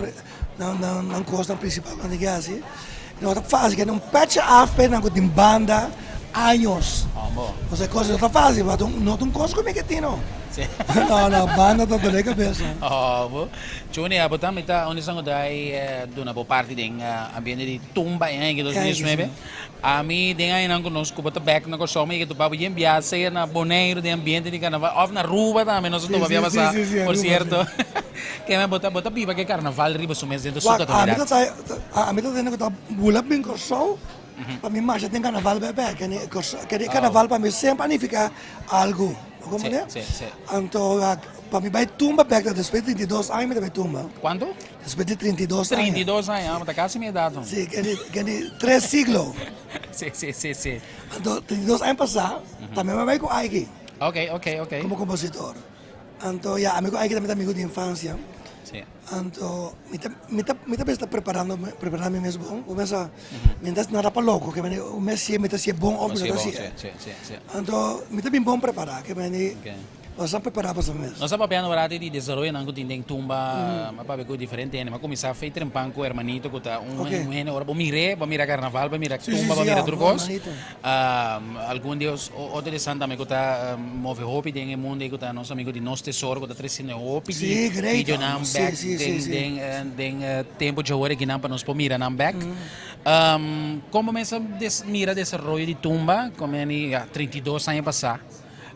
nan nan nan kosnan prinsipal ku nan tin ke hasi. No ta fásil, kende un pètje af p'e nan ku tin banda años. Osea kos no ta fásil, no ta un kos ku mi ke tin no. No, no, banda ta dole kabesa. Juni, abo tambe ta un esnan ku ta duna bo parti den ambiente di tumba e aña 2019. Ami den añanan ku nos ku bo ta bek na Kòrsou mi yega topa bo yen biaha sea na Boneiru den ambiente di karnaval òf na Aruba tambe nos a topa bia pasá por sierto. Keme bo ta bo ta biba ke karnaval riba su mes den su totalidat. Ami ta tende ku ta bula bin Kòrsou pa mi marcha den karnaval bèbè. Kende karnaval pa mi semper a nifiká algu. Bo comprende? Anto pa mi bai tumba bek ta despues di 32 aña mi ta bai tumba. Cuanto? Despues di 32 aña. 32 aña, ah, ta casi mi edad. Si, kende tres siglo. Si, si, si, si. Anto 32 aña pasa, tambe mi a bai cu Aiki. Ok, ok, ok. Como compositor. Anto ya, ami cu Aiki tambe ta amigo di infancia. Si. Anto mi ta mi ta mi ta bisa preparando preparando mi mes bon, bo mesa mi no ta nada pa loco, ke mende un mes si mi ta si'e bon of mi no ta si'e. Anto mi ta bin bon prepara, ke mende bo sa prepara pa su mes. Nos ta papiando un rati di desaroyonan ku tin den tumba, a papia ku diferente hende, mi a kuminsá fe trempan ku hermanito ku ta un hende ora bo mir'é, bo mira karnaval, bo mira tumba, bo mira tur kos. Algun di os otro di esnan tambe ku ta move hopi den e mundo ei ku ta nos amigo di Nos Tesoro ku ta tresiendo hopi di videonan bek den den tempo djawor akinan pa nos por mira nan bek. Kon bo mester mira desaroyo di tumba komeni ya 32 aña pasá?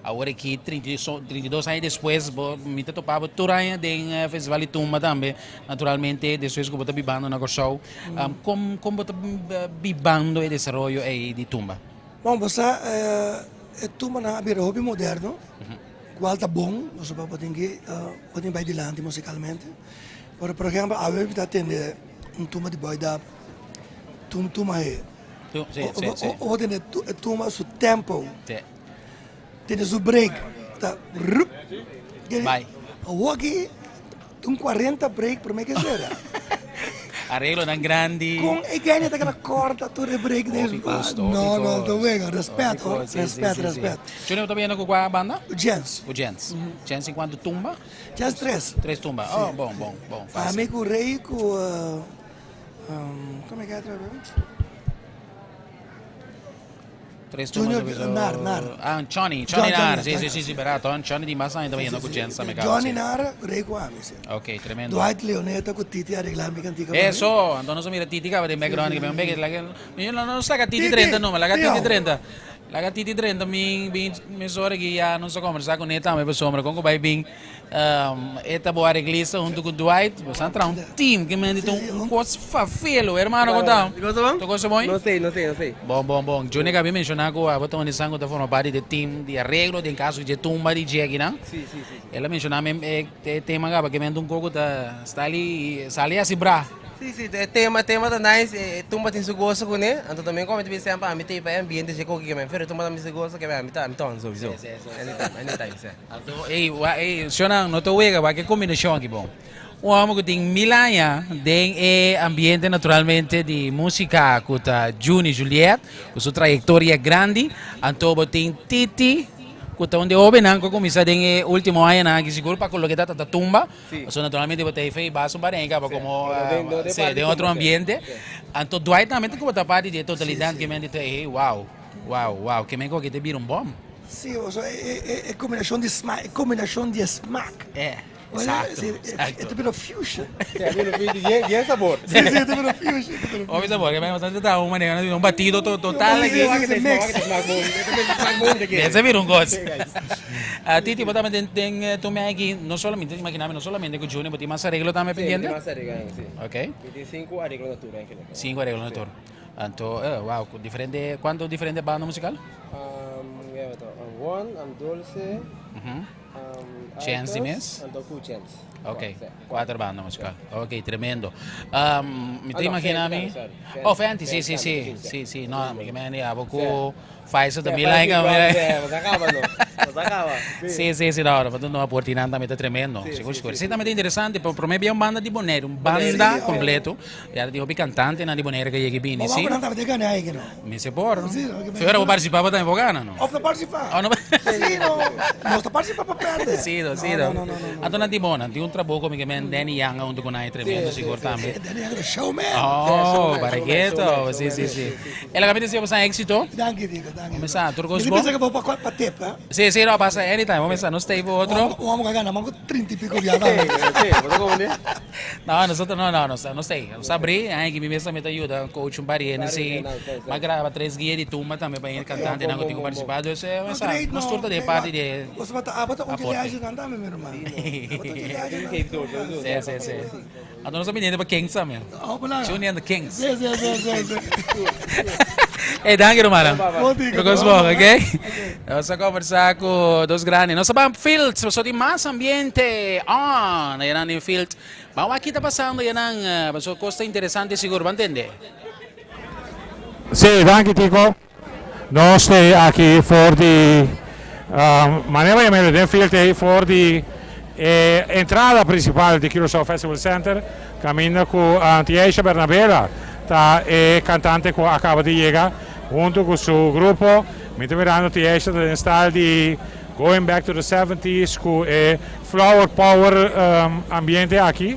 Awor aki 32 aña despues bo mi ta topa bo tur aña den festival di tumba tambe naturalmente despues ku bo ta bibando na Kòrsou. Kon kon bo ta bibando e desaroyo ei di tumba? Bon bo sa e tumbanan a bira hopi moderno kual ta bon pasobra bo tin ki bo tin bai dilanti musikalmente. Pero por ehempel awe mi ta tende un tumba di Boy Dap tum tuma he. O bo tende e tumba su tempo. Tene su break ta rup. Bai. Awoki un 40 break prome ke sera. Arreglonan grandi. Kon e genia ta keda korta tur e break den Hopi kos, hopi No, no, kos. ta wega. Respet, Hopi hoor. kos, sí, Respet, sí, sí, respet. sí. Junior, bo ta bini ku kua banda? Jens. Ku Jens. Jens in kuantu tumba? Jens tres. Tres tumba. Oh, bon, bon, bon. Fácil. Ami ku Rey ku, um, kome ke otra vez? Tres tumba Junior sowieso. Nar, Nar. Ah, Johnny, Johnny Johnny, Nar. Si, Johnny. si, si, si, berdad. Ton Johnny di mas aña ta bayendo ku Jens tambe caba, Johnny si. Nar, Rey ku ami, si. Ok, tremendo. Dwight Leoneta ku Titi aregla mi kantika pa mi. Eso, anto nos a mira Titi caba den background que un beke laga mi no no saca Titi Titi, 30 numa, laga Titi Tio. 30. Laga Titi 30 mi bin mesora ki ya nos a conversa cu ne tambe pasobra con cu bay bin e ta bo areglista hunto cu Dwight, bo sa traha un team ke men di ta un cos fafelo, hermano con ta? Tu cosa bon? No sei, no sei, no sei. Bon, bon, bon. Johnny a menciona cu abo ta un esnan cu ta forma parti di e team di areglo den caso dje tumba di Jackie nan. Si, si, si. El a menciona men e tema caba ke men ta un coco ta stali sali asi bra. Si, si, e tema, tema ta nice, e tumba tin su goso kuné, anto tambe komo mi ta bisa semper ami ta pa e ambiente dje koki ke men, pero e tumba ta su goso ke men ami ta ami ta on sowieso. Anytime, anytime, si. Anto, ey, wa, ey, shownan no ta wega, wak e kombinashon aki bon. Un hòmber ku tin mil aña den e ambiente naturalmente di músika ku ta Juni Juliet, ku su trayektoria grandi, anto bo tin Titi ku ta un di e hóbennan ku a kuminsá den e último añanan aki sigur pa ku loke ta ta tumba. Pasobra naturalmente bo ta e fe basa un pareha kaba komo sí, den otro ambiente. Anto Dwight tambe ta komo ta parti di e totalidat ke men di ta hey wow, wow, wow, ke men koke ta bira un bòm. Sí, pasobra e kombinashon di smak, e kombinashon di e smak. Exacto, exacto. E ta bira fusion. Sí, a bira fusion, bien sabor. Sí, sí, e ta bira fusion. E ta bira Hopi sabor, ke men bastante ta un manera, un batido total Sí, aki. sí, sí, mix. Mester bira un kos. Titi, bo tambe den den tu mei aki, no solamente, imagina mi, no solamente ku Junior, bo tin mas areglo tambe pendiente? Sí, mi tin mas areglo ainda, sí. Ok. Mi tin sinku areglo na tur eigenlijk. Sinku areglo na tur. Anto, wow, ku diferente, kuantu diferente banda musikal? Ya, One, Dulce, Chance di mes? Anto ku Chance. Ok, kuater banda musikal. Ok, tremendo. Mi ta imagina mi. Oh, Fenty, si, si, si. Si, si. No, mi ke mende abo ku Faisal tambe like. Si, si, si. No, no, no, por tinan tambe ta tremendo. Sigur, sigur. Si, tambe ta interesante. Pero prome bia un banda di Bonaire, un banda completo. Ya ta tin hopi cantantenan di Bonaire ke yega bini, si. Bo nan tabata gana aiki no? Mi se por. Fiora bo participa bo tambe por gana no? Of no participa? Oh, no. Si no. Nos ta participa pa perde. Si no, si no. Anto nan tin bon, nan tin un trabou komo ke men Danny Yang hunto ku nan e tremendo sigur tambe. Danny Yang ta showman. Oh, bareketo. Si, si, si. E laga mi desea bo san exito. Danki Diego, danki. Bo mesa tur kos Mi bon. ta pensa ke bo pa tip, ha? Si, si, no pasa anytime. Bo mesa nos stay por otro. Un homo ka gana, man ku 30 y pico biaha tambe. Si, bo ta komo di? No, nosotros no, no, nos, nos ei. Nos abrí, ay, que mi mesa me te ayuda, coach un par de sí. Va a grabar tres guías de tumba también para ir cantante, no tengo participado. Entonces, No, esa, great, nos no. turta de parte de Você vai estar, ah, bota um aporte. viagem não dá, meu irmão. Sí, sí, sí. Anto nos ta biniendo pa Kings tambe. Junior and the Kings. Sí, sí, sí, sí, sí. Hey, danki rumannan. Bon dia, Tur kos bon, ok? Nos a conversa cu dos grandi. Nos a ban field, so tin mas ambiente on. Ayanan den field. Ban wak ki ta pasando ayanan. Paso cos ta interesante sigur, ban tende. Sí, danki Tico. Nos t'ei aki for di manera bo yama den field t'ei for di e entrada principal di Curaçao Festival Center caminda cu Tiaisha Bernabela ta e cantante cu a caba di yega hunto cu su grupo. Mi ta mirando Tiaisha ta den style di going back to the seventies cu e flower power ambiente aki.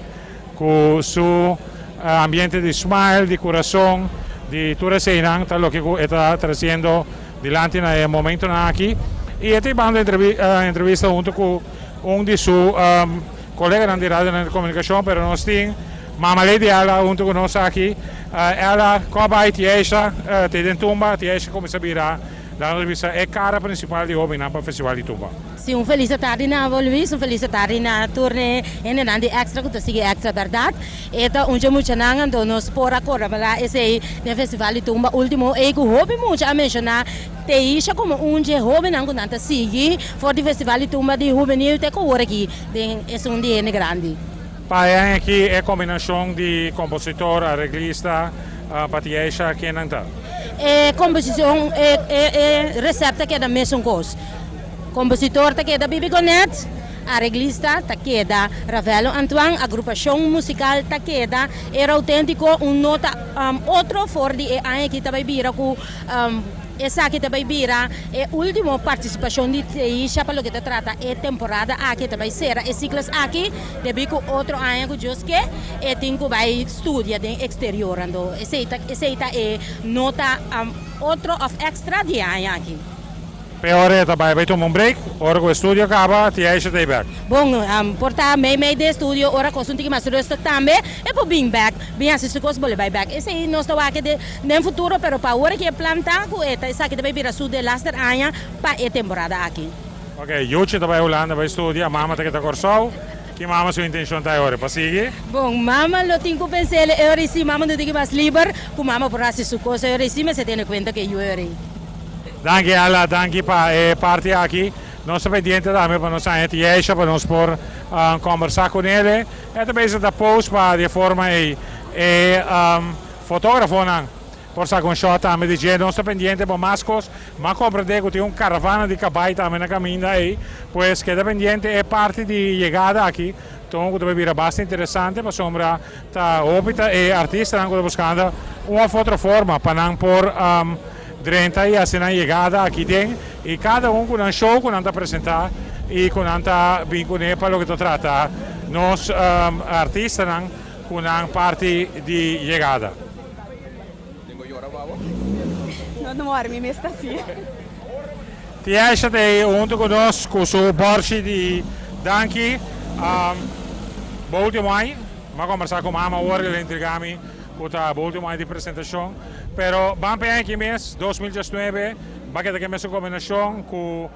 Ku su ambiente di smile, di kurason, di tur eseinan ta loke ku e ta trasiendo dilanti na e momentonan aki. I e ta hibando entrevista hunto ku un di su koleganan di radionan di komunikashon, pero nos tin Mama Lady Ella hunto ku nos aki. Ella, kon a bai Tiesha te den tumba? Tiesha kuminsá bira Laga nos bisa e kara prinsipal di hobennan pa Festival di Tumba. Si, un felis atardi na abo Luis, un felis atardi na tur e hendenan di Extra ku ta sigui Extra bèrdat. E ta un dje muchanan anto nos por a kòrda bala esei den Festival di Tumba último ei ku hopi mucha a menshoná Teisha komo un dje hobennan ku nan ta sigui for di Festival di Tumba di hubenil te ku awor aki den esun di hende grandi. Pa e aña aki e kombinashon di kompositor, areglista, Pa Tiaisha kennan ta? E komposishon, e e resèpt ta keda mesun kos. Kompositor ta keda Bibi Gonet, Areglista ta keda Ravello Antoine, agrupashon musikal ta keda Era Autentiko, un nota otro for di e aña aki ta bai bira ku esaki ta bai bira e ultimo partisipashon di Teisha pa loke ta trata e temporada aki, e ta bai sera e siklos aki debí ku otro aña ku Dios ke e tin ku bai studia den eksterior, anto esei ta esei ta e nota otro òf èkstra di e aña aki. P'e ora e ta bai bai tuma un break, ora ku e studio kaba, Tiaisha ta ei bèk. Bon, por ta mei mei den studio, ora kos un tiki mas rustig tambe, e por bin bèk, bin hasi su kos, bolbe bai bèk. Esei nos ta wak den den futuro, pero pa ora ku e plan ta ku e ta esaki ta bai bira su delaster aña pa e temporada aki. Ok, Yuchi ta bai Hulanda bai studia, mama ta keda Kòrsou. Ki mama su intenshon ta e ora? Pa sigui? Bon, mama lo tin ku pens'el e ora i si mama no tin ki mas liber, ku mama por hasi su kos e ora i si mester tene kuenta ku e yu e ora ei. Danki Ella, danki pa e parti aki. Nos ta pendiente tambe pa nos haña Tiesha pa nos por kombersá ku nele. E ta bezig ta post pa di e forma ei e fotógrafonan por saka un shot tambe di dje. Nos ta pendiente pa mas kos. M'a komprendé ku tin un karavana di kabai tambe na kaminda ei. Pues keda pendiente e parti di yegada aki. Ton ku ta bai bira basta interesante pasobra ta hopi ta e artistanan ku ta buskando un òf otro forma pa nan por drenta i hasi nan yegada aki den i kada un ku nan show ku nan ta presentá i ku nan ta bin kuné pa loke ta trata nos artistanan ku nan parti di yegada. Tiesha ta ei huntu ku nos ku su bòrchi di danki. Bo ultimo aña, mi a kombersá ku mama awor el a entregá mi ku ta bo ultimo aña di presentashon. Pero ban p'e aña aki mes, 2019, ba keda ku e mesun kombinashon ku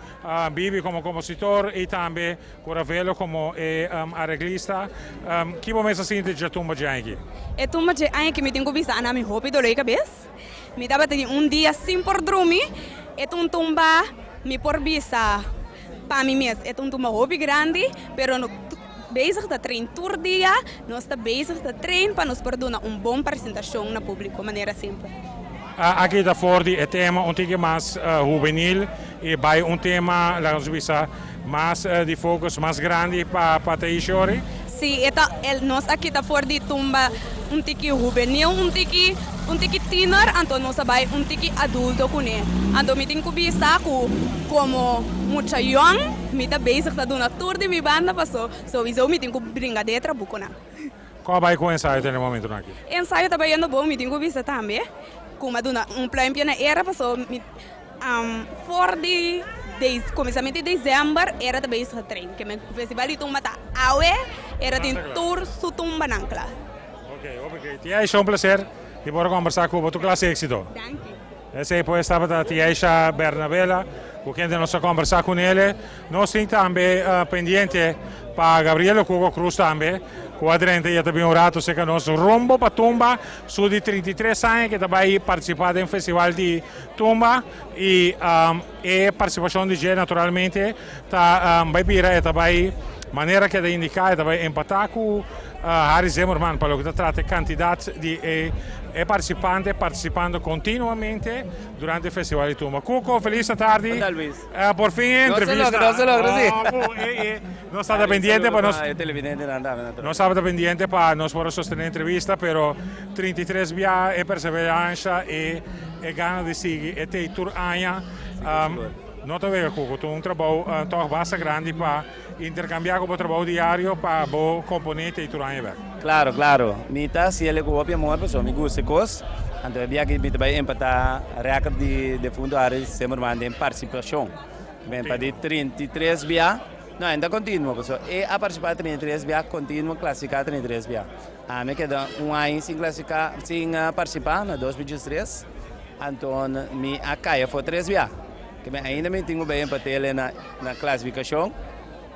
Bibi komo kompositor i tambe ku Ravelo komo e areglista. Ki bo mes a sinti dje tumba dje aña aki? E tumba dje aña aki mi tin ku bisa a na mi hopi doló di kabes. Mi tabata tin un dia sin por drumi. E ta un tumba mi por bisa pa mi mes e ta un tumba hopi grandi, pero no bezig ta train tur dia, nos ta bezig ta train pa nos por duna un bon presentacion na publico manera semper. Aki ta for di e tema un tiki mas hubenil y bay un tema laga nos bisa mas di focus mas grandi pa ta Ishori. Si e ta nos a kita for di tumba un tiki hubenil un tiki un tiki tiener anto nos a bai un tiki adulto kuné. Anto mi tin ku bisa ku komo mucha yòn mi ta bezig ta duna tur di mi banda paso sowiso mi tin ku bringa den e trabukonan. Kon a bai ku ensayo te na e momentunan aki? Ensayo ta bayendo bon mi tin ku bisa tambe ku mi a duna un pluimpje na era paso mi For di kuminsamentu di desèmber era ta bezig train. Ke men festival di tumba ta awe, era tin tur su tumbanan kla. Ok, hopi ke. Tia Aisha un placer di por a kombersá ku bo. Tur klase éksito. Danki. Esei pues tabata Tia Aisha Bernabela ku kende nos a kombersá kunele. Nos tin tambe pendiente pa Gabriel Ocugo Cruz tambe cu a drenta y a ta bin un rato cerca nos rumbo pa Tumba. Su di 33 aña que ta bay participa den festival di Tumba y e participacion di dje naturalmente ta bay bira e ta bay manera keda indica e ta bay empata cu Harry Zimmerman pa loke ta trata e cantidad di e participante participando continuamente durante e festival di Tumba. Cuco, feliz atardi. Hola Luis. Por fin e entrevista. No se logra, si. Nos tabata pendiente pa nos. Nos tabata pendiente pa nos por a sostene entrevista, pero 33 bia e perseveransha e e gana di sigui e tei tur aña. No ta wega Cuco, ta un trabou tog basta grandi pa intercambia cu bo trabou diario pa bo compone tei tur aña bek. Claro, claro. Mi ta haciele cu hopi amor pasobra mi gusta e cos. Anto e bia aki mi ta bay empata record di defunto Harry Zimmerman den participacion. Ben pa di 33 bia, no ainda continuo pasobra e a participa 33 bia continuo clasifica 33 bia. Ami a keda un aña sin clasifica, sin participa na 2013, anto mi a cay afo tres bia. Kimen ainda mi tin cu bay empatele na na clasificacion.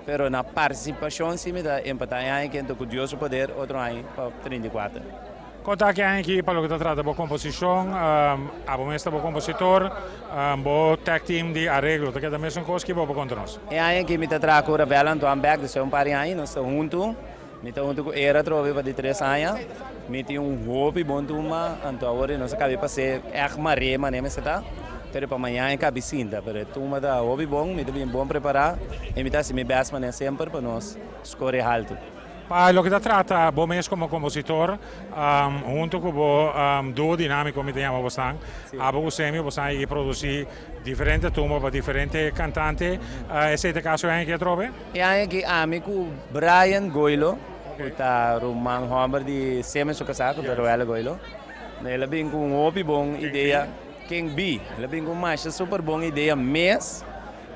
Pero na participacion si mi ta empata e aña aki anto cu Dios su poder otro aña pa 34. Con ta aki aña aki pa loke ta trata bo composicion? Abo mes ta bo compositor, bo tag team di areglo ta keda mesun cos? Kibo bo conta nos? E aña aki mi ta traha cu Ravel Antoine bek despues un par di aña nos ta hunto. Mi ta hunto cu Era atrobe pa di tres aña. Mi tin un hopi bon tumba anto awor nos a cabe pas'e echt mare mane mester ta. Pero pa mañan e kabi sinta, pero e tumba ta hopi bon, mi ta bien bon prepará i mi ta hasi mi bèst manera semper pa nos skore haltu. Pa loke ta trata bo mes komo kompositor, huntu ku bo duo dinámiko mi ta yama bosnan, abo ku Semi bosan a yegi produsí diferente tumba pa diferente kantante. Esei ta e kaso e aña aki atrobe? E aña aki ami ku Brian Goilo, ku ta ruman hòmber di Semi su kasá ku ta Roella Goilo, el a bin ku un hopi bon idea. Ken bi? El a bin ku un masha super bon idea mes,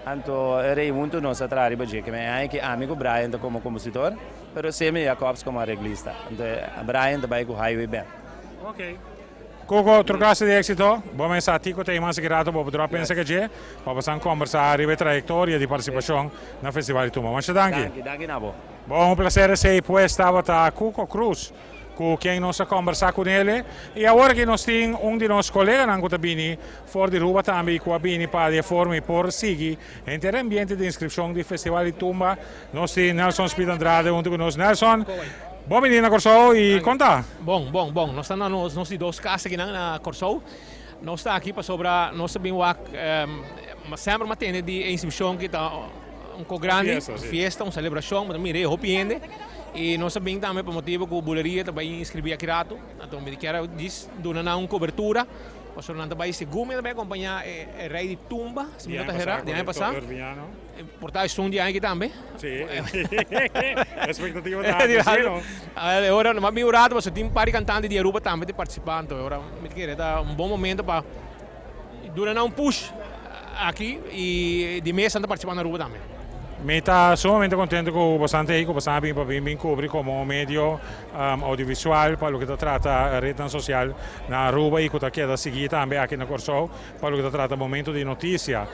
anto e rei huntu nos a traha riba dje. Ke men aña ki ami ku Brian ta komo kompositor, pero Semi Jacobs komo areglista. Anto Brian ta bai ku Highway Band. Ok. Koko, tur klase di éksito. Bo mester sa tiko ta e mas grato bo por dròp pensa ke dje pa bo san kombersá riba e trayektoria di partisipashon na Festival di Tumba. Masha danki. Danki, danki na bo. Bon, un plaser esei pues tabata Cuco Cruz. Ku ken nos a kombersá ku nele i awor aki nos tin un di nos koleganan ku ta bini for di Ruba tambe i ku a bini pa di e forma i por sigui henter e ambiente di inskripshon di Festival di Tumba. Nos tin Nelson Speed Andrade huntu ku nos. Nelson, bon bini na Kòrsou i kon ta? Bon, bon, bon. Nos ta na nos nos di dos kas akinan na Kòrsou. Nos ta aki pasobra nos ta bin wak semper mi a tende di e inskripshon ki ta un ko grandi, un fiesta, un selebrashon, bo ta mira e hopi hende i nos a bin tambe pa motibu ku buleria ta bai inskribí aki ratu, anto mi kier a djis duna nan un kobertura pasobra nan ta bai segun mi ta bai akompañá e rei di tumba, si mi no ta hera, di aña pasá, por ta esun di aña aki tambe. Sí, espektativa ta altu, sí no? E ora no a bin un ratu pasobra tin un par di kantante di Aruba tambe ta partisipá, anto e ora mi ta kere ta un bon momento pa Duna nan un push aki y di mes nan ta participa na Aruba tambe. Mi ta sumamente contento cu bosan ta ey, cu bosan a bin pa bin bin cubri como medio audiovisual pa loke ta trata rednan social na Aruba y cu ta keda sigui tambe aki na Corsou pa loke ta trata momento di noticia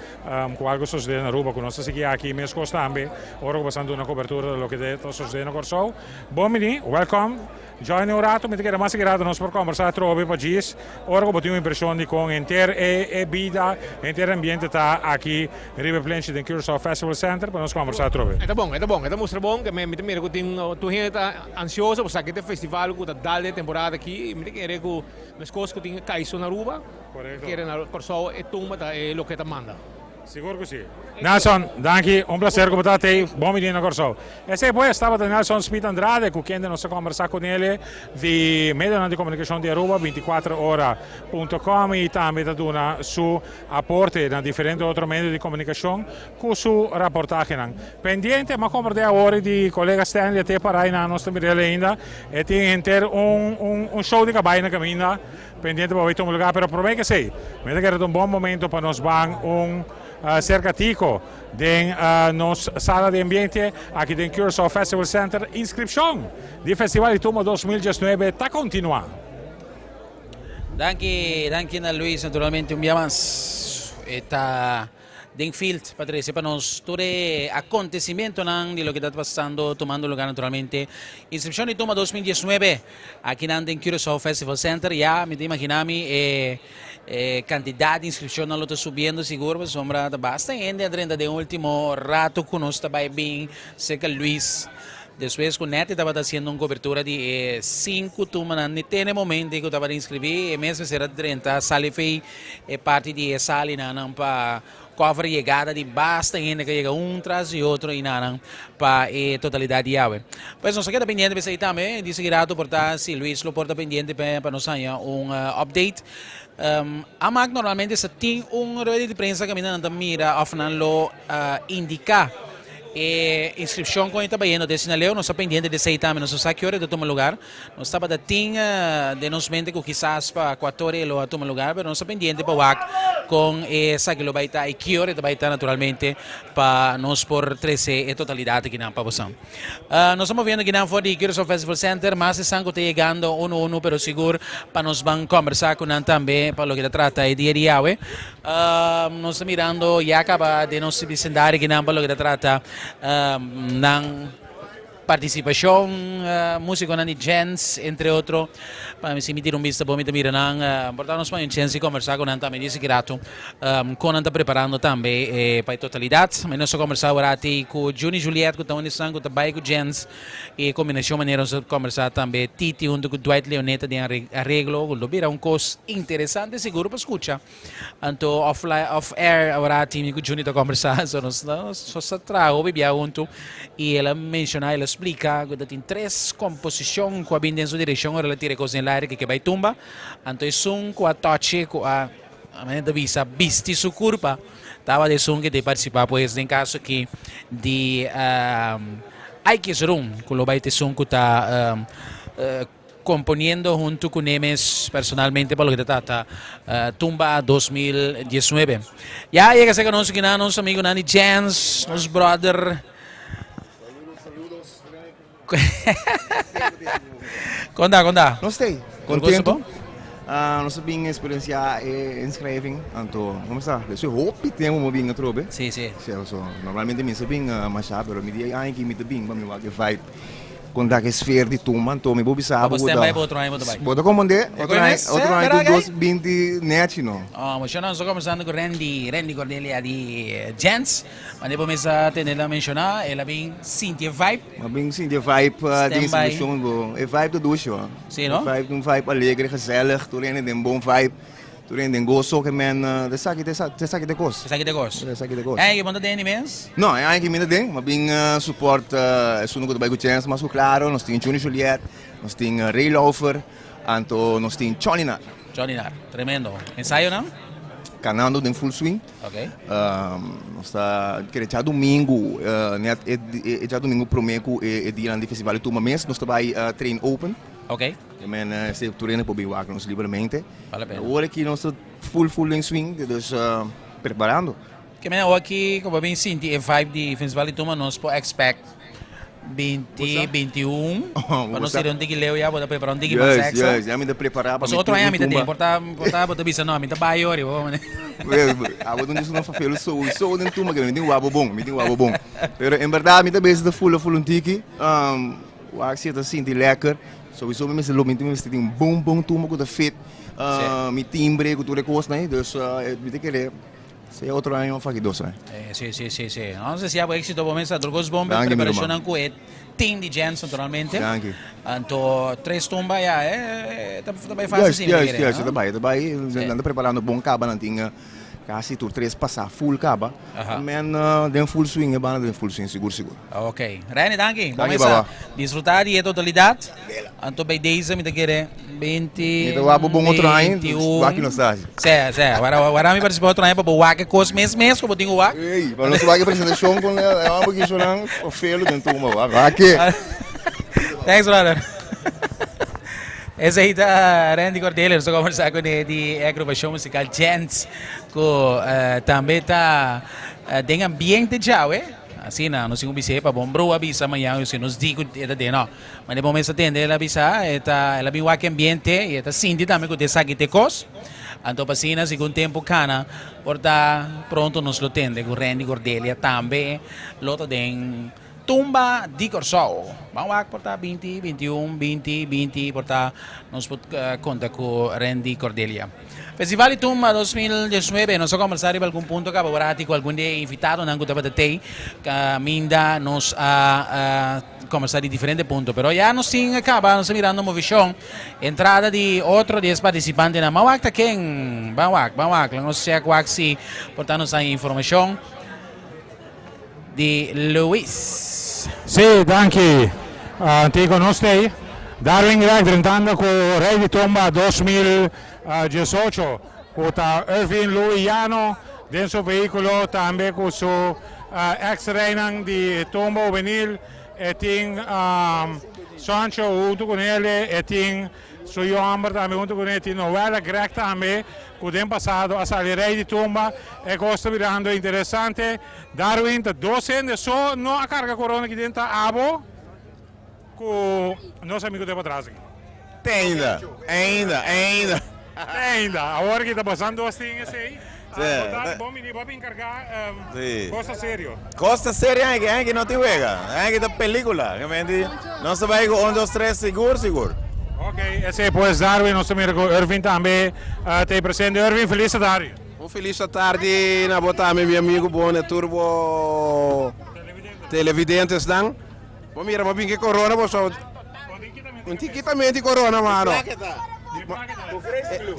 cu algo sucede na Aruba cu nos ta sigui aki mescos tambe ora cu bosan duna cobertura di loke ta sucede na Corsou. Bon bini, welcome. Join un rato, mi ta kere mas ki rato nos por kombersá atrobe pa djis ora ku bo tin un impreshon di kon henter e e bida, henter e ambiente ta aki riba e plenchi den Curaçao Festival Center pa nos kombersá atrobe. E ta bon, e ta bon, e ta mustra bon, ke mi ta mira ku tin tur hende ta ansioso pa sa ki ta e festival ku ta dal den e temporada aki i mi ta kere ku meskos ku tin Kaiso na Aruba, mi ta kere na Kòrsou e tumba ta e loke ta manda. Sigur ku si. Nelson, danki. Un placer ku bo ta tei. Bon bini na Kòrsou. Esei pues tabata Nelson Smith Andrade ku kende nos a kombersá kunele di medionan di komunikashon di Aruba 24 ora punto com i tambe ta duna su aporte na diferente otro medio di komunikashon ku su raportahenan. Pendiente m'a komprendé awor di kolega Stanley a te para einan nos ta mir'el ainda. E tin henter un un show di kabai na kaminda. Pendiente pa bay tuma lugar, pero prome ke esey, mi ta kere ta un bon momento pa nos ban un cerca tico den nos sala di ambiente aki den Curaçao Festival Center. Inscripcion di Festival di Tumba 2019 ta continua. Danki, danki na Luis, naturalmente un bia mas e ta den field pa trece pa nos tur e acontecimentonan di loke ta pasando, tumando lugar naturalmente. Inscripcion di Tumba 2019 akinan den Curaçao Festival Center. Ya mi ta imagina mi e e cantidad di inscripcionnan lo ta subiendo sigur pasobra ta basta hende a drenta den ultimo rato cu nos ta bay bin cerca Luis. Despues cu Netty tabata haciendo un cobertura di e sinku tumbanan ni te na e momento cu tabata inscribi e mes mester a drenta sali fey e parti di e salinanan pa cover yegada di basta hende cu a yega un tras di otro y nanan pa e totalidad di awe. Pues nos a keda pendiente pa esey tambe. Di sigui rato por ta si Luis lo por ta pendiente pa nos haña un update. Amak normalmente sa tin un rueda di prensa caminda nan ta mira of nan lo indica e inscripcion con e ta bayendo. Desina leo nos ta pendiente di esey tambe. Nos no sa ki ora e ta tuma lugar. Nos tabata tin den nos mente cu kisas pa cuator e lo a tuma lugar, pero nos ta pendiente pa wak con esaki lo bay ta y ki ora e ta bay ta naturalmente pa nos por trece e totalidad akinan pa boso. Nos ta moviendo akinan for di Curaçao Festival Center, mas esnan cu ta yegando uno uno pero sigur pa nos ban combersa cu nan tambe pa loke ta trata e dia di awe. Nos ta mirando ya caba den nos bisindario akinan pa loke ta trata nan. partisipashon, músikonan di Gents, entre otro. Pa mi si mi tira un bista bo mi ta mira nan. Por ta nos pone un chens di kombersá ku nan tambe di esaki rato. Kon nan ta preparando tambe pa e totalidat. Mi nos a kombersá aworati ku Juni Juliet ku ta un di esnan ku ta bai ku Gents. E kombinashon manera nos a kombersá tambe Titi huntu ku Dwight Leoneta den areglo ku lo bira un kos interesante sigur pa skucha. Anto off off air aworati mi ku Juni ta kombersá so nos nos a traha hopi bia huntu i el a menshoná el a splika ku ta tin tres komposishon ku a bin den su direkshon ora el a tira e kos den el aire ku ke bai tumba. Anto esun ku a tòch'e ku a manera ta bisa bisti su kurpa tabata esun ku ta partisipá pues den kaso aki di Aikis Room ku lo bai ta esun ku ta Componiendo hunto cu Nemes personalmente pa loke ta trata Tumba 2019. Ya yega cerca nos aki nan nos amigonan di Jens, nos brother. Con ta, con ta? Nos stay contento. Nos a bin experiencia e inschrijving, anto como sa, despues hopi tempo mi a bin atrobe. Si, si. So, normalmente mi sa bin masha, pero mi di e aña aki mi ta bin pa mi wak e vibe. Kon ta ke sfeer di tumba anto mi bo bisa bo ku ta. Otro aña bo ta bai. Bo ta komprende? Otro aña otro aña tu dos binti nechi no. Oh, bo shona nos ta kombersando ku Randy, Randy Cordelia di Gents. Mane bo mester tende el a menshoná, el a bin sinti e vibe. A bin sinti e vibe di institushon bo. E vibe ta dushi ho. Si no? E vibe ta un vibe alegre, gezellig, tur hende den bon vibe. Tur hende den goso ke men esaki ta esaki ta e kos. Esaki ta e kos. Esaki ta e kos. E aña ki bo no ta den di mes? No, e aña ki mi ta den, mi a bin support esun ku ta bai ku chens mas ku klaro. Nos tin Juni Juliet, nos tin Ray Laufer, anto nos tin Chonny Nar. Chonny Nar, tremendo. Ensayonan? Kanando den full swing. Ok. Nos ta kere djadumingu, net e djadumingu prome ku e dianan di festival di tumba mes, nos ta bai train open. Ok. E men esei tur hende por bin wak nos libremente. Bale pena. Awor aki nos ta full full den swing, dus preparando. Ke men awor aki ku bo bin sinti e vibe di Festival di Tumba nos por expect binti, 21 pa nos tira un tiki leu ya bo ta prepara un tiki mas extra. Juist, juist, ya mi ta prepara pa mi Pasobra otro aña mi ta tumba. den, por ta por ta bo ta bisa no mi ta bai ori bo mane. Abo ta un disa no fafelu sou sou den tumba ke mi tin wak bo bon, mi tin wak bo bon. Pero en berdad mi ta bezig ta fula fula un tiki. Wak si e ta sinti lekker. Sowieso mi mester lo mi mester tin un bon bon tumba ku ta fit mi timbre ku tur e kosnan ei. Dus mi ta kere sea otro aña of aki dos aña. Si si si si. Nos deseá bo éksito bo mester tur kos bon Danki mi ruman. preparashonnan ku e team di Jens naturalmente. Danki. Anto tres tumba ya e ta bai fásil Juist si mi ta juist kere juist no? e ta bai e ta bai. Nan ta preparando bon kaba nan tin kasi tur tres pasá full kaba. Men den full swing e banda den full swing sigur sigur. Ok. Rene danki. Bo Danki mesa baba. disfruta di e totalidat. Anto bij deze mi ta kere 20 Mi ta wak bo bon otro aña, 21. wak nos ta haci. Se, se. Wara, wara mi participa otro aña pa bo wak e kos mes mes ku bo tin ku wak. Ey, pa nos wak e presentacion kon e homber ki shonan ofelo den tumba. Wak, wak e. Thanks brother. Esei ta Randy Cordelia, nos a conversa con e di e agrupacion musical Gents, cu tambe ta den ambiente djawe. Asina, nos tin cu bis'é pa bon bro a bisa mañan si nos di cu e ta den no. Ma den momento a tende el a bisa, e ta, el a bin wak e ambiente y e ta sinti tambe cu ta esaki ta e cos. Anto pa asina, segun tempo cana, por ta pronto nos lo tende cu Randy Cordelia tambe lo ta den Tumba di Kòrsou. Ban wak por ta 20, 21, 20, 20 por ta nos por konta ku Randy Cordelia. Festival di Tumba 2019 nos a kombersá riba algun punto kaba wrati ku algun di e invitadonan ku tabata tei kaminda nos a kombersá di diferente punto. Pero ya nos tin a kaba nos ta mirando movishon entrada di otro di es partisipantenan. Ban wak ta ken? Ban wak, ban wak. Laga nos chèk wak si por ta nos haña informashon. Di Luis. Sí, danki. Antigo nos tei. Darwin Greg drentando ku Rey di Tumba 2018 ku ta Irvin Louis Llano den su vehíkulo tambe ku su ex reynan di tumba hubenil e tin Sancho huntu ku nele e tin Su yu hòmber tambe huntu kuné tin Noella Greg tambe ku den pasado a sali rei di tumba. E kos ta birando interesante. Darwin ta dos hende so no a karga korona aki den ta abo ku nos amigu te patras aki. Te ainda, ainda, ainda. Te ainda. Awor ki ta basan dos tin esei. Bo ta bon bini, bo a bin kargá kos ta serio. Kos ta serio aki, aki no tin wega. Aki ta pelikula. Nos ta bai ku un, dos, tres sigur sigur. Ok, esei pues Darwin, nos ta mira ku Irvin tambe ta ei presente. Irvin, felis atardi. Un felis atardi na bo tambe mi amigu bon e tur bo televidentesnan. Bo mira bo bin ke corona bo so un tikitamente di corona mano.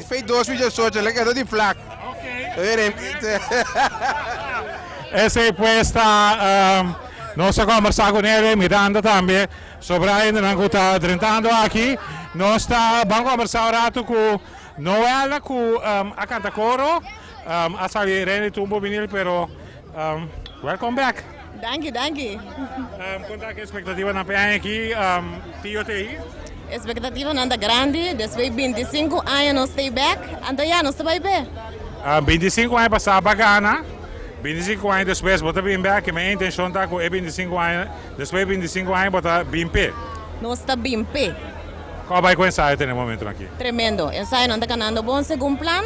Fei 2018 le keda di flak. Esei pues ta nos a kombersa ku Nere Miranda tambe sobre hendenan ku ta drentando aki. Nos ta ban kombersa un ratu ku Noela ku a kanta koro, a sali Rene Tumbo binil pero welcome back. Danki, danki. Kon ta ki espektativanan pa e aña aki, Tio Tei? Espektativanan ta grandi, despues 25 aña nos stay back, anto ya nos ta bai p'e. 25 aña pasá bo a gana, 25 aña despues bo ta bin bek, i mi intenshon ta ku e 25 aña, despues di 25 aña bo ta bin p'e. Nos ta bin p'e. Kon a bai ku ensayo te na e momentunan aki? Tremendo, ensayonan ta kanando bon segun plan,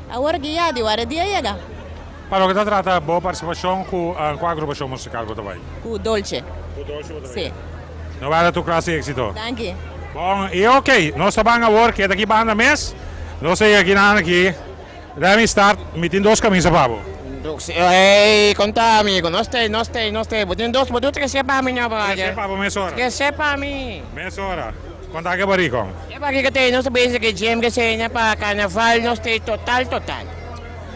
awor ki ya di wara e dia yega. Pa loke ta trata bo partisipashon ku kua agrupashon musikal bo ta bai? Ku Dolce. Ku Dolce bo ta bai? Si. No bai ta tur klase di éksito. Danki. Bon, i oke, nos ta ban awor, keda aki banda mes. Nos ta yega aki nan aki. Let me start, mi tin dos kamisa pa bo. Ey, konta amigo, nos ta ei, nos ta ei, nos ta ei. Bo tin dos, bo tin trese pa mi no, brother. Trese pa bo mesora. Trese pa mi. Mesora. Konta ke barikon. E barika ta ei, nos ta bezig ke gym ke esei pa karnaval, nos ta ei total, total.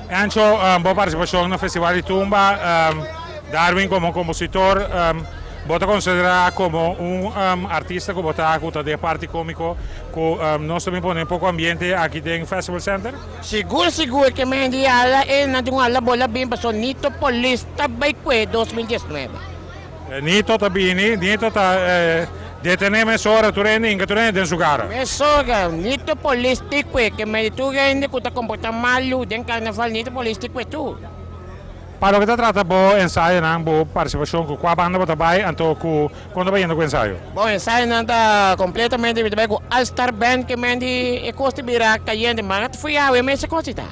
Ancho, bo partisipashon na Festival di Tumba, Darwin komo kompositor, bo ta konsiderá komo un artista ku bo ta ku ta den parti kómiko ku nos ta bin pone un poko ambiente aki den Festival Center? Sigur sigur ke men di ala e nan tin un ala bola bin paso Nito Polis ta bai kue 2019. Nito ta bini, Nito ta detené mesora tur hende, hinka tur hende den su gara. Mesora, Nito polis ti kue, ke medi tur hende ku ta komportá malu den karnaval, Nito polis ti kue tur. Pa loke ta trata bo ensayonan, bo partisipashon ku kua banda bo ta bai, anto ku kon ta bayendo ku ensayo? Bo ensayonan ta kompletamente, mi ta bai ku All Star Band ke medi e kos ta bira kayente, mara ta fui awe mes e kos ta.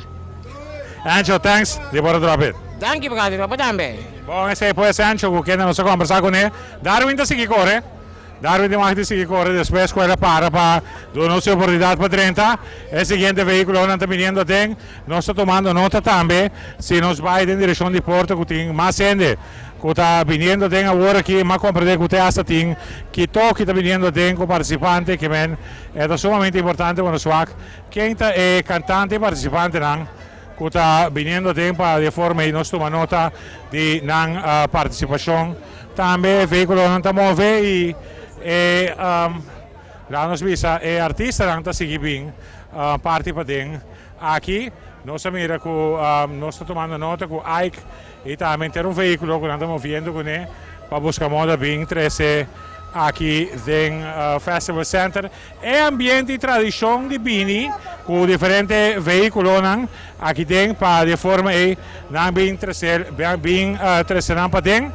Ancho, thanks, di por a drop it. Danki brother, pa bo tambe. Bon, esei pues Sancho ku kende nos a kombersá kuné. Darwin ta sigui kore. Darwin tin wak di sigui kore despues ku el a para pa duna nos e oportunidat pa drenta. E siguiente vehíkulonan ta biniendo aden. Nos ta tumando nota tambe si nos bai den direkshon di porta ku tin mas hende ku ta biniendo aden awor aki. M'a komprendé ku te asta tin Kitoki ta biniendo aden ku partisipante ke men e ta sumamente importante pa nos wak ken ta e kantante i partisipantenan. Ku ta biniendo aden pa di e forma ei nos tuma nota di nan partisipashon. Tambe e vehikulonan ta move i e laga nos bisa e artistanan ta sigui bin parti paden. Aki nos a mira ku nos ta tumando nota ku Ike i tambe henter un vehikulo ku nan ta moviendo kuné pa buska moda bin trese aki den Festival Center. E ambiente y tradicion di bini cu diferente vehiculonan aki den pa di e forma ey nan bin trece bin trece nan paden.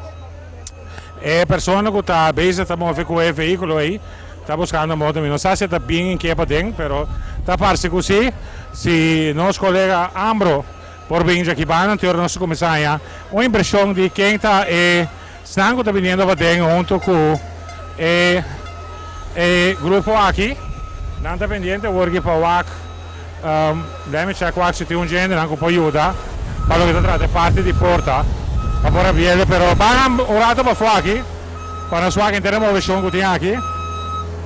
E persona cu ta bezig ta move cu e vehiculo ey ta buscando moto. Mi no sa si e ta bin en ke paden pero ta parce cu si. Si nos colega Ambro por bin djaki banda anto nos ta cuminsa haña un impresion di ken ta e Esnan ku ta biniendo paden hunto ku e e grupo aki, nan ta pendiente awor ki pa wak, let me check wak si tin un djentenan ku por yuda pa loke ta trata e parti di porta pa por abiele, pero ban un rato pafó aki pa nos wak henter e moveshon ku tin aki.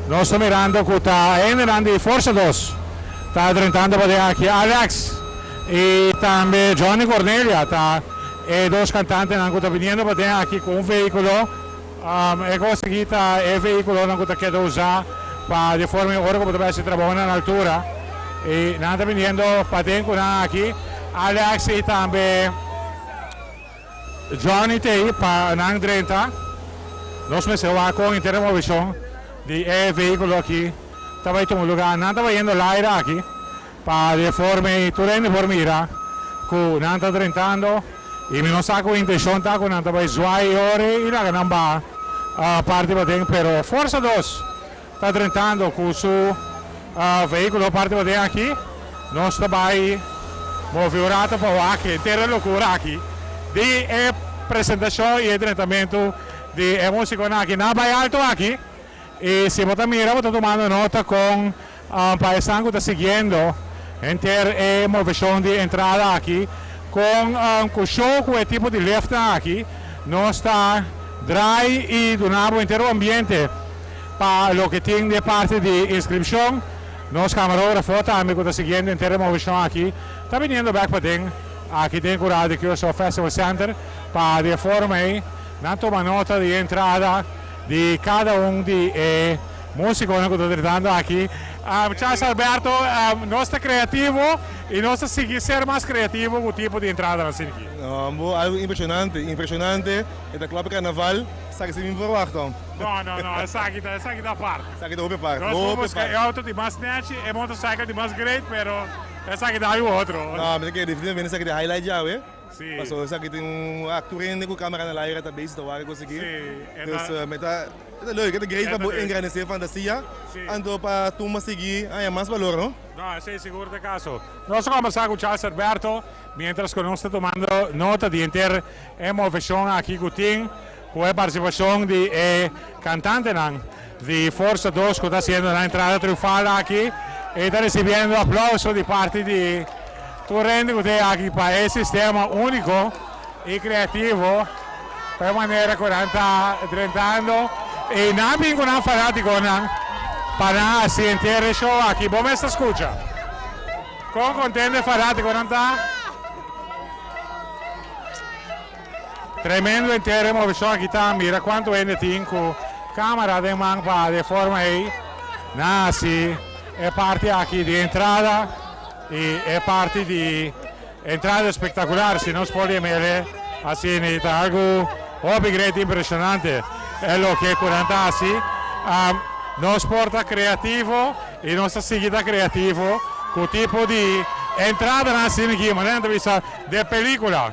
Nos ta mirando ku ta hendenan di Forsa Dos ta drentando paden aki, Alex i tambe Johnny Cornelia ta. E dos kantantenan ku ta biniendo pa den aki ku un vehíkulo, e kos aki ta e vehíkulonan ku ta keda usá pa di forma i ora ku bo ta bai hasi trabounan na altura. I nan ta biniendo paden ku nan aki, Alex i tambe Johnny ta ei pa nan drenta. Nos mester wak kon henter e movishon di e vehíkulo aki ta bai tuma lugá. Nan ta bayendo laira aki. Pa di e forma ei tur hende por mira ku nan ta drentando i mi no sa ku intenshon ta ku nan ta bai zwaai e ora ei i laga nan baha parti paden pero Forsa Dos ta drentando ku su vehikulo parti paden aki nos ta bai. Move un rato pa wak henter e lokura aki di e presentashon i e drentamentu di e musikonan aki na Bai Alto aki. I si bo ta mira bo ta tumando nota kon pa esnan ku ta siguiendo henter e moveshon di entrada aki kon ku show ku e tipo di liftnan aki nos ta drai i duna bo henter un ambiente pa loke tin di e parti di inskripshon. Nos camarógrafo tambe cu ta siguiendo henter e movecion aki ta biniendo bek paden aki den Curado di Curaçao Festival Center pa di e forma ey nan tuma nota di e entrada di cada un di e musiconan cu ta tratando aki. Charles Alberto, nos ta creativo y nos ta sigui ser mas creativo cu tipo di entradanan asina aki. No, algo impresionante, impresionante. E ta klap e carnaval. Esaki si mi verwacht no. No, no, no, esaki ta, esaki ta apart. Esaki ta hopi apart, Nos por hopi busca apart. e auto di mas nechi, e motorcycle di mas great, pero esaki ta algo otro. No, mi ta kere definitivamente esaki ta e highlight djawe. Si. Pasobra esaki tin un actu rende cu camera na laira ta bezig ta wak e cos aki. Si, e Dus ta. mi ta, e ta leuk, e ta great E pa ta bo leuk. engrandece e fantasia. Si. Anto pa tumba sigui haña mas balor, no? No, esey sigur ta e caso. Nos a combersa cu Charles Alberto mientras cu nos ta tumando nota di henter e movecion aki cu tin cu e participacion di e cantantenan di Forza Dos cu ta haciendo nan entrada triunfal aki y ta recibiendo aplauso di parti di tur hende cu ta aki pa e sistema unico y creativo pa e manera cu nan ta drentando y nan bin cu nan fanaticonan pa nan haci henter e show aki. Bo mes ta scucha con contento e fanaticonan ta. Tremendo henter e movishon aki ta, mira kuantu hende tin ku kamera den man pa de forma ei nan hasi e parti aki di entrada i e parti di entrada espektakular si nos por yam'e asina ta algu hopi great impreshonante e loke ku nan ta hasi. Nos por ta kreativo i nos ta sigui ta kreativo ku tipo di entradanan asina aki manera nan ta bisa de pelikula.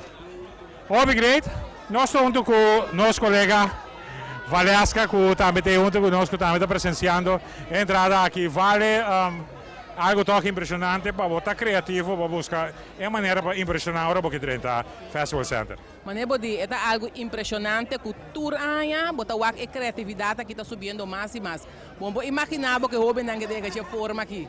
Hopi great. Nos ta hunto cu nos colega Valeska cu tambe ta hunto cu nos cu tambe ta presenciando e entrada aki. Vale, algo toch impresionante pa bo ta creativo pa busca e manera pa impresiona ora bo ke drenta Festival Center. Manera bo di, e ta algo impresionante cu tur aña bo ta wak e creatividad aki ta subiendo mas y mas. Bo no por imagina bo ke hobennan ke ta yega dje forma aki.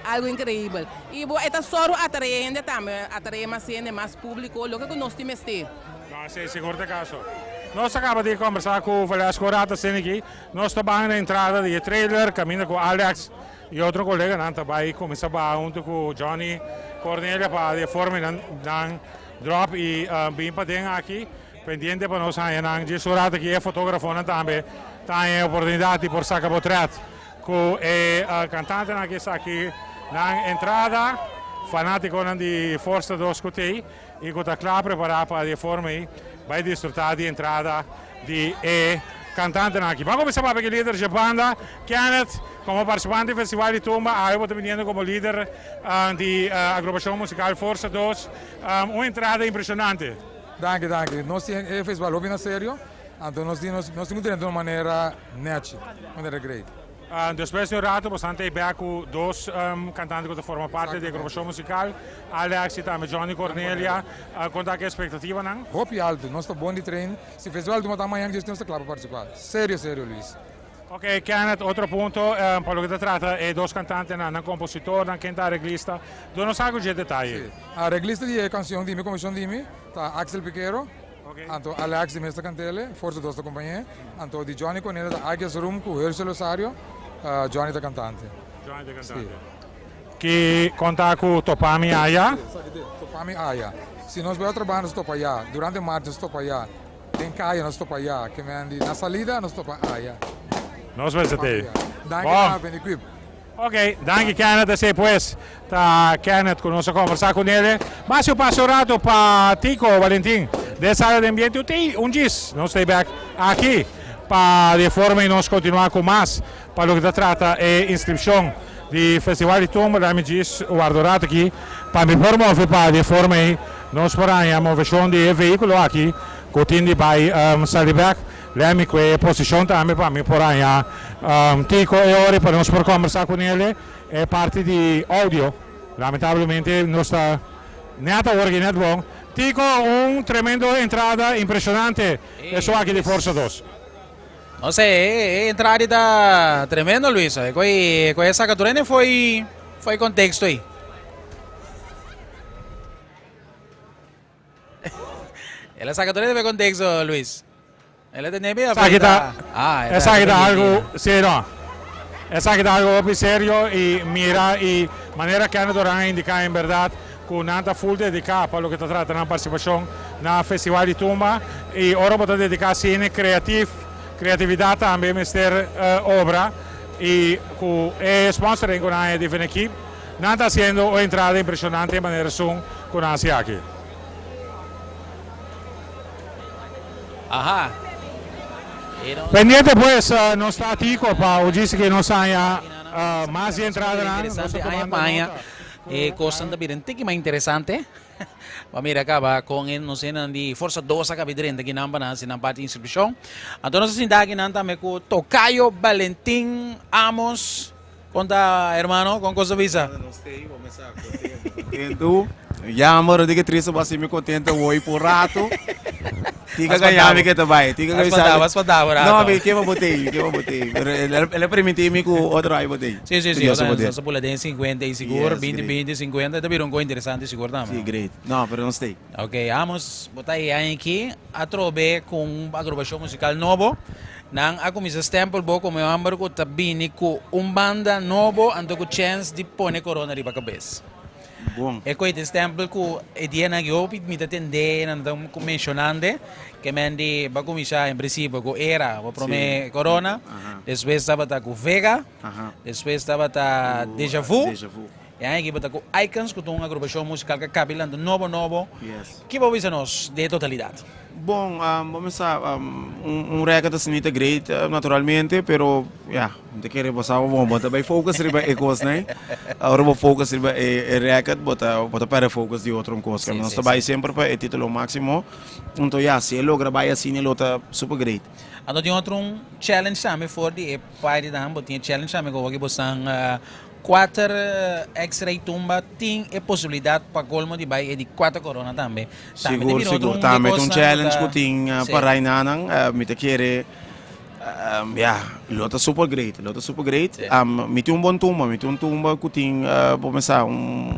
Algo increibel. Y bo e ta sòru atrae hende tambe, atrae mas hende, mas publico, loke cu nos tin mester. No, esey sigur ta e caso. Nos a caba di combersa cu Velasco Rata Seniki. Nos ta ban na entrada di e trailer caminda cu Alex y otro coleganan ta bay cuminsa baha hunto cu Johnny Cornelia pa di e forma nan nan drop y bin paden aki. Pendiente pa nos haña nan dje su rato aki e fotografonan tambe ta haña e oportunidad di por saca potret. Ku e kantantenan ku esaki nan entrada, fanátikonan di Forsa Dos ku t'ei i ku ta kla prepará pa di e forma ei bai disfrutá di entrada di e kantantenan aki. Ban kuminsá papia ku e lider dje banda, Kenneth, komo partisipante di Festival di Tumba, awe bo ta biniendo komo lider di agrupashon musikal Forsa Dos. Un entrada impreshonante. Danki, danki. Nos tin e festival hopi na serio. Anto nos tin nos tin ku drenta un manera nechi, manera great. Despues di un rato boso ta bek ku dos kantante ku ta forma parti di e agrupashon musikal, Alex i tambe Johnny Cornelia. Kon ta ku e espektativanan? Hopi altu, nos ta bon di train. Si festival tuma ta mañan djes nos ta kla pa partisipá. Serio serio Luis. Ok Kenneth, otro punto pa loke ta trata e dos kantantenan, nan kompositornan, ken ta areglista? Duna nos algu dje detaye. Si, areglista di e kansion di mi, komposishon di mi, ta Axel Piquero. Anto Alex di mes ta kant'ele, Forza Dos ta kompañ'é. Anto di Johnny Cornelia ta Agias Room ku Hershel Rosario, Johnny ta kantante. Johnny ta kantante. Ki konta ku Topami aya? Topami aya. Si nos bai otro banda nos topa aya, durante marcha nos topa aya, den kaya nos topa aya, ke men di na salida nos topa aya. Nos mester t'ei. Danki na Venequip. Ok, danki Kenneth, esey pues ta Kenneth cu nos a conversa cu nele. Mas yo pasa un rato pa Tico Valentin den sala di ambiente UTI un djis. Nos ta bek aki pa di e forma y nos continua cu mas pa loke ta trata e inscripcion di Festival di Tumba. Dami djis warda un rato aki pa mi por move pa di e forma ey nos por haña movecion di e vehiculo aki cu tin di bay sali bek. Lemi ku e posishon tambe pa mi por haña Tico e ora pa nos por kombersá ku nele e parti di audio. Lamentablemente nos ta. Net awor ki net bon. Tico un tremendo entrada impresionante eso aki di Forza 2. No sé, e entrada ta tremendo Luis. E koi koi saka tur foi foi contexto ei. El a saka tur foi contexto Luis. El a tene bia Esaki ta, ah, esaki ta algo, sí no. Esaki ta algo hopi serio y mira y manera Kenneth Doran a indica en berdad cu nan ta full dedica pa loke ta trata nan participacion na Festival di Tumba y ora bo ta dedica cine creativ, creatividad tambe mester obra y cu e sponsoring cu nan a haya di Venekip nan ta haciendo un entrada impresionante manera esun cu nan haci aki. Aha. Pendiente pues, nos ta Tico pa ojisi que nos haya mas di entradanan. Nos ta Interesante aña tomando pa aña nota. e cosnan ta bira un tiki mas interesante. Ba mira caba con e nos hendenan di Forza Dos a cabi drenta kinan pa nan haci nan parti inscripcion. Anto nos a sinta akinan tambe cu Tocayo Valentin Amos. Con ta hermano? Con cos ta bisa? Contento. Jammer, di que triste bo así mi contento hoy por rato. Tika ganhar mi que te vai. Tika Vas pa da, vas pa da por rato. No, mi kema botei, kema botei. Pero el el permiti mi ku otro ai botei. Sí, sí, sí. Dios Nos poder. nos pula den 50 y sigur, Yes, 20, great. 20, 50. Ta bira un cosa interesante sigur tambe. Sí, great. No, pero no stay. Ok, amos, bo ta ahí aquí atrobe cu un agrupacion musical nobo. Nan a cuminsa stempel bo como e homber cu ta bini cu un banda nobo anto cu chens di pone corona riba cabes. Bon. E coe ta stempel cu e dianan aki hopi mi ta tende nan ta mencionande ke men di bo a cuminsa en principio cu Era bo prome Sí. corona, Aha. despues tabata cu Vega, Aha. despues tabata Cu Deja Vu. Deja Vu. E aña aki bo ta ku Icons ku ta un agrupashon musikal ku a kabi lanta nobo nobo. Yes. Ki bo bisa nos den e totalidat? Bon, bo mester sa un record asina ta great naturalmente, pero ya, mi ta kere bo sa bo bo ta bai focus riba e kosnan. Ora bo focus riba e record bo ta bo ta perde focus di otro kos. Si, Nos si, ta bai si. semper pa e titulo maximo. Anto ya, si e logra bai asina lo ta super great. Anto tin otro un challenge tambe for di e parti nan, bo tin e challenge tambe ku awor bo stan Kuater X-ray tumba tin e posibilidat pa colmo di bai e di kuater corona tambe. Tambe Sigur, ta bira otro sigur. un Tambe di ta un kosnan ku challenge ta ku tin Sí. pa Rainanan. Mi ta kere, ya, lo ta super great, lo ta super great. Sí. Mi tin un bon tumba, mi tin un tumba ku tin, bo pensa, un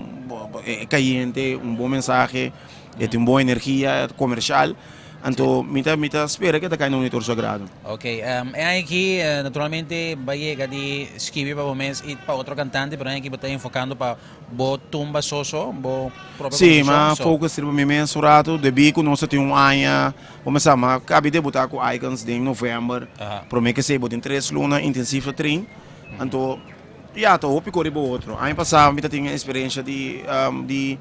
e kayente, un bon mensahe, e tin un bon energia komershal. Anto mi ta mi ta spera ke ta kai na un tur su agrado. Ok, e aña aki naturalmente bo a yega di skibi pa bo mes i pa otro kantante, pero e aña aki bo ta enfokando pa bo tumba soso, bo propio Sí, komposishon. m'a So. focus riba mi mes un rato, debí ku nos ta tin un aña, bo mester sa, m'a kabi debutá ku Icons den novèmber, promé ke esei bo tin tres luna intensief ta train, anto ya ta hopi kos riba otro. Aña pasá mi ta tin e eksperensha di di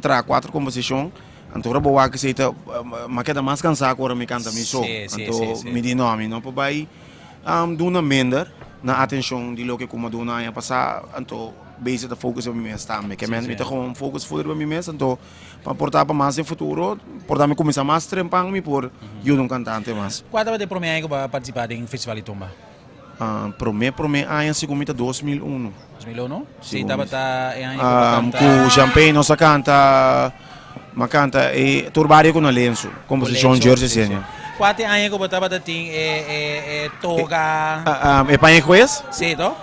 traha kuater komposishon. Anto ora bo wak esei ta m'a keda mas cansá ku ora mi canta mi so. Anto mi di no, mi no por bai duna minder na atencion di loke ku m'a duna aña pasá. Anto bezi ta focus riba mi mes tambe. Ke men mi ta gewoon focus full riba mi mes. Anto pa por ta pa mas den futuro, por ta mi kuminsá mas trempan mi por yuda un cantante mas. Kua tabata e promé aña ku bo a partisipá den Festival di Tumba? Promé promé aña segun mi ta 2001. 2001? Sí, tabata e aña ku bo kanta. Ku Champagne nos a kanta, m'a kanta e tur bario ku na Lensu, komposishon Jersey Senior. Kua ta e aña ku bo tabata tin e e e toga? E paña juez? Sí, to?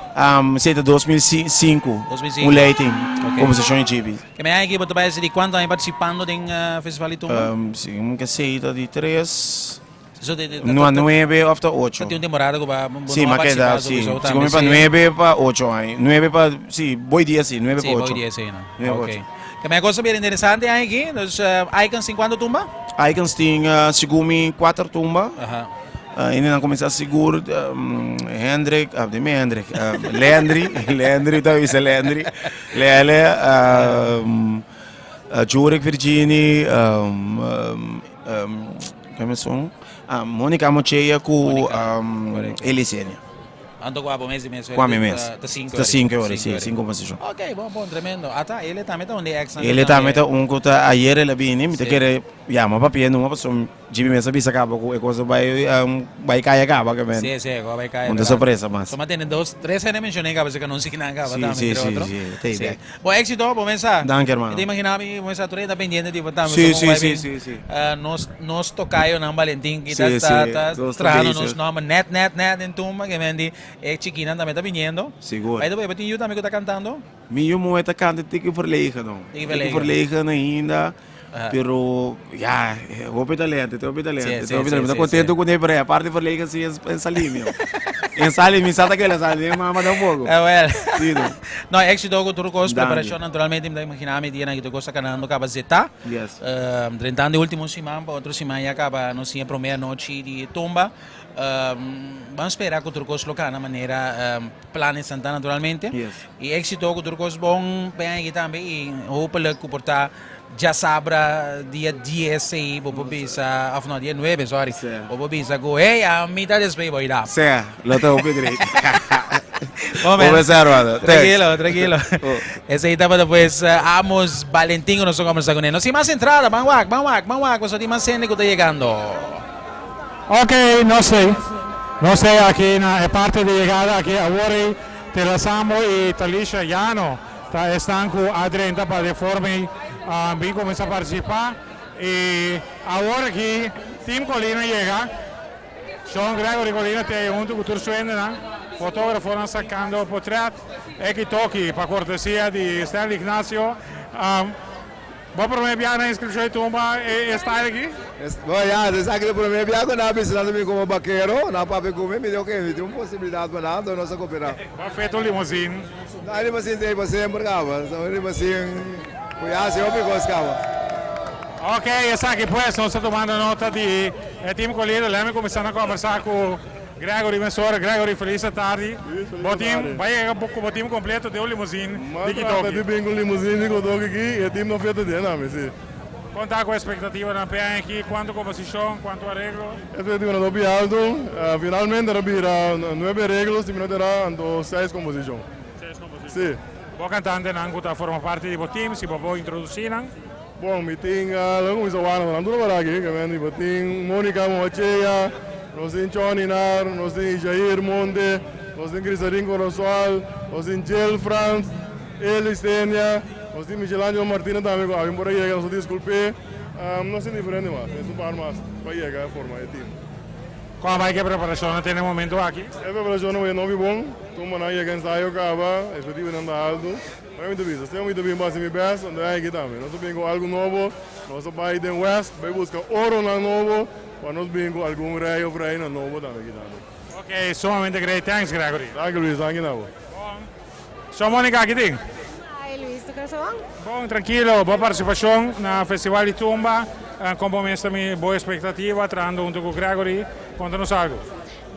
Sí, ta 2005. 2005. Un leiting, komposishon di JB. Ke me aña aki bo ta bai hasi di kuantu aña partisipando den Festival di Tumba? Segun mi ke sei ta di tres. So de, de, No a nuebe of ta ocho. Ta tin un temporada ku ba bo Sí, no a ma keda, participá sí. sowieso Si tambe, come pa sí. nuebe pa ocho aña. Nuebe pa, sí, boi dia sí, nuebe Sí, pa boi ocho. dia sí, no. Nuebe pa Ok. ocho. Ke me cosa bien interesante aña aki, dus Icons tin kuantu tumba? Icons tin segun mi kuater tumba. Aha. Hende nan kuminsá sigur Hendrik, ah dime Hendrik, Landry, Landry ta bisa Landry, Lele, Jurek Virgini, Keme son? Monica Mochea ku Elisenia. Anto ku abo mes di mes Ku ami mes. Ta sinku Ta sinku ora, si, sinku komposishon. Ok, bon, bon, tremendo. Ata, ele tambe ta un di ex nan. Ele tambe ta un ku ta ayer el a bini, mi ta kere yama papia numa pasobra Jimmy mes a bisa kaba ku e kos a bai bai kaya kaba ke men. Si, si, e kos a bai kaya. Un ta sorpresa mas. So mi a tene dos, tres hende menshoné kaba si ka no si nan kaba tambe entre otro. Si, si, si, si, Si. Bon éxito, bo mesa. Danki hermano. Mi ta imagina mi bo mesa tur ta pendiente di bo tambe. Si, si, si, si, si. Nos nos tocayonan Valentin ki ta ta ta trahando nos nomber net net net den tumba ke men di e chikinan tambe ta biniendo. Sigur. By the way, bo tin yu tambe ku ta kantando? Mi yu muhe ta kanta tiki verlegen no. Tiki verlegen. Tiki verlegen ainda. Pero ya, hopi talento, tin hopi talento, tin hopi talento. Mi ta contento cu ne, pero aparte verlegen si en sali mi. En sali mi sa ta kela sali, den mama tampoco. Eh wel. Si no. No, éxito cu tur cos, preparacion naturalmente, mi ta imagina mi dianan cu tur cos ta canando caba zeta. Yes. Drentando e ultimo siman pa otro siman ya caba nos tin e prome anochi di tumba. Ban spera cu tur cos lo cana manera planes nan ta naturalmente. Yes. Y éxito cu tur cos bon pen aki tambe y hopelijk cu por ta Djasabra dia dies ei bo por bisa, of no dia nuebe sorry, bo por bisa ku hey ami ta despues bo ira. Sea, lo ta hopi great. Bon men. Bo sa Armando. Tranquilo, tranquilo. Esei tabata pues Amos Valentin ku nos a kombersa kuné. Nos tin mas entrada, ban wak, ban wak, ban wak, pasobra tin mas hende ku ta yegando. Ok, nos ei. Nos ei aki na e parti di yegada aki awor ei Terasamo i Talisha Yano. Ta esnan ku a drenta pa den forma ei a bin kuminsá partisipá i awor aki Team Colina yega. Sean Gregory Colina ta ei huntu ku tur su hendenan, fotógrafonan sakando potrèt eki toki pa kortesia di Stanley Ignacio. Bo promé biaha na inskripshon di tumba e style aki? Bo ya, esaki ta promé biaha ku nan a bisa nan ta bin komo bakero, nan a papia ku mi, mi di oke, mi tin un posibilidat pa nan, anto nos a koperá. Bo a feta un limousine? No, e limousine ta ei pa semper kaba, un limousine ku ya hasi hopi kos kaba. Oke, esaki pues, nos ta tumando nota di e team Colina, lèmi kuminsá na kòmbersá ku Gregory mesora. Gregory, felis atardi. Bo team bai yega ku bo team kompleto den un limousine di Kitoki. M'a bin ku limousine di Kitoki aki i e team no feta den ami, si. Kon ta ku espektativanan p'e aña aki? Kuantu komposishon, kuantu areglo? Espektativanan ta hopi altu. Finalmente a bira nuebe areglo, si mi no ta erá, anto seis komposishon. Seis komposishon. Si. Bo kantantenan ku ta forma parti di bo team, si bo por introdusí nan? Bon, mi tin, lo cuminsa wak nan tur ora aki, ke men bo tin Monica Moachea, nos tin Johnny Nar, nos tin Jair Monte, nos tin Crisarin Corozal, nos tin Jill Frans, Eli Stenia, nos tin Michelangelo Martina tambe ku awe por a yega, nos ta disculp'é, nos tin diferente mas, nos tin un par mas pa yega a forma e team. Kon a bai ku e preparashonnan te na e momento aki? E preparashonnan bai hopi bon, tumba nan yega ensayo kaba, expectivanan ta alto. Bai mi ta bisa, Señor mi ta bin pa hasi mi best, anto e aki tambe. Nos ta bin ku algu nobo, nos ta bai den West, bai buska oronan nobo, pa nos bin ku algun rei of reina nobo tambe aki tambe. Ok, sumamente great. Thanks Gregory. Danki Luis, danki na bo. Bon. So Monica aki tin? Hi Luis, tu kasa bon? Bon, trankilo. Bo partisipashon na Festival di Tumba, kon bo mes ta mi bo espektativa trahando hunto ku Gregory? Konta nos algu.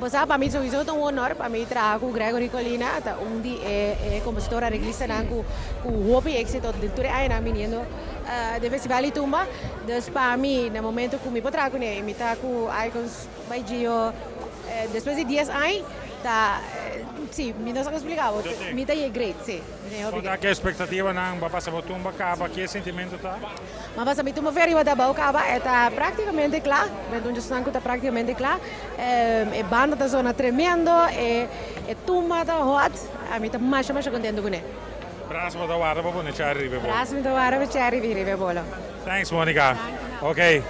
Bo sa, pa mi souiso ta un honor pa mi traha ku Gregory Colina, ta un di e e kompositor areglistanan ku ku hopi éksito den tur e añanan biniendo den Festival di Tumba. Dus pa mi, na momento ku mi por traha kuné i mi ta ku Icons by Gio despues di dies aña, ta, si, mi no sa kon splika bo, mi ta yei great, si, mi ta yei hopi Kon ta great. ki espektativanan bo a pasa bo tumba kaba, ki e sentimentu ta? Ma pasa mi tumba ferry wata abou kaba e ta praktikamente kla, mi ta un djosnan ku ta praktikamente kla. E banda ta zona tremendo, e tumba ta hot, ami ta masha masha kontento kuné. Bras bo ta warda pa pone cherry riba e bolo. Bras mi ta warda pa cherry bin riba e bolo. Thanks Monica. Ok.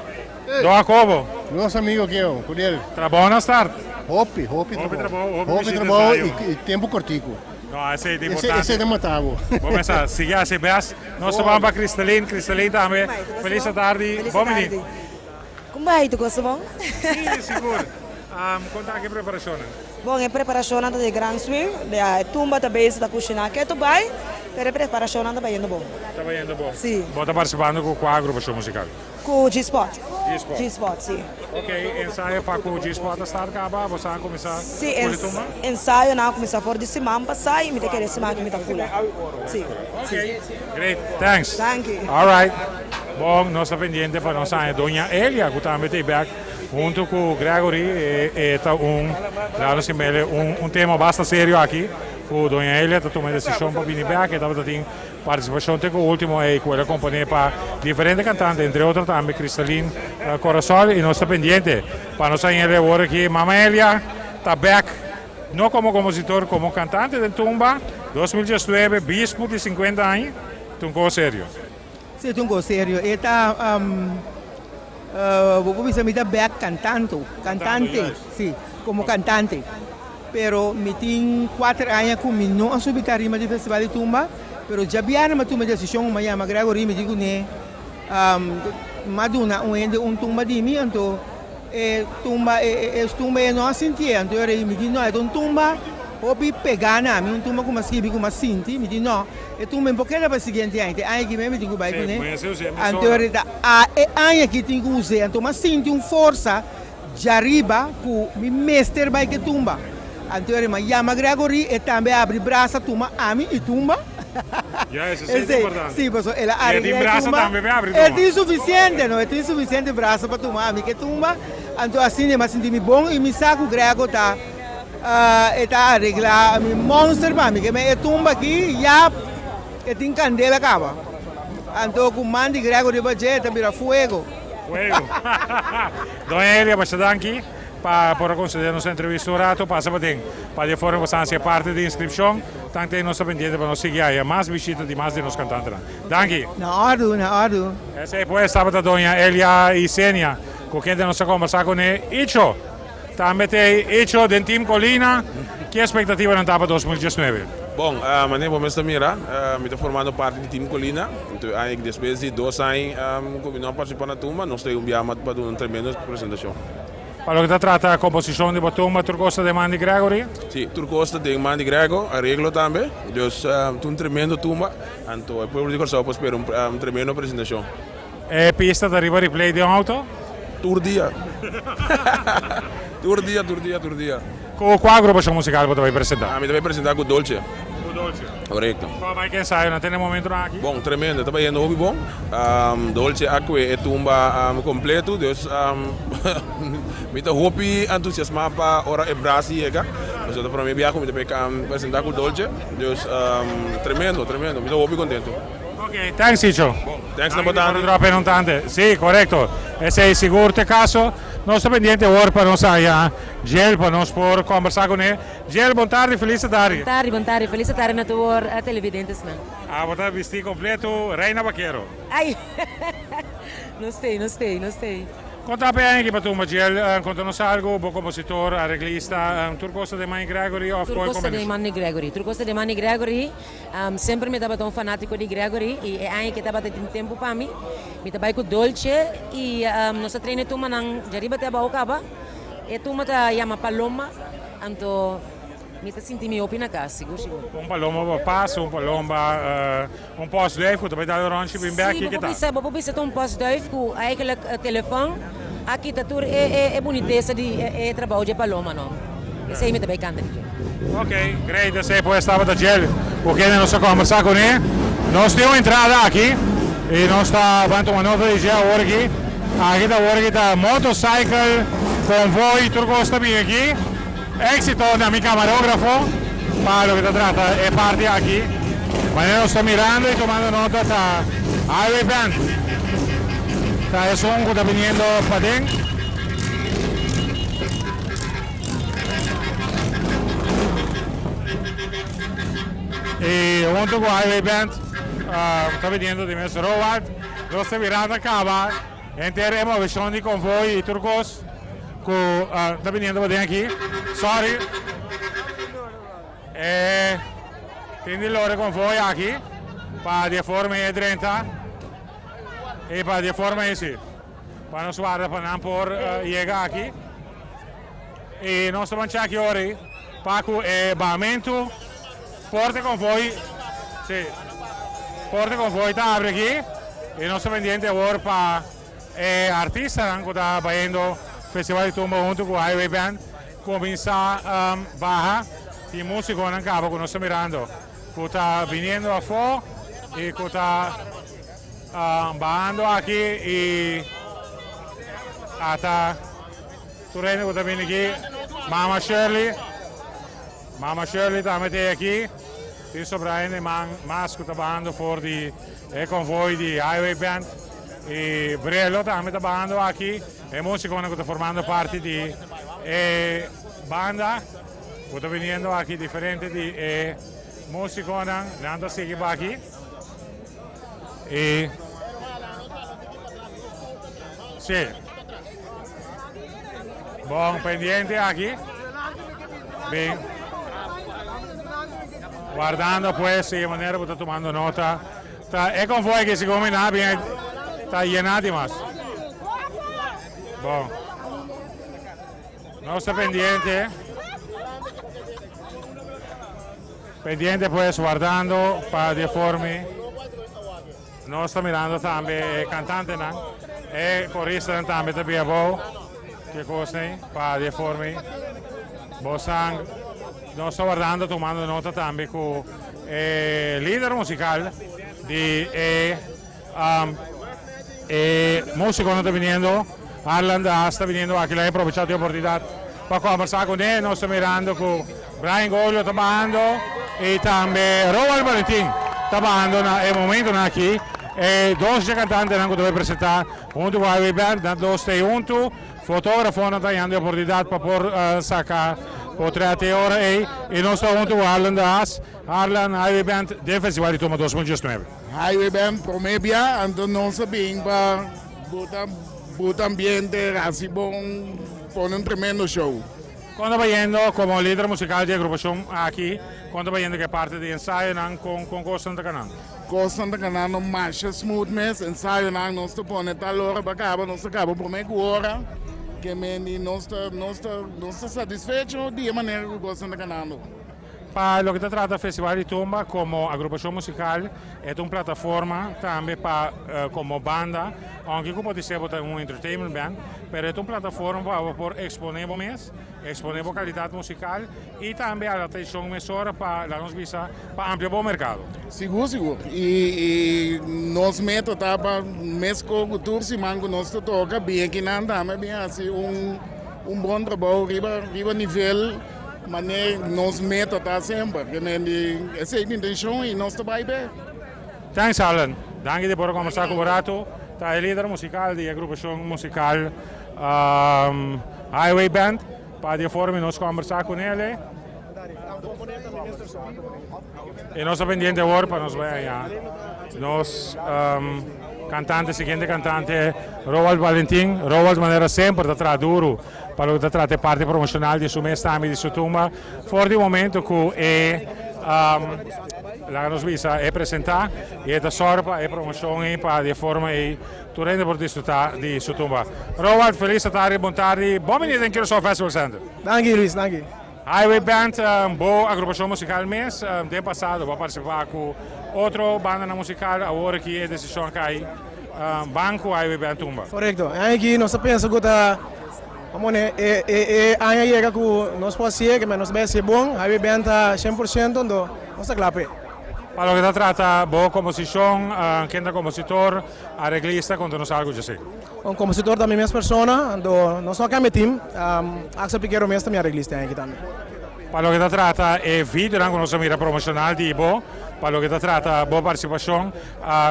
Don Jacobo. Nos amigo Keo, Curiel. Trabou na start. Hopi, hopi Hopi trabou. trabou, hopi Hopi bishita trabou ensayo. i tempu kortiku. No, esei ta importante. Esei ta mata bo. Bo mester sigui hasi best. Nos ta ban pa Cristalin. Cristalin tambe. Feliz atardi. Bon bini. Kon bai tu goso bon? Si, sigur. Kon ta aki e preparashonnan? Bon, e preparashonnan ta di gran swing. E tumba ta bezig ta kushiná ketu bai, pero e preparashonnan ta bayendo bon. Ta bayendo bon. Si. Bo ta partisipando ku kua agrupashon musikal? Ku G-Spot. G-Spot. G-Spot, si. Ok, ensayo pa ku G-Spot a start kaba? Bo sa a kuminsá Si, fuli tumba? ensayonan a kuminsá for di siman pasá i mi ta kere siman aki mi ta fula. Si. Ok, great, thanks. Danki. Alright. Bon, nos ta pendiente pa nos haña Doña Elia ku tambe ta ei bek. Hunto ku Gregory e ta un, laga nos mele un un tema basta serio aki ku Doña Elia ta tuma e desishon pa bini bek. E tabata tin partisipashon te ku ultimo ei ku el a komponé pa diferente kantante entre otro tambe Cristalin Corasol i nos ta pendiente pa nos haña awor aki Mama Elia ta bek no komo kompositor komo kantante den tumba 2019 bispu di 50 aña ta un kos serio. Si ta un kos serio e ta bo por bisa mi ta bek kantanto kantante si komo kantante pero mi tin kuater aña ku mi no a subi tarima di festival di tumba pero djabièrnè mi a tuma e desishon mi a yama Gregory mi di kuné mi a duna un hende un tumba di mi anto e tumba e tumba e no a sintié anto e mi di no e ta un tumba hopi pegá na mi un tumba ku mi a skibi ku mi a sinti mi di no. E tumba e por keda pa e siguiente aña, te aña aki mes mi tin ku bai kuné. Anto ta e aña aki tin ku us'é. Anto mi a sinti un forsa djariba ku mi mester bai ku e tumba. Anto mi a yama Gregory, e tambe a abri brasa tuma ami i tumba. Esei, si, pasobra el a aregla e tumba. E tin sufisiente, no, e tin sufisiente brasa pa tuma ami ku e tumba. Anto asina mi a sinti mi bon i mi sa ku Grego ta. E ta aregla mi monster pa mi ke men e tumba aki ya e tin kandela kaba anto ku man di Grego riba dje e ta bira fuego. Fuego. Doña Elia masha danki pa por a concede nos entrevista un rato pasa paden pa di e forma boso haci e parti di inscripcion tante nos ta pendiente pa nos sigui haya mas bishita di mas di nos cantantenan. Danki. Na ordu, na ordu. Esey pues tabata Doña Elia Isenia cu kende nos a combersa cune. Icho. Tambe t'e hecho den Team Colina. Ki expectativanan ta pa 2019? Bon, manera bo mes ta mira, mi ta formando parti di Team Colina. Enton e aña aki despues di dos aña ku mi no a partisipa na tumba, nos ta un biaha mas pa duna un tremendo presentashon. Pa loke ta trata komposishon di bo tumba, tur kos ta den man di Gregory? Si, tur kos ta den man di Grego, areglo tambe. Dus ta un tremendo tumba, anto e pueblo di Kòrsou por spera un tremendo presentashon. E pista ta riba replay den auto? Tur dia. Tur dia, tur dia, tur dia. Ku kua agrupashon musikal bo ta bai presentá? Mi ta bai presentá ku Dolce. Ku Dolce. Korekto. Kua bai ku ensayo nan tene momentunan aki? Bon, tremendo. Ta bai yendo hopi bon. Dolce a kue e tumba kompleto, dus mi ta hopi entusiasmá pa ora e bras yega. Pasobra ta promé biaha ku mi ta bai presentá ku Dolce. Dus tremendo, tremendo. Mi ta hopi kontento. Ok, thanks Icho. Thanks na bo tante. Drop in un tante. Sí, correcto. Esey sigur t'e caso. Nos ta pendiente awor pa nos haya Jill pa nos por conversa cune. Jill, bon tardi, feliz tardi. Bon tardi, bon tardi. Feliz tardi na tur televidentesnan. Abo ta bisti completo, Reina Bakero. Ay! Nos t'ey, nos t'ey, nos t'ey. Kon ta ape aki pa tumba Jill? Konta nos algu, bo kompositor, areglista, tur kos ta den man di Gregory òf Tur koi kos ta den kombinashon? man di Gregory, tur kos ta den man di Gregory. Semper mi tabata un fanátiko di Gregory i e aña ke tabata tin tempu pa mi, mi ta bai ku Dolce i nos a train e tumbanan djariba te abou kaba. E tumba ta yama Paloma, anto mi ta sinti mi hopi na kas, sigur sigur. Un palomba pa pas, un palomba, un postduif ku ta bai dal ròntje bin bèk, Sí, kiko bo por ta? bisa, bo por bisa ta un postduif ku eigenlijk telefòn a kita tur e bunitesa di e trabou dje paloma no. Esei mi ta bai kanta di dje. Ok, great, esei pues tabata Jill ku kende nos a kombersá kuné. Nos tin un entrada aki i nos ta ban tuma nota di dje awor aki. Aki ta awor aki ta motorcycle convoy tur kos ta bini aki. Éxito na mi camarógrafo pa loke ta trata e parti aki. Manera nos ta mirando i tomando nota ta Highway Band ta esun ku ta biniendo paden. Y hunto cu Highway Band ta viniendo di mes Roald. Nos ta mirando caba henter e movecion di convoy y tur cos cu ta viniendo paden aki. Sorry. E tin di lora convoy aki pa di e forma e drenta y pa di e forma esi. Pa nos warda pa nan por yega aki. Y nos ta ban chaki ora ey pa cu e bahamentu porte convoy, si, porte convoy ta abri aki y nos ta pendiente awor pa e artistanan cu ta bayendo Festival di Tumba hunto cu Highway Band cuminsa baha. Tin musiconan caba cu nos ta mirando cu ta biniendo afo y cu ta bahando aki y ata. Tur hende ku ta bini aki, Mama Shirley, Mama Shirley tambe ta aki. Tin sobra hende man mas ku ta bahando for di e konvoi di Highway Band. I Brelo tambe ta bahando aki. E musikonan ku ta formando parti di e banda ku ta biniendo aki diferente di e musikonan nan ta sigui baki. I si. Bon pendiente aki. Bin. Guardando pues si manera bo ta tumando nota. Ta e konvoi aki segun mi na bin ta yená dimas. Bon. Nos ta pendiente. Pendiente pues guardando pa di formi. Nos ta mirando tambe e cantantenan, e coristanan tambe ta bia abou. Ke cos nei pa di formi. Bosan nos ta guardando tumando nota tambe cu e lider musical di e e musiconan ta biniendo, Harlan de Haas ta biniendo aki la e aprovecha di oportunidad pa conversa cune. Nos ta mirando cu Brian Golio ta bahando y tambe Roald Valentin ta bahando na e momentonan aki. E dos dje cantantenan cu ta bay presenta hunto cu Highway Band, nan dos ta hunto. Fotografonan ta hañando e oportunidad pa por saca potret e ora ey. Y nos ta hunto cu Harlan de Haas, Harlan, Highway Band den Festival di Tumba 2019. Highway Band prome bia, anto nos a bin pa buta buta ambiente, haci bon, pone un tremendo show. Kon ta bayendo komo lider musikal di e agrupashon aki? Kon ta bayendo ku e parti di ensayonan? Kon kon kosnan ta kanando? Kosnan ta kanando masha smooth mes. Ensayonan nos ta pone tal ora pa kaba, nos ta kaba prome ku ora. Ke mende nos ta nos ta nos ta satisfecho di e manera ku kosnan ta kanando. Pa loke ta trata Festival di Tumba komo agrupashon musikal e ta un plataforma tambe pa komo banda, ounke ku por di ser bo ta un entertainment band, pero e ta un plataforma pa bo por eksponé bo mes, eksponé bo kalidat musikal i tambe hala atenshon mesora pa laga nos bisa pa amplia bo merkado. Sigur sigur i nos meta ta pa mesko ku tur siman ku nos ta toka bin akinan tambe bin hasi un un bon trabou riba riba nivel. Manera nos meta ta semper, ke men di esei ta intencion y nos ta bay be. Thanks Allen, danki di por a combersa cu bo rato. Ta e lider musical di e agrupacion musical Highway Band. Pa di e forma nos combersa cu nele. Y nos ta pendiente awor pa nos bay aña nos cantante, siguiente cantante Roald Valentin. Roald manera semper ta traha duro. Pa loke ta trata e parti promoshonal di su mes tambe di su tumba for di momento ku e laga nos bisa e presentá i e ta sòru pa e promoshon ei pa di e forma ei tur hende por disfrutá di su tumba. Roald, felis atardi, bon tardi, bon bini den Curaçao Festival Center. Danki Luis, danki. Highway Band, bo agrupashon musikal mes, den pasado bo a partisipá ku otro bandanan musikal, awor aki e desishon a kai ban ku Highway Band tumba. Korekto, e aña aki nos ta pensa ku ta, amo ne, e e aña yega ku nos por hasié, ke nos ta bai hasié bon, Highway Band ta 100% anto nos ta kla p'e. Pa loke ta trata bo komposishon, ken ta kompositor, areglista, konta nos algu dje esei. Un kompositor ta mi mes persona, anto nos no a kambia team. Axel Piquero mes ta mi areglista aki tambe. Pa loke ta trata e videonan ku nos a mira promoshonal di bo, pa loke ta trata bo partisipashon,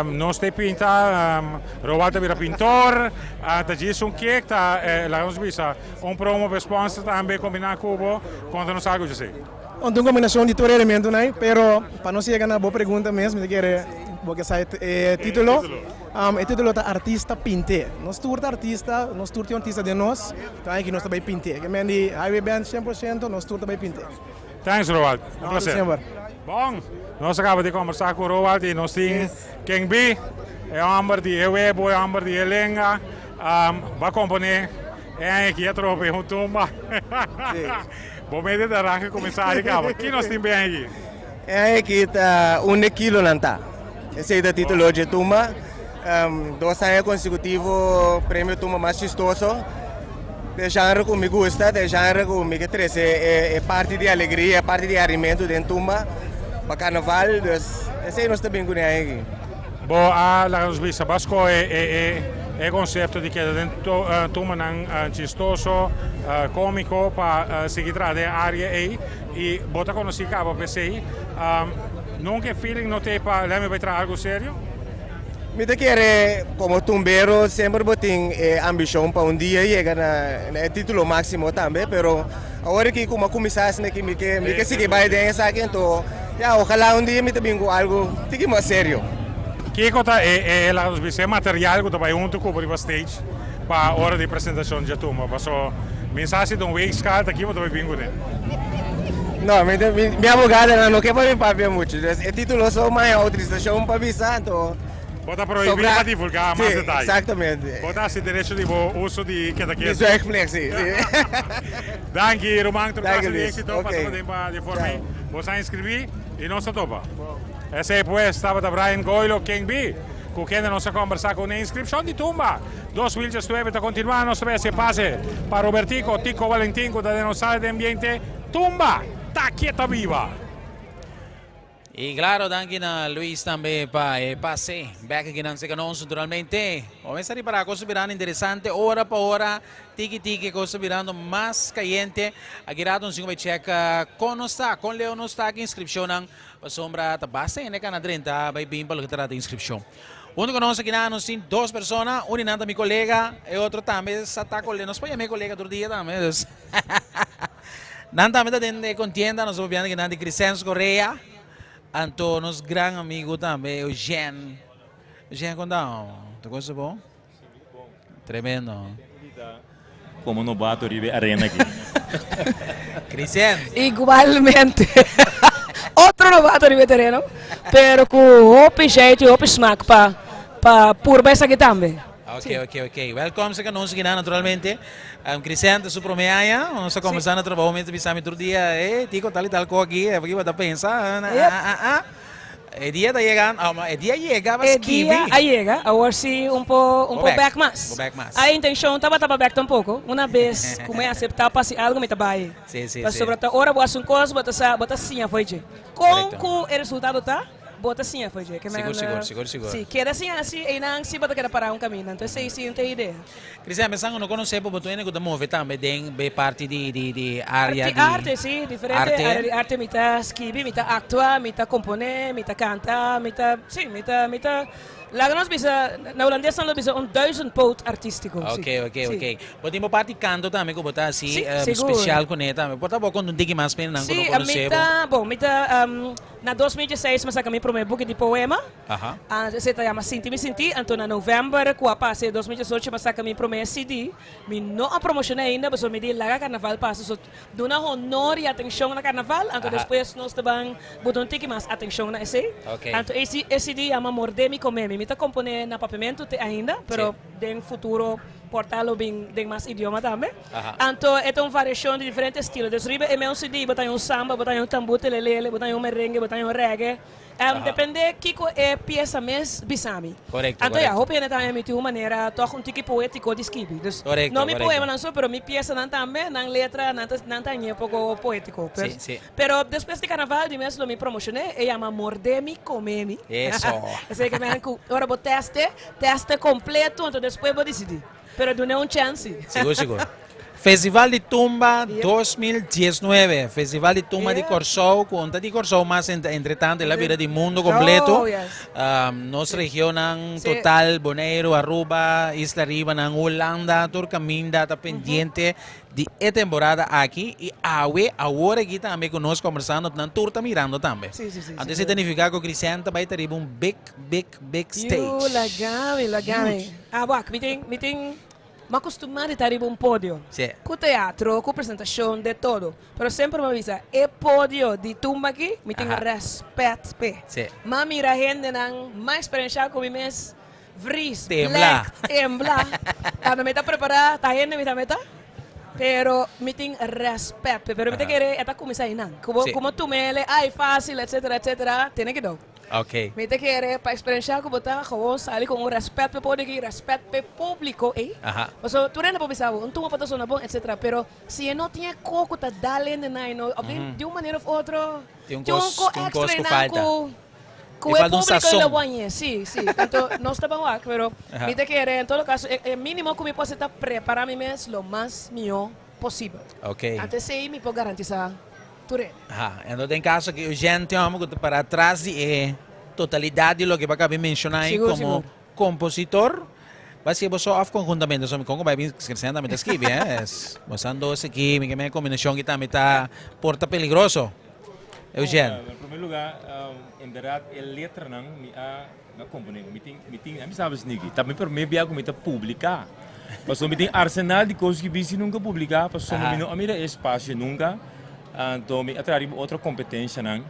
nos ta e pinta, Roald ta bira pintor, ta djis un kek, ta laga nos bisa un promo pa e sponsor tambe kombiná ku bo, konta nos algu dje esei. Un ta un kombinashon di tur e elementonan ei, pero pa nos yega na bo pregunta mes mi ta kere bo ke sa e titulo. E titulo ta Artista Pint'é. Nos tur ta artista, nos tur tin un artista den nos, ta aki nos ta bai pint'é. Ke men di Highway Band 100% nos tur ta bai pint'é. Thanks Roald, un placer. Bon, nos a kaba di kombersá ku Roald i nos tin ken bi, e hòmber di e webo, e hòmber di e lenga, bo a komponé e aña aki atrobe un tumba. Bo mete ta ranka kuminsá ari kaba. Ki nos tin ben aki? E aña aki ta un de kilonan ta. Esei ta título dje tumba. Dos aña konsekutivo premio tumba mas chistoso. Ta e genre ku mi gusta, ta e genre ku mi ke trese e parti di alegria, e parti di harimentu den tumba pa karnaval. Dus esei nos ta bin kuné aña aki. Bo a laga nos bisa, bo a skohe e. E konsepto di keda den tumbanan chistoso, kómiko pa sigui traha den e área ei i bo ta konosí kaba pa esei. Nunka e feeling no ta ei pa lèmi bai traha algu serio? Mi ta kere komo tumbero semper bo tin e ambishon pa un dia yega na e título máksimo tambe, pero awor aki ku mi a kuminsá asina aki mi ke mi ke sigui bai den esaki anto ya ojalá un dia mi ta bin ku algu tiki mas serio. Kiko ta e e laga nos bisa e material ku ta bai huntu ku bo riba stage pa ora di presentashon dje tumba? Paso mi sa si ta un weegschaal ta ki bo ta bai bin kuné. No, mi ta, mi, mi abogadonan no ke pa mi papia muchu. Dus e título so maya outorisashon pa bisa, anto. Bo ta prohibí pa divulgá mas Sí, detaye. exactamente. Bo ta hasi derecho di bo uso di keda Di ketu. zwijgplicht, sí, sí. Danki, ruman. Tur Danki, klase di Luis. éksito. Ok. Pasa pa den pa di forma ei. Chao. Bo sa inskribí i nos ta topa. Esei pues tabata Brian Goilo, King B, ku kende nos a kombersá ku n'e inskripshon di Tumba 2019 ta kontinuá. Nos ta bai hasi e pase pa Robertico Tico Valentin ku ta den nos sala di ambiente. Tumba ta kieta biba! Y claro, danki na Luis tambe pa e pase. Bek aki nan seca nos naturalmente. Comenzá ripara cos ta birando interesante ora pa ora, tiki tiki cos ta birando mas cayente. Aki rato nos tin cu bay check con nos ta, con leu nos ta cu inscripcionnan. Pasobra ta basta hende cana drenta bay bin pa loke ta trata inscripcion. Hunto cu nos aki nan nos tin dos persona, un di nan ta mi colega, e otro tambe sa ta colega. Nos por yama e colega tur dia tambe. Dus nan tambe ta den e contienda, nos ta papiando aki nan di Crisens Correa, anto nos gran amigo tambe Eugene. Eugene con ta? Tur cosa bon? Tremendo. Como novato riba e arena aki. Crisens. Igualmente. Otro novato riba e tereno, pero cu hopi jeito y hopi smaak pa pa purba esaki tambe. Ok, ok, ok. Welkom sa nos aki naturalmente. Um, Crisens ta su prome aña. Nos a comenzá na trabajo mes ta bisa mi tur dia, eh, tico tal y tal co aki, eh, bo ta pensa, ah, ah, ah, ah. E dia ta yega, ah, e dia yega, ba E skibi. dia a yega, awor si un po, un Bo po bek, bek mas. bo bek mas. A intencion tabata pa bek tampoco. Una bes cu mi acepta pa haci algo mi ta bay. Sí, sí, sí. Pasobra ta ora bo haci un cos bo ta sa, bo ta siña fo'i dje. Con Correcto. cu e resultado ta, bo ta siña fo'i dje. Ke Sigur, men, sigur, sigur, sigur. Si, keda siña haci, eynan si bo ta keda para un caminda. Entonces esey si un ta e idea. Cristian, pensando no conoce bo, bo ta hende cu ta move tambe den be parti di di di area Arte, di arte, si, diferente arte. area di arte. Mi ta skibi, mi ta actua, mi ta compone, mi ta canta, mi ta, si, mi ta, mi ta, laga nos bisa, na Holandes nan lo bisa un duizendpoot artistico, si. Ok, ok, Si. ok. Bo tin bo parti canto tambe cu bo ta haci, Si, sigur. special cune tambe. Por ta bo conta un tiki mas pa hendenan cu no Si, mi conoce bo? ta, bon, mi ta, na 2016 mi a saca mi prome buki di poema. Aha. Esei ta yama Sinti Mi Sinti. Anto na novèmber ku a pasa e 2018 mi a saka mi promé CD. Mi no a promoshoná ainda pasobra mi di laga karnaval pasa. So duna honor i atenshon na karnaval anto despues nos ta ban buta un tiki mas atenshon na esei. Anto e e CD yama Mordé Mi Komé Mi. Mi ta komponé na papiamentu te ainda pero den futuro por ta lo bin den mas idioma tambe. Anto e ta un variashon di diferente estilo. Dus riba e meun CD bo ta haña un samba, bo ta haña un tambú telelele, bo ta haña un merengue, bo ta haña un reggae. Depende kiko e piesa mes bisa mi. Korekto, Anto ya, korekto. hopi hende ta haña mi tin un manera tòg un tiki poétiko di skibi. Dus Korekto, no mi korekto. poemanan so, pero mi piesanan tambe, nan letra, nan ta nan ta hañ'é poko poétiko. Sí, sí. Pero despues di karnaval di mes lo mi promoshoné, e yama Mordé mi, Komé mi. Eso. Esei ke men ku ora bo tèste, tèste kompleto, anto despues bo disidí. Pero dun'é un chènsi. Sigur, sigur. Festival di Tumba 2019, Festival di Tumba di Kòrsou, ku un ta di Kòrsou mas entretanto el a bira di mundo kompleto. Oh, yes. Nos regionnan total, Boneiru, Aruba, Isla Ribanan, Hulanda, tur kaminda ta pendiente di e temporada aki i awe, awor aki tambe ku nos kombersando, nan tur ta mirando tambe. Anto esei ta nifiká ku Cristian ta bai ta riba un big, big, big stage. Yu, lagami, lagami. Ah, wak, mi tin, mi tin. M'a costumá di ta riba un podio. Sí. Cu teatro, cu presentacion, de todo. Pero semper m'a bisa, e podio di tumba aki, mi tin respet p'e. Sí. M'a mira hendenan mas experienciá cu mi mes vries, Tembla. blek, tembla. Cuando mi ta prepará, ta hende mi tambe ta. Pero mi tin respet p'e. Pero mi ta kere e ta cuminsá einan. Cu bo, Sí. cu bo tum'el, ay, fácil, etcétera, etcétera, tene kidó. Ok. Mi ta kere pa experiencia cu bo ta gewoon sali cu un respet p'e poder aki, respet p'e publico ey. Pasobra tur hende por bisa bo, un tumba por ta sona bon, etcetera, pero si e no tin e co cu ta dal hende na e no, of di un manera of otro, Tin un tin un cos, co tin un cos extra cu eynan falta. cu. Ku e falta un públiko sazon. lo bañ'é, sí, sí. Anto nos ta ban wak, pero mi ta kere en todo kaso e mínimo ku mi por hasi ta prepará mi mes lo mas mihó posibel. Ok. Anto esei mi por garantisá tur hende. Aha, anto den kaso ku Eugène tin hòmber ku ta pará tras di e totalidat di loke bo a kaba di menshoná ei Sigur, komo sigur. kompositor, bo a siña bo so òf konhuntamente? Pasobra mi kon ku bai bin Cristian tambe ta skibi, eh. Bo san dos aki, mi ke men e kombinashon aki tambe ta por ta peligroso. Eugène. Na promé lugá, en bèrdat e letranan mi a mi a komponé. Mi tin, mi tin, mi sabi sniki, ta mi promé bia ku mi ta publiká. Pasobra mi tin arsenal di kos ku bisi nunka publiká, pasobra mi no a mira e espasio nunka. Anto mi a traha riba otro kompetenshanan,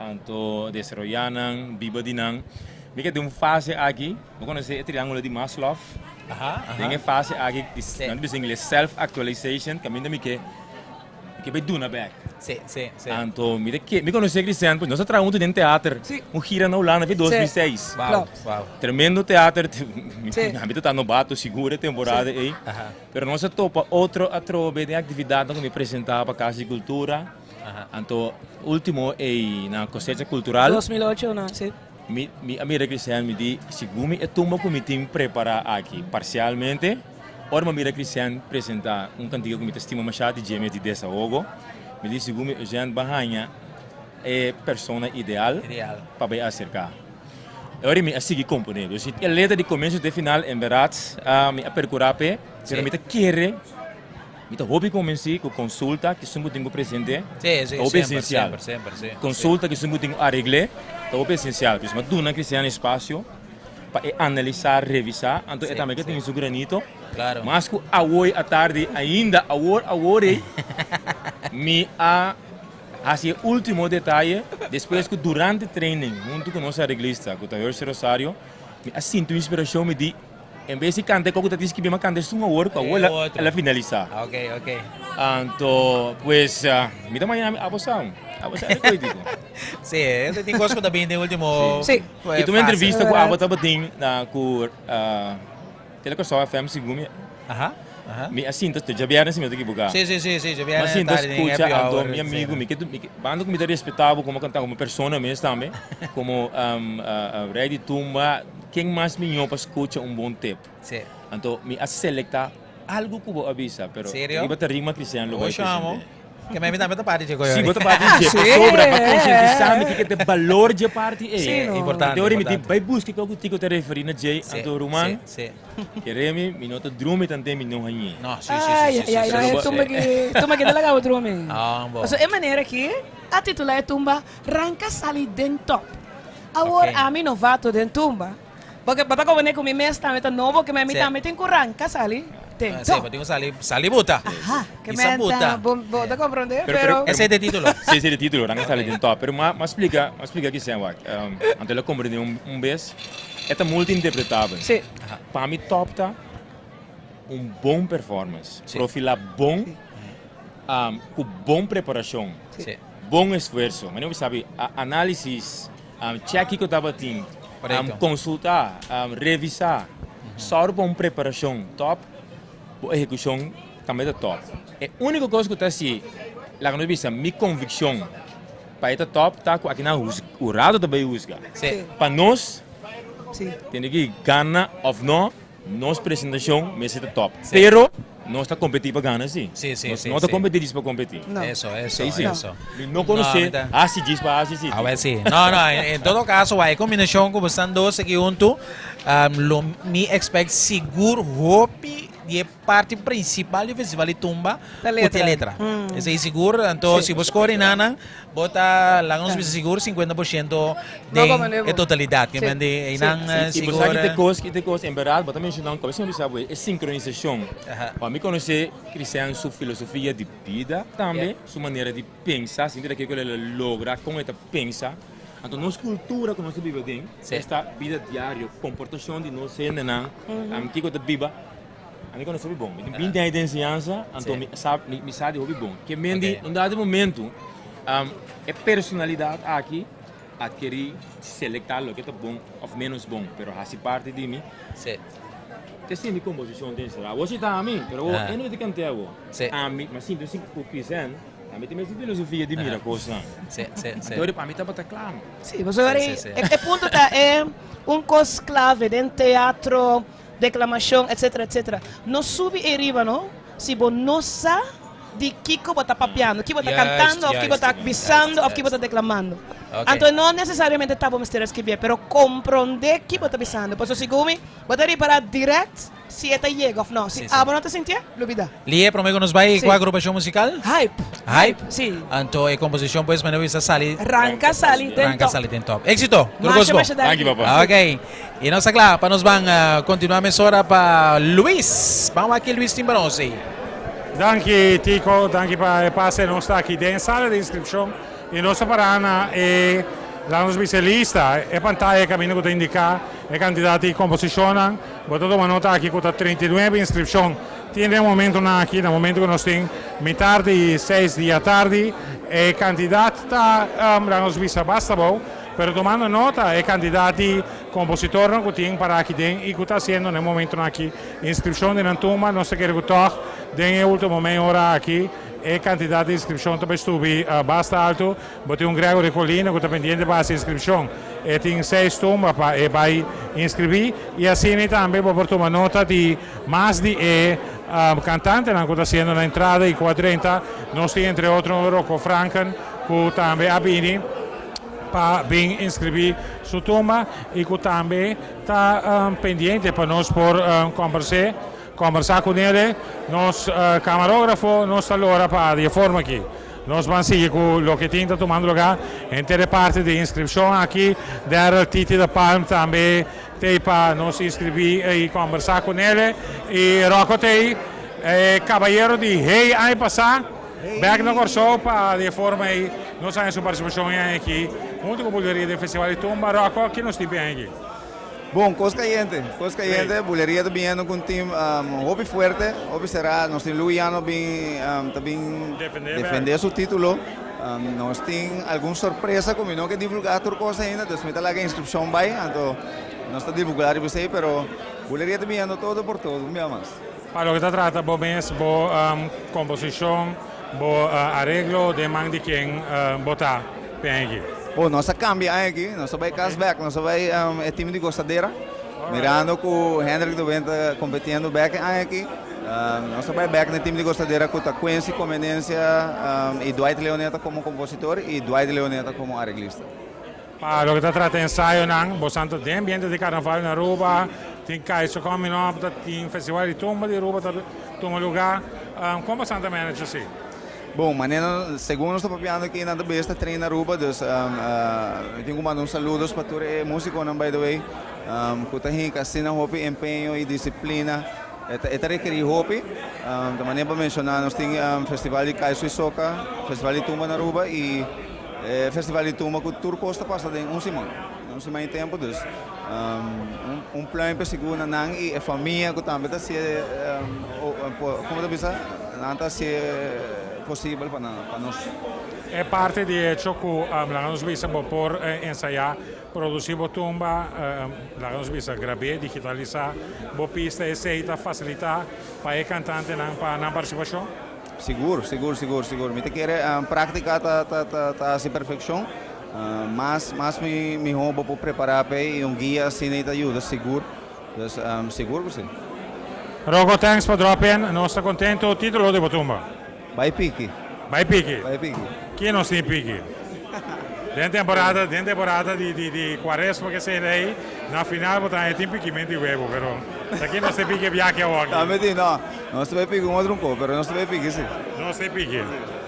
anto desaroyá nan, biba di nan. Mi ke den un fase aki, bo konosé e triángulo di Maslow? Den e fase aki, nan ta bisa ingles self-actualization, kaminda mi ke. Mi ke bai duna bek. Sí, sí, sí. Anto mi ta ke, mi konosé Cristian, pues nos a traha huntu den teater. Sí. Un gira na Hulanda fi 2006. Wow, Klopt. wow. Tremendo teater. Mi, Sí. mi ta nobato sigur e temporada Sí. ei. Aha. Pero nos a topa otro atrobe den aktividatnan ku mi presentá pa Kas di Kultura. Aha. Anto ultimo ei na Kosecha Kultural. 2008 na, sí. Mi, mi a mira Cristian, mi di, segun mi e tumba ku mi tin prepará aki parsialmente, Ora mi a mira Christian presenta un kantika ku mi ta stima mashá di dje mes di Desahogo, mi di sigur mi Eugène ba haña e persona ideal pa bai aserká. E ora mi a sigui komponé. Dus e letra di komienso te final en bèrdat mi a perkurá p'e, pero mi ta kere, mi ta hopi konvensí ku konsulta ku esun ku tin ku present'é ta hopi esensial. Konsulta ku esun ku tin ku aregl'é ta hopi esensial. Dus mi a duna Christian espasio. pa e analisá, revisá, anto e tambe ke tin su granito. Claro. Mas ku awoy atardi ainda, awor awor ei, mi a hasi e último detaye despues ku durante training huntu ku nos areglista, ku ta Hershey Rosario, mi a sinti un inspirashon, mi di, en bes di kanta e kos ku ta tin skibí, mi a kanta esun awor ku awor el a finalisá. Ok, ok. Anto, pues, mi ta mañana mi abo sa, abo sa e koitiko. Sí, tin kos ku ta bini den último. Sí. I tu entrevista ku abo tabatin na ku Telekòrsou FM segun mi. Aha, aha. Mi a sinta, djabièrnè si mi no ta ekiboká. Sí, sí, sí, sí, djabièrnè Mi a sinta tardi den skucha happy anto hour, mi amigu, sí. mi ke mi ke banda ku mi ta respetá bo komo kantante, komo persona mes tambe, komo rei di tumba, ken mas mihó pa skucha un bon tip? Sí. Anto mi a selektá algu ku bo a bisa, pero Serio? riba tarima Cristian lo bai Oshamo. present'é. Ke mi tambe ta parti dje koyo. Si, bo ta parti dje. Pasobra pa konsientisá mi kiko ta e balor dje parti ei. Sí, no. Importante, Te ora mi di importante. bai buska kiko ku Tico ta referí na dje, Sí, anto ruman, sí, sí. kere mi, mi no ta drumi tanten mi no hañ'é. No, sí, sí, sí, Ai, sí, sí, ai, sí, ai, sí. tumba ki, tumba ki ta laga bo drumi. Ah, bo. Pasobra e manera ki a titulá e tumba Ranka Sali den Top. Awor Ok. ami novato den tumba, Porque bo ta komprende ku mi mes tambe ta nobo, ke mi Sí. tambe tin ku ranka sali den Ah, sí, top. bo tin ku sali, sali buta. Aha, ke Isa men buta. ta, bo, bo ta komprende, pero... Ese ta e titulo. Sí, ese ta e titulo, ranka sali den top. Pero m'a m'a splika, m'a splika kisen wak. Anto el a komprende un un bes, e ta multi-interpretabel. Sí. Pa mi top ta un bon performance. Sí. Profilá bon, ku bon preparashon. Sí. Bon esfuerso. Manera bo sabi, a análisis, check kiko tabatin, konsultá, revisá. Sòru pa un preparashon tòp, bo ehekushon tambe ta tòp. E úniko kos ku ta hasi, laga nos bisa, mi konvikshon pa e ta tòp ta ku akinan hurado ta bai husga. Pa nos, tende ki gana òf nò, Nos presentacion mester ta top. Pero nos ta competi pa gana si. Sí, sí, nos sí, no ta sí. competi djis pa competi. No. Eso, eso, Sí, sí. eso. Mi no conoce No, mi ta- haci djis pa haci si. A ver, sí. No, no, en, en todo caso, e combinacion cu bosan dos aki hunto, um, lo mi expect sigur hopi di e parti principal di Festival di Tumba Ta cu letra. te letra. Esey sigur, anto si bo score nanan, bo ta laga nos bisa sigur 50% No, como den nuevo. e totalidad. Que Sí. men di einan Sí, y bo sa sigur. ki te cos, ki te cos, en verdad, bo ta menciona un cos, bo sa e sincronisacion. Pa mi conoce Cristian su filosofia di bida tambe, su manera di pensa, sinti kico el a logra, con e ta pensa. Anto nos cultura cu nos ta biba den, esta bida diario, comportacion di nos hendenan, kico ta biba, Ami konosé hopi bon. Mi tin 20 aña di enseñansa, anto mi sa mi sa di hopi bon. Ke men di un dado momento e personalidat aki adkerí selektá loke ta bon òf ménos bon, pero hasi parti di mi. Te sinti komposishon den sera. Awor si ta ami, pero awor e no ta kant'é awor. Ami, mi a sinti un ku Cristian. Ami tin mes filosofia di mira kosnan. Si, si, si. Anto pa mi tabata kla. Si, pasobra Si, si, si. e punto ta e un kos klave den teatro, deklamashon, etcetera, etcetera. No subi ei riba no si bo no sa di kiko bo ta papiando, ki bo ta kantando òf ki bo ta bisando òf ki bo ta deklamando. Anto no nesesariamente ta bo mester a skibié, pero komprondé ki bo ta bisando. Pasobra segun mi bo ta ripará dirèkt si e ta yega òf no. Si abo no ta sintié, lubidá. Lie, promé ku nos bai, kua agrupashon musikal? Hype. Hype? Si. Anto e komposishon pues mane bisa sali. Ranka sali den top. Ranka sali den top. Éxito! Tur kos Masha, bon. masha danki. Danki papa. Ok. I nos ta kla pa nos ban kontinuá mesora pa Luis. Ban wak ki Luis tin pa nos ei. Danki Tico, danki pa e pase. Nos ta aki den sala di inskripshon i nos ta pará na e laga nos bisa e lista, e pantaya kaminda ku ta indiká e kantidat di komposishonnan. Bo ta tuma nota aki ku ta 39 inskripshon tin den momentunan aki, na momentu ku nos tin mitar di seis di atardi. E kantidat ta laga nos bisa basta abou. Pero tomando nota e cantidad di compositornan cu tin para aki den y cu ta haciendo na e momentonan aki inscripcion di nan tumba, nos ta kere cu tog den e ultimo mei ora aki e cantidad di inscripcion ta bay subi basta alto. Bo tin un Gregory Colina cu ta pendiente pa haci inscripcion. E tin seis tumba pa e bay inscribi y asina tambe bo por tuma nota di mas di e cantantenan cu ta haciendo nan entrada y cu a drenta. Nos tin entre otro Rocco Franken cu tambe a bini pa bin inscribí su tumba y cu tambe ta pendiente pa nos por combers'é, combersa cu nele. Nos camarógrafo nos ta lora pa di e forma aki. Nos ban sigui cu loke tin ta tumando lugar henter e parti di inscripcion aki. Daryl Titi de Palm tambe t'ey pa nos inscribí y combersa cu nele. Y Rocco t'ey, e cabayero di Hey aña pasá. Bek na Kòrsou pa di e forma ei nos haña su partisipashon e aña aki huntu ku Buleria den Festival di Tumba. Rocco, ki nos tin p'e aña aki? Bon, kos kayente, kos kayente. Buleria ta biniendo ku un tim hopi fuerte, hopi será. Nos tin Luiano bin ta bin defendé su título. Nos tin algun sorpresa ku mi no ke divulgá tur kos ainda, dus mi ta laga inskripshon bai, anto nos ta divulgá riba esei, pero Buleria ta biniendo todo por todo, un bia mas. Pa loke ta trata bo mes, bo komposishon, bo areglo, den man di ken bo ta p'e aña aki? Bo, nos a kambia aña aki, nos a bai kas bèk, nos a bai e tim di Gozadera, mirando ku Hendrik de Windt ta kompetiendo bèk e aña aki, nos a bai bèk na e tim di Gozadera ku ta Quincy Comenencia i Dwight Leoneta komo kompositor i Dwight Leoneta komo areglista. Pa loke ta trata ensayonan, bosan ta den ambiente di carnaval na Aruba, tin Kaiso coming up, ta tin festival di tumba di Aruba ta tuma lugar. Con bosan ta manage así? Bon, manera segun nos ta papiando aki nan ta bes ta train na Aruba, dus mi tin cu manda un saludos pa tur e musiconan by the way, cu ta hinca asina hopi empeño y disciplina. E ta rekeri hopi. Ta manera pa menciona nos tin festival di Kaiso y Soca, festival di tumba na Aruba y. E festival di tumba ku tur kos ta pasa den un siman, un siman di tempu, dus un pluim pa sigur na nan i e famia ku tambe ta hasié, komo ta bisa, nan ta hasié posibel pa nan, pa nos. E parti di echo ku laga nos bisa bo por ensayá, produsí bo tumba, laga nos bisa grab'é, digitalisá bo pista, esei ta fasilitá pa e kantantenan pa nan partisipashon? Sigur, sigur, sigur, sigur. Mi ta kere práktika ta ta ta ta hasi perfekshon. Mas mas mi mihó bo por prepará p'e i un guia asina i ta yuda sigur. Dus sigur ku si. Rocco thanks pa drop in. Nos ta contento. Titulo di bo tumba? Bai piki. Bai piki. Bai piki. Kie nos tin piki? Den temporada den temporada di di di cuaresma ke sena ei na final bo ta haña tin pikimento di webo pero ta kie nos tin piki e biaha awor aki. Tambe tin no. Nos ta bai piki un otro un ko pero nos ta bai piki si. Nos ta piki.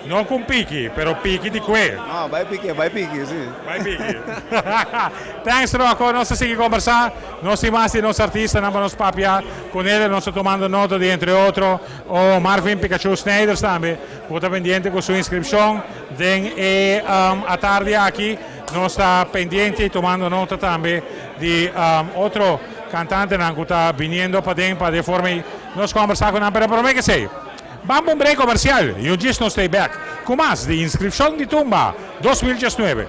No ku un piki pero piki di kue. No bai piki bai piki si. Bai piki. Thanks Rocco nos ta sigui kombersá nos tin mas di nos artistanan pa nos papia ku nele nos ta tumando nota di entre otro o Marvin Pikachu Snijders tambe ku ta pendiente ku su inskripshon. Den e atardi aki nos ta pendiente y tumando nota tambe di otro cantantenan cu ta biniendo paden pa de forma y nos conversa cu nan. Pero prome que esey, ban pa un break comercial y un djis nos ta e bek cu mas di Inscripcion di Tumba 2019.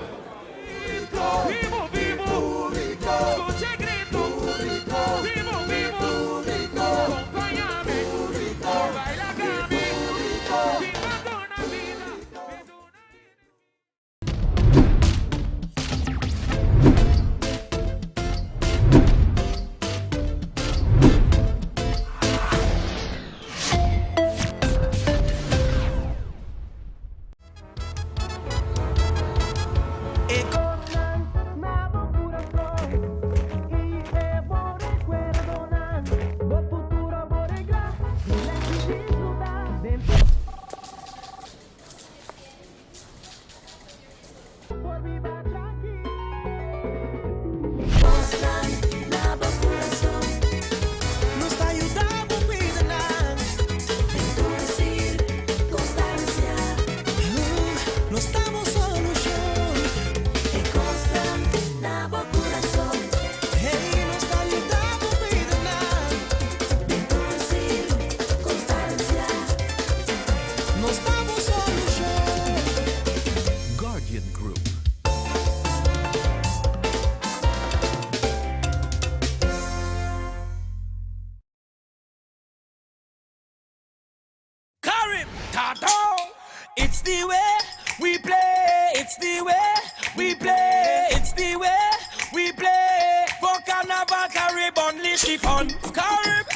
It's the way we play, it's the way we play, it's the way we play. For Carnival Carib, unleash the fun. Carib,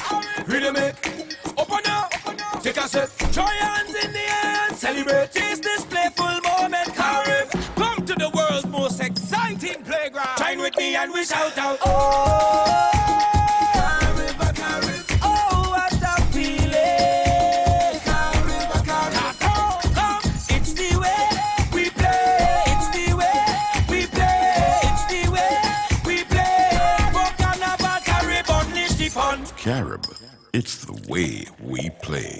rhythmic, open up, take a sip, throw your hands in the air and celebrate. Taste this playful moment, Carib. Come to the world's most exciting playground. Join with me and we shout out, oh. Carib, Carib, oh, what a feeling. Carib, Carib, come, it's the way we play, it's the way we play, it's the way we play. For Carnival Carib, unleash the fun. Carib, it's the way we play.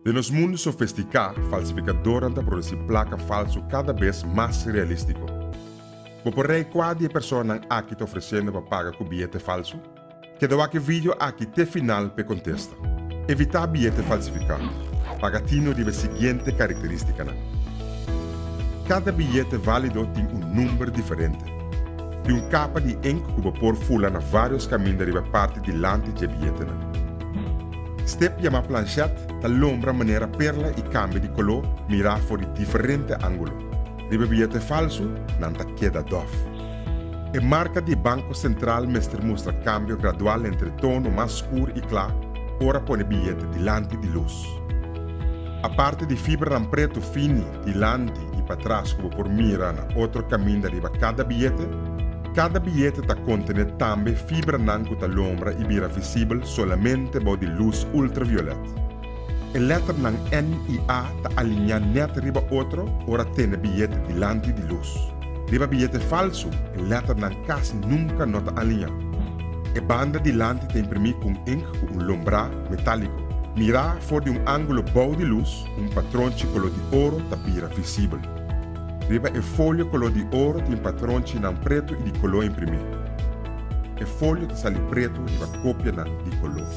Den nos mundu sofistiká, falsifikadornan ta produsí plaka falsu kada bes mas realístiko. Bo por rei kua di e personanan aki ta ofresiendo pa paga ku biyete falsu? Keda wak e video aki te final p'e kontesta. Evitá biyete falsifiká. Paga tino riba e siguiente karakterístikanan. Kada biyete válido tin un number diferente. Tin un kapa di ink ku bo por fula na vários kaminda riba e parti dilanti dje biyetenan. Step yamá planchèt ta lombra manera perla i kambia di koló mirá for di diferente ángulo. Riba e biyete falsu nan ta keda dòf. E marka di e Banko Sentral mester mustra kambio gradual entre tono mas skur i kla ora pone biyete dilanti di lus. Aparte di fibranan pretu fini dilanti i patras ku bo por mira na otro kaminda riba kada biyete, kada biyete ta kontené tambe fibranan ku ta lombra i bira visibel solamente bou di lus ultraviolet. E lèternan N i A ta alineá nèt riba otro ora tene biyete dilanti di lus. Riba biyete falsu, e lèternan kasi nunka no ta alineá. E banda dilanti ta imprimí ku un ink ku un lombrá metáliko. Mirá for di un ángulo bou di lus, un patronchi koló di oro ta bira visibel. Riba e folio koló di oro tin patronchinan pretu i di koló imprimí. E folio ta sali pretu riba kopianan di koló.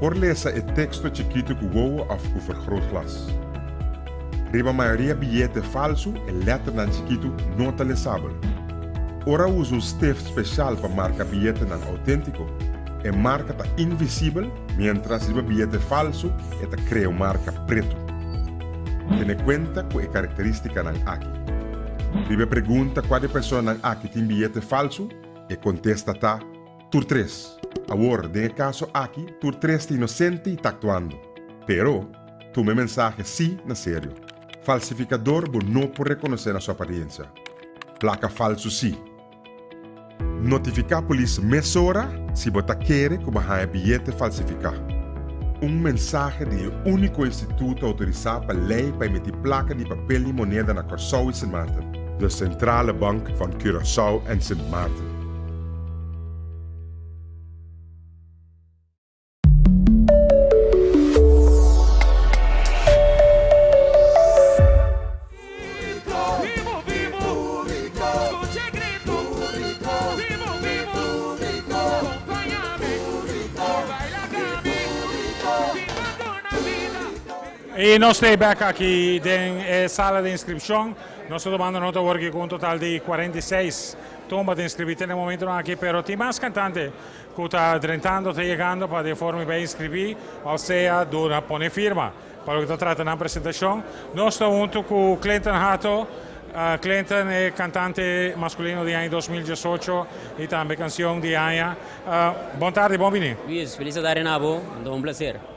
Por lesa e teksto chikitu ku wowo òf ku vergrootglas. Riba mayoria biyete falsu e lèternan chikitu no ta lesabel. Ora usa un stift speshal pa marka biyetenan outéntiko, e marka ta invisibel miéntras riba biyete falsu e ta krea un marka pretu. Tene kuenta ku e karakterístikanan aki. Riba e pregunta kua di e personanan aki tin biyete falsu, e kontesta ta, Tur tres. Awor, den e kaso aki, tur tres ta inosente i ta aktuando. Pero, tuma e mensahe sí na serio. Falsifikador bo no por rekonosé na su apariensia. Plaka falsu sí. Notifiká polis mesora si bo ta kere ku bo haña biyete falsifiká. Un mensahe di e úniko instituto outorisá pa lei pa emití plaka di papel i moneda na Kòrsou i Sint Maarten, de Centrale Bank van Curaçao en Sint Maarten. Y nos ta bek aki den e sala di inscripcion. Nos ta tumando nota awor cu un total di 46 tumba ta inscribi te na e momentonan aki, pero tin mas cantante cu ta drentando, ta yegando pa den forma bay inscribi, o sea duna pone firma pa loke ta trata nan presentacion. Nos ta hunto cu Clinton Hato, Clinton e cantante masculino di aña 2018 y tambe cancion di aña. Bon tardi, bon bini. Luis, feliz tardi na bo, anto un placer.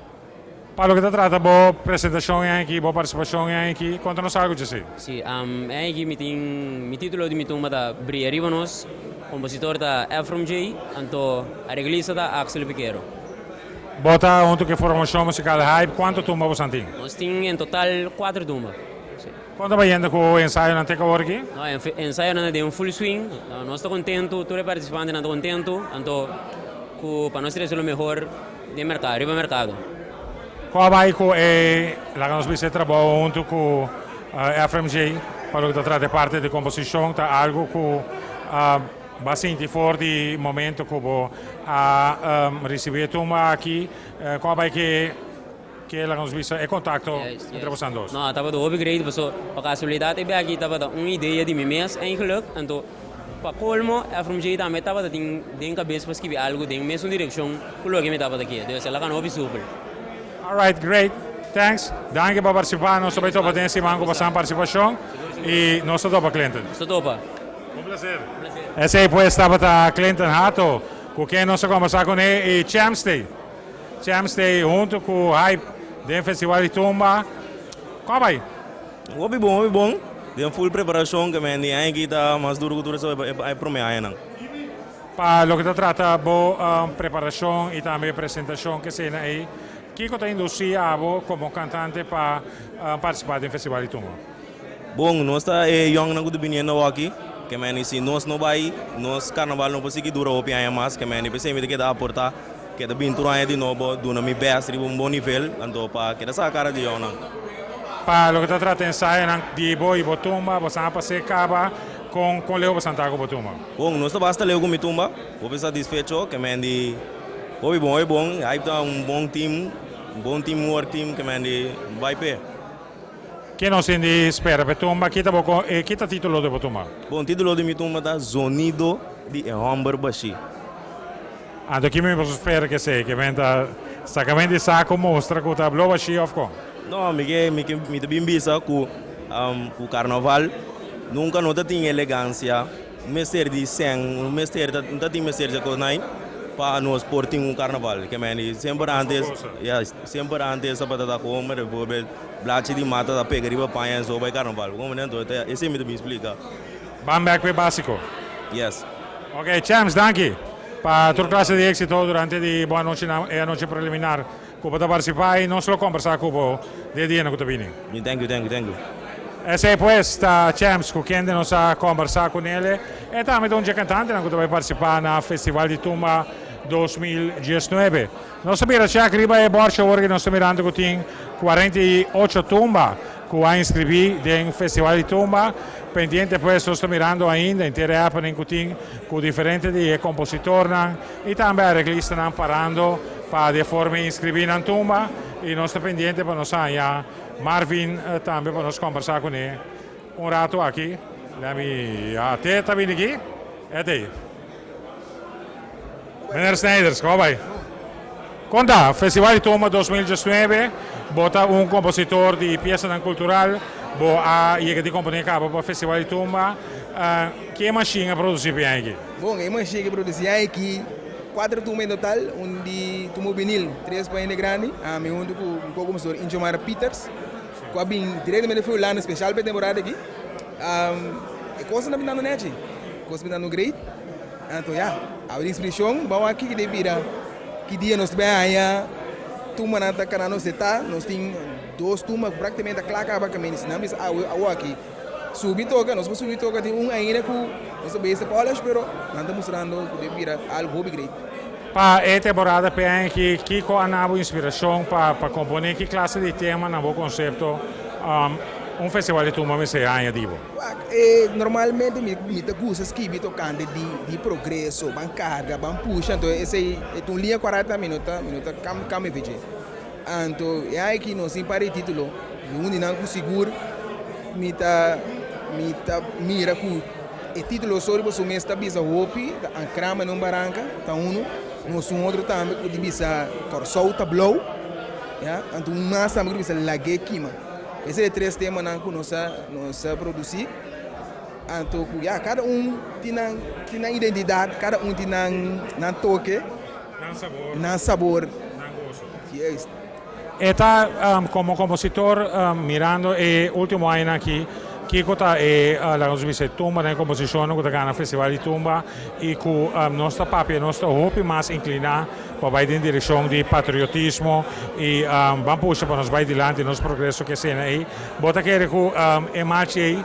Pa loke ta trata bo presentacion e aña aki, bo participacion e aña aki, conta nos algo dje si. Si, e aña aki mi tin, mi titulo di mi tumba ta Bria Riba Nos, compositor ta Efrom Jay, anto areglista ta Axel Piquero. Bo ta hunto cu e formacion musical Hype, cuanto tumba bosan tin? Nos tin en total cuatro tumba, si. Con ta bayendo cu ensayonan te awor aki? No, e ensayonan ta den full swing, nos ta contento, tur e participantenan ta contento, anto cu pa nos trece lo mehor. Den merkado, riba merkado. Kon a bai ku e, laga nos bisa e trabou huntu ku FMG pa loke ta trata e parti di komposishon ta algu ku bo a sinti for di momento ku bo a risibí e tumba aki? Kon a bai ke ke laga nos bisa e kontakto entre bosan dos? No, tabata hopi great paso pa kasualidat e beki tabata un idea di mi mes eigenlijk, anto pa kolmo FMG tambe tabata tin den kabes pa skibi algu den mesun direkshon ku loke mi tabata ke, dus el a gana hopi super. Alright great thanks danki pa participa nos ta bay topa den siman cu pasan participacion y nos ta topa Clinton. Nos ta topa. Un placer. Esey pues tabata Clinton Hato cu ken nos a combersa cune y Chamstey Chamstey hunto cu Hype den Festival di Tumba. Con a bay? Hopi bon hopi bon den full preparacion ke men di aña aki ta mas duro cu tur e prome añanan. Pa loke ta trata bo preparashon i tambe presentashon ke esena ei, kiko ta indusí abo komo kantante pa partisipá den Festival di Tumba? Bon, nos ta e yòngnan ku ta biniendo awaki, ke meni si nos no bai, nos karnaval no por sigui dura hopi aña mas, ke meni p'esei mi ta keda aportá, keda bin tur aña di nobo, duna mi bèst riba un bon nivel, anto pa keda saka kara di yòngnan. Pa loke ta trata ensayonan di bo i bo tumba, bo sa pas'é kaba Kon kon leu bo santa ku bo tumba? Bon, nos ta basta leu ku mi tumba. Hopi satisfecho, ke men di hopi bon, hopi bon. Hype ta un bon team, un bon teamwork team ke men di bai p'e. Ke nos tin di spera p'e tumba? Kita bo ko e kita titulo di bo tumba? Bon, titulo di mi tumba ta Zonido di e Hòmber Bashí. Anto ki mi por spera ke esei? Ke men ta sakamen di sako mustra ku ta blo bashí òf kon? No, mi ke mi ke mi ta bin bisa ku ku karnaval nunka no ta tin elegansia, un mester di sèn, un mester ta no ta tin mester di e kosnan ei pa nos por tin un karnaval. Ke men di semper antes, ya, semper antes tabata ta komer bijvoorbeeld blachi di mata ta pega riba paña en so bai karnaval. Bo komprende? Anto esei mi ta bin splika. Ban bek p'e básiko. Yes. Ok, Champs, danki pa tur klase di éksito durante di bo anochi na e anochi preliminar ku bo ta partisipá i nos lo kombersá ku bo di e dianan ku ta bini. Thank you, thank you, thank you. Esei pues ta Champs ku kende nos a kombersá ku nele. E tambe ta un dje kantantenan ku ta bai partisipá na Festival di Tumba 2019. Nos ta mira chèk riba e bòrchi awor ku nos ta mirando ku tin 48 tumba ku a inskribí den Festival di Tumba. Pendiente pues nos ta mirando ainda henter e happening ku tin ku diferente di e kompositornan i tambe areglistanan parando pa di e forma inskribí nan tumba i nos ta pendiente pa nos haña Marvin tambe pa nos kombersá kuné un rato aki. Lami ate ta bini aki. Ete. Meneer Snijders, komo bai? Konta, Festival di Tumba 2019, bo ta un kompositor di piesanan kultural, bo a yega di komponé kaba pa Festival di Tumba. Ke mashin a produsí pa e aki? Bon, e mashin ke produsí aki, kuater tumba en total, un di tumba hubenil, tres pa hende grandi. Ami huntu ku mi ko-kompositor Injomar Pieters, ku a bin direktamente for Hulanda spesial pa e temporada aki. E kosnan ta bintando nèchi, e kos ta bintando great. Anto ya, awe di inskripshon, ban wak kiko ta bira, ki dia nos ta bai haña tumbanan ta kana nos detá. Nos tin dos tumba ku praktikamente ta kla kaba kaminda. Si nan bisa awe awor aki subi toka, nos por subi toka. Tin un ainda ku nos ta bezig ta polish, pero nan ta mustrando ku ta bira algu hopi great. Pa e temporada p'e aña aki, kiko a na bo inspirashon pa komponé? Ki klase di tema na bo konsepto un festival di tumba mester haña di bo? Wak, e normalmente mi mi ta gusta skibi tokante di di progreso, ban karga, ban pusha, anto esei e ta un liña kòrèkta mi no ta mi no ta kam kambia fe dje. Anto e aña aki nos tin par di título, i un di nan ku sigur mi ta mi ta mira ku e título so riba su mes ta bisa hopi, ta Ankrama den un baranka, ta unu. Nos un otro tambe ku di bisa Kòrsou ta blou, ya, anto un mas tambe ku di bisa Lag'é kima. Esei e tres temanan ku nos a nos a produsí. Anto ku ya kada un tin nan tin nan identidat, kada un tin nan nan toke, Nan sabor. nan sabor. Nan goso. Juist. E ta komo kompositor mirando e último añanan aki, kiko ta e laga nos bisa e tumbanan, e komposishonnan ku ta gana Festival di Tumba i ku nos ta papia, nos ta hopi mas inkliná pa bai den direkshon di patriotismo i ban pusha pa nos bai dilanti nos progreso ke esena ei. Bo ta kere ku e marchi ei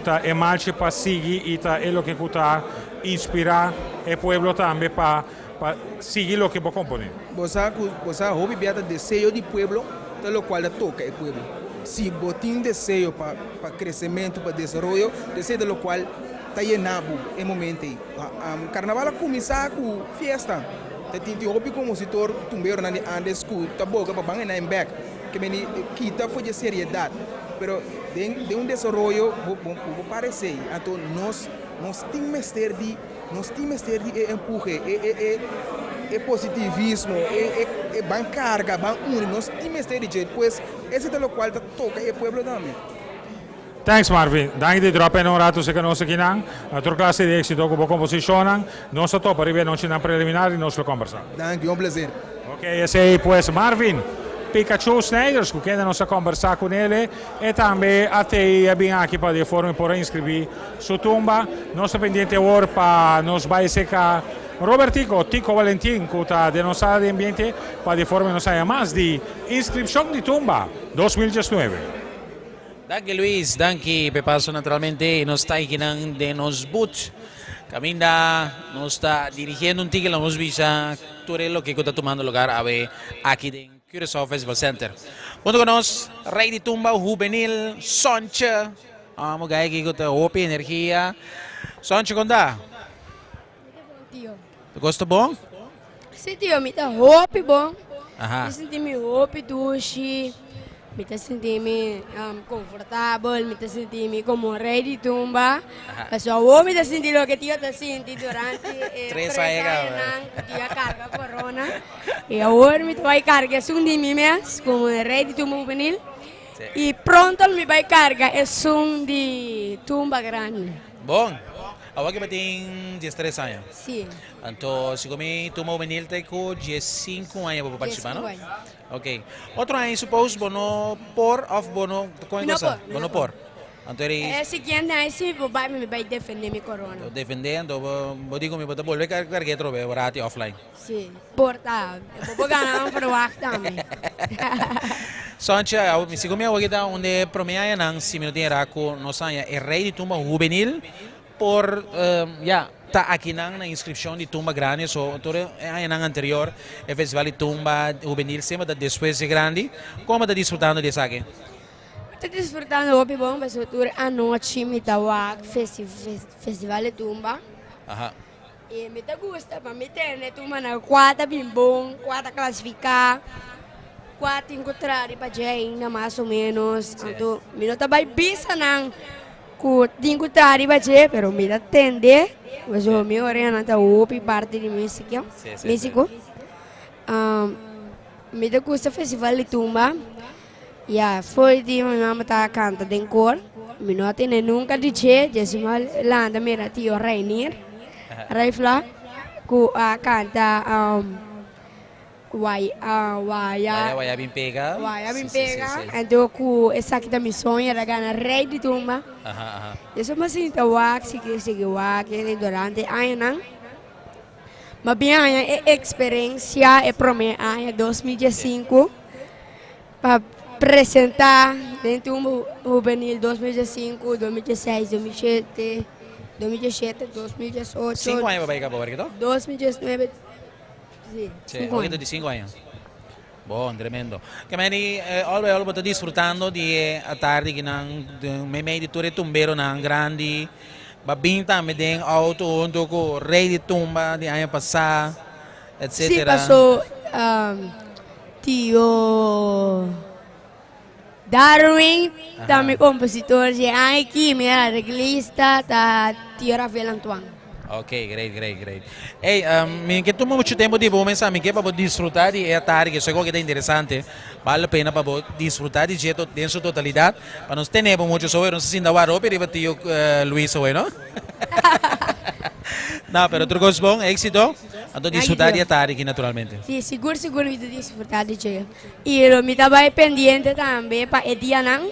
ta e marchi pa sigui i ta e loke ku ta inspirá e pueblo tambe pa. pa sigui loke bo komponé. Bo sa ku bo sa hopi bia ta deseo di pueblo ta lokual ta toka e pueblo. Si bo tin deseo pa pa kresementu, pa desaroyo, esei ta lokual ta yena bo e momento ei. Karnaval a kuminsá ku fiesta. Ta tin tin hopi kompositor tumberonan di ántes ku ta boga pa ban enan bèk. Ke meni kita for dje seriedat. Pero den den un desaroyo bo bo bo paresé. Anto nos nos tin mester di nos tin mester di e empuhe, e e e e positivismo, e e e ban karga, ban uni. Nos tin mester di dje. Pues esei ta lokual ta toka e pueblo tambe. Thanks Marvin, danki di drop in un rato cerca nos akinan. Na tur clase di exito cu bo composicionnan. Nos ta topa riba e nochinan preliminar y nos lo combersa. Danki, un placer. Ok, esey pues Marvin Pikachu Snijders cu kende nos a combersa cu nele e tambe a tey a bin aki pa di e forma e por a inscribi su tumba. Nos ta pendiente awor pa nos bay cerca Robertico Tico Valentin cu ta den nos sala di ambiente pa di e forma nos haya mas di inscripcion di tumba 2019. Danki Luis, danki p'e paso naturalmente nos ta akinan den nos boot kaminda nos ta dirigiendo un tiki lanos bisa tur e loke ku ta tumando lugar awe aki den Curaçao Festival Center. Hunto ku nos Rey di Tumba Hubenil Sontje, amo gai aki ku ta hopi energia. Sontje kon ta? Tio. Ta gosta bon? Si tio, mi ta hopi bon. Aha. Mi sinti mi hopi dushi, mi ta sinti mi um, confortabel, mi ta sinti mi como rey di tumba. Aha. Paso awor mi ta sinti loke tio ta sinti durante e Tres aña caba. añanan cu tio a carga corona. Y awor mi ta bay carga esun di mi mes como rey di tumba juvenil. Si. Y pronto mi bay carga esun di tumba grandi. Bon. Awor ke bo tin diestres aña? Si. Anto si ku mi tuma hubenil te ku diesinku aña bo por partisipá, no? Diesinku aña. Ok. Otro aña suppose bo no por òf bo no kon e Mi no cosa? por, mi Bo no no por. Anto eri. E siguiente aña si bo bai mi bai defendé mi korona. Defendé anto bo bo di ku mi bo ta bolbe karg'é atrobe bo rati offline. Si. Por ta. Bo por gana un verwacht tambe. Sonche, mi sigur mi awor ki ta un di e promé añanan si mi no tin era ku nos haña e rei di tumba hubenil por ya ta akinan na inskripshon di tumba grandi so tur e añanan anterior e festival di tumba hubenil semper ta despues di grandi. Kon bo ta disfrutando di esaki? Mi ta disfrutando hopi bon pasobra tur anochi mi ta wak festival di tumba. E mi ta gusta pa mi tende tur manera kua ta bin bon, kua ta klasifiká, kua tin ku traha riba dje ainda mas o ménos. Anto mi no ta bai bisa nan ku tin ku traha riba dje, pero mi ta tende, pasobra mi oreanan ta hopi parti di músika, músiko. Mi ta gusta festival di tumba, ya for di mi mama ta kanta den kor, mi no a tende nunka di dje, dje suma lanta mira tio Reinier Rijfla ku a kanta waya Waya waya bin pega, waya bin pega, anto ku esaki ta mi soño era gana rei di tumba, dje suma sinta wak sigui sigui wak durante añanan. Ma bin haña e eksperensia e promé aña 2015 pa presentá den Tumba Hubenil 2015, 2016, 2007, 2017, 2018. Sinku aña pa bai kaba awor, kito? 2019, si, Si, sinku awor aña. di sinku aña. Bon, tremendo. Ke meni al bij al bo ta disfrutando di e atardi kinan meimei di tur e tumberonan grandi. Ba bin tambe den auto hunto ku rey di tumba di aña pasá, Si, etcetera. paso tio Darwin ta mi kompositor dje aña aki, mi areglista ta tio Rafael Antoine. Ok, great, great, great. Ey, mi ke tuma mucho tempo di bo mesa, mi ke pa bo disfruta di e atardi, ke soy ke ta interesante, bale la pena pa bo disfruta di dje den su totalidad, pa nos tene bo mucho sowe, nos ta sinta wak hopi riba tio Luis sowe, no? No, pero tur cos bon, exito, anto disfruta di e atardi aki naturalmente. Si, sigur sigur mi ta disfruta di dje. Y lo mi ta bay pendiente tambe pa e dianan.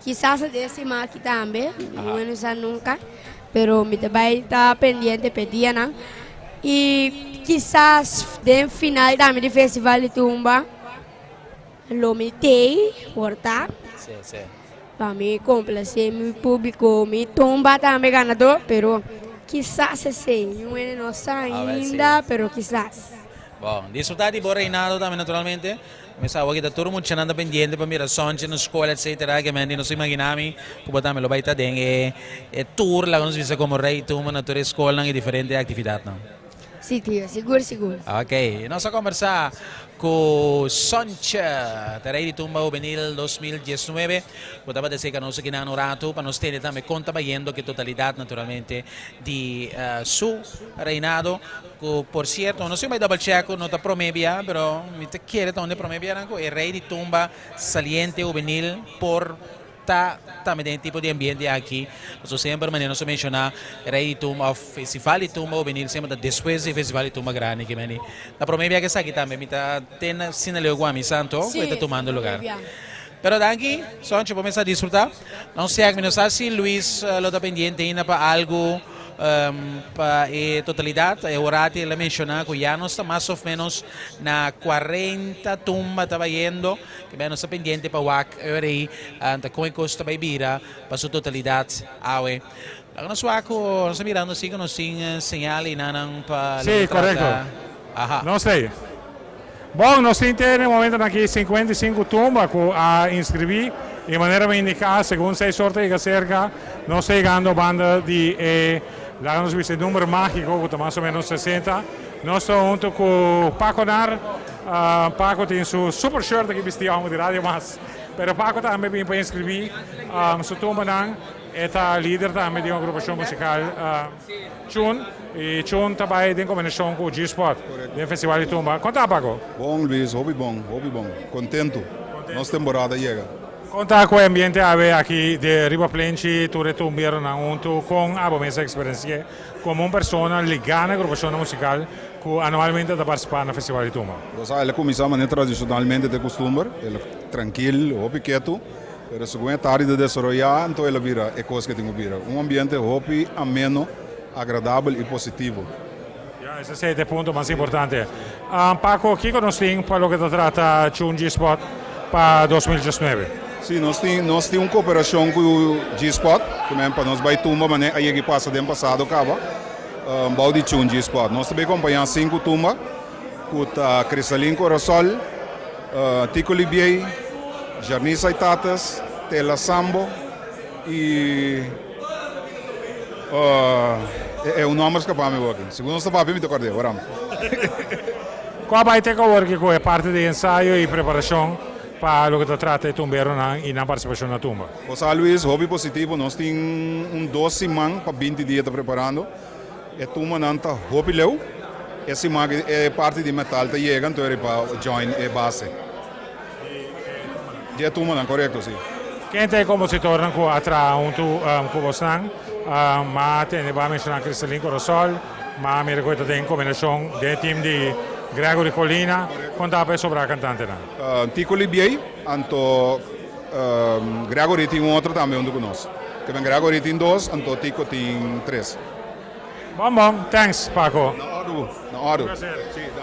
Kisas a den siman aki tambe, mi no sa nunca, pero mi ta bai ta pendiente p'e dianan. Y kisas den final tambe di Festival di Tumba lo mi tei por ta pa mi complace mi publico, mi tumba tambe ganador, pero. Kisas esei, un hende no sa ainda, pero kisas. Bon, disfruta di bo reinado tambe naturalmente. Mi sa awor ta tur muchanan ta pendiente pa mira Sonche na school etcetera ke men di nos imagina mi ku bo tambe lo bai ta den e e tour laga nos bisa komo rei tumba na tur e skolnan i diferente aktividatnan. Si tio, sigur sigur. Ok, nos a kombersá ku Sonche, ta rei di tumba hubenil 2019, ku tabata serka nos aki nan un ratu pa nos tende tambe kon ta bayendo ku e totalidat naturalmente di su reinado. Ku por sierto, no si bai double check ku no ta prome bia, pero mi ta kere ta un di prome bianan ku e rei di tumba saliente hubenil por ta tambe den e tipo di ambiente aki. Pasobra semper manera nos a menshoná rei di tumba òf festival di tumba hubenil semper ta despues di festival di tumba grandi ki meni. Ta prome bia ku esaki tambe mi ta ten asina leu ku ami santo ku e ta tumando lugar. Pero danki Soncho bo mester a disfruta. Nos sek mi no sa si Luis lo ta pendiente ainda pa algu pa e totalidat. E orati el a menshoná ku ya nos ta mas of menos na 40 tumba ta bayendo. Ke bia nos ta pendiente pa wak e ora ei ta kon e kos ta bai bira pa su totalidat awe. Laga nos wak ku nos ta mirando si ku nos tin señal einanan pa Sí, loke trata. korekto. Aha. Nos ta ei. Bon, nos tin te na e momentonan aki 55 tumba ku a inskribí i manera mi indiká segun seis or ta yega serka nos ta yegando banda di e laga nos bisa e number mágiko ku ta mas o menos 60. Nos ta huntu ku Paco Nar. Paco tin su super shirt aki bistí amo di Radio Mas. Pero Paco tambe bin pa inskribí su tumbanan. E ta lider tambe di un agrupashon musikal Chun i Chun ta bai den kombinashon ku G-Spot den Festival di Tumba. Kon ta Paco? Bon Luis, hopi bon, hopi bon. Kontentu. Nos temporada yega. Kon ta ku e ambiente awe aki de riba plenchi, tur e tumberonan huntu? Kon abo mes a eksperensi'é komo un persona ligá na agrupashonnan musikal ku anualmente ta partisipá na Festival di Tumba? Bo sa, el a kuminsá manera tradishonalmente ta e kustumber, el a trankil, hopi ketu. Pero segun e tardi ta desaroyá, anto el a bira e kos ke tin ku bira, un ambiente hopi ameno, agradabel i positivo. Ya, esei ta e punto mas importante. Paco, kiko nos tin pa loke ta trata Chun G-Spot pa 2019? Sí, nos tin, nos tin un koperashon ku G-Spot, ku men pa nos bai tumba manera a yega i pasa den pasado kaba, bou di Chun G-Spot. Nos ta bai kompañá sinku tumba, ku ta Cristalin Corasol, Tico Libiey, Jarnis Aitates, Tela Sambo y e un nomber scapa mi awor aki. Segun nos ta papia mi ta cord'e, ora. Cua bay te awor aki cu e parti di ensayo y preparacion pa loke ta trata e tumberonan y nan participacion na tumba? José Luis, Hopi positivo, nos tin un dos siman pa binti dia ta preparando. E tumbanan ta hopi leu. E siman aki e parti di metal ta yega anto e riba join e base di e tumbanan, korekto si. Ken ta e kompositornan ku a traha huntu ku bosnan? Ma tende bo a menshoná Cristalin Corosol, ma mira ku e ta den kombinashon den e team di Gregory Colina. Kon ta pa e sobrá kantantenan? Tico Libiey, anto Gregory tin un otro tambe huntu ku nos. Ke men Gregory tin dos, anto Tico tin tres. Bon bon, thanks Paco. Na ordu, na ordu.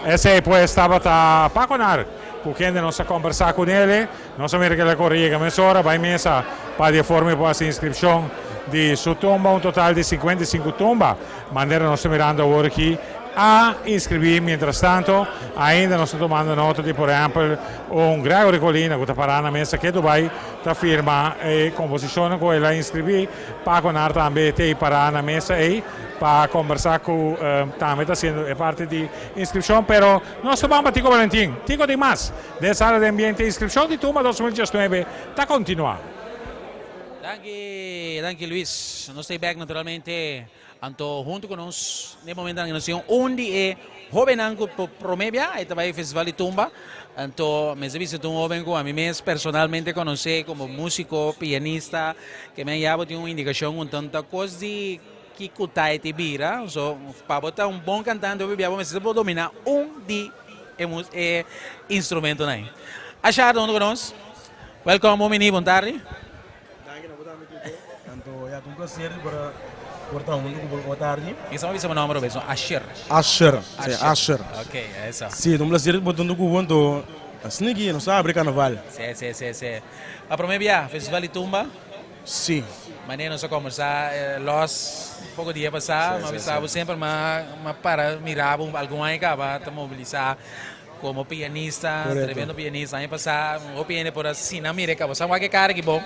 Esei pues tabata Paco Nar, ku kende nos a kombersá kunele. Nos a mira ku el a kore yega mesora bai mesa pa di e forma e por hasi inskripshon di su tumba, un total di 55 tumba, manera nos ta mirando awor aki a inskribí. Mientrastanto ainda nos ta tumando nota di por ehèmpel un Gregory Colina ku ta pará na mesa ketu bai ta firma e komposishonnan ku el a inskribí. Paco Nar tambe t'ei pará na mesa ei pa kombersá ku tambe ta hasiendo e parti di inskripshon. Pero nos ta ban pa Tico Valentin. Tico tin mas den sala di ambiente. Inskripshon di Tumba 2019 ta kontinuá. Danki, danki Luis. Nos ta ei bek naturalmente. Anto huntu ku nos den momentonan nos tin un di e hobennan ku por prome bia e ta bai festival di tumba. Anto mester bisa ta un hoben ku ami mes personalmente konosé komo músiko, pianista, ke men ya bo tin un indikashon ku tanta kos di kiko ta e ta bira. So pa bo ta un bon kantante hopi bia bo mester por dominá un di e e instrumentonan ei. Ashar ta huntu ku nos. Wèlkòm bon bini, bon tardi. Danki na bo tambe Tito. Anto ya ta un placer di por a por ta hunto cu bo awe tardi. Mi sa bisa bo nomber obe, Asher. Asher, si Asher. Ok, eso. Si, ta un placer di por ta hunto cu bo anto asina aki nos a abri carnaval. Si, si, si, si. Pa prome bia, Festival di Tumba? Si. Manera nos a kombersá los poko dia pasá, mi a bisa bo semper mi a para mira bo algun aña kaba ta mobilisá komo pianista, tremendo pianista. Aña pasá hopi hende por a sina mira kaba. Sa wak e kara aki bon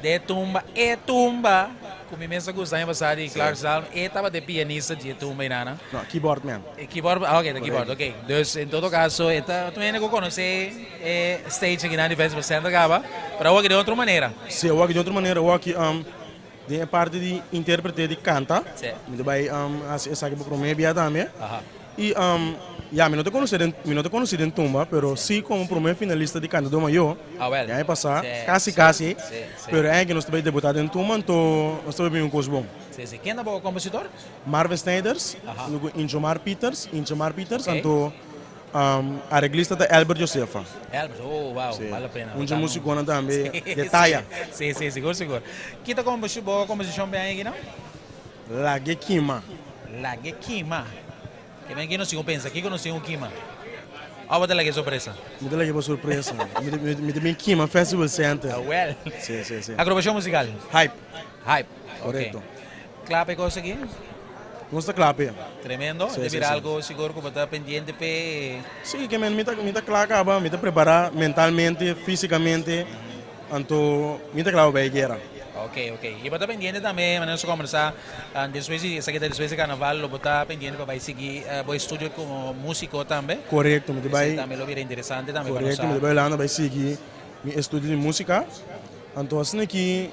den e tumba, e tumba ku mi mes a gusta aña pasá di Clark Zalm, e tabata e pianista di e tumba einan. No, keyboard man. E keyboard, ah ok, ta keyboard, ok. Dus en todo kaso e ta un hende ku konosé e stage akinan di Festival Center kaba, pero awor aki den otro manera. Si, awor aki den otro manera, awor aki den e parti di interprete di kanta, mi ta bai hasi esaki pa prome bia tambe. I ya, mi no ta konosé den, mi no ta konosí den tumba, pero si komo prome finalista di Kantador Mayor, e aña pasá, kasi kasi, pero e aña aki nos ta bai debutá den tumba, anto nos ta bai bini un kos bon. Si, si. Ken ta bo kompositor? Marvin Snijders, luego Injomar Pieters, Injomar Pieters, anto areglista ta Albert Josefa. Albert, oh wow, bale la pena. Un dje musiconan tambe de taya. Si, si, sigur, sigur. Ki ta bo komposishon p'e aña aki nan? Lag'e kima. Lag'e kima. Ke men ki no sigun pensa, kiko no sigun kima? Of bo ta lag'e sorpresa? Mi ta lag'e pa sorpresa. Mi ta bin kima Festival Center. Awel. Si, si, si. Agrupashon musikal? Hype. Hype. Korekto. Kla pa e kos aki? Nos ta kla p'e. Tremendo. Si, Te si, bira si. algo sigur ku bo ta pendiente p'e. Si, ke men mi ta mi ta kla kaba, mi ta prepará mentalmente, físikamente, anto mi ta kla pa bai guera. Ok, ok. I bo ta pendiente tambe, manera nos a kombersá, despues di esaki ta despues di karnaval, lo bo ta pendiente pa bai sigui bo estudio komo músiko tambe? Korekto, mi ta bai. Esei tambe lo bira interesante tambe pa nos Korekto, mi sa. ta bai Hulanda bai sigui mi estudio di músika. Anto asina ki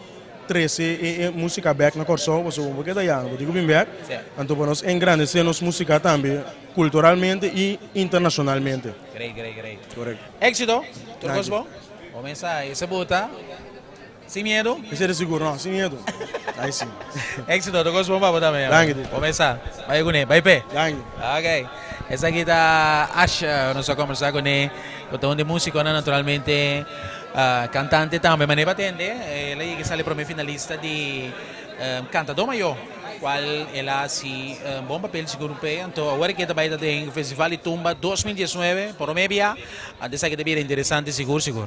trese e músika bèk na Kòrsou, pasobra bo keda ya, bo tin ku bin bèk. Anto pa nos engrandesé nos músika tambe kulturalmente i internashonalmente. Great, great, great. Korekto. Éksito! Tur kos bon? Bo mesa ese buta sin miedu? Esei ta sigur, no, sin miedu. Ai si. Éksito, tur kos bon pa bo tambe. Danki. Bo mesa, bai kuné, bai p'e. Danki. Ok. Esaki ta Ash, nos a kombersá kuné, ku ta un di músikonan naturalmente. Cantante tambe manera pa tende el a yega sali prome finalista di Cantador Mayor cual el a haci bon papel segun p'e anto awor ke ta bay ta den Festival di Tumba 2019 prome bia anto esaki ta bira interesante sigur sigur.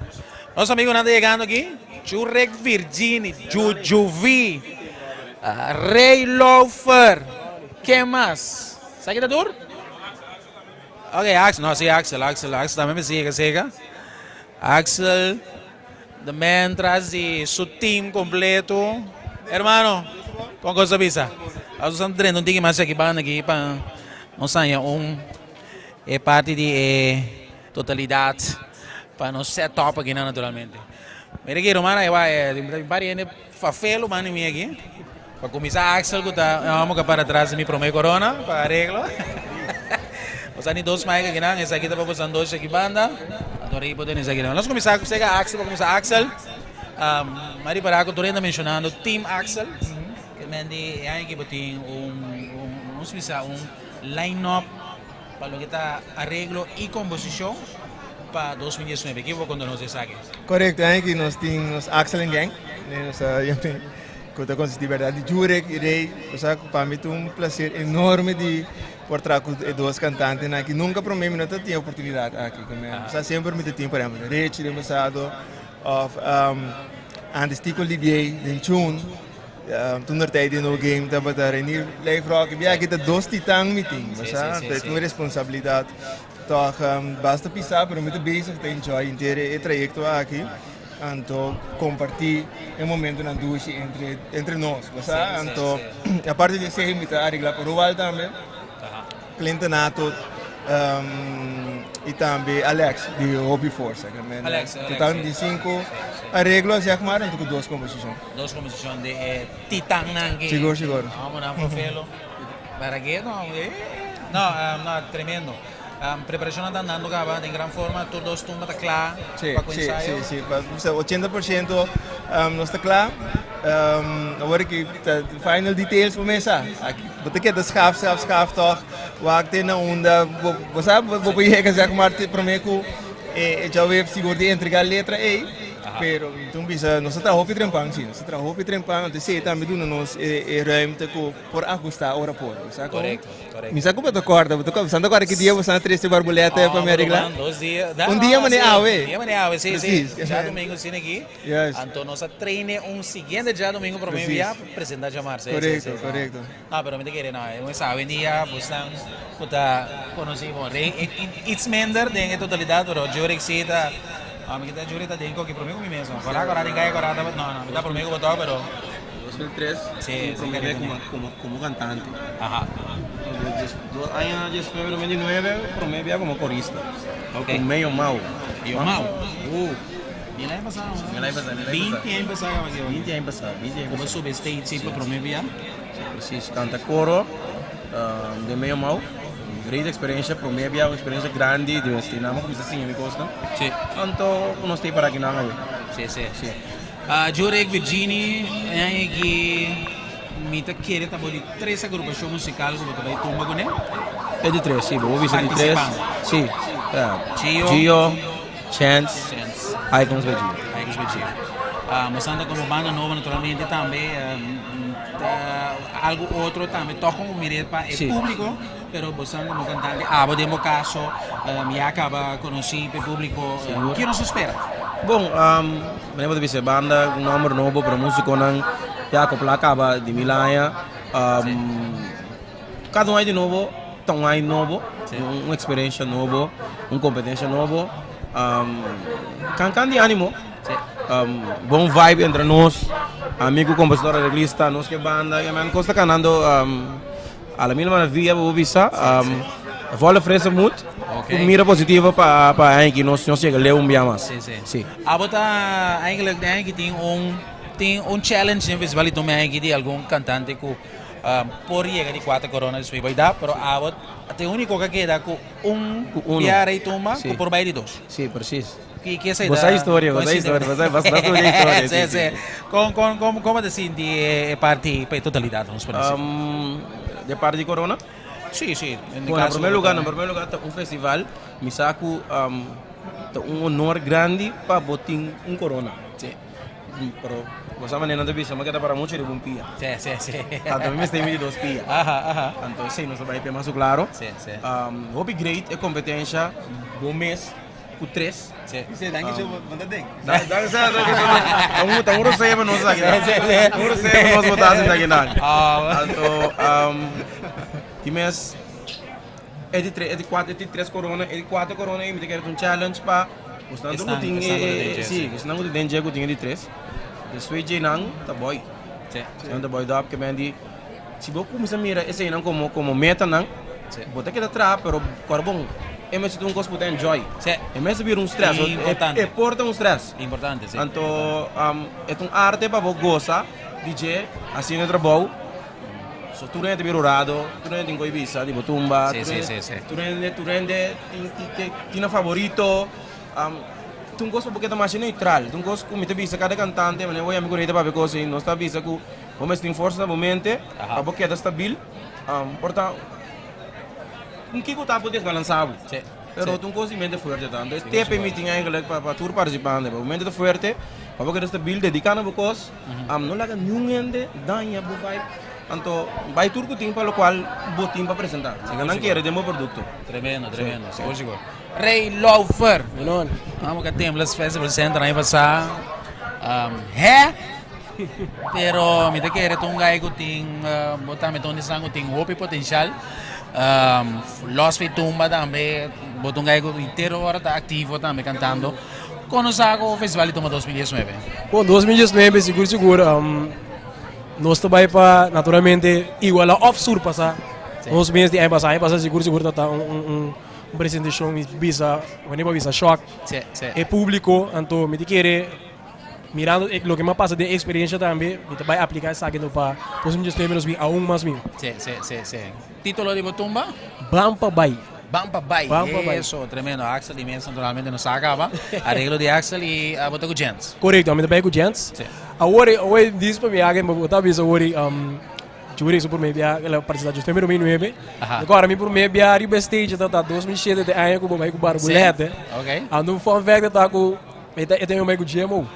Nos amigonan ta yegando aki Churek Virgini, Jujuvi, Rey Lofer, ken mas? Esaki ta tur? Ok Axel, no si Axel, Axel, Axel tambe mester yega seka. Axel, the man tras di su team completo. Hermano, con cosa bisa? Nos a drenta un tiki mas aki banda aki pa nos haña un e parti di e totalidad pa nos set up aki naturalmente. Mira aki ruman ahí bai tin par hende fafelo banda di mi aki. Pa kuminsá Axel ku ta e hòmber ku a para tras di mi promé korona pa areglo. Nos a ni dos mic akinan, esaki ta pa boso dos aki banda, anto rei por tene esaki tambe. Nos kuminsá ku sega Axel, pa kuminsá Axel, mi a ripará ku tur hende ta menshonando Team Axel, ke men di e aña aki bo tin un, nos bisa un line up pa loke ta areglo i komposishon pa 2019. Kiko bo konta nos di esaki? Korekto, e aña aki nos tin nos Axel en Gang, nos a yam'é. Ku ta konsistí bèrdat di Jurek i Rey. Bo sa ku pa mi ta un plaser enorme di por traha ku e dos kantantenan aki. Nunka promé mi no ta tin e oportunidat aki. Bo sa semper mi ta tin por ehèmpel Richie den pasado òf antes Tico Libiey den Chun. Toen der tijd den No Game tabata Renier Lijfrock. Bia aki ta dos titan mi tin. Bo sa ta un responsabilidat tòg basta pisá pero mi ta bezig ta enjoy henter e trayekto aki. Anto comparti e momentonan dushi entre entre nos, bo sa? Anto aparte di esey mi ta aregla pa Roald tambe, Clinton Nato y tambe Alex di Hopi Forsa. Alex, Alex, Total mi tin cinco areglo zeg maar anto cu dos composicion. Dos composicion di e titannan aki. Sigur, sigur. Homonan fofelo. Para ke no? No, no, tremendo. Preparashonnan ta andando kaba den gran forma, tur dos tumba ta kla pa ku ensayo? Si, si, si. 80% nos ta kla. Awor ki ta final details por mesa. Bo ta keda schaaf, schaaf, schaaf tòg. Wak te na unda bo sa bo por yega zeg maar te promé ku e djaweps sigur di entrega letra ei. Pero mi bisa, nos a traha hopi trempan, si, nos a traha hopi trempan, anto esei tambe duna nos e ruimte ku por ahusta ora por. Bo sa kon? Korekto, korekto. Mi sa ku bo ta kòrda, bo ta kòrda, bo ta kòrda ki dia bo sa trese barbulèt pa mi areglá? Dos dia. Un dia manera awe. Un dia manera awe, si, si. Precies. Djadumingu asina aki. Juist. Anto nos a traine un siguiente djadumingu promé Precies. bia pa presentá djamars. Si, si, Korekto, si. korekto. No, pero mi ta kere no, un sa awendia bosnan ku ta konosí bon Rey iets minder den e totalidat, pero Jurick si ta, no, mi ta Jurick ta den koki promé ku mi mes, no. Kora kora den kaya kora ta, no, no, mi ta promé ku bo tok, pero 2003, Sí, mi sí, promé Caribe. komo, komo, komo kantante. Aha. Dos aña 19, 2009, promé bia komo korista. Ok. Ku Meyo Mau. Meyo Mau. Mil aña pasado. Mil aña pasado, mil aña pasado. 20 aña pasado. 20 aña pasado, 20 aña Como pasado. sube stage sí, pa promé bia. Sí, precies. Canta coro den Meyo Mau. Great experiencia, promé bia un experiencia grandi, di mes tinamo cuminsa siña mi cosnan. Sí. Anto nos ta para akinan awe. Sí, sí. Sí. Jurek Virgini, e aña aki mi ta kere ta bo di tres agrupacion musical cu bo ta bay tumba cune. E di tres, sí, bo por bisa di tres. Participando. Sí. Gio. Gio. Chance. Chance. Icons by Gio. Icons by Gio. Nos anda como banda nobo naturalmente tambe ta algo otro tambe toch un mire pa e Sí. publico, pero bo san como cantante abo den bo caso ya caba conoci pa e publico. Sigur. Kico nos ta spera? Bon, manera bo ta bisa e banda un nomber nobo pero musiconan ya acopla caba di mil aña. Cada un aña di nobo ta un aña nobo, un experiencia nobo, un competencia nobo. Can can di animo, bon vibe entre nos, ami cu compositor arreglista, nos ke banda, ya men cos ta canando a la mil maravilla bo por bisa. Volle frese moed, cu mira positivo pa pa aña aki nos nos yega leu un bia mas. Si. Abo ta eigenlijk den aña aki tin un tin un challenge den festival di Tumbe aña aki di algun cantante cu Por yega di cuater corona despues bay da, pero awo ta e unico cu a keda cu un biara y tuma cu por bay di dos. Si, precies. Ki ki esey Bo sa historia, bo sa historia, bo sa basta studia historia. Si, si. Con con con como ta sinti e parti pa e totalidad nos por deci? De parti di corona? Si, si. Bueno, na primer lugar, na primer lugar ta un festival, mi sa cu ta un honor grandi pa bo tin un corona. Si. Pero bo sa manera nan ta bisa, mi a keda para mucho riba un pia. Sí, sí, sí. Tanto mi mester midi dos pia. Aha, aha. Anto esei nos ta bai pia mas claro. Sí, sí. Hopi great e competencia bo mes cu tres. Sí. Sí, danki cho bo ta den. Danki sa, danki cho. Ta un ta un rosea pa nos aki. Sí, sí. Un rosea pa nos bota sinta aki nan. Anto di mes e di tres e di cuatro e di tres corona e di cuatro corona ei mi ta kere ta un challenge pa Esnan tur ku tin e, si, esnan ku tin den dje ku tin e di tres. Despues dje nan ta boy. Nan ta boy dòp ke men di, si bo kuminsá mira eseinan komo komo metanan, bo ta keda traha pero kòrda bon, e mester ta un kos ku bo ta enjoy. E mester bira un stress, e por ta un stress. Anto e ta un arte pa bo gosa di dje hasiendo e trabou. So tur hende ta bira urado, tur hende tin koe bisa di bo tumba, tur hende tur hende tin nan favorito. Ta un kos pa bo keda masha neutral, ta un kos ku mi ta bisa kada kantante, manera bo yami ku Rey ta papia kos ei, nos ta bisa ku bo mester tin forsa na bo mente pa bo keda stabil, por ta un kiko ta por desbalansa bo, pero ta un kos di mente fuerte ta. Anto e tep ei mi tin eigenlijk pa tur partisipante, pa bo mente ta fuerte, pa bo keda stabil, dediká na bo kos. No laga niun hende daña bo vibe, anto bai tur ku tin pa lokual bo tin pa presentá. Si nan kere den bo produkto. Tremendo, tremendo, sigur sigur. Rey Laufer. Amo ka Temples Festival Center aña pasá. Hè? Pero mi ta kere ta un guy ku tin, bo tambe ta un di esnan ku tin hopi potensial. Los fi tumba tambe, bo ta un guy ku henter ora ta aktivo tambe kantando. Kon nos sa ku festival di tumba 2019? Bon, 2019 sigur sigur nos ta bai pa naturalmente iguala of surpasa nos mes di aña pasa. Aña pasa sigur sigur ta un un un presentashon mi bisa wanneer bo a bisa shock e publico. Anto mi ta kere mirando loke mi a pasa den e experiencia tambe mi ta bai aplica esaki anto pa 2019 nos bin aun mas miho. Titulo di bo tumba? Ban pa bai. Ban pa bai. Ban pa bai. Eso, tremendo. Axel di mes naturalmente nos sa caba. Arreglo di Axel y abo ta cu Jens. Correcto, ami ta bai cu Jens. Sí. Awor, awor dis pa mi haga, bo ta bisa awor, Juri su prome bia el a participa justo en 2009. Aha. Agora mi prome bia riba stage ta ta 2007 de aña cu bo bai cu Barbulete. Sí. Ok. Ando un fun fact ta cu e ta e ta bai cu GMO.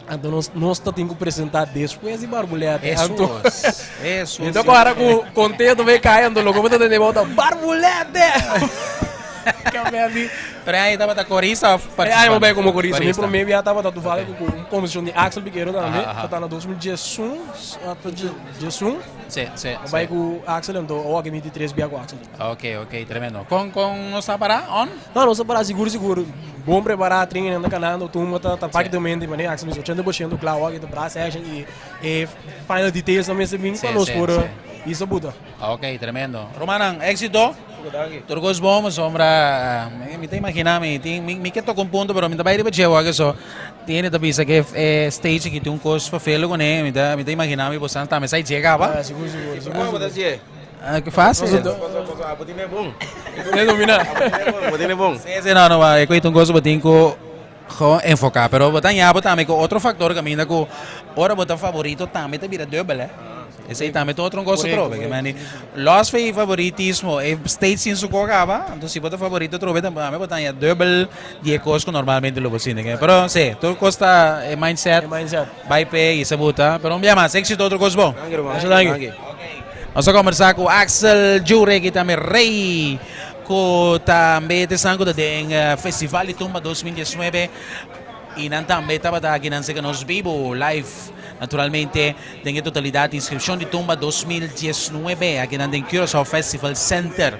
Anto nos nos ta tin ku presentá despues di Barbulètè. Eso Anto eso mi ta kòrda ku kontento bai kai anto loke bo ta tende bo ta Barbulètè! Kamendi. Pero e aña tabata korista òf E aña partisipante? bo bai komo korista. Mi Korista. promé bia tabata toevallig ku un komposishon di Axel Piquero tambe. Aha, aha. Ta na 2011, ata 11. Sí, sí, Bo bai sí. ku Axel anto awor aki mi di tres bia ku Axel. Ok, ok, tremendo. Kon kon nos ta pará on? No, nos ta pará sigur sigur. Bon prepará, trainingnan ta kanando, tumba ta ta práktikamente manera Axel bisa 80% kla awor aki ta brass action i e final details nan mester bin pa nos por hisa buta. Ok, tremendo. Rumannan, éxito. Tur kos bon, pasobra mi ta imaginá mi tin mi ke toka un punto pero mi ta bai riba dje awor so. Tin ta bisa ke e stage aki tin un kos ferfelu kuné, mi ta mi ta imaginá mi bosan tambe sa e dje kaba. Sigur sigur, sigur sigur. Ah, ke fácil. Bo tin e bon. E domina. Bo tin e bon. Sí, sí, no, no, e koe ta un kos bo tin ku gewoon enfoká. Pero bo ta ña bo tambe ku otro faktor kaminda ku ora bo ta favorito tambe ta bira dubbel, eh. Esei tambe ta otro un kos atrobe. Ke meni los fe favoritismo e state sin su kok kaba, anto si bo ta favorito atrobe tambe bo ta ña dubbel di e kos ku normalmente lo bo sinti. Pero sí, tur kos ta e mindset. Bai p'e i sa buta. Pero un bia mas, éxito otro kos bon. Danki ruman. Masha danki. Nos a kombersá ku Axel Jurek i tambe Rey ku tambe ta esnan ku ta den Festival di Tumba 2019 i nan tambe tabata aki nan seka nos bibu live naturalmente den e totalidat inskripshon di Tumba 2019 aki nan den Curaçao Festival Center.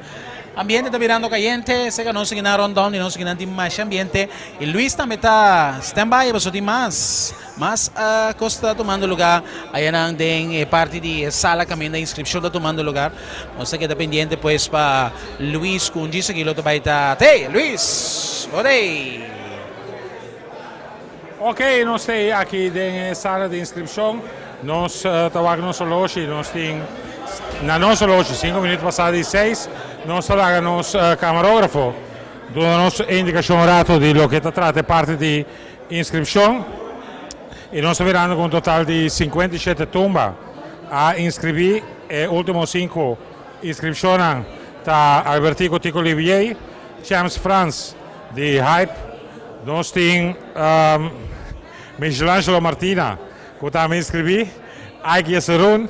Ambiente ta birando kayente, seka nos kinan rondom di nos kinan tin masha ambiente i Luis tambe ta stand by pasobra tin mas. Mas cos ta tumando lugar ayanan den e parti di e sala caminda inscripcion ta tumando lugar. Nos ta keda pendiente pues pa Luis cu un djis aki lo ta bay ta Hey Luis! Bo dey! Ok, nos ta aki den e sala di inscripcion. Nos ta wak nos oloshi, nos tin na nos oloshi cinco minuut pasa di seis. Nos ta laga nos camarografo duna nos e indicacion rato di loke ta trata e parti di Inscripcion y nos ta mirando cu un total di 57 tumba a inscribi. E ultimo cinco inscripcionnan ta Albertico Tico Livier, Champs Frans di Hype, nos tin Michelangelo Martina cu tambe inscribi, Ike Yeserun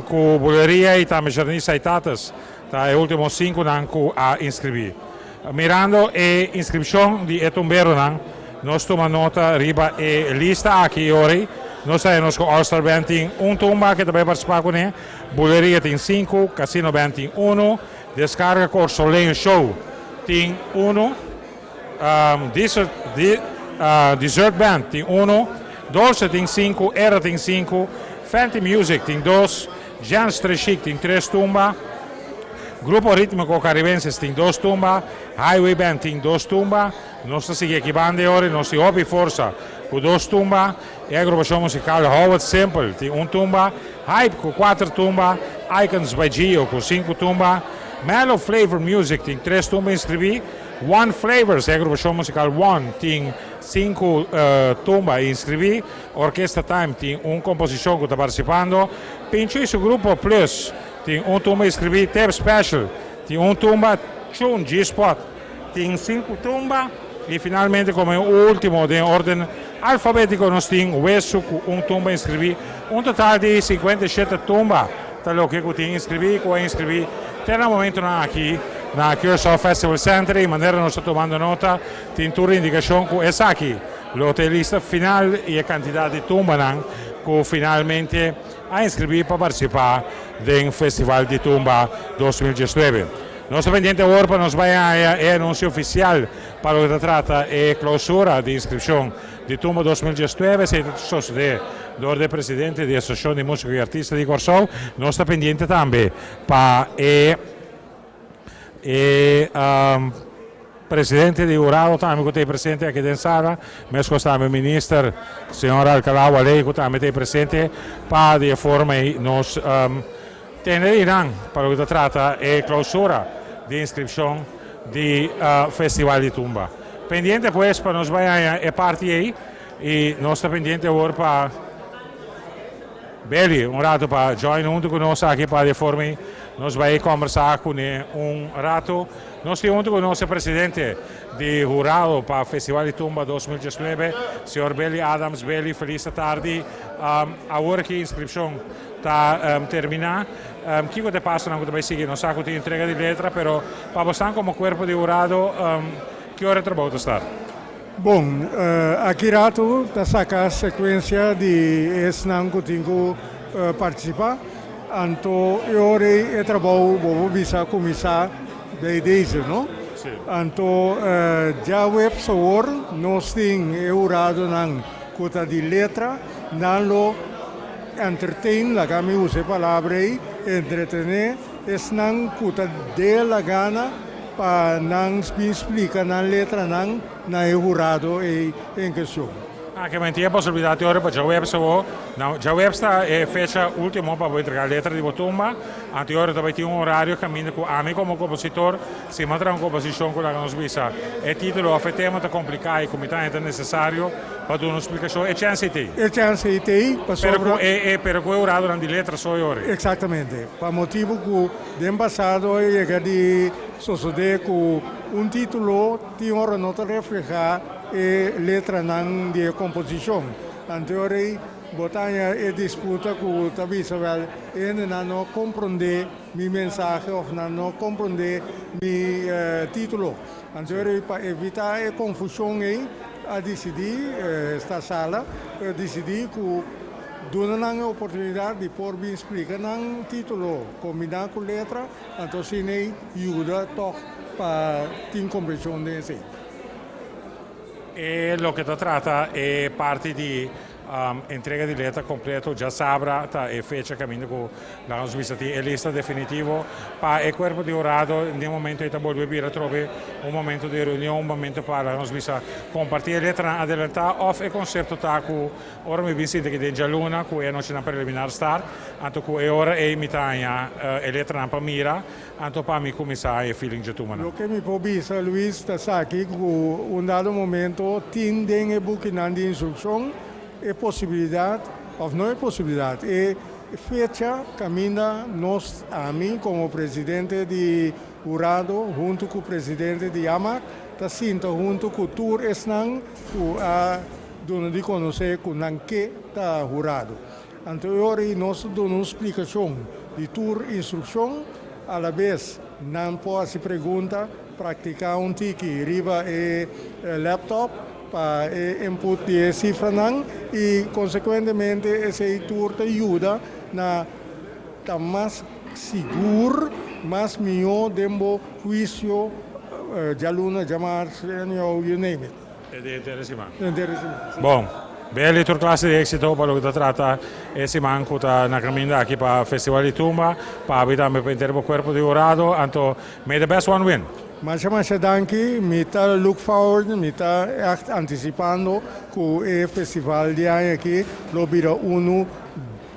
cu Buleria y tambe Jernice Saitates ta e ultimo cinconan cu a inscribi. Mirando e inscripcion di e tumberonan, nos tuma nota riba e lista aki y ora nos ta nos cu All Star Band tin un tumba cu ta bay participa cune, Buleria tin cinco, Casino Band tin uno, Descarga Corsoleño Show tin uno, Dessert Band tin uno, Dolce tin cinco, Era tin cinco, Fenty Music tin dos, Jans Treshik tin tres tumba, Grupo Ritmiko Caribenses tin dos tumba, Highway Band tin dos tumba, nos ta sigui aki banda e ora y nos tin hopi forsa cu dos tumba, e agrupacion musical Howard Simple tin un tumba, Hype cu cuater tumba, Icons by Gio cu cinco tumba, Mellow Flavor Music tin tres tumba inscribi, One Flavors, e agrupacion musical One tin cinco tumba inscribi, Orquesta Time tin un composicion cu ta participando, Pincho y su grupo Plus Tin un tumba inscribí, Tep Special tin un tumba, Chun G-Spot tin sinku tumba y finalmente como e ultimo den orden alfabetico nos tin Wesu cu un tumba inscribí. Un total di 57 tumba ta loke cu tin inscribí y cu a inscribí te na momentonan aki na Curaçao Festival Center y manera nos ta tumando nota tin tur indicacion cu esaki lo ta e lista final y e cantidad di tumbanan cu finalmente a inskribí pa partisipá den Festival di Tumba 2019. Nos ta pendiente awor pa nos bai haña e anunsio ofisial pa loke ta trata e klousura di inskripshon di Tumba 2019. Esei ta sosodé dor di e presidente di Asosiashon di Músiko i Artista di Kòrsou. Nos ta pendiente tambe pa e E presidente di hurado tambe cu ta presente aki den sala, mescos tambe minister señor Alcalá Wallé cu tambe ta presente pa di e forma ey nos tende di nan pa loke ta trata e clausura di inscripcion di Festival di Tumba. Pendiente pues pa nos bay haña e parti ey y nos ta pendiente awor pa Belly un rato pa join hunto cu nos aki pa di e forma ey. Nos bai kombersá kuné un ratu. Nos tin huntu ku nos e presidente di hurado pa Festival di Tumba 2019, señor Billy Adams. Billy, felis atardi. Awor ki inskripshon ta terminá, kiko ta e pasonan ku ta bai sigui? Nos sa ku tin entrega di letra, pero pa bosnan komo kuerpo di hurado, ki ora e trabou ta start? Bon, aki ratu ta saka sekuensia di esnan ku tin ku partisipá. Anto e ora ei e trabou bo por bisa kuminsá bij deze, no? Anto djaweps awor nos tin e huradonan ku ta di letra, nan lo entertain, laga mi usa e palabra ei, entretené esnan ku ta de la gana pa nan bin splika nan letranan na e hurado ei en kestion. Ah, ke men tin e posibilidat di ora pa djaweps awor. Nou, djaweps ta e fecha ultimo pa bo entrega letra di bo tumba. Anto e ora ta bai tin un horario kaminda ku ami komo kompositor, si mi a traha un komposishon ku laga nos bisa e titulo òf e tema ta kompliká i ku mi ta haña ta nesesario pa duna un splikashon, e chèns ei t'ei. E chèns ei t'ei pasobra. Pero ku e, pero ku e huradonan di letra so e ora ei. Eksaktamente. Pa motibu ku den pasado a yega di sosodé ku un titulo tin ora no ta reflehá e letranan di e komposishon. Anto ora ei bo ta haña e disputa ku ta bisa wèl e hendenan no komprondé mi mensahe òf nan no komprondé mi título. Anto ora ei pa evitá e konfushon ei a disidí, esta sala a disidí ku duna nan e oportunidat di por bin splika nan título kombiná ku letra, anto asina ei yuda tòg pa tin komprenshon den esei. E loke ta trata e parti di entrega di letra completo djasabra ta e fecha caminda cu laga nos bisa tin e lista definitivo pa e cuerpo di hurado. Den momento ei ta bolbe bira atrobe un momento di reunion, un momento pa laga nos bisa comparti e letranan adelanta of e concepto ta cu ora mi bin sinti aki den djaluna cu e anochinan preliminar start anto cu e ora ei mi ta haña e letranan pa mira. Anto pa mi kuminsá e feeling dje tumanan. Loke mi por bisa, Luis, ta esaki, ku un dado momento tin den e bukinan di instrukshon e posibilidat, òf no e posibilidat, e fecha kaminda nos, ami komo presidente di hurado huntu ku presidente di AMAC ta sinta huntu ku tur esnan ku a duna di konosé ku nan ke ta hurado. Anto e ora ei nos ta duna un splikashon di tur instrukshon, alabes nan por hasi pregunta, praktiká un tiki riba e laptop pa e input di e sifranan i konsekuentemente esei tur ta yuda na ta mas sigur, mas mihó den bo huisio djaluna, djamars, anyhow, you name it. E di henter e siman. Henter e siman, si. Bon, Beli tur klase di éksito pa loke ta trata e siman ku ta na kaminda aki pa Festival di Tumba, pa abi tambe pa henter bo kuerpo di hurado, anto may the best one win! Masha masha danki, mi ta look forward, mi ta ègt antisipando ku e festival di aña aki lo bira unu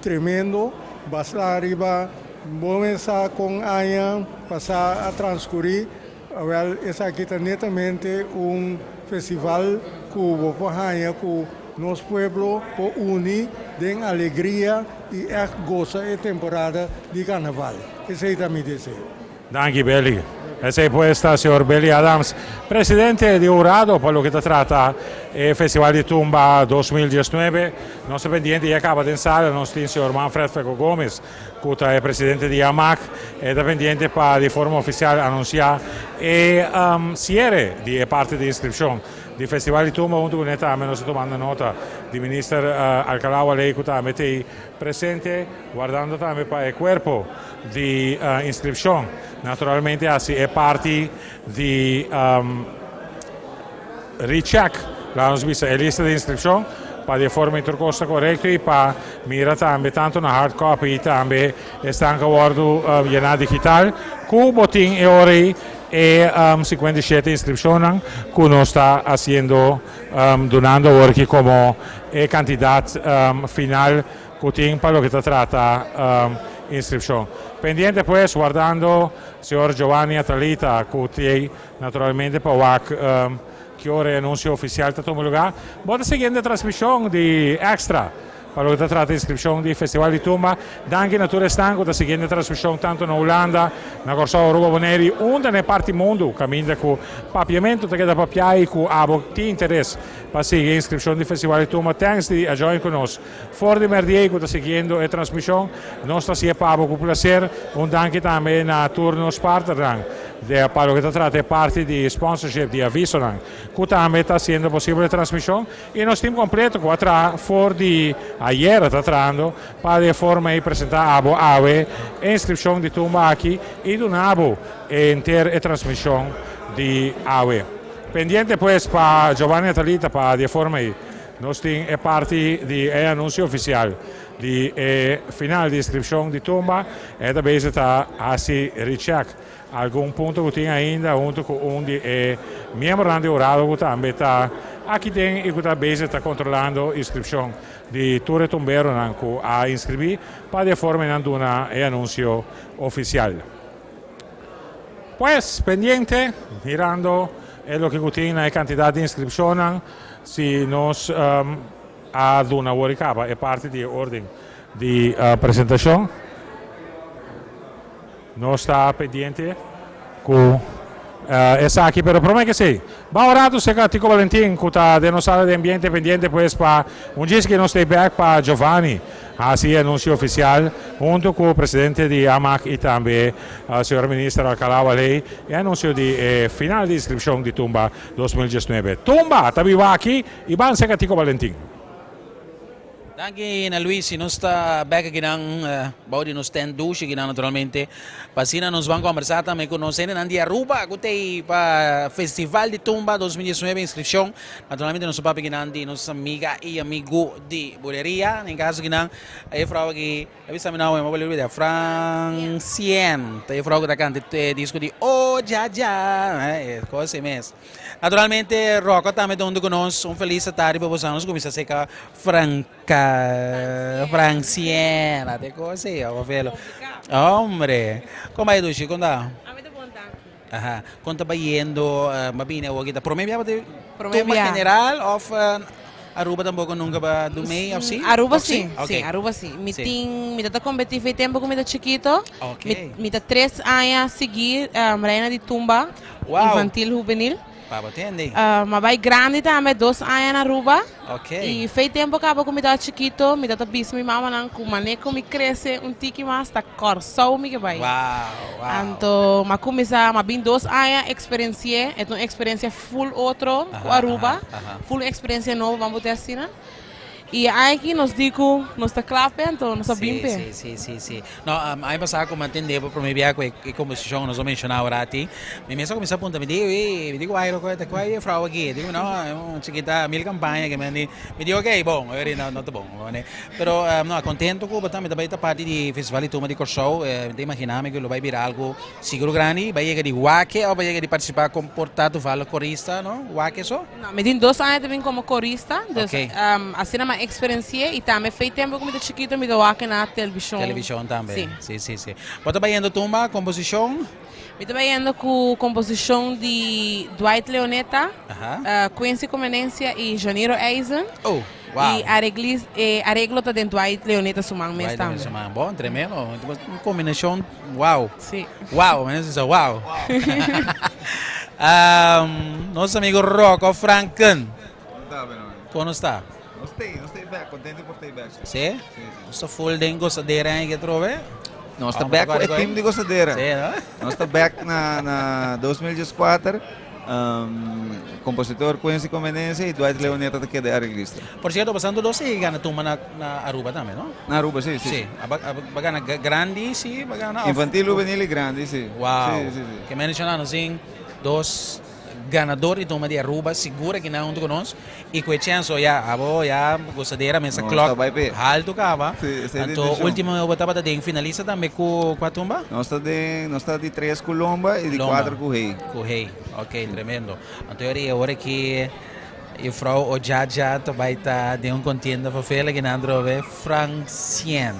tremendo, basta riba bo mes sa kon aña pasá a transkurí. Awel, esaki ta netamente un festival ku bo por haña ku nos pueblo por uni den alegria i ègt gosa e temporada di karnaval. Esei ta mi deseo. Danki Billy. Esei pues ta señor Billy Adams, presidente di hurado pa loke ta trata e Festival di Tumba 2019. Nos ta pendiente ya caba den sala nos tin señor Manfred Feco Gomez. Cu ta e presidente di AMAC, e ta pendiente pa di forma oficial anuncia e cierre di e parti di inscripcion di Festival di Tumba. Hunto cu ne tambe nos ta tumando nota di Minister Alcalá Wallé cu tambe t'ey presente, wardando tambe pa e cuerpo di inscripcion naturalmente haci e parti di recheck, laga nos bisa, e lista di inscripcion pa di e forma y tur cos ta corecto y pa mira tambe tanto na hard copy y tambe esnan cu a wordo yena digital cu bo tin e ora ey e 57 inscripcionnan cu nos ta haciendo dunando awor aki como e cantidad final cu tin pa loke ta trata inscripcion. Pendiente pues wardando señor Giovanni Atalita cu t'ey Naturalmente pa wak ki ora e anuncio oficial ta tuma lugar. Bo ta siguiendo e transmision di Extra. Pa loke ta trata inskripshon di Festival di Tumba. Danki na tur esnan ku ta siguiendo e transmishon tantu na Hulanda, na Kòrsou, Aruba, Boneiru i unda na e parti mundu kaminda ku papiamentu ta keda papiá i ku abo tin interes pa sigui e inskripshon di Festival di Tumba. Thanks di a join ku nos for di mèrdiei ku ta siguiendo e transmishon. Nos ta hasié pa abo ku plaser. Un danki tambe na tur nos partnernan pa loke ta trata e parti di sponsorship di avisonan ku tambe ta hasiendo posibel e transmishon. I nos tim kompleto ku a traha for di ayera ta trahando pa di e forma ei presentá abo awe e inskripshon di tumba aki i duna abo henter e transmishon di awe. Pendiente pues pa Giovanni Atalita pa di e forma ei nos tin e parti di e anunsio ofisial di e final di inskripshon di tumba. E ta bezig ta hasi recheck Algun punto ku tin ainda huntu ku un di e miembronan di hurado ku tambe ta aki den i ku ta bezig ta kontrolando inskripshon di tur e tumberonan ku a inskribí pa di e forma nan duna e anunsio ofisial. Pues pendiente mirando e loke ku tin na e kantidat di inskripshonnan si nos a duna awor i kaba e parti di e orden di presentashon. Nos ta pendiente cu esaki, pero prome ke esey, ban un rato cerca Tico Valentin cu ta den nos sala di ambiente pendiente pues pa un djis ke nos stay back pa Giovanni haci e anuncio oficial hunto cu presidente di AMAC y tambe señor minister Alcalá Wallé e anuncio di e final di inscripcion di Tumba 2019. Tumba ta biba aki y ban cerca Tico Valentin. Danki na Luis y nos ta bek akinan bou di nos tent dushi akinan naturalmente pa asina nos ban combersa tambe cu nos hendenan di Aruba cu ta ey pa Festival di Tumba 2019 inscripcion naturalmente nos ta papia akinan di nos amiga y amigo di Buleria den caso akinan e vrouw aki a bisa mi nou mi a olbida Francien ta e vrouw cu ta canta e disco di Oh Ja Ja e cos ey mes. Naturalmente Rocco tambe ta hunto cu nos. Un feliz tardi pa boso. Nos cuminsa seca Franca, Franciena, te cosa ey, awa velo. Hombre, con bay Dushi, con ta? A mi ta bon danki. Aha, con ta bayendo, ba bini awo kita? Prome bia ba te Prome tumba bia. general of Aruba tampoco nunca ba do mei of si? Aruba Of si, si? si, Aruba si. Mi Si. tin, mi ta ta competi fe tempo cu mi ta chikito. Ok. Mi, mi ta tres aña sigui reina di tumba. Wow. Infantil juvenil. Pa bo tende. Ma bai grandi tambe, dos aña na Aruba. Ok. Y fei tempo caba cu mi taba chikito, mi tata bisa mi mamanan cu mane cu mi crece un tiki mas ta Corsou mi ke bai. Wow, wow. Anto m'a cuminsa, m'a bin dos aña experienci'e, e ta un experiencia full otro cu Aruba, full un experiencia nobo, ban bote asina. Y aki nos di cu nos ta cla p'e, anto nos ta bin p'e. Sí, sí, sí, sí. No, aña pasá cu mi a tende pa prome bia cu e composicion cu nos a menciona awor ati, mi mes a cuminsa puntra, mi di, ey, mi di cu ay loco, ta cu ay e frou aki? Dico, no, e un chikita mil campaña que mi di, mi di ok, bon, ey no, no ta bon. Pero, no, contento cu bo ta, mi ta bay ta parti di Festival di Tumba di Corsou, mi ta imagina mi cu lo bay bira algo sigur grandi, bay yega di wak of bay yega di participa con por ta toevallig corista, no? Wak eso? No, mi tin dos aña ta bin como corista, dus Ok. asina mi a experienci'e y tambe fei tempo cu mi ta chikito mi ta wak na television. Television tambe. Si. Si, si, si. Bo ta bayendo tumba, composicion? Mi ta bayendo cu composicion di Dwight Leoneta, Aha. Quincy Comenencia y Janiro Eisen. Oh, wow. Y areglis, e areglo ta den Dwight Leoneta su man mes Dwight tambe. Leoneta su man. Bon, tremendo. Un combinacion wow. Si. Wow, mi a bisa wow. Nos amigo Rocco Franken. Kon nos ta? Nos ta nos ta back, contento por ta back. Sí? Nos ta full den gozadera en que trove? Nos ta back ku e team di gozadera. Sí, no? Nos ta back na na 2014. Compositor Quincy Comenencia y Dwight Leoneta ta keda e arreglista. Por cierto, pasando dos e gana tumba na na Aruba tambe, no? Na Aruba, sí, sí. Sí, a ba gana grandi, sí, ba gana of Infantil, juvenil y grandi, sí. Wow. Sí, sí, sí. Ke menciona nos tin dos ganador di tumba di Aruba, sigur aki nan hunto cu nos y cu e chance o ya abo ya gozadera mesa Nos klok ta bai pe. halto caba. Sí, esei ta Anto intencion. ultimo bo tabata den finalista tambe cu cua tumba? Nos ta den, nos ta di tres cu Lomba y di Lomba. cuatro cu Hey. Cu Hey, ok, tremendo. Anto e ora ki Juffrouw Ojaja ta bai ta den un contienda pa vele ki nan drobe Francien.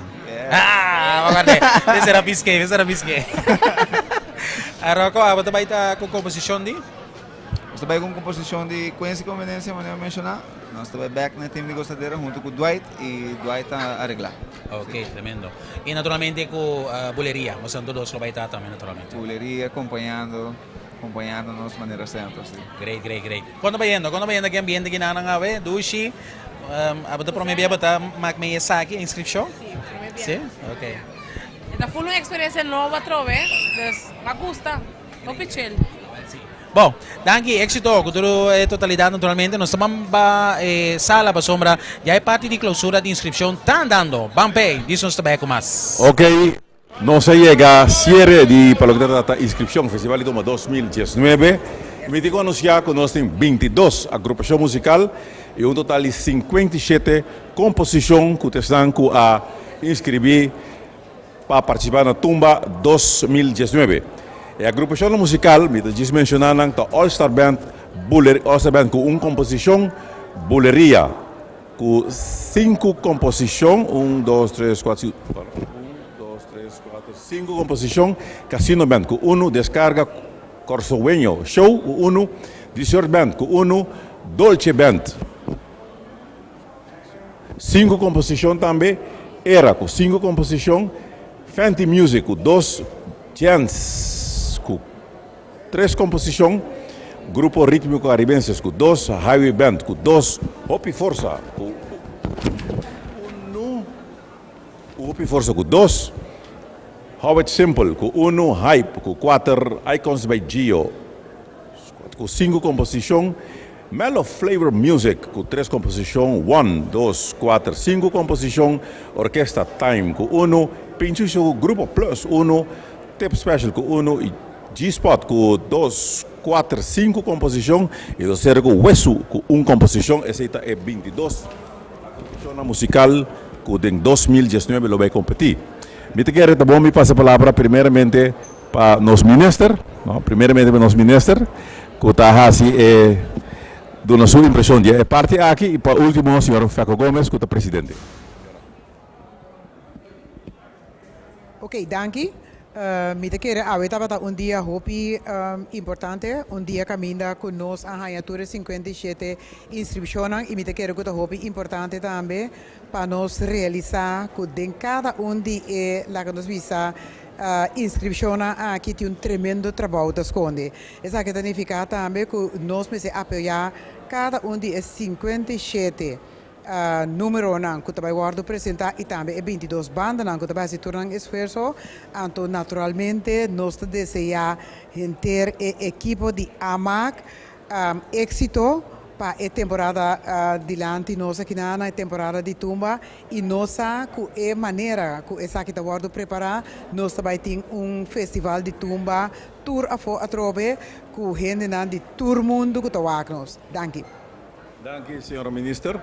Ah, aguarde. Ese era piske, ese era piske. Ah, Rocco, abo ta bai ta cu composicion di? Nos ta bai cu un composicion di Quincy Conveniencia, manera mi menciona. Nos ta bai bek na e team di Gozadera huntu ku Dwight i Dwight ta areglá. Ok, tremendo. I naturalmente ku Buleria, boso tur dos lo bai ta tambe naturalmente. Buleria kompañando, kompañando nos manera semper, si. Great, great, great. Kon ta bayendo? Kon ta bayendo ki ambiente ki nan awe? Dushi, abo ta prome bia bo ta mak mei esaki, inskripshon? Si, prome bia. Si? Ok. E ta full un eksperensia nobo atrobe, dus m'a gusta. Hopi chill. Bon, danki, éxito ku tur e totalidat naturalmente. Nos ta ban ba e sala pasobra ya e parti di klousura di inskripshon ta andando. Ban p'ei, dis nos ta bai ku mas. Ok, nos a yega siere di pa loke ta trata inskripshon Festival di Tumba 2019. Mi tin ku anunsiá ku nos tin 22 agrupashon musikal i un total di 57 komposishon ku ta esnan ku a inskribí pa partisipá na Tumba 2019. E agrupashonnan musikal, mi ta djis menshoná nan, ta All Star Band, Buler, All Star Band ku un komposishon, Buleria ku sinku komposishon, un, dos, tres, kuater, sinku, pardon, un, dos, tres, kuater, sinku komposishon, Casino Band ku unu, Descarga Korsoweño Show ku unu, Dessert Band ku unu, Dolce Band. Sinku komposishon tambe, Era ku sinku komposishon, Fenty Music ku dos, Jens ku tres komposishon, Grupo Ritmiko Karibenses ku dos, Highway Band ku dos, Hopi Forsa ku unu, Hopi Forsa ku dos, Howard Simple ku unu, Hype ku kuater, Icons by Gio ku sinku komposishon, Mellow Flavor Music ku tres komposishon, one, dos, kuater, sinku komposishon, Orkesta Time ku unu, Pinchucho ku Grupo Plus unu, Tip Special ku unu i G-Spot ku dos, kuater, sinku komposishon i nos sera ku Wesu ku un komposishon. Esei ta e 22 agrupacionnan musikal ku den 2019 lo bai kompetí. Mi ta kere ta bon mi pasa palabra primeramente Pa nos minister, no, primeramente pa nos minister cu ta haci e duna su impresion di e parti aki y pa ultimo señor Feco Gomez cu ta presidente. Ok, danki. Mi ta kere awe tabata un dia hopi importante, un dia caminda cu nos a haña tur e 57 inscripcionnan y mi ta kere cu ta hopi importante tambe pa nos realisa cu den cada un di e, laga nos bisa, Inskripshonnan aki tin un tremendo trabou ta skonde. Esaki ta nifiká tambe ku nos mester apoyá kada un di e 57 numeronan ku ta bai wòrdu presentá i tambe e 22 bandanan ku ta bai hasi tur nan esfuerso. Anto naturalmente nos ta deseá henter e ekipo di amak Éxito pa e temporada dilanti nos akinan na e temporada di tumba y nos sa cu e manera cu esaki ta wordo prepara nos ta bay tin un festival di tumba tur afo atrobe cu hendenan di tur mundo cu ta wak nos. Danki. Danki señora Minister.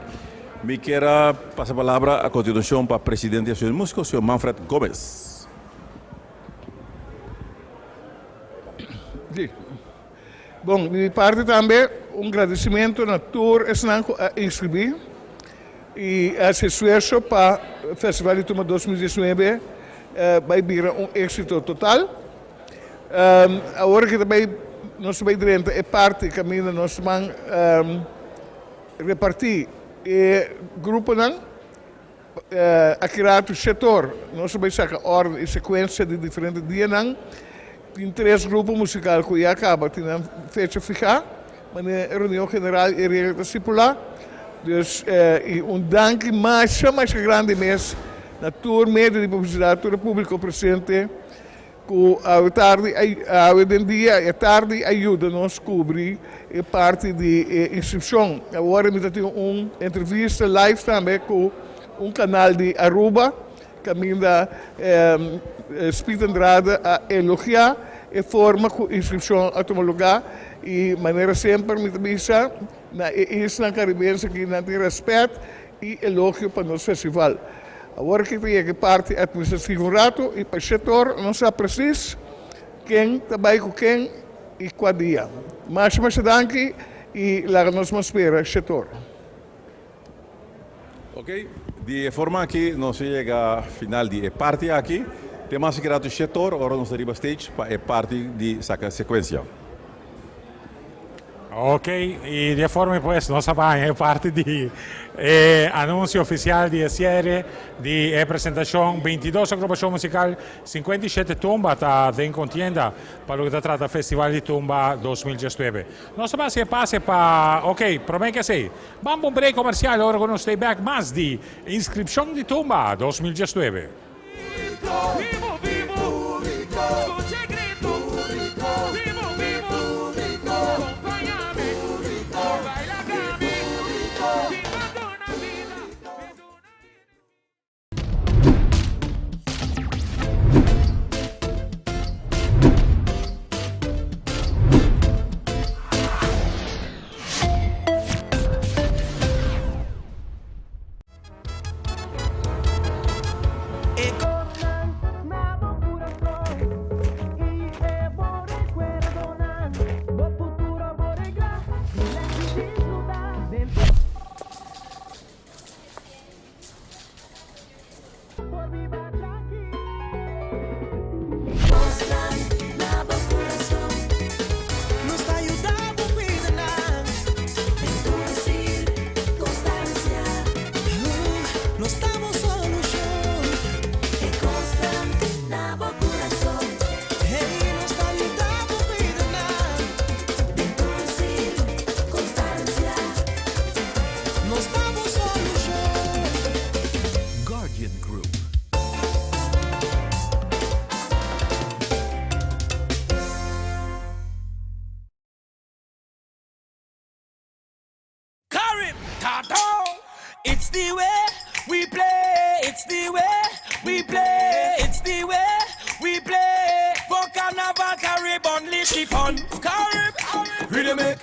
Mi kier a pasa palabra a continuacion pa Presidente di Asociacion di Musico, señor Manfred Gomez. Bon, di mi parti tambe un gradisimentu na tur esnan ku a inskribí i a hasi esfuerso pa Festival di Tumba 2019 bai bira un éksito total. Awor aki ta bai nos ta bai drenta e parti kaminda nos ta ban repartí e gruponan. Aki ratu shetor nos a bai saka orden i sekuensia di diferente dianan. Tin tres grupo musikal ku ya kaba tin nan fecha fihá, manera e reunion general i regla ta stipulá. Dus i un danki masha masha grandi mes na tur medio di publisidat, tur e públiko presente Ku awe tardi awe den dia e tardi a yuda nos kubri e parti di e inskripshon. Awor mi ta tin un entrevista live tambe ku un kanal di Aruba kaminda Speed Andrade a elogiá e forma ku inskripshon a tuma lugá i manera semper mi ta bisa na e islan karibense aki nan tin rèspèt i elogio pa nos festival. Awor aki ta yega e parti administrativo un rato i pa shetor no sa presis ken ta bai ku ken i kua dia. Masha masha danki i laga nos mas spera shetor. Ok, di e forma aki nos a yega final di e parti aki. Te mas ki rato shetor ora nos ta riba stage pa e parti di saka sekuensia. Ok, y di e forma pues nos a baña e parti di e anuncio oficial di e cierre di e presentacion. 22 agrupacion musical, 57 tumba ta den contienda pa loke ta trata Festival di Tumba 2019. Nos ta basi e pase pa, ok, prome ke esey, ban pa un break comercial ora cu nos stay back mas di inscripcion di Tumba 2019. Guardian Group. Carib, Tato. It's the way we play. It's the way we play. It's the way we play. For Carnival, Carib, unleash the fun. Carib, rhythmic.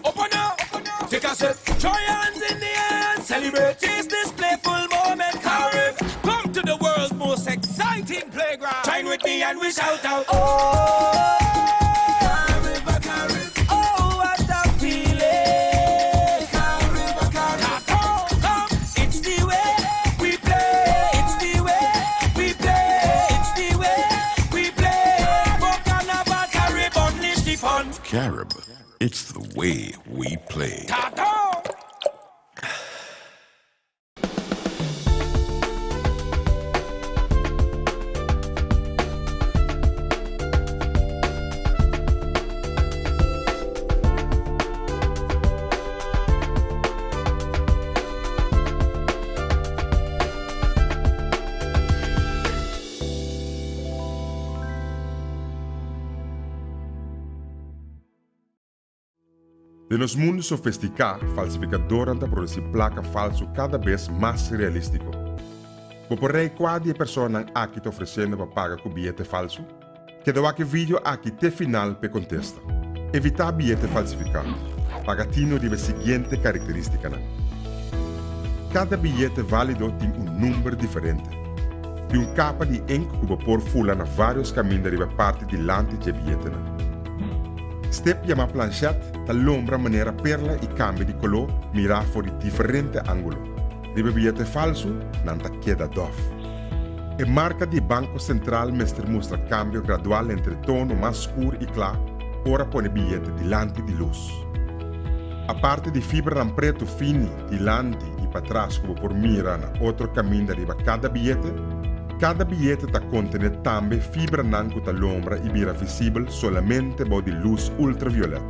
Open up, take a sip. Throw your hands in the air and celebrate. Taste this playful moment, Carib. Come to the world's most exciting playground. Join with me and we shout out. Oh, Carib, Carib. Oh, what a feeling. Carib, Carib. Come, it's the way we play. It's the way we play. It's the way we play. For Carnival, Carib, unleash the fun. Carib, it's the way we play. Den nos mundu sofistiká, falsifikadornan ta produsí plaka falsu kada bes mas realístiko. Bo por rei kua di e personanan aki ta ofresiendo pa paga ku biyete falsu? Keda wak e video aki te final p'e kontesta. Evitá biyete falsifiká. Paga tino riba e siguiente karakterístikanan. Kada biyete válido tin un number diferente. Tin un kapa di ink ku bo por fula na vários kaminda riba e parti dilanti dje biyetenan. Step yamá planchet ta lombra manera perla i kambia di koló mirá for di diferente ángulo. Riba biyete falsu nan ta keda dòf. E marka di Banko Sentral mester mustra kambio gradual entre tono mas skur i kla ora pone biyete dilanti di lus. Aparte di fibranan pretu fini dilanti i patras ku bo por mira na otro kaminda riba kada biyete, kada biyete ta kontené tambe fibranan ku ta lombra i bira visibel solamente bou di lus ultraviolet.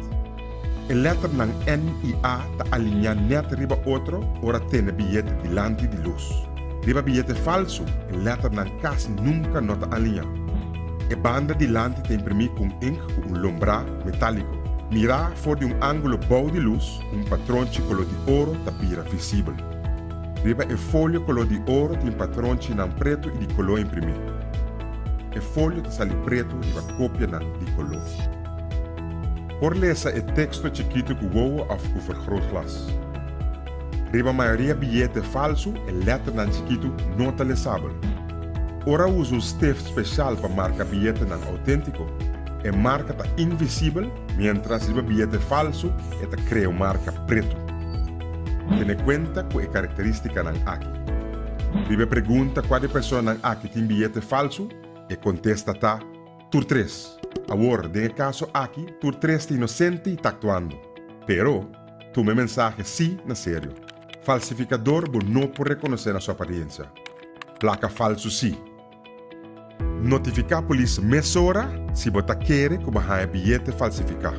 E lèternan N i A ta alineá nèt riba otro ora tene biyete dilanti di lus. Riba biyete falsu, e lèternan kasi nunka no ta aliñá. E banda dilanti ta imprimí ku un ink ku un lombrá metáliko. Mirá for di un ángulo bou di lus, un patronchi koló di oro ta bira visibel. Riba e folio koló di oro tin patronchinan pretu i di koló imprimí. E folio ta sali pretu riba kopianan di koló. Por lesa e teksto chikitu ku wowo òf ku vergrootglas. Riba mayoria biyete falsu e lèternan chikitu no ta lesabel. Ora usa un stef speshal pa marka biyetenan outéntiko, e marka ta invisibel miéntras riba biyete falsu e ta krea un marka pretu. Tene kuenta ku e karakterístikanan aki. Riba e pregunta kua di e personanan aki tin biyete falsu, e kontesta ta, Tur tres. Awor, den e kaso aki, tur tres ta inosente i ta aktuando. Pero, tuma e mensahe sí na serio. Falsifikador bo no por rekonosé na su apariencia. Plaka falsu sí. Notifiká polis mesora si bo ta kere ku bo haña biyete falsifiká.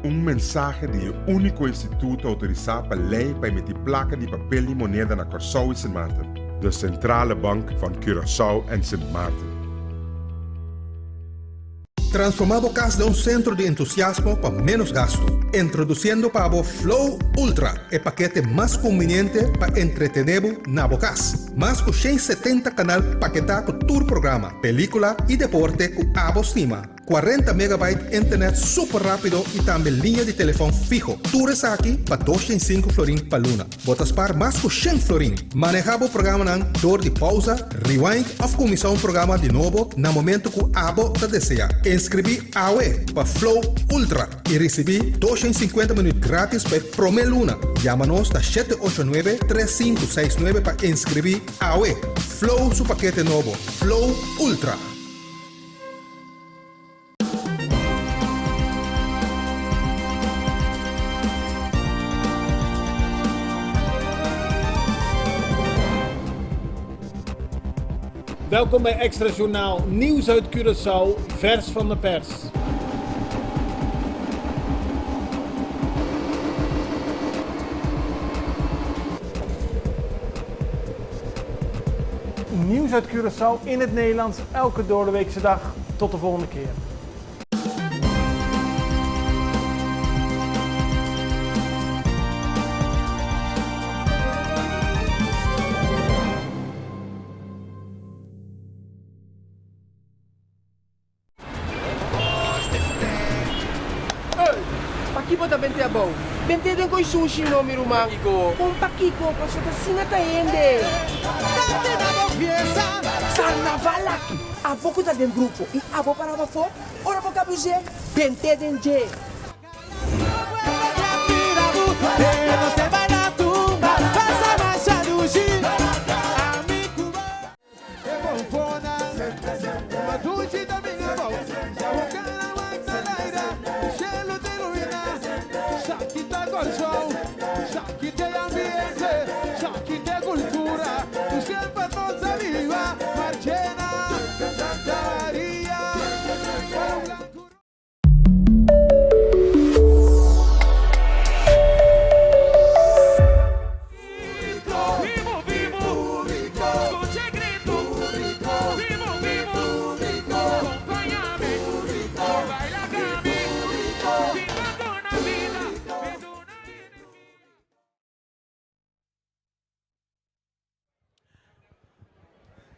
Un mensahe di e úniko instituto outorisá pa lei pa emití plaka di papel i moneda na Kòrsou i Sint Maarten, de Centrale Bank van Curaçao en Sint Maarten. Transformá bo kas den un sentro di entusiasmo pa ménos gastu. Introdusiendo pa bo Flow Ultra, e pakete mas kumbiniente pa entretené bo na bo kas. Mas ku 170 kanal paketá ku tur programa, pelíkula i deporte ku abo stima. 40 megabyte internet super rápido i tambe liña di telefòn fiho. Tur esaki pa 205 florin pa luna. Bo ta spar mas ku 100 florin. Manehá bo programanan dor di pausa, rewind òf kuminsá un programa di nobo na momentu ku abo ta deseá. Inskribí awe pa Flow Ultra i risibí 250 minüt grátis pa e promé luna. Yama nos na 789 3569 pa inskribí awe. Flow su pakete nobo, Flow Ultra. Welkom bij Extra Journaal Nieuws uit Curaçao, vers van de pers. Nieuws uit Curaçao in het Nederlands elke doordeweekse dag. Tot de volgende keer. Ey, pakiko ta bente abou? Bente den koi sushi no, mi ruman. Kon pakiko? Paso ta asina ta hende. Date na bo fiesta. Carnaval aki, abo ku ta den grupo i abo para bafó, ora bo kabuz'é, bente den dje.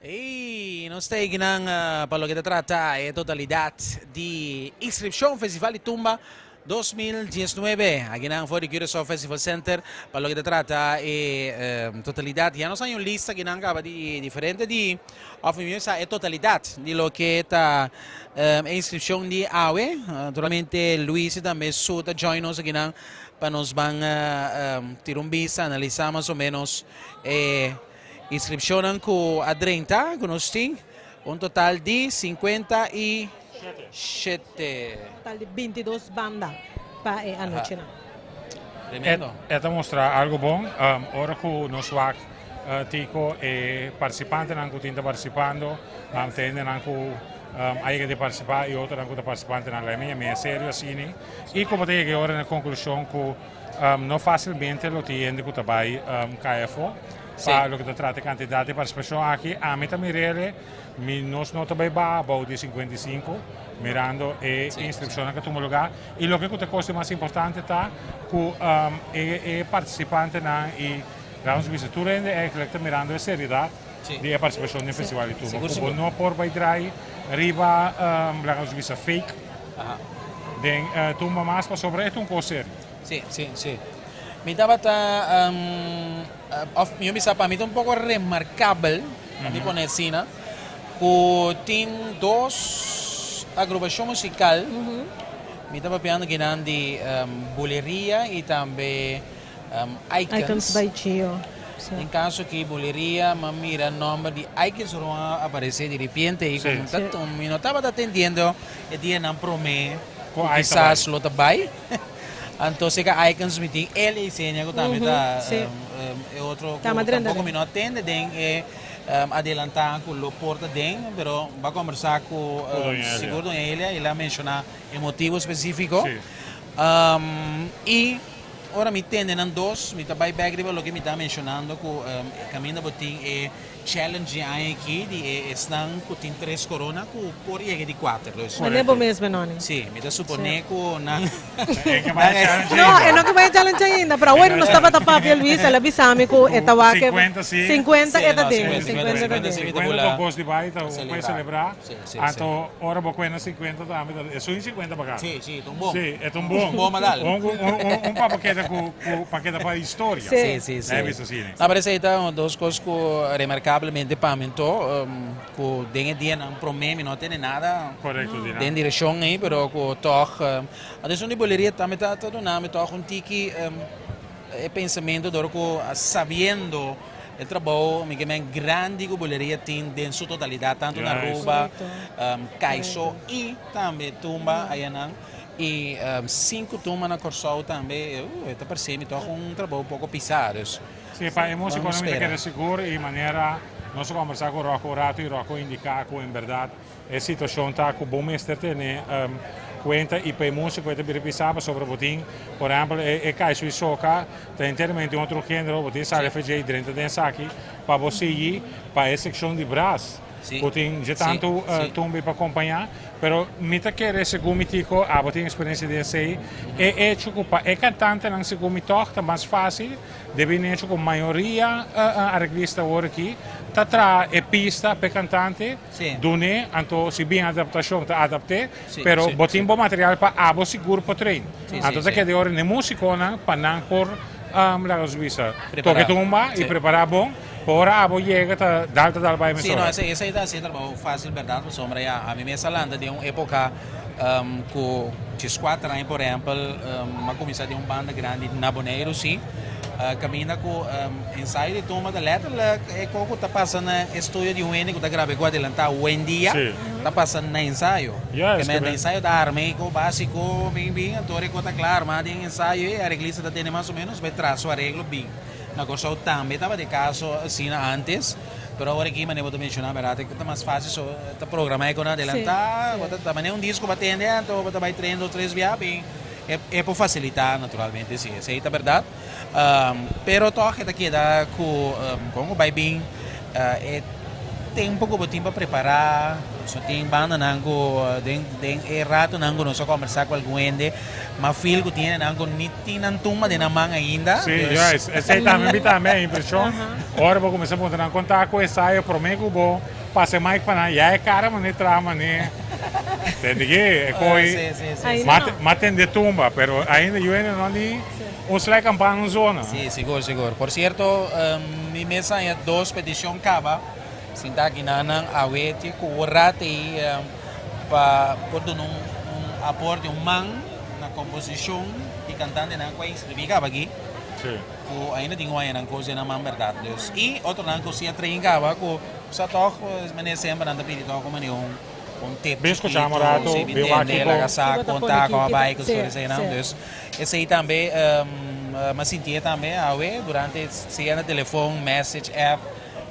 Ey, nos ta ekinan pa loke ta trata e totalidad di inscripcion Festival di Tumba 2019. Akinan for di Curaçao Festival Center pa loke ta trata e totalidad. Ya nos hay un lista akinan caba di diferente di, of mi sa e totalidad di loke ta e inscripcion di awe. Naturalmente Luis y tambe Su ta join nos akinan pa nos ban tira un bista, analisa mas o menos e Inscripcionnan cu a drenta cu nos tin un total di 57. Total di 22 banda pa e anochinan. Tremendo. E ta mustra algo bon ora cu nos wak Tico e participantenan cu tin ta participando, ta hendenan cu a yega di participa y otronan cu ta participantenan la mi e serio asini y como ta yega e ora na conclusion cu No fásilmente lo tin hende ku ta bai kai afó pa loke ta trata e kantidat di partisipashon aki. Ami ta mir'el, mi nos no ta bai baha abou di 55, mirando e inskripshonnan ku a tuma lugá. I loke ku ta kos di mas importante ta ku e partisipantenan i laga nos bisa tur hende eigentlik ta mirando e seriedat di e partisipashon den Festival di Tumba, ku bo no por bai drai riba laga nos bisa fake den tumba mas pasobra e ta un kos serio. Sí, sí, sí. Mi tabata, of mi bisa pa mi ta un poko remarkabel, pa mi pone asina, ku tin dos agrupashon musikal, mi ta papiando kinan di Buleria i tambe Icons. Icons by Gio, sí. Den kaso ki Buleria, mi a mira nòmber di Icons ora a aparesé di ripiente i komo ta mi no tabata atendiendo e dianan promé ku kisas lo ta bai. Anto seka Icons mi tin Elia y Senia ku tambe ta e otro ku tampoco mi no a tende den e adelanta ku lo por ta den pero bo a kombersa ku sigur doña Elia el a menshoná e motibo spesifiko y ora mi tende nan dos mi ta bai bek riba loke mi ta menshonando ku kaminda bo tin e Challenge di aña aki di e esnan ku tin tres korona ku por yega di kuater. Dus. Manera bo mes Benoni. Si, mi ta suponé ku nan. No, e no ke bai challenge ainda, pero awor nos tabata papia Luis, el a bisa mi ku e ta wak e. 50 si. 50 e ta den, 50 e ta den. 50 ta kos di bai, ta un por selebrá. Anto ora bo kuena 50 tambe ta esun 50 pa kaba. Si, si, ta un bon. Si, e ta un bon. Un bon madal. Un pa bo keda ku pa keda pa historia. Si, si, si. Nan e bisa asina. No, pero esei ta dos kos ku remarkablemente pa mi anto, ku den e dianan promé mi no a tene nada den direkshon ei, pero ku tòg, anto esun di boleria tambe ta duna mi tòg un tiki e pensamentu dor ku sabiendo e trabou mi ke men grandi ku boleria tin den su totalidat tantu na Aruba, Kaiso i tambe Tumba ayanan. I sinku tumba na Kòrsou tambe, e ta parsé mi tòg un trabou poko pisá, dus. Sí, pa e músikonan mi ta kere sigur i manera nos a kòmbersá ku Rocco un ratu i Rocco indiká ku en bèrdat e situashon ta ku bo mester tene kuenta i pa e músiko e ta bira pisá pasobra bo tin por ehèmpel e kaiso i soka ta enteramente un otro género, bo tin sali FJ drenta den esaki pa bo sigui pa e sekshon di bras. Bo tin dje tantu tumbi pa kompañá, pero mi ta kere segun mi tiko, abo tin eksperensia den esei, e echo ku pa e kantantenan segun mi tòg ta mas fásil debí na echo ku mayoria areglista awor aki ta traha e pista pa e kantante dun'é, anto si bin adaptashon ta adapt'é, pero bo tin bo material pa abo sigur por train. Anto ta keda e ora n'e músikonan pa nan por laga nos bisa toka e tumba i prepará bon. Pa ora abo yega ta dal ta dal bai mesora. Sí, no, esei ta hasi e trabou fácil bèrdat pasobra ya ami mes a lanta den un époka ku dieskuater aña por ehèmpel mi a kuminsá den un banda grandi na Boneiru sí kaminda ku ensayo di tumba ta lèterlik e kos ku ta pasa na e studio di un hende ku ta graba e ku adelantá oyendia ta pasa na ensayo. Ke men ensayo ta arma e kos básiko bin bin anto ora e kos ta kla armá den ensayo e areglista ta tene mas o ménos bai traha su areglo bin. Na Kòrsou tambe tabata e kaso asina ántes, pero awor aki manera bo ta menshoná bèrdat e ta mas fásil so ta programá e kon adelantá, bo ta manera un disko bo a tende anto bo ta bai tren dos tres bia bin e por fasilitá naturalmente si esei ta bèrdat pero tòg e ta keda ku kon ku bai bin e tempu ku bo tin pa prepará, so tin bandanan ku den den e ratonan ku nos a kombersá ku algun hende, ma feel ku tin hendenan ku ni tin nan tumba den nan man ainda. Sí, juist. Esei tambe mi tambe e impreshon. Ora bo kuminsá puntra nan kon ta ku ensayo promé ku bo pasa e mic pa nan, ya e kara manera traha manera tende ke e koi ma tende tumba, pero ainda yu hende no ni Un slai kampana un zona. Sí, sigur, sigur. Por sierto, mi mes haña dos petishon kaba sinta aki nan nan awe ti ku un rat ei pa por duna un aporte, un man na komposishon di kantantenan ku a inskribí kaba aki. Sí. Ku ainda tin ku haña nan kos den nan man bèrdat. Dus, i otronan ku si a train kaba ku sa tòg manera semper nan ta pidi tòg un manera un. Un tip Bin chikitu, skuchá un rato, si bin bin wak tende, kiko. laga sa Kiko ta kon pone ta, ki, kon a ki ta, bai, ku sí, storia eseinan. sí. Dus esei tambe mi a sintié tambe awe durante sea na telefon, message, app,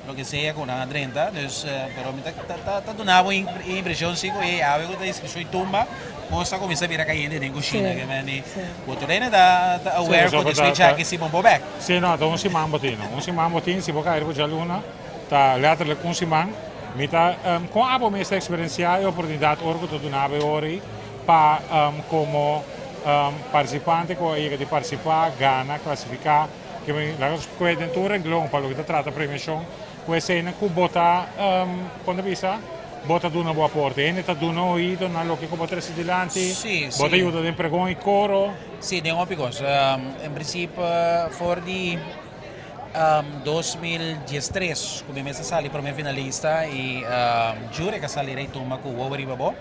loke sea ku nan a drenta. Dus pero mi ta ta ta duna bo e impreshon si ku ey awe ku ta inskripshon i tumba kos a kuminsá bira kayente den kushina. Sí, Ke men di sí. ku tur hende ta ta Sí, aware ku pasobra di ta switch ta aki si bo bo bèk. Sí, no, ta un siman bo tin, no. Un siman bo tin, si bo kai riba djaluna. Ta letterlijk un siman. Mi ta kon abo mes ta eksperensiá e oportunidat ora ku ta duna bo e ora ei pa komo partisipante ku a yega di partisipá, gana, klasifiká, ke mi laga nos kue den tur renglon pa loke ta trata premiashon ku eseinan ku bo ta kon ta bisa bo ta duna bo aporte. Hende ta duna oido na loke ku bo trese dilanti, bo ta yuda den pregon i koro. Sí, den hopi kos. En prinsipio for di. 2013 ku mi mes a sali prome finalista i Jurek a sali rei tumba ku Wowo Riba Bo.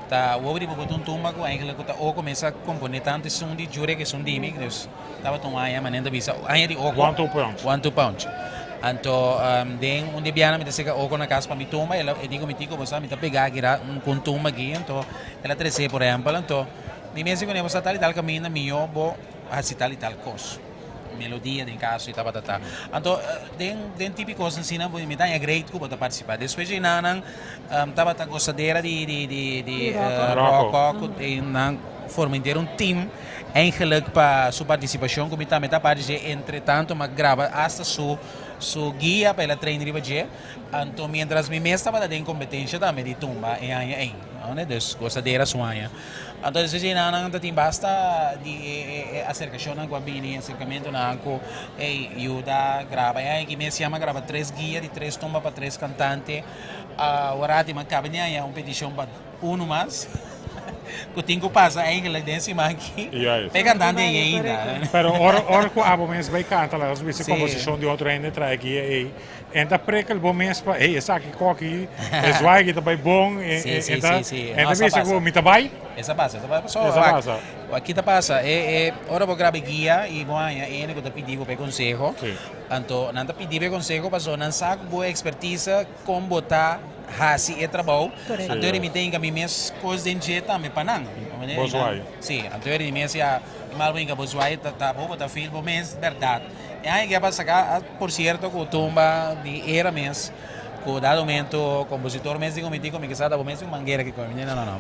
Ta Wowo Riba Bo ta un tumba ku eigenlijk ku ta Oko mes a kompone tantu esun di Jurek esun di mi dus tabata un aña manera ta bisa aña di Oko. One two punch. One two punch. Anto den un di biaha mi ta seka Oko na kas pa mi tumba el a e di ku mi tiko bo sa mi ta pega aki ra ku un tumba aki anto el a trese por ehempel anto. Mi mes di kuné bo sa tal i tal kaminda mihó bo hasi tal i tal kos. Melodia den kaso i tabata ta. Anto den den tipo kos asina bo mi ta haña great ku bo ta partisipá. Despues di nan tabata gosadera di di di di Rocco ku nan forma henter un team eigenlijk pa su partisipashon ku mi tambe ta parti dje. Entre tanto mi a graba asta su su guia pa el a train riba dje. Anto mientras mi mes tabata den kompetensha tambe di tumba e aña ei. Dus gosadera su aña. Anto despues di nan nan ta tin basta di e aserkashonnan ku a bini, aserkamentunan ku ey yuda graba. E aña aki mes ya mi a graba tres guia di tres tumba pa tres kantante. Awor mi a kaba di haña un petishon pa unu mas ku tin ku pasa eigenlijk den siman aki pa e kantante ei ainda. Pero ora ku abo mes bai kanta la nos bisa komposishon di otro hende trae guia ei. En ta prikkel bo mes pa, hey, esaki koki, e zwaai ki ta bai bon, e, Sí, e, sí, en ta, sí, sí. en No, ta esa bisa pasa. ku mi ta bai. Esa pasa, esa pasa. So, Esa wak, pasa. wak, ki ta pasa? E, e, ora bo graba e guia i bo haña ene ku ta pidi bo pa e konseho, anto nan ta pidi bo e konseho pasobra nan sa ku bo ekspertisa kon bo ta hasi e trabou. Correcto. Anto eri mi ta hinka mi mes kos den dje tambe pa nan. Bo zwaai. Sí, anto eri mi mes ya, i mal bo hinka bo zwaai ta, ta bo ta feel bo mes bèrdat. E aña ke a pasa ka, por sierto ku tumba di era mes, ku dado momento kompositor mes di komiti ku mi kisa ta bo mes un manguera ki komi. No, no, no.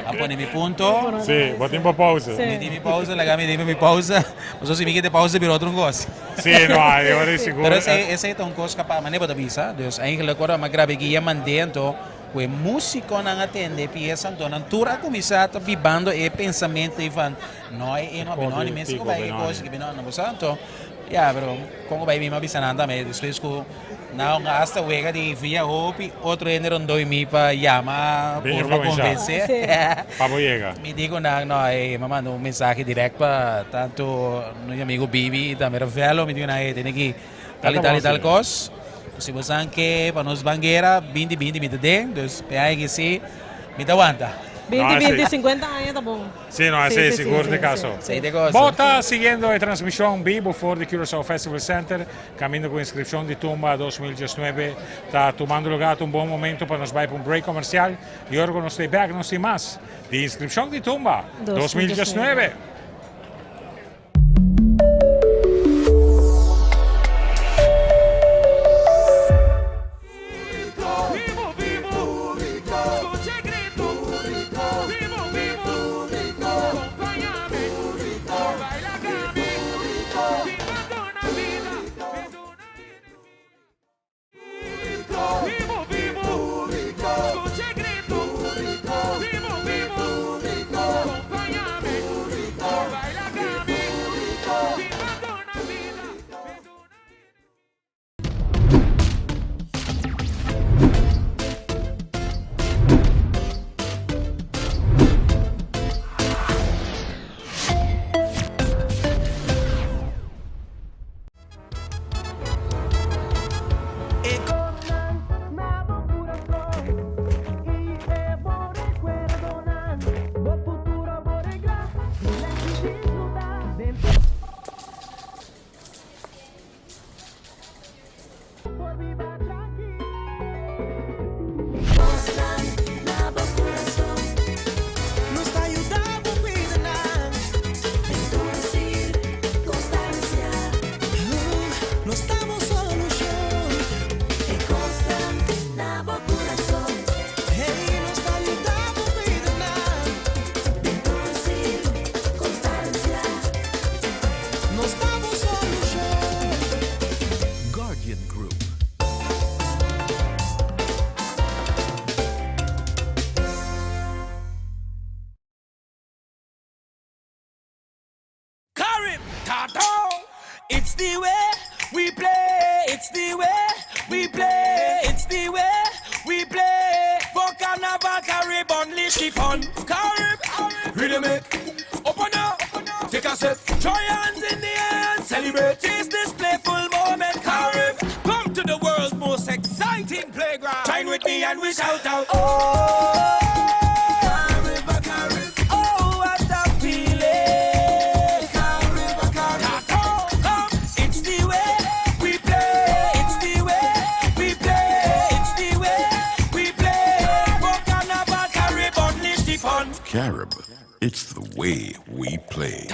A pone mi punto. Sí, bo tin bo pausa. Mi tin mi pausa, laga mi tin mi pausa. Pasobra si mi kita e pausa bira otro un kos. Sí, no, e ora di sigur. Pero esei, esei ta un kos kapa, manera bo ta bisa. Dus eigenlijk ora mi a graba e guia mand'é anto Ku e músikonan a tende e piesa, anto nan tur a kuminsá ta bibando e pensamentu ei van, No, e e no a Benoni, mes ku bai e kos ki Benoni, bo sa? Anto, ya, pero kon ku bai mi a bisa nan tambe despues ku nan hasta wega di via hopi otro hende rondó di mi pa yama purba konvensé. Pa bo yega. Mi di ku nan, no, e mi a manda un mensahe dirèkt pa tantu nos amigu Bibi i tambe Ravello, mi di ku nan, e tene ki Tal y tal y tal cos. Si bo san ke pa nos ban guera, binti binti mi ta den, dus pe aña ki si, mi ta wanta. Binti binti, 50 aña ta bon. Si, no, esei sigur di caso. Bo ta siguiendo e transmision bibo for di Curaçao Festival Center, caminda cu inscripcion di Tumba 2019 ta tumando lugar. Ta un bon momento pa nos bai pa un break comercial y ora cu nos ta bek nos tin mas di inscripcion di Tumba 2019. Guardian Group. Carib, Tato. It's the way we play, it's the way we play, it's the way we play. For Carnival, Carib, unleash the fun. Carib, rhythmic, open up, take a sip, throw your hands in the air and celebrate. Is this playful moment, Carib? Come to the world's most exciting playground. Join with me and we shout out, oh! Carib, Carib, oh, what a feeling. Carib, Carib, come, it's the way we play, it's the way we play, it's the way we play. For Carnival, Carib, unleash the fun. Carib, it's the way we play.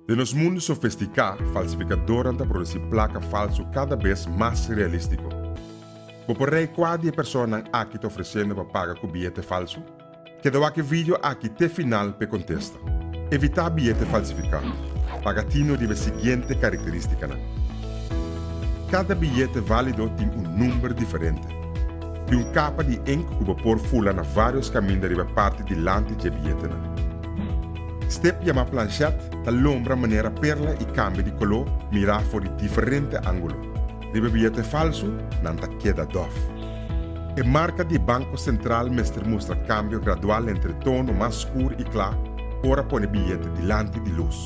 Den nos mundu sofistiká, falsifikadornan ta produsí plaka falsu kada bes mas realístiko. Bo por rei kua di e personanan aki ta ofresiendo pa paga ku biyete falsu? Keda wak e video aki te final p'e kontesta. Evitá biyete falsifiká. Paga tino riba e siguiente karakterístikanan. Kada biyete válido tin un number diferente. Tin un kapa di ink ku bo por fula na vários kaminda riba e parti dilanti dje biyetenan. Step yamá planchèt ta lombra manera perla i kambia di koló mirá for di diferente ángulo. Riba e biyete falsu nan ta keda dòf. E marka di Banko Sentral mester mustra kambio gradual entre tono mas skur i kla ora pone biyete dilanti di lus.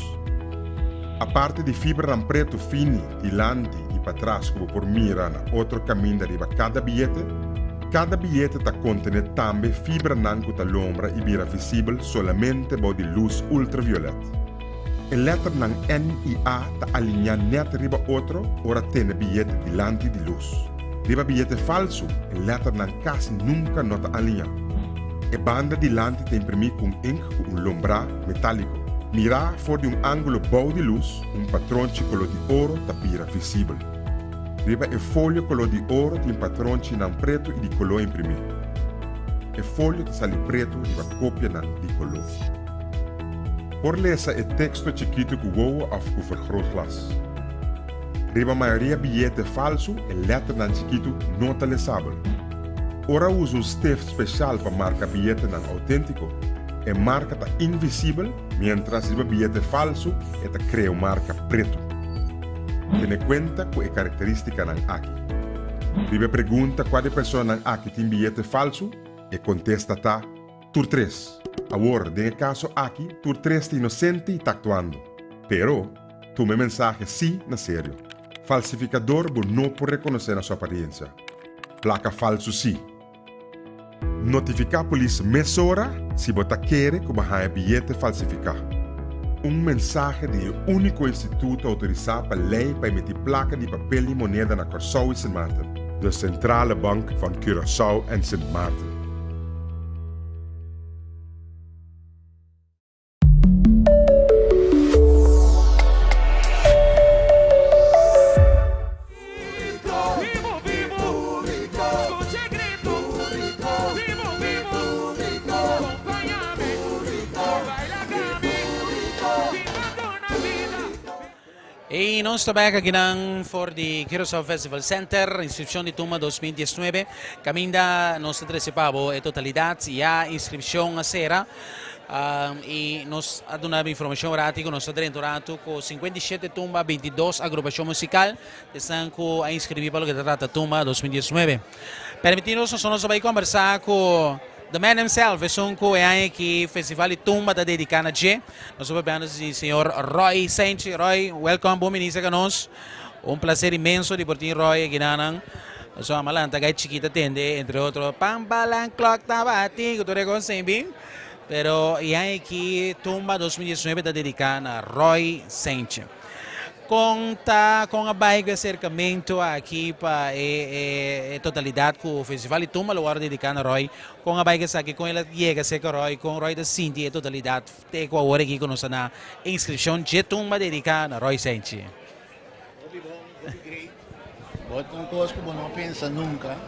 Aparte di fibranan pretu fini dilanti i patras ku bo por mira na otro kaminda riba kada biyete, kada biyete ta kontené tambe fibranan ku ta lombra i bira visibel solamente bou di lus ultraviolet. E lèternan N i A ta aliñá nèt riba otro ora tene biyete dilanti di lus. Riba biyete falsu, e lèternan kasi nunka no ta aliñá. E banda dilanti ta imprimí ku un ink ku un lombrá metáliko. Mirá for di un ángulo bou di lus, un patronchi koló di oro ta bira visibel. Riba e folio koló di oro tin patronchinan pretu i di koló imprimí. E folio ta sali pretu riba kopianan di koló. Por lesa e teksto chikitu ku wowo òf ku vergrootglas. Riba mayoria biyete falsu e lèternan chikitu no ta lesabel. Ora usa un stef speshal pa marka biyetenan outéntiko, e marka ta invisibel miéntras riba biyete falsu e ta krea un marka pretu. Tene kuenta ku e karakterístikanan aki. Riba e pregunta kua di e personanan aki tin biyete falsu, e kontesta ta, Tur tres. Awor, den e kaso aki, tur tres ta inosente i ta aktuando. Pero, tuma e mensahe sí na serio. Falsifikador bo no por rekonosé na su apariensia. Plaka falsu sí. Notifiká polis mesora si bo ta kere ku bo haña biyete falsifiká. Un mensahe di e úniko instituto outorisá pa lei pa emití plaka di papel i moneda na Kòrsou i Sint Maarten, de Centrale Bank van Curaçao en Sint Maarten. Y nos ta bek akinan for di Curaçao Festival Center, inscripcion di Tumba 2019. Caminda nos ta trece pa bo e totalidad, ya inscripcion a cera. Y nos a duna informacion rati cu nos ta drenta un rato cu 57 tumba, 22 agrupacion musical esnan cu a inscribi pa loke ta trata Tumba 2019. Permiti nos, nos a bay conversa cu The man himself, esun cu e aña aki Festival di Tumba ta dedica na dje. Nos ta papiando di señor Roy Sainchi. Roy, welcome, bon bini cerca nos. Un placer inmenso di por tin Roy aki nanan. Nos a lanta gai chikita tende, entre otro, Pam balan klok ta bati, cu tur e cos sin bin. Pero e aña aki Tumba 2019 ta dedica na Roy Sainchi. Kon ta kon a bai ku e aserkamentu aki pa e e totalidat ku Festival di Tumba lo wòrdu dediká na Roy? Kon a bai ku esaki? Kon el a yega serka Roy? Kon Roy ta sinti e totalidat te ku awor aki ku nos ta na inskripshon dje tumba dediká na Roy Senchi? Hopi bon, hopi great. Bo ta un kos ku bo no pensa nunka.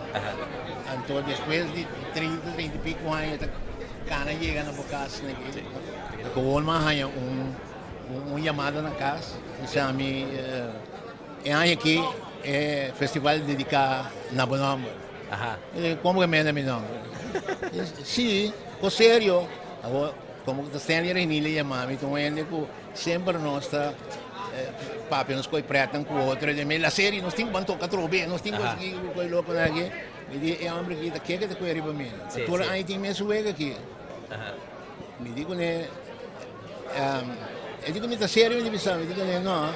Anto despues di 30, 30 i piku aña ta kana yega na bo kas aki. Ta kowon mi a haña un. Un yamada na cas bisa mi e aña aki e festival dedica na bo nomber. Como que menda mi nomber? Si, co serio. Awor como ta Stanley Reinil a yama mi ta un hende cu semper nos ta papia nos coy pretnan cu otro y mi la serio nos tin cu ban toca atrobe nos tin cu haci coy loco nan aki. Mi di e homber aki ta keke ta coy riba mi. Tur aña tin mesun wega aki. Mi di cune. E di ku mi ta serio mi di bisa mi, di ku no,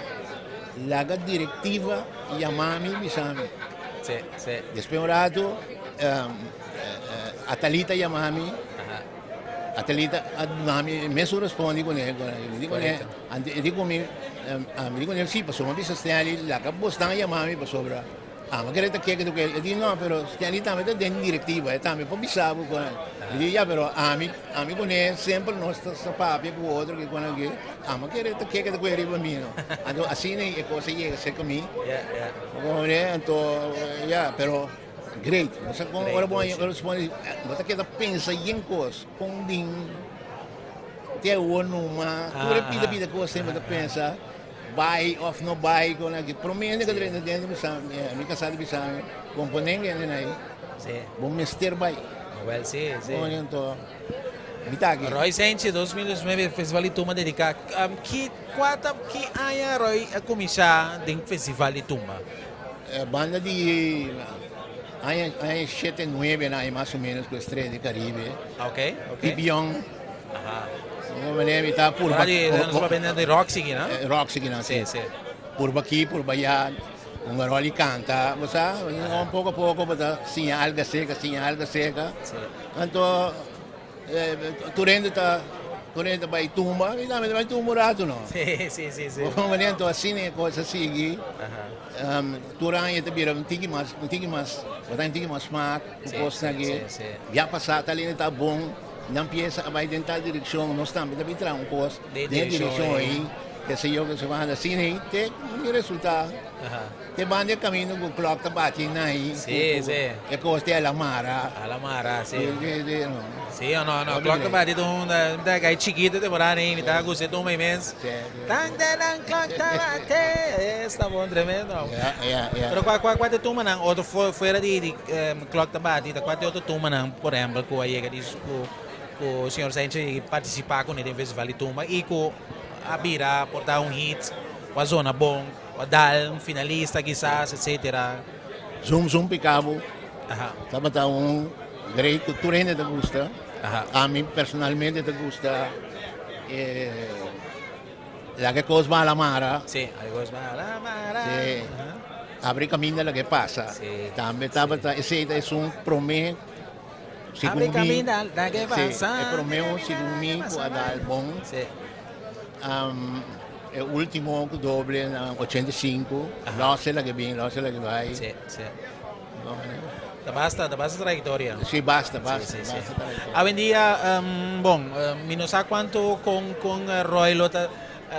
laga direktiva yama mi bisa mi. Si, si. Despues un ratu Atalita yama mi, Atalita a duna mi e mesun respondi kuné, mi di kuné, e di ku mi, mi di kuné si pasobra mi bisa Stanley laga bosnan yama mi pasobra. Amo kere ta keke tu kere. E di no, pero Stanley tambe ta den directiva, e tambe por bisa bo con. E di ya, pero ami, ami con e semper nos ta sa papia cu otro ke con aki. Amo kere ta keke ta kue riba mi no. Anto asina e cosa yega cerca mi. Bo comprende? Anto ya, pero great. Bo sa con ora bo responde, bo ta keda pensa yen cos, con bin te awor numa, tur e pida pida cos bo ta pensa. Bai of no bai con aki. Prome hende ka drenta dentro bisa mi, mi kasá di bisa mi, komponen hende na ei, bo mester bai. Wel, si, si. Bon, anto, mi ta aki. Roy Senchi, 2019, Festival di Tumba dediká. Ki kua ta, ki aña Roy a kuminsá den Festival di Tumba? Banda di aña, aña shete, nuebe na ei mas o menos ku Estrella di Caribe. Ok, ok. Pipion. Aha. Meneer, mi ta purba. Ora di, nos pa bende di Roxy ki, no? Roxy ki, no, si. Si, si. Purba aki, purba allá. Un garoli canta, bo sa, un poco a poco bo ta siña algo acerca, siña algo acerca. Si. Anto, tur hende ta, tur hende ta bai tumba, mi tambe ta bai tumba un rato, no? Si, si, si, si. Bo meneer, anto asina e cosa sigui. Aha. Tur aña ta bira un tiki mas, un tiki mas, bo ta un tiki mas smaak, ku Si, kosnan si, aki. si, si. Ya pasá tal hende ta bon. Nan piensa a bai den tal direkshon, nos tambe ta bin traha un kos den e direkshon ei, ke se yo, ke se wanda. Asina ei te mi resulta, te banda e kaminda ku klòk ta bati na ei, ku e kos te a la mara. A la mara, si. Si o no, no, klòk ta bati ta un, mi ta kai chikito temporada ei, mi ta gusta e tumba ei mes. Tan tan klòk ta bati, esta bon tremendo. Pero kua kua kua ta e tumbanan otro fuera di Klok ta bati ta kuater otro tumbanan, por ehempel, ku a yega di ku ku señor Sanchez a partisipá kuné den festival di tumba i ku a bira por ta un hit, ku a zona bon, ku a dal un finalista kisas, etsetera. Zum Zum Picabo tabata un great ku tur hende ta gusta. Ami personalmente ta gusta e Laga e kos bala mara. Sí, laga e kos bala mara. Sí. Abri kaminda laga e pasa. Sí. Tambe tabata esei ta esun promé segun Abri mi. kaminda laga e pasa. Sí, e promé un segun mi ku a dal bon. Sí. E ultimo ku doble na 85, Lòs e laga bin, lòs e laga bai. Sí, sí. Ta basta, ta basta trayectoria. Sí, basta, basta. Sí, sí, basta sí. trayectoria. Awendia, um, bon, mi no sa cuanto con, con Roy lo ta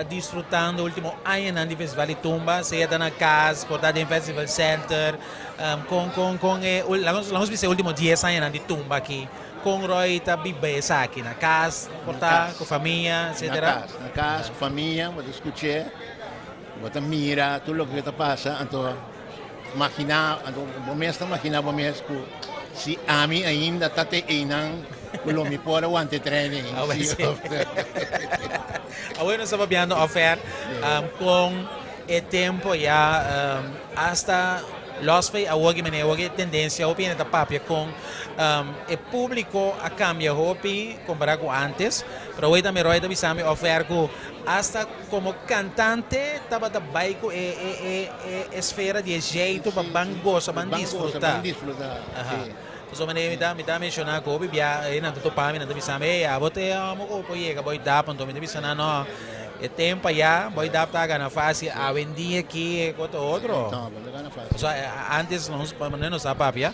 disfrutando ultimo añanan di Festival di Tumba, sea ta na cas, por ta den Festival Center, um, con, con, con e, laga nos bisa e ultimo dies añanan di Tumba aki, con Roy ta biba esaki, na cas, por ta cu famia, etcetera? Na cas, na cas, cu famia, bo ta scuch'e, bo ta mira tur loke ta pasa, anto Maginá, anto bo mes ta maginá bo mes ku si ami ainda ta te einan ku lo mi por a wanta e tren ei. Ah, bueno, sí. Ah, bueno, nos ta papiando off air kon e tempo ya hasta los fe awor ki manera awor ki tendencia hopi hende ta papia kon e publico a cambia hopi compara ku antes pero awor tambe Roy ta bisami off air ku hasta Como cantante tabata bay cu e e e e esfera di e jeito pa ban goza, ban disfruta. Ban disfruta, si. Pasobra manera mi ta mi ta menciona cu hopi bia e nan ta topa mi, nan ta bisa mi, ey abo te amo cu por yega boy dap, anto mi ta bisa nan no, e tempo aya boy dap ta gana facil, awendia aki e cosa otro. No, bo ta gana facil. Pasobra antes nos manera nos ta papia.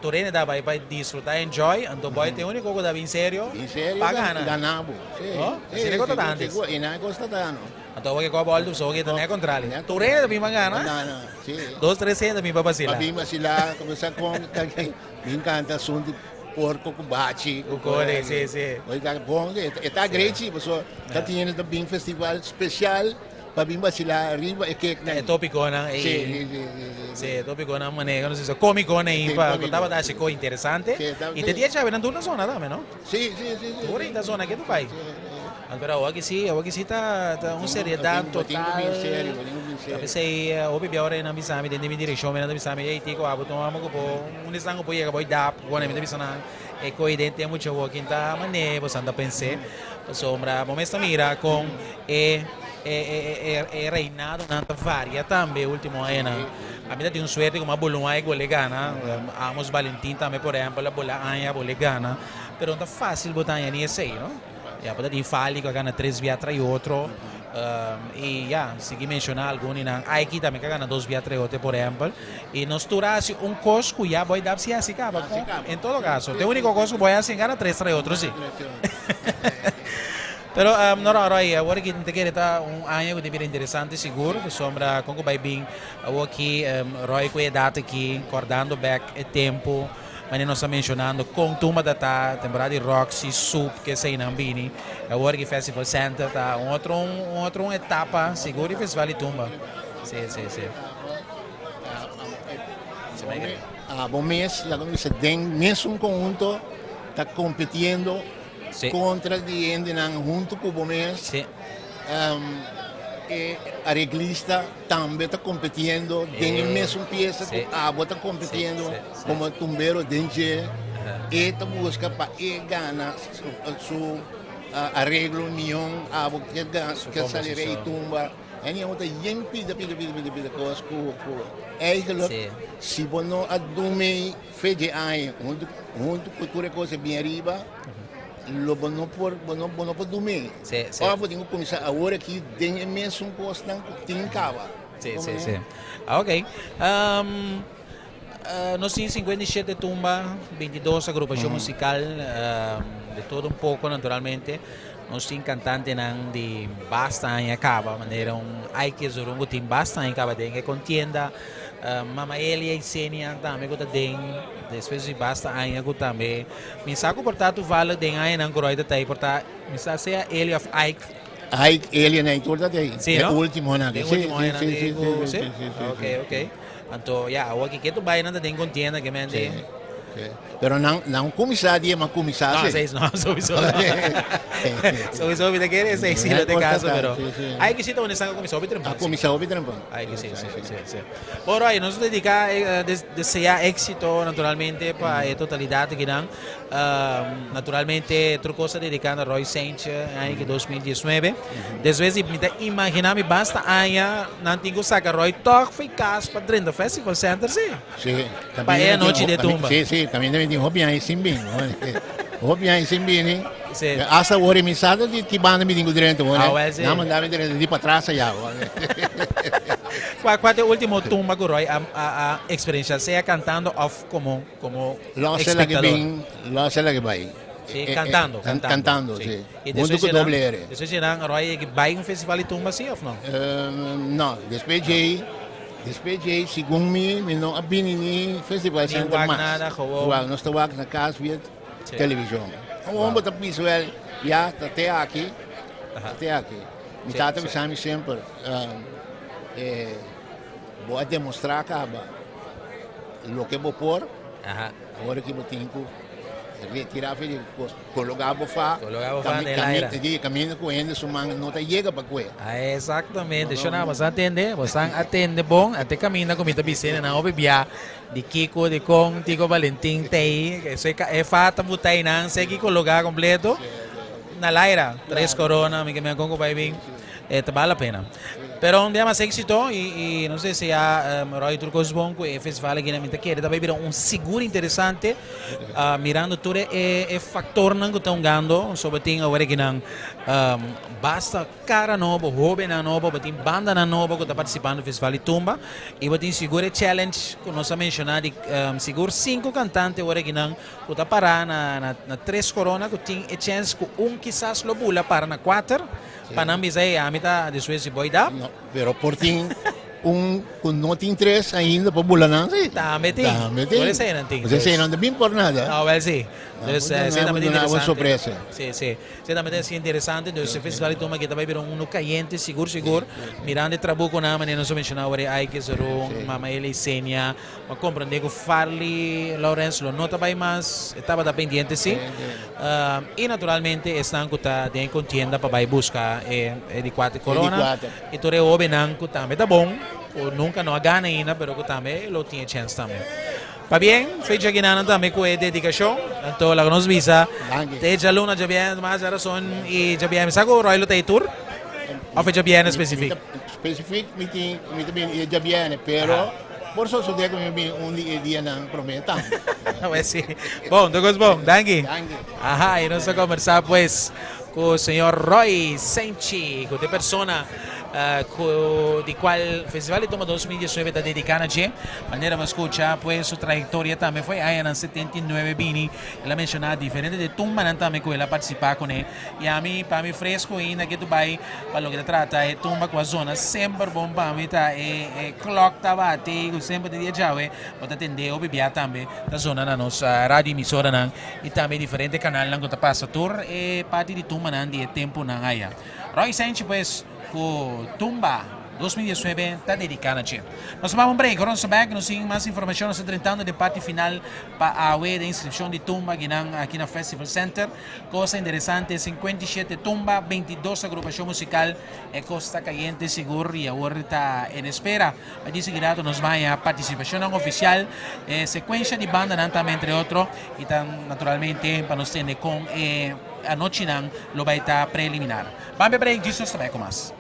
Tur hende ta bai pa disfruta, enjoy, anto boy ta e unico cu ta bin serio pa gana. Gana bo. Si. No? Asina cu ta ta antes. Y nan e cos ta ta no. Anto awor ke coba oldo so ke ta ne contrario. Tur hende ta bin pa gana. Gana, si. Dos tres hende ta bin pa basila. Pa bin basila, cuminsa con bin canta asunto di porco cu bachi. Cu core, si, si. Boy ta bon, e ta great si, pasobra ta tin hende ta bin festival special. Pa bin basila riba e keknan. E topiconan ei. Sí, sí, sí, sí, sí. Sí, e topiconan manera nos bisa comiconan ei Sí, pa comico. cu tabata haci co interesante. Sí, tabata Y te dia chavenan tur na zona tambe, no? Sí, sí, sí, sí. Tur ta zona ke tu bai. Sí, sí. Pero awor aki sí, awor aki sí ta ta un seriedad Bo tin cu bin total. serio, bo tin cu bin Ta p'esei hopi bia ora nan bisa mi den mi direkshon nan ta bisa mi, ey Tico abo tuma amo ku bo un esnan ku por yega bo dap ku mi ta bisa nan e koi den tempu dje kin ta manera bo san ta pens'é pasobra bo mes ta mira kon e e reinadonan ta varia tambe ultimo añanan. Ami ta tin un suerte ku mi a bula un aña ku bo gana Amos Valentin tambe por ehempel a bula aña bo gana pero no ta fácil bo ta haña ni esei no. Ya bo ta tin Fali ku a gana tres bia tras otro i ya sigui menshoná algun di nan. Aiki tambe ku a gana dos bia tras otro por ehèmpel. I nos tur a hasi un kos ku ya bo a dap si hasi kaba. En todo kaso te úniko kos ku bo a hasi gana tres tras otro si. Pero no no Roy awor aki mi ta kere ta un aña ku ta bira interesante sigur pasobra kon ku bai bin awor aki Roy ku e edat aki kòrdando bèk e tempu. Manera nos ta mencionando con tumba ta ta temporada di Roxy, Soep, ke eseinan bini. Awor ki Festival Center ta un otro un otro un etapa sigur di Festival di Tumba. Si, si, si. Abo mes, laga mi bisa, den mesun conhunto ta competiendo contra di hendenan hunto cu bo mes. E areglista tambe ta competiendo den e mesun pieza cu abo ta competiendo como tumbero den dje. E ta busca pa e gana su areglo mion, abo ke sali rey tumba. En e ta yen pida pida pida pida pida cos cu eigenlijk si bo no a dumi fe dje aña hunto cu tur e cos e bien riba. Lo bo no por, bo no, bo no por dumé. Sí, sí. Of bo tin ku kuminsá awor aki den e mesun kosnan ku tin kaba. Sí, sí, sí. Ah, ok. Um, uh, nos tin 57 tumba, 22 agrupashon mm. musikal, um, de todo un poko naturalmente. Nos tin kantantenan di basta aña kaba, manera un Aike Zorongo tin basta aña kaba den e kontienda. Uh, Mama Elia y Senia tambe ku ta den despues di basta aña ku tambe Mi sa ku por ta toevallig den añanan ku Roy ta tei, por ta mi sa sea Eli of Ike. Ike, Eli en tur ta tei. Sí, E no? últimonan. Den Sí, último sí, añanan sí, di sí, ku, sí, sí? sí, sí, sí, Ok, sí. ok. Anto, ya, awor ki ketu bai nan ta den kontienda ke men di. Sí, sí. Pero nan, nan kuminsá di e, ma kuminsá No, sí. seis no, sowieso no. Sowieso mi ta kere esei sí lo te caso, pero Sí, sí. Ike sí ta un esnan ku kuminsá hopi trempan. A kuminsá hopi trempan. Ike sí, sí, sí, sí. Bon Roy, nos ta dedica desea exito naturalmente pa e totalidad akinan. Naturalmente tur cos ta dedica na Roy Saintje aña ki 2019. Despues di mi ta imagina mi basta aña nan tin cu saca Roy toch for e cas pa drenta Festival Center si. Si, Pa e anochi di tumba. Si, si, también mi tin hopi aña sin bini. Hopi aña sin bini. Si. Hasta awor mi sa di ki banda mi tin cu drenta. Ah, wel si. Nan manda mi drenta di patras allá. Cua cua ta e ultimo tumba cu Roy a a a experiencia, sea cantando of como como Los la que espectador? bin, los la que bay. Sí, cantando, cantando. Cantando, sí. Y Hunto despues cu llenan, doble R. despues llenan Roy e bay un festival di tumba así of no? No, despues djey, despues djey, segun mi, mi no a bini ni festival Ni center wak mas. nada, gewoon. Wak, nos ta wak na cas via Sí. television. Gewoon bo ta bisa wel, ya, ta te aki, ta te aki. Mi tata bisa mi semper, bo a demostrá kaba loke bo por, awor ki bo tin ku retirá for di kos, kologá bo fa, kaminda ku hende su man no ta yega pa kue. Exactamente, shona, bo sa atende, bo sa atende bon, ate kaminda ku mi ta bisa nan hopi bia di Kiko, di kon, Tico Valentin, tei, e fa ta buta einan, seki kologá kompleto. Na laira, tres corona, mi ke mi con bai bin, eh, ta bal la pena. Pero un dia mas éxito y, y no sé si ya um, Roy tur cos bon cu e festival aquí na mi ta kere, ta bai bira un sigur interesante, uh, mirando tur e, e factornan cu ta hungando, sobre tin awor aquí nan, um, basta Cara nobo, hobennan nobo, bo tin bandanan nobo cu ta participando Festival di Tumba y bo tin sigur e challenge cu nos a menciona di sigur cinco cantante ora akinan cu ta para na na tres corona cu tin e chance cu un kisas lo bula para na cuater pa nan bisa ey ami ta despues di boy dap. No, pero por tin un cu no tin tres ainda pa bula nan si. Tambe tin. Tambe tin. Por esey nan tin. Por esey nan ta bin por nada. No, wel si. Dus, Bo eh, duna tambe bo interesante. sorpresa. Si, si. Si tambe ta interesante. Dus e festival di tumba aki ta bai bira uno cayente, sigur, sigur. Mirando e trabuconan, manera nos a menciona awor, e Ike Zeroen, Mama Ela Isenia. Bo a comprende cu Farley Lawrence lo no ta bai mas, e tabata pendiente si. Y naturalmente esnan cu ta den e contienda pa bai busca e di cuater corona. Y tur e hobennan cu tambe ta bon, cu nunca no a gana ainda, pero cu tambe lo tin e chens tambe. Pabien, fecha guinanan tambe cu e dedicacion. Anto laga nos bisa, te djaluna, djabièrnè, mas djarason y djabièrnè. Mi sa cu Roy lo ta e tur? Of e djabièrnè specific? Specific mi tin, mi ta bini e djabièrnè, pero por sosode cu mi bini un di e dianan prome tambe. Pues si. Bon, tur cos bon. Danki. Danki. Aha, y nos ta conversa pues cu señor Roy Senchi, cu ta e persona cu di cual Festival di Tumba 2019 ta dedica na dje. Manera bo a scucha pues su trayectoria tambe foi añanan 79 bini. El a menciona diferente di e tumbanan tambe cu el a participa cune. Y ami, pa mi fresco ainda ke tu bay pa loke ta trata e tumba cu a zona semper bon pa mi ta e e klok ta bati cu semper di dia djawe bo ta tende hopi bia tambe ta zona na nos radio emisoranan y tambe diferente canalnan cu ta pasa tur e parti di tumbanan di e temponan aya. Roy Senchi pues cu Tumba 2019 ta dedica na dje. Nos ta baba un break, ora nos ta back nos tin mas informacion, nos ta drentando den parti final pa awe den inscripcion di Tumba akinan aki na Festival Center. Cosa interesante, 57 tumba, 22 agrupacion musical, e cos ta cayente sigur y awor ta en espera. Pa di sigui rato nos baña participacionnan oficial, e secuencia di bandanan tambe entre otro y ta naturalmente pa nos tende con e anochinan lo bay ta preliminar. Ban pe break, djis nos ta bay cu mas.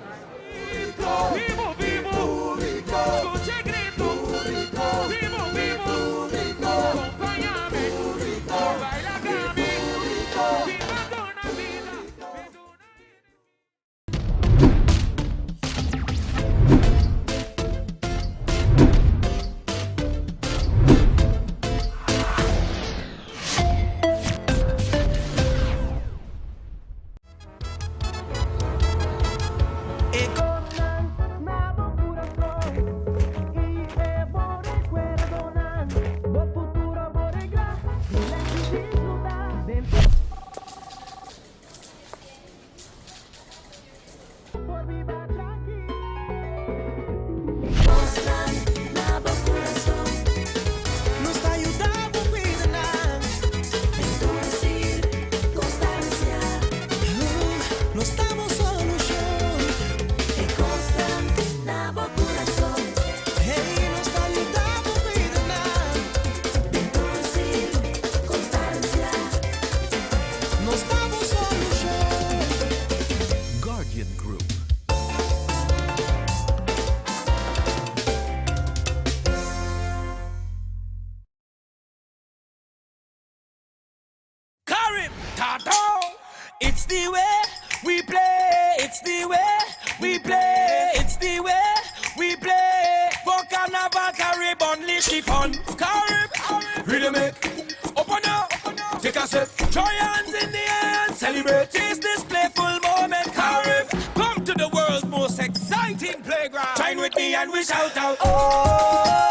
Guardian Group. Carib, Tato. It's the way we play. It's the way we play. It's the way we play. For Carnival, Carib, unleash the fun. Carib, rhythmic. Open up, take a sip. Throw your hands in the air and celebrate. Taste this playful moment, Carib. Come to the world's most exciting playground. Join with me and we shout out. Oh,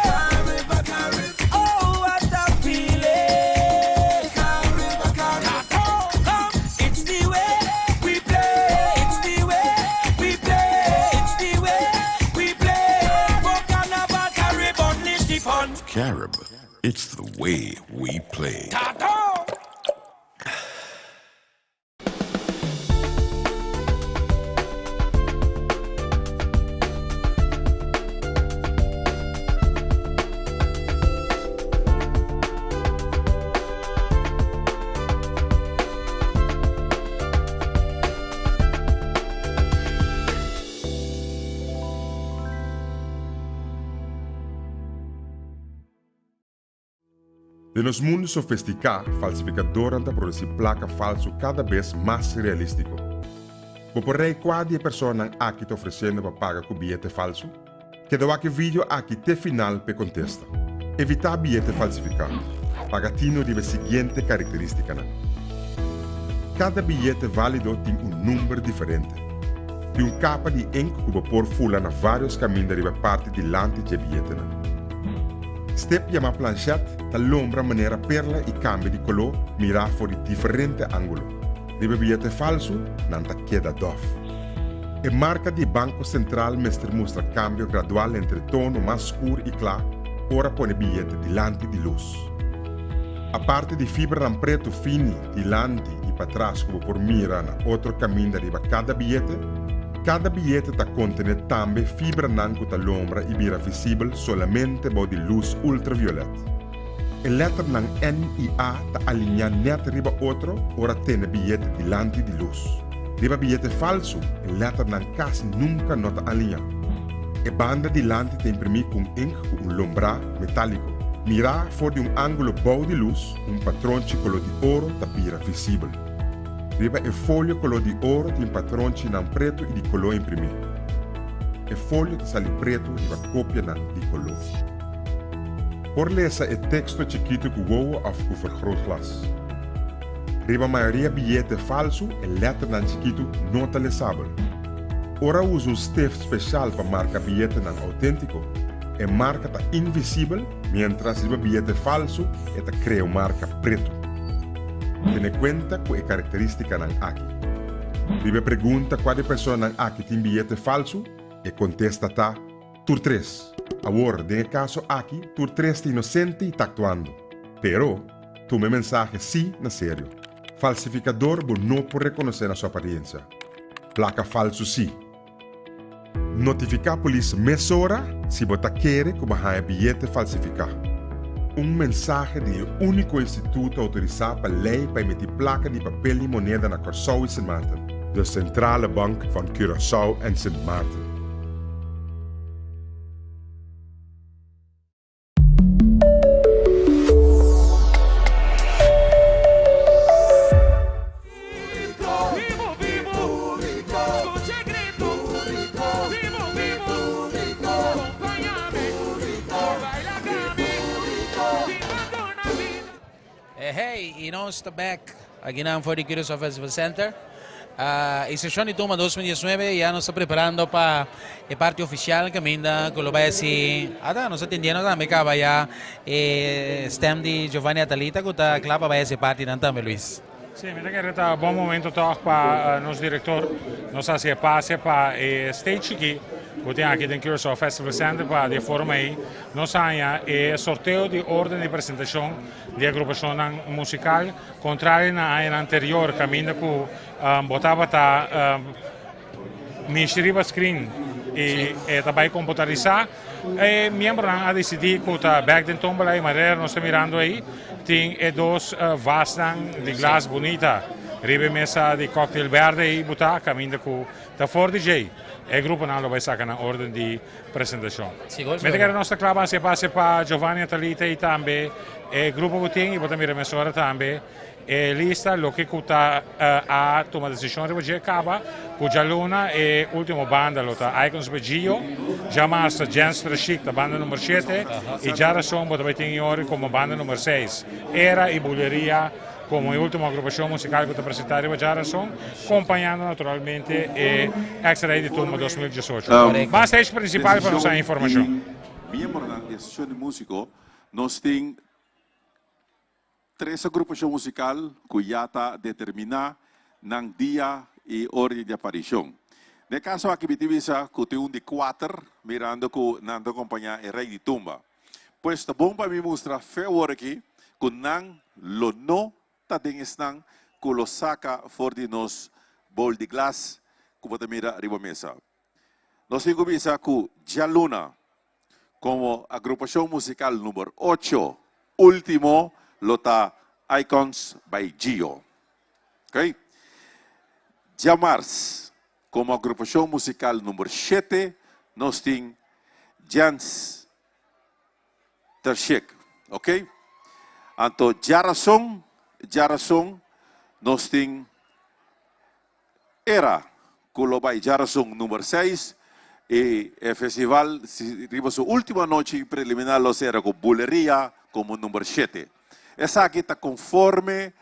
Carib, Carib. Oh, what a feeling. Carib, Carib. Come, it's the way we play. It's the way we play. It's the way we play. For Carnival, Carib, unleash the fun. Carib, it's the way we play. Tato! Den nos mundu sofistiká, falsifikadornan ta produsí plaka falsu kada bes mas realístiko. Bo por rei kua di e personanan aki ta ofresiendo pa paga ku biyete falsu? Keda wak e video aki te final p'e kontesta. Evitá biyete falsifiká. Paga tino riba e siguiente karakterístikanan. Kada biyete válido tin un number diferente. Tin un kapa di ink ku bo por fula na vários kaminda riba e parti dilanti dje biyetenan. Stip yamá planchèt ta lombra manera perla i kambia di koló mirá for di diferente ángulo. Riba biyete falsu nan ta keda dòf. E marka di Banko Sentral mester mustra kambio gradual entre tono mas skur i kla ora pone biyete dilanti di lus. Aparte di fibranan pretu fini dilanti i patras ku bo por mira na otro kaminda riba kada biyete, kada biyete ta kontené tambe fibranan ku ta lombra i bira visibel solamente bou di lus ultraviolet. E lèternan N i A ta alineá nèt riba otro ora tene biyete dilanti di lus. Riba biyete falsu, e lèternan kasi nunka no ta alineá. E banda dilanti ta imprimí ku un ink ku un lombrá metáliko. Mirá for di un ángulo bou di lus, un patronchi koló di oro ta bira visibel. Riba e folio koló di oro tin patronchinan pretu i di koló imprimí. E folio ta sali pretu riba kopianan di koló. Por lesa e teksto chikitu ku wowo òf ku vergrootglas. Riba mayoria biyete falsu e lèternan chikitu no ta lesabel. Ora usa un stift speshal pa marka biyetenan outéntiko, e marka ta invisibel miéntras riba biyete falsu e ta krea un marka pretu. Tene kuenta ku e karakterístikanan aki. Riba e pregunta kua di e personanan aki tin biyete falsu, e kontesta ta, Tur tres. Awor, den e kaso aki, tur tres ta inosente i ta aktuando. Pero, tuma e mensahe sí na serio. Falsifikador bo no por rekonosé na su apariensia. Plaka falsu sí. Notifiká polis mesora si bo ta kere ku bo haña biyete falsifiká. Un mensahe di e úniko instituto outorisá pa lei pa emití plaka di papel i moneda na Kòrsou i Sint Maarten, de Centrale Bank van Curaçao en Sint Maarten. Hey, y nos ta back aki nan for di Curaçao Festival Center. E sesión di tuma 2019 ya nos ta preparando pa e parti oficial caminda cu lo bay haci. Ata, nos ta tendiendo tambe caba ya e stem di Giovanni Atalita cu ta cla pa bay haci e parti nan tambe, Luis. Sí, mi ta kere ta bon momento toch pa nos director nos haci e pase pa e stage chiki cu tin aki den Curaçao Festival Center pa di e forma ey nos haña e sorteo di orden di presentacion di agrupacionnan musical contrario na añanan anterior caminda cu bo tabata mishi riba screen y e ta bay computarisa. E miembronan a dicidi cu ta bek den tombola y manera nos ta mirando ey tin e dos vasnan di glas bunita riba e mesa di cocktail berde ey buta caminda cu ta for di djey e gruponan lo bay saca nan orden di presentacion. Mete kere nos ta cla base pase pa Giovanni Atalita y tambe e grupo cu tin y bo ta mira mesora tambe E lista loke ku ta a tuma desishon riba dje kaba ku djaluna e ultimo banda lo ta Icons by Gio, djamars ta Jens Trashik ta banda number shete i djarason bo ta bai tin Yori komo banda number seis. Era i Buleria komo e ultimo agrupashon musikal ku ta presentá riba djarason kompañando naturalmente e Extra Rey di Tumba 2018. Ban stage principal pa nos haña informashon. Miembronan di Asociacion di Musico nos tin Tres agrupashon musikal ku ya ta determiná nan dia i ora di aparishon. Den e kaso aki mi tin bisa ku tin un di kuater mirando ku nan ta kompañá e Rei di Tumba. Pues ta bon pa mi mustra fe awor aki ku nan lo no ta den esnan ku lo saka for di nos bol di glas ku bo ta mira riba mesa. Nos tin ku bisa ku djaluna komo agrupashon musikal number ocho último lo ta Icons by Gio. Ok. Djamars komo agrupashon musikal number shete nos tin Jens Tershek. Ok. Anto djarason, djarason nos tin Era cu lo bay djarason number seis y e festival riba su ultimo anochi preliminar lo cera cu Buleria como number shete. Esaki ta conforme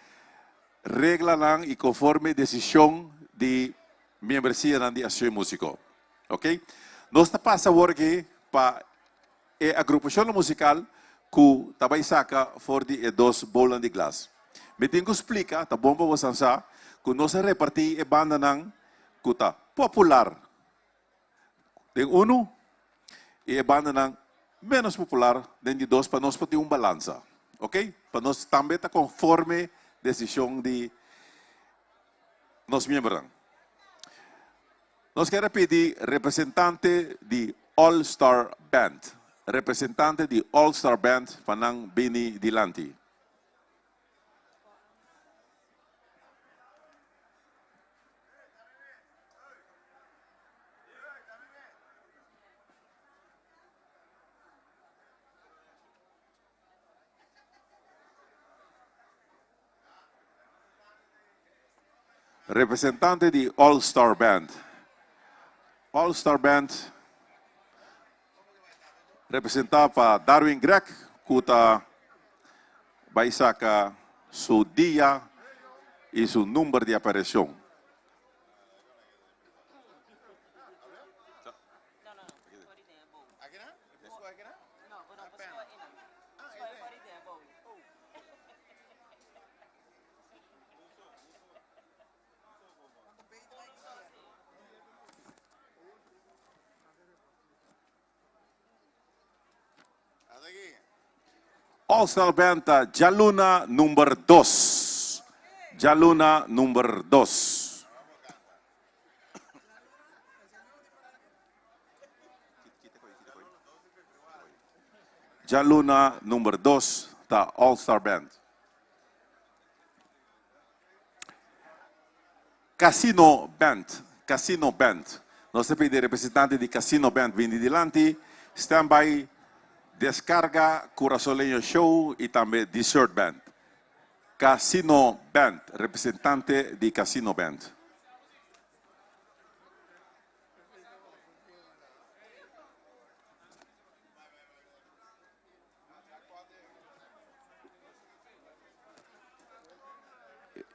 reglanan y conforme decision di miembresianan di Asociacion Musico. Ok. Nos ta pasa awor aki pa e agrupacionnan musical. ku ta bai saka for di e dos bowlnan di glas. Mi tin ku splika, ta bon pa bosan sa, ku nos a repartí e bandanan ku ta popular den unu i e bandanan ménos popular den di dos pa nos por tin un balansa, oke? Pa nos tambe ta konforme desishon di nos miembronan. Nos kier a pidi representante di All Star Band, representante di All Star Band pa nan bini dilanti. Representante di All Star Band. All Star Band representa pa Darwin Greg ku ta bai saka su dia i su number di apareshon. All Star Band ta djaluna number dos. Djaluna number dos. Djaluna number dos ta All Star Band. Casino Band, Casino Band. Nos ta pidi representante di Casino Band bini dilanti. Stand by, Descarga, Curasoleño Show y tambe Dessert Band. Casino Band, representante di Casino Band.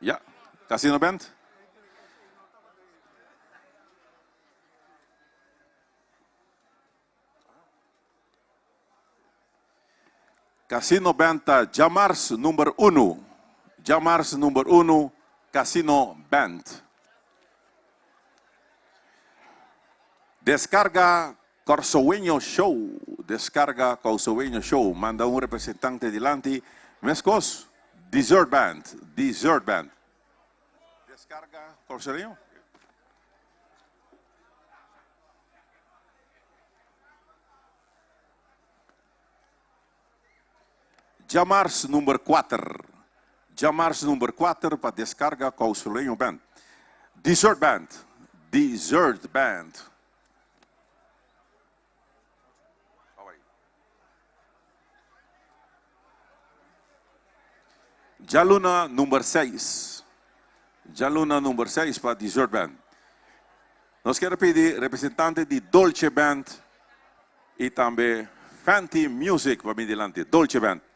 Ja, Casino Band. Casino Band ta djamars number unu. Djamars number unu, Casino Band. Descarga Kòrsoueño Show, Descarga Kòrsoueño Show, manda un representante dilanti, meskos Dessert Band, Dessert Band. Descarga Kòrsoueño. Djamars number kuater, Djamars number kuater pa Descarga Kòrsoueño Band. Dessert Band, Dessert Band. Djaluna number seis. Djaluna number seis pa Dessert Band. Nos kier a pidi representante di Dolce Band y tambe Fenty Music pa bini dilanti. Dolce Band.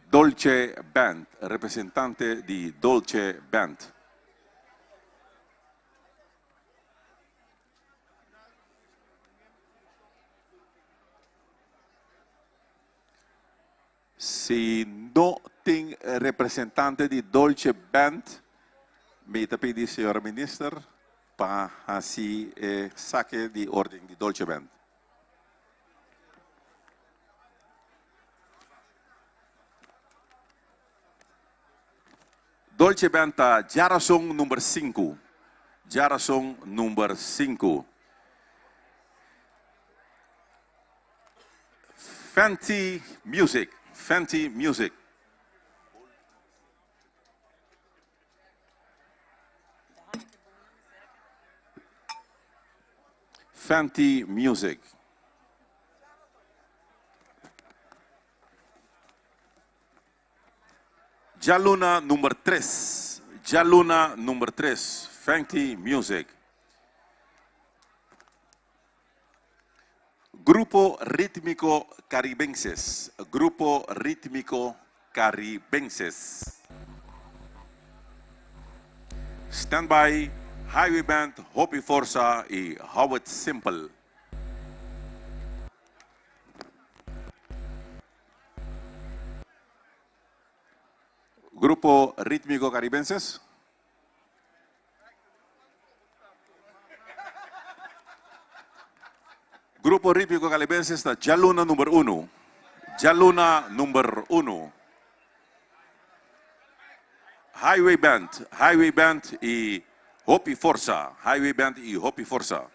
Dolce Band, representante di Dolce Band. Si no tin representante di Dolce Band, mi ta pidi señora Minister pa haci e sake di orden di Dolce Band. Dolce Band ta djarason number sinku. Djarason number sinku. Fenty Music, Fenty Music. Fenty Music. Djaluna number tres, Djaluna number tres, Fenty Music. Grupo Ritmiko Karibenses, Grupo Ritmiko. Caribenses. Stand by, Highway Band, Hopi Forsa y Howard Simple. Grupo Rítmico Caribenses. Grupo Rítmico Caribenses ta djaluna number uno. Djaluna number uno. Highway Band, Highway Band y Hopi Forsa, Highway Band y Hopi Forsa.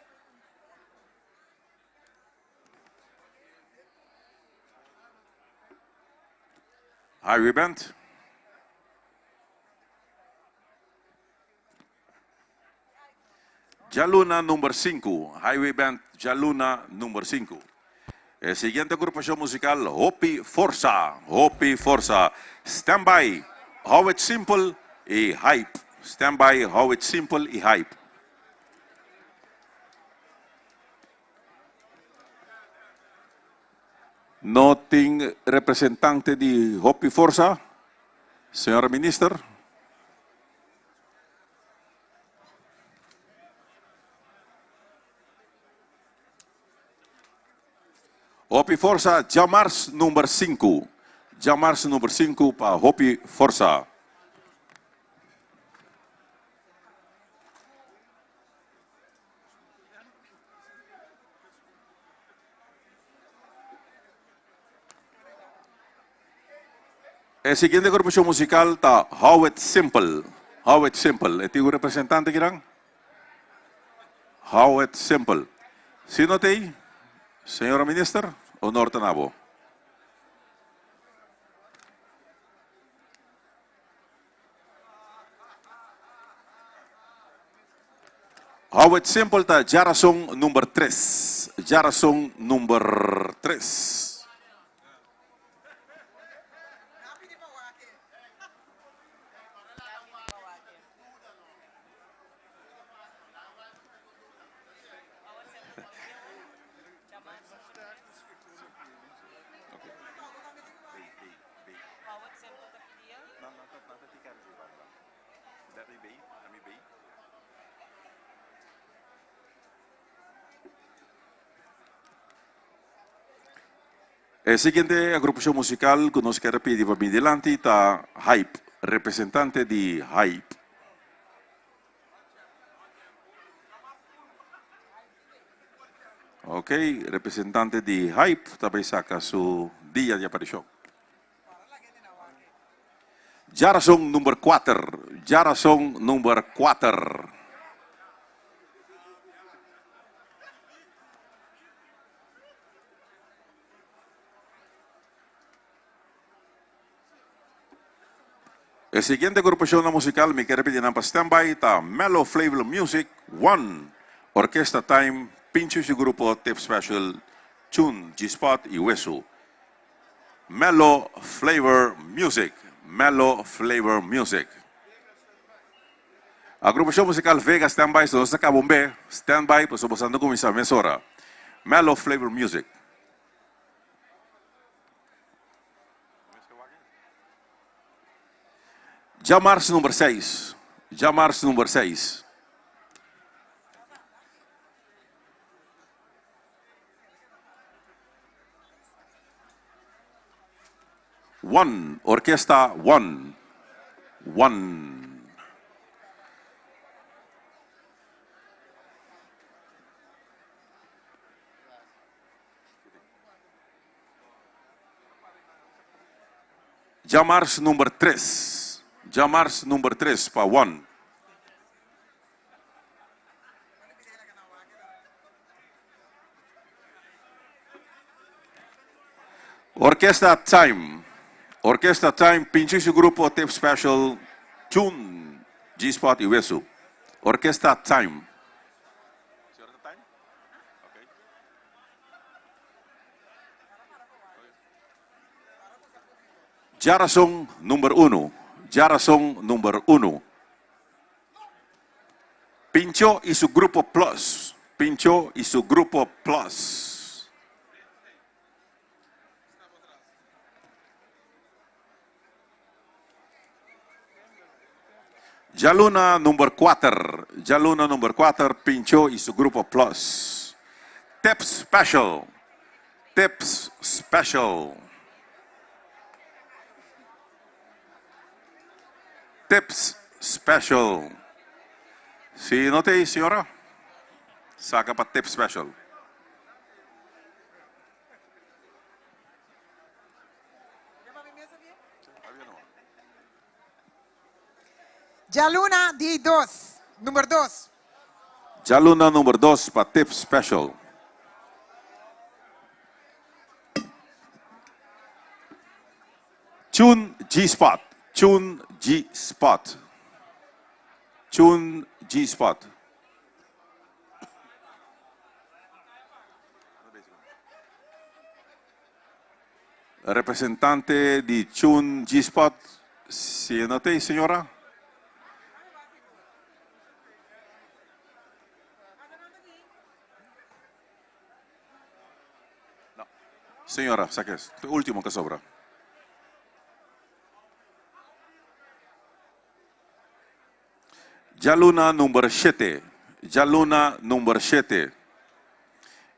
Highway Band. Djaluna number sinku, Highway Band djaluna number sinku. E siguiente agrupashon musikal Hopi Forsa, Hopi Forsa. Stand by, How It Simple i Hype. Stand by, How It Simple i Hype. No tin representante di Hopi Forsa, señora Minister? Hopi Forsa djamars number sinku. Djamars number sinku pa Hopi Forsa. E siguiente agrupacion musical ta How It Simple. How It Simple. E tin un representante kinan? How It Simple. Si no t'ey, señora Minister, honor ta na bo. How It Simple ta djarason number tres. Djarason number tres. E siguiente agrupacion musical cu nos kier a pidi pa bini dilanti ta Hype, representante di Hype. Ok, representante di Hype ta bay saca su dia di aparicion. Djarason number kuater, djarason number kuater. E siguiente agrupacionnan musical mi kier pidi nan pa stand by ta Mellow Flavor Music One, Orquesta Time, Pincho y su grupo, Tip Special, Tune, G-Spot y Wesu. Mellow Flavor Music, Mellow Flavor Music. Agrupacion musical Vega stand by, so nos ta caba un be, stand by pasobra boso a cuminsa mesora. Mellow Flavor Music. Djamars number seis, djamars number seis. One, orkesta one, one. Djamars number tres, djamars number tres pa one. Orkesta Time, Orkesta Time, Pinchi su grupo Tip Special, Tune, G-Spot y Wesu. Orkesta Time. Djarason number uno, Djarason number uno. Pincho y su grupo Plus, Pincho y su grupo Plus. Djaluna number kuater, djaluna number kuater, Pincho y su grupo Plus. Tips Special, Tips Special. Tips Special. Si no ta ei, señora, saca pa Tips Special. Djaluna di dos, number dos. Djaluna number dos pa Tip Special. Tune G-Spot, Tune G-Spot, Tune G-Spot. Representante di Chun G-Spot, si e no ta ei, señora? No. Señora, saque, e ultimo que sobra. Djaluna number shete, djaluna number shete.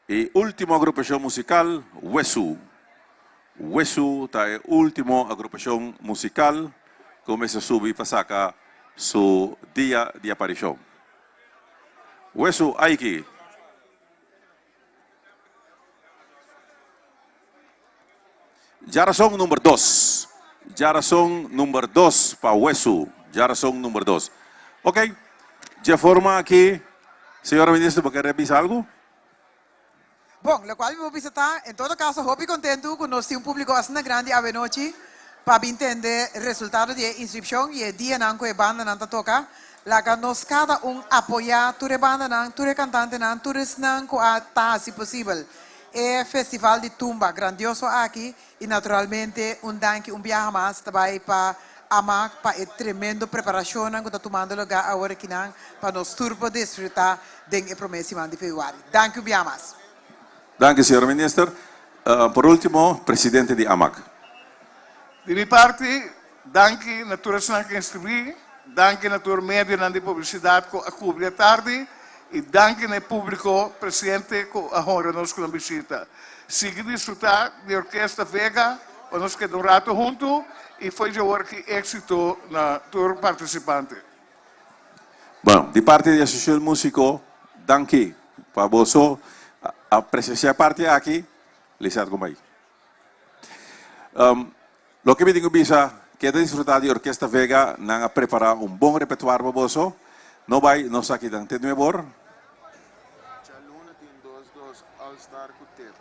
E ultimo agrupashon musikal, Wesu. Wesu ta e ultimo agrupashon musikal ku mester subi pa saka su dia di aparishon. Wesu aiki. Djarason number dos. Djarason number dos pa Wesu. Djarason number dos. Ok, dje forma aki, señora minister bo kere bisa algu? Bon, lokual mi por bisa ta, en todo kaso hopi kontentu ku nos tin un públiko asina grandi awenochi pa bin tende resultado di e inskripshon i e dianan ku e bandanan ta toka. Laga nos kada un apoyá tur e bandanan, tur e kantantenan, tur esnan ku a ta hasi posibel e festival di tumba grandioso aki i naturalmente un danki un biaha mas ta bai pa Amak pa e tremendo preparashonnan ku ta tumando lugá awor akinan pa nos tur por disfrutá den e promé siman di febrüari. Danki un biaha mas. Danki señor Minister. Por ultimo, presidente di Amak. Di mi parti, Danki na tur esnan ku a inskribí, danki na tur medionan di publisidat ku a kubri e tardi i danki na e públiko presente ku a honra nos ku nan bishita. Sigui disfrutá di Orkesta Vega pa nos keda un ratu huntu i fo'i dje awor ki éksito na tur partisipante. Bueno, di parti di Asosiashon Músiko, danki pa boso a presensiá e parti aki. Lizeth Gomay. Loke mi tin ku bisa, keda disfrutá di Orkesta Vega, nan a prepará un bon repertuar pa boso. No bai, nos aki dan te nuebor. Djaluna tin dos dos All Star ku tip.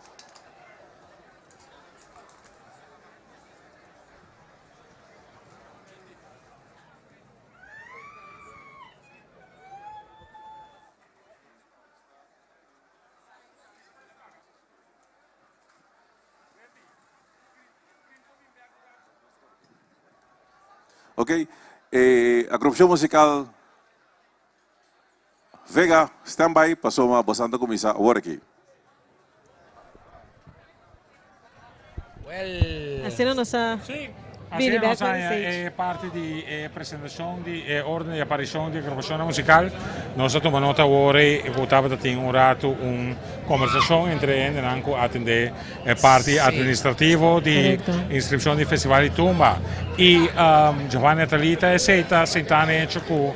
Ok, e agrupacion musical Vega, stand by, pasobra bosan ta cuminsa awor aki. Well. Asina nos a Asina bini nos bek pa haña stage. e parti di e presentashon di e orden di aparishon di e grabashonnan musikal. Nos a tuma nota awor ei ku tabata tin un ratu un kombersashon entre e hendenan ku atendé e parti administrativo di Korekto. inskripshon di Festival di Tumba. I Giovanni Atalita esei ta sintá na hecho ku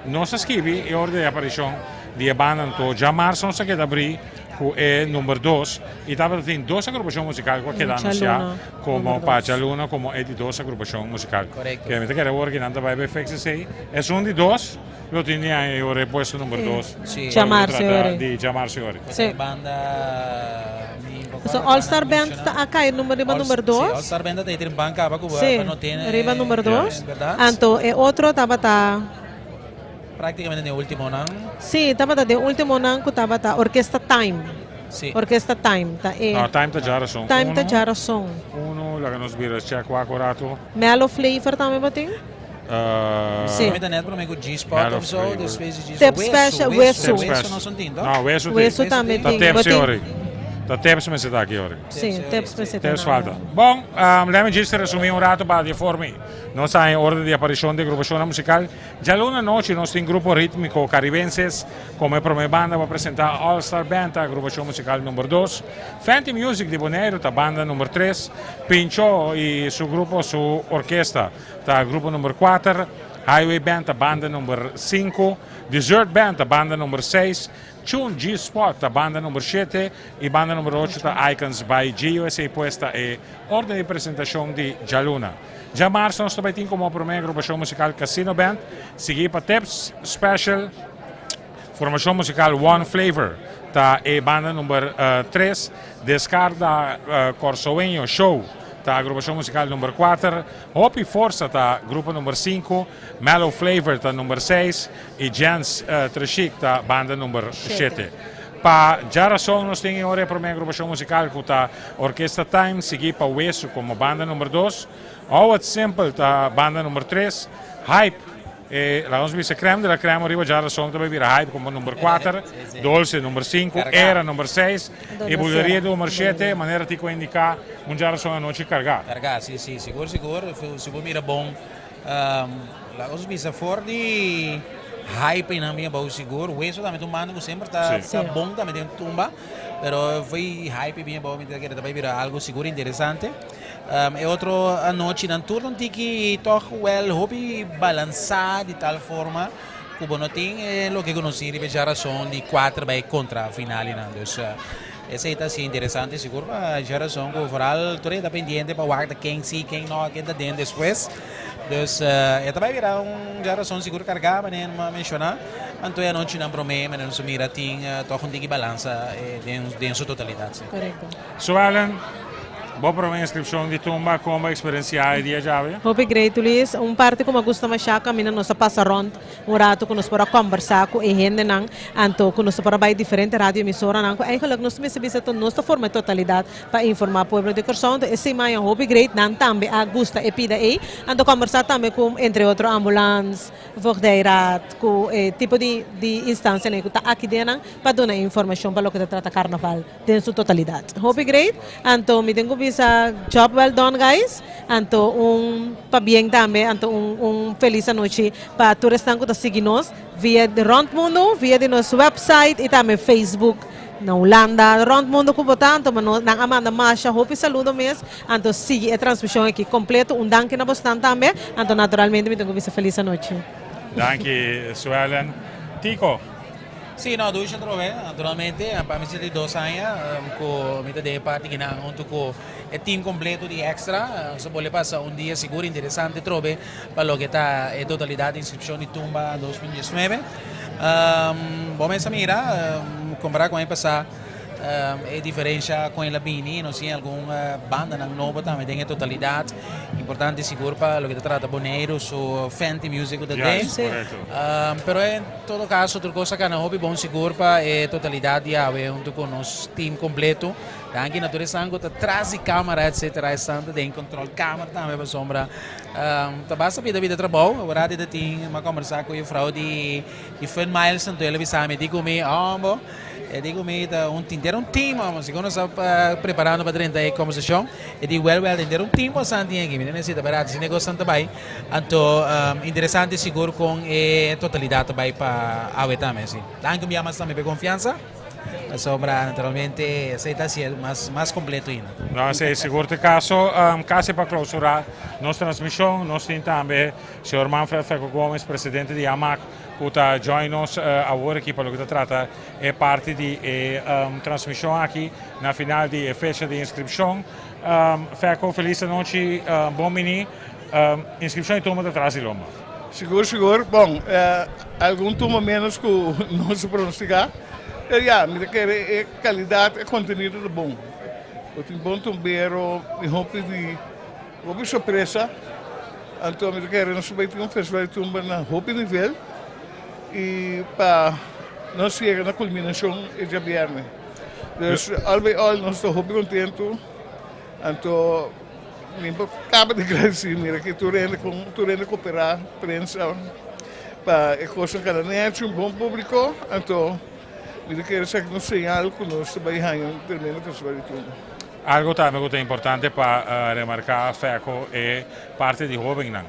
nos a skibi e orden di aparishon di e banda anto djamarsa nos a keda abrí ku e number dos i tabata tin dos agrupashon musikal ku a keda anunsiá Como pa djaluna como e di dos agrupacion musical. Correcto. Ke mi ta kere awor ki nan ta bai bay fix esey. Esun di dos lo tin di aña y ora e puesto number dos. Si. Djamar Seori. Di Djamar Seori. Si. Banda mi poco So All Star Band ta a cay number riba number dos. Si, All Star Band ta tin ban caba cu Si, no tin riba number dos. Berdad. Anto e otro tabata. Practicamente den ultimo nan. Si, tabata den ultimo nan cu tabata Orquesta Time. Si. Orquesta Time ta e. No, Time ta djarason. Time ta Uno, djarason. Uno, laga nos bira check wak un rato. Mellow Flavor tambe bo tin? Si. Mi ta net prome cu G-Spot Mellow of zo, Flavor. despues di G-Spot. Tep Special, Wesu. Tep Wesu no son tin, toch? No, Wesu tin. Wesu tambe Ta tin. Tep Bo tin. Seori. Ta Teps mester ta aki ori. Si, Teps mester ta Teps nan. falta. Bon, um, let me just resumi un rato pa di forma. Nos a haña orden di aparishon di agrupashonnan musikal. Djaluna anochi nos tin Grupo Ritmiko Karibenses komo e promé banda pa presentá All Star Band ta agrupashon musikal number dos. Fenty Music di Boneiru ta banda number tres. Pincho i su grupo su orkesta ta grupo number kuater. Highway Band ta banda number sinku. Dessert Band ta banda number seis. Chun G Spot ta banda number shete y banda number ocho ta Icons by Gio. Esey pues ta e orden di presentacion di djaluna. Djamarzo nos ta bay tin como prome agrupacion musical Casino Band, sigui pa Tips Special, formacion musical One Flavor ta e banda number tres, Descarda Corsoeño Show ta agrupacion musical number kuater, Hopi Forsa ta grupo number sinku, Mellow Flavor ta number seis y Jens Treshik ta banda number shete. Pa djarason nos tin e ora e prome agrupacion musical cu ta Orkesta Time, sigui pa Wesu como banda number dos, Howard Simple ta banda number tres, Hype, e laga nos bisa crème de la crème riba djarason ta bay bira Hype como number kuater, Dolce number sinku, Era number seis y Buleria number shete, manera Tico a indica un djarason anochi carga. Carga, si, si, sigur, sigur, si bo mira bon. Laga nos bisa for di hype einan bien abou sigur. Weso tambe ta un banda ku semper ta ta bon tambe den tumba. Pero foi hype bien abou mi ta kere ta bai bira algo sigur interesante. E otro anochinan tur ta un tiki tog wel hopi balansa di tal forma ku bo no tin e loke ku nos tin riba e djarason di kuater bai kontra final einan. Dus esei ta si interesante sigur pa djarason ku vooral tur e ta pendiente pa wak ta ken si ken no ken ta den despues. Dus e ta bai bira un djarason sigur kargá manera mi a menshoná. Anto e anochinan promé manera nos a mira tin tòg un tiki balansa den su totalidat si. Korekto. Suellen, bo promé inskripshon di tumba kon bo eksperensiá e dia djawe? Hopi great Luis. Un parti ku mi a gusta mashá kaminda nos a pasa rònt Un rato ku nos por a kòmbersá ku e hendenan, anto ku nos por a bai diferente radioemisoranan ku eigenlijk nos mester bisa ta nos ta forma e totalidat pa informá pueblo di Kòrsou. Anto esei maña hopi great, nan tambe a gusta e pida ei. Anto kòmbersá tambe ku entre otro ambulans, voogdijraad, ku e tipo di di instansianan ku ta aki den nan pa duna e informashon pa loke ta trata karnaval. Den su totalidad. Hopi great. Anto mi tin cu bisa job well done guys. Anto un pabien tambe. Anto un un feliz anochi pa tur esnan cu ta sigui nos via di rond mundo, via di nos website y tambe Facebook na Hulanda, rond mundo cu bo ta. Anto nan a manda masha hopi saludo mes. Anto sigui e transmision aki completo. Un danki na bosnan tambe. Anto naturalmente mi tin cu bisa feliz anochi. Danki Suellen. Tico. Sí, no, dushi atrobe, naturalmente. Pa mi sinti dos aña ku mi ta den e parti kinan huntu ku e team kompleto di Extra. Nos a bole pasa un dia sigur interesante atrobe pa loke ta e totalidat di inskripshon di Tumba 2019. Bo mes a mira, kompará ku aña pasá, E diferensha kon el a bini, nos tin algun bandanan nobo tambe den e totalidat. Importante sigur pa loke ta trata Boneiru su Fenty Music ku ta den. Pero en todo kaso tur kos a kana hopi bon sigur pa e totalidat di awe huntu ku nos team kompleto. Danki na tur esnan ku ta tras di kamera etcetera, esnan ta den control kamer tambe pasobra ta basta bida bida trabou. Awor ta tin mi a kombersa ku jufrou di Fun Miles anto el a bisa mi di ku mi, Hombo. E di ku mi ta un tin tera un team amo segun nos a preparando pa drenta e kombersashon e di wèl wèl tin tera un team bosan tin aki mi ta nesita bèrdat si negosan ta bai anto interesante sigur kon e totalidat ta bai pa awe tambe si danki un bia mas tambe pa e konfiansa pasobra naturalmente esei ta hasié mas mas kompleto ainda. No esei sigur ta e kaso kasi pa klousurá nos transmishon nos tin tambe señor Manfred Feco Gomez presidente di AMAC. Ku ta join nos awor aki pa loke ta trata e parti di e transmishon aki na final di e fecha di inskripshon. Feco, felis anochi, bon bini. Inskripshon di tumba ta tras di lomba. Sigur, sigur. Bon, algun tumba ménos ku nos a pronostiká. Pero ya, mi ta kere e kalidat, e kontenido ta bon. Bo tin bon tumbero, tin hopi di, hopi sorpresa. Anto mi ta kere nos bai tin un festival di tumba na hopi nivel y pa nos yega na culminacion e djabierne. Dus al bij al nos ta hopi contento. Anto mi por caba di gradeci mira ki tur hende con tur hende coopera, prensa pa e cosnan cada nechi, un bon publico. Anto mi ta kere esaki ta un señal cu nos ta bai haña un tremendo festival di tumba. Algo tambe cu ta importante pa remarca Feco e parti di hobennan.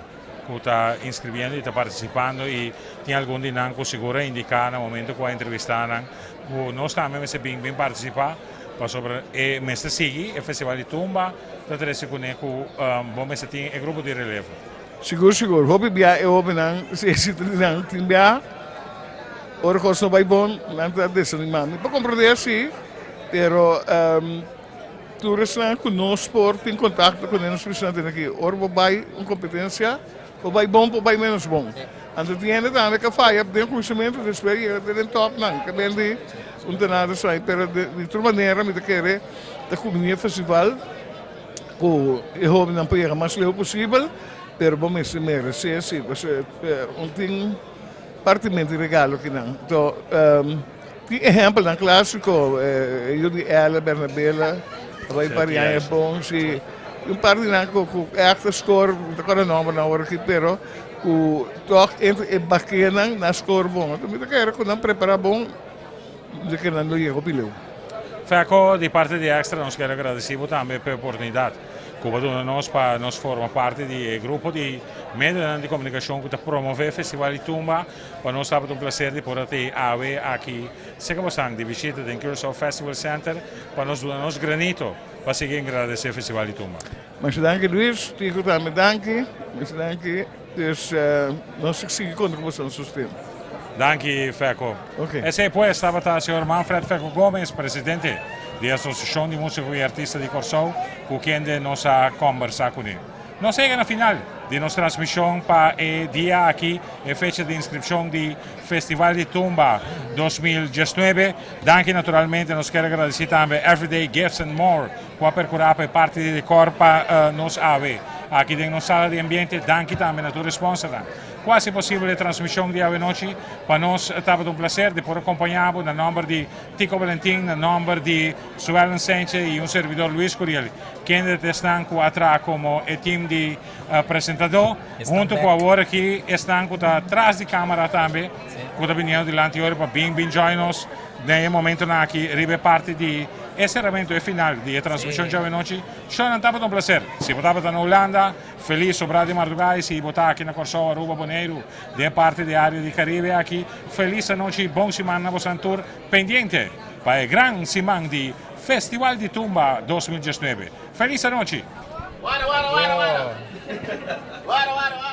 ku ta inscribiendo y ta participando y tin algun di nan ku sigur a indica na momento ku a entrevista nan ku nos tambe mester bin bin participa pasobra e mester sigui e festival di tumba ta trece cune ku bo mester tin e grupo di relevo. Sigur sigur hopi bia e hobennan si esita di nan tin bia ora kos no bai bon nan ta desanima mi por comprende si pero Tur esnan ku nos por tin kontakto kuné nos bisa nan aki, ora bo bai un kompetensia, por bai bon por bai ménos bon. Anto tin hende tambe ku a faya den kuminsamentu despues yega te den tòpnan, ke ben di un ta nada esei. Pero di tur manera mi ta kere ta kuminí e festival ku e hóbennan por yega mas leu posibel, pero bo mester meresé si, pasobra un tin partimento di regalo akinan. Anto. Tin ehempelnan clásico, e yu di Ella, Bernabela, a bai par di aña bon, si. Un par di nan cu cu echt a score, mi ta corda nombernan awor aki, pero cu toch entre e bakenan nan score bon. Anto mi ta kere cu nan prepara bon, mi ta kere nan lo yega hopi leu. Feco, di parti di Extra nos kier agradeci bo tambe p'e oportunidad cu bo a duna nos pa nos forma parti di e grupo di medionan di comunicacion cu ta promove Festival di Tumba. Pa nos tabata un placer di por a tei awe aki cerca bosan di bishita den Curaçao Festival Center pa nos duna nos granito pa sigui engradece Festival di Tumba. Masha danki Luis, Tico tambe danki, masha danki, dus nos ta sigui konta ku bosan sosten. Danki Feco. Ok. Esei pues tabata señor Manfred Feco Gomez, presidente di Asosiashon di Musiko i Artista di Kòrsou, ku kende nos a kòmbersá kuné. Nos a yega na final di nos transmishon pa e dia aki, e fecha di inskripshon di Festival di Tumba 2019. Danki naturalmente nos kier agradesí tambe Everyday Gifts and More ku a perkurá pa e parti di dekor pa nos awe aki den nos sala di ambiente. Danki tambe na tur e sponsornan ku a hasi posibel e transmishon di awe nochi. Pa nos tabata un plaser di por akompañá bo na nòmber di Tico Valentin, na nòmber di Suellen Sentje i un servidor Luis Curiel. Kende ta esnan ku a traha komo e tim di presentadó, huntu ku awor aki esnan ku ta tras di kámara tambe, ku ta biniendo dilanti ora pa bin bin join nos den e momentonan aki riba e parti di e seramentu, e final di e transmishon djawe nochi. Shownan tabata un plaser. Si bo tabata na Hulanda, felis sobrá di mardugá i si bo ta aki na Kòrsou, Aruba, Boneiru, den e parti di área di Karibe aki, felis anochi i bon siman na bosan tur pendiente pa e gran siman di Festival di Tumba 2019. Felis anochi! Wara wara wara wara. Wara wara wara.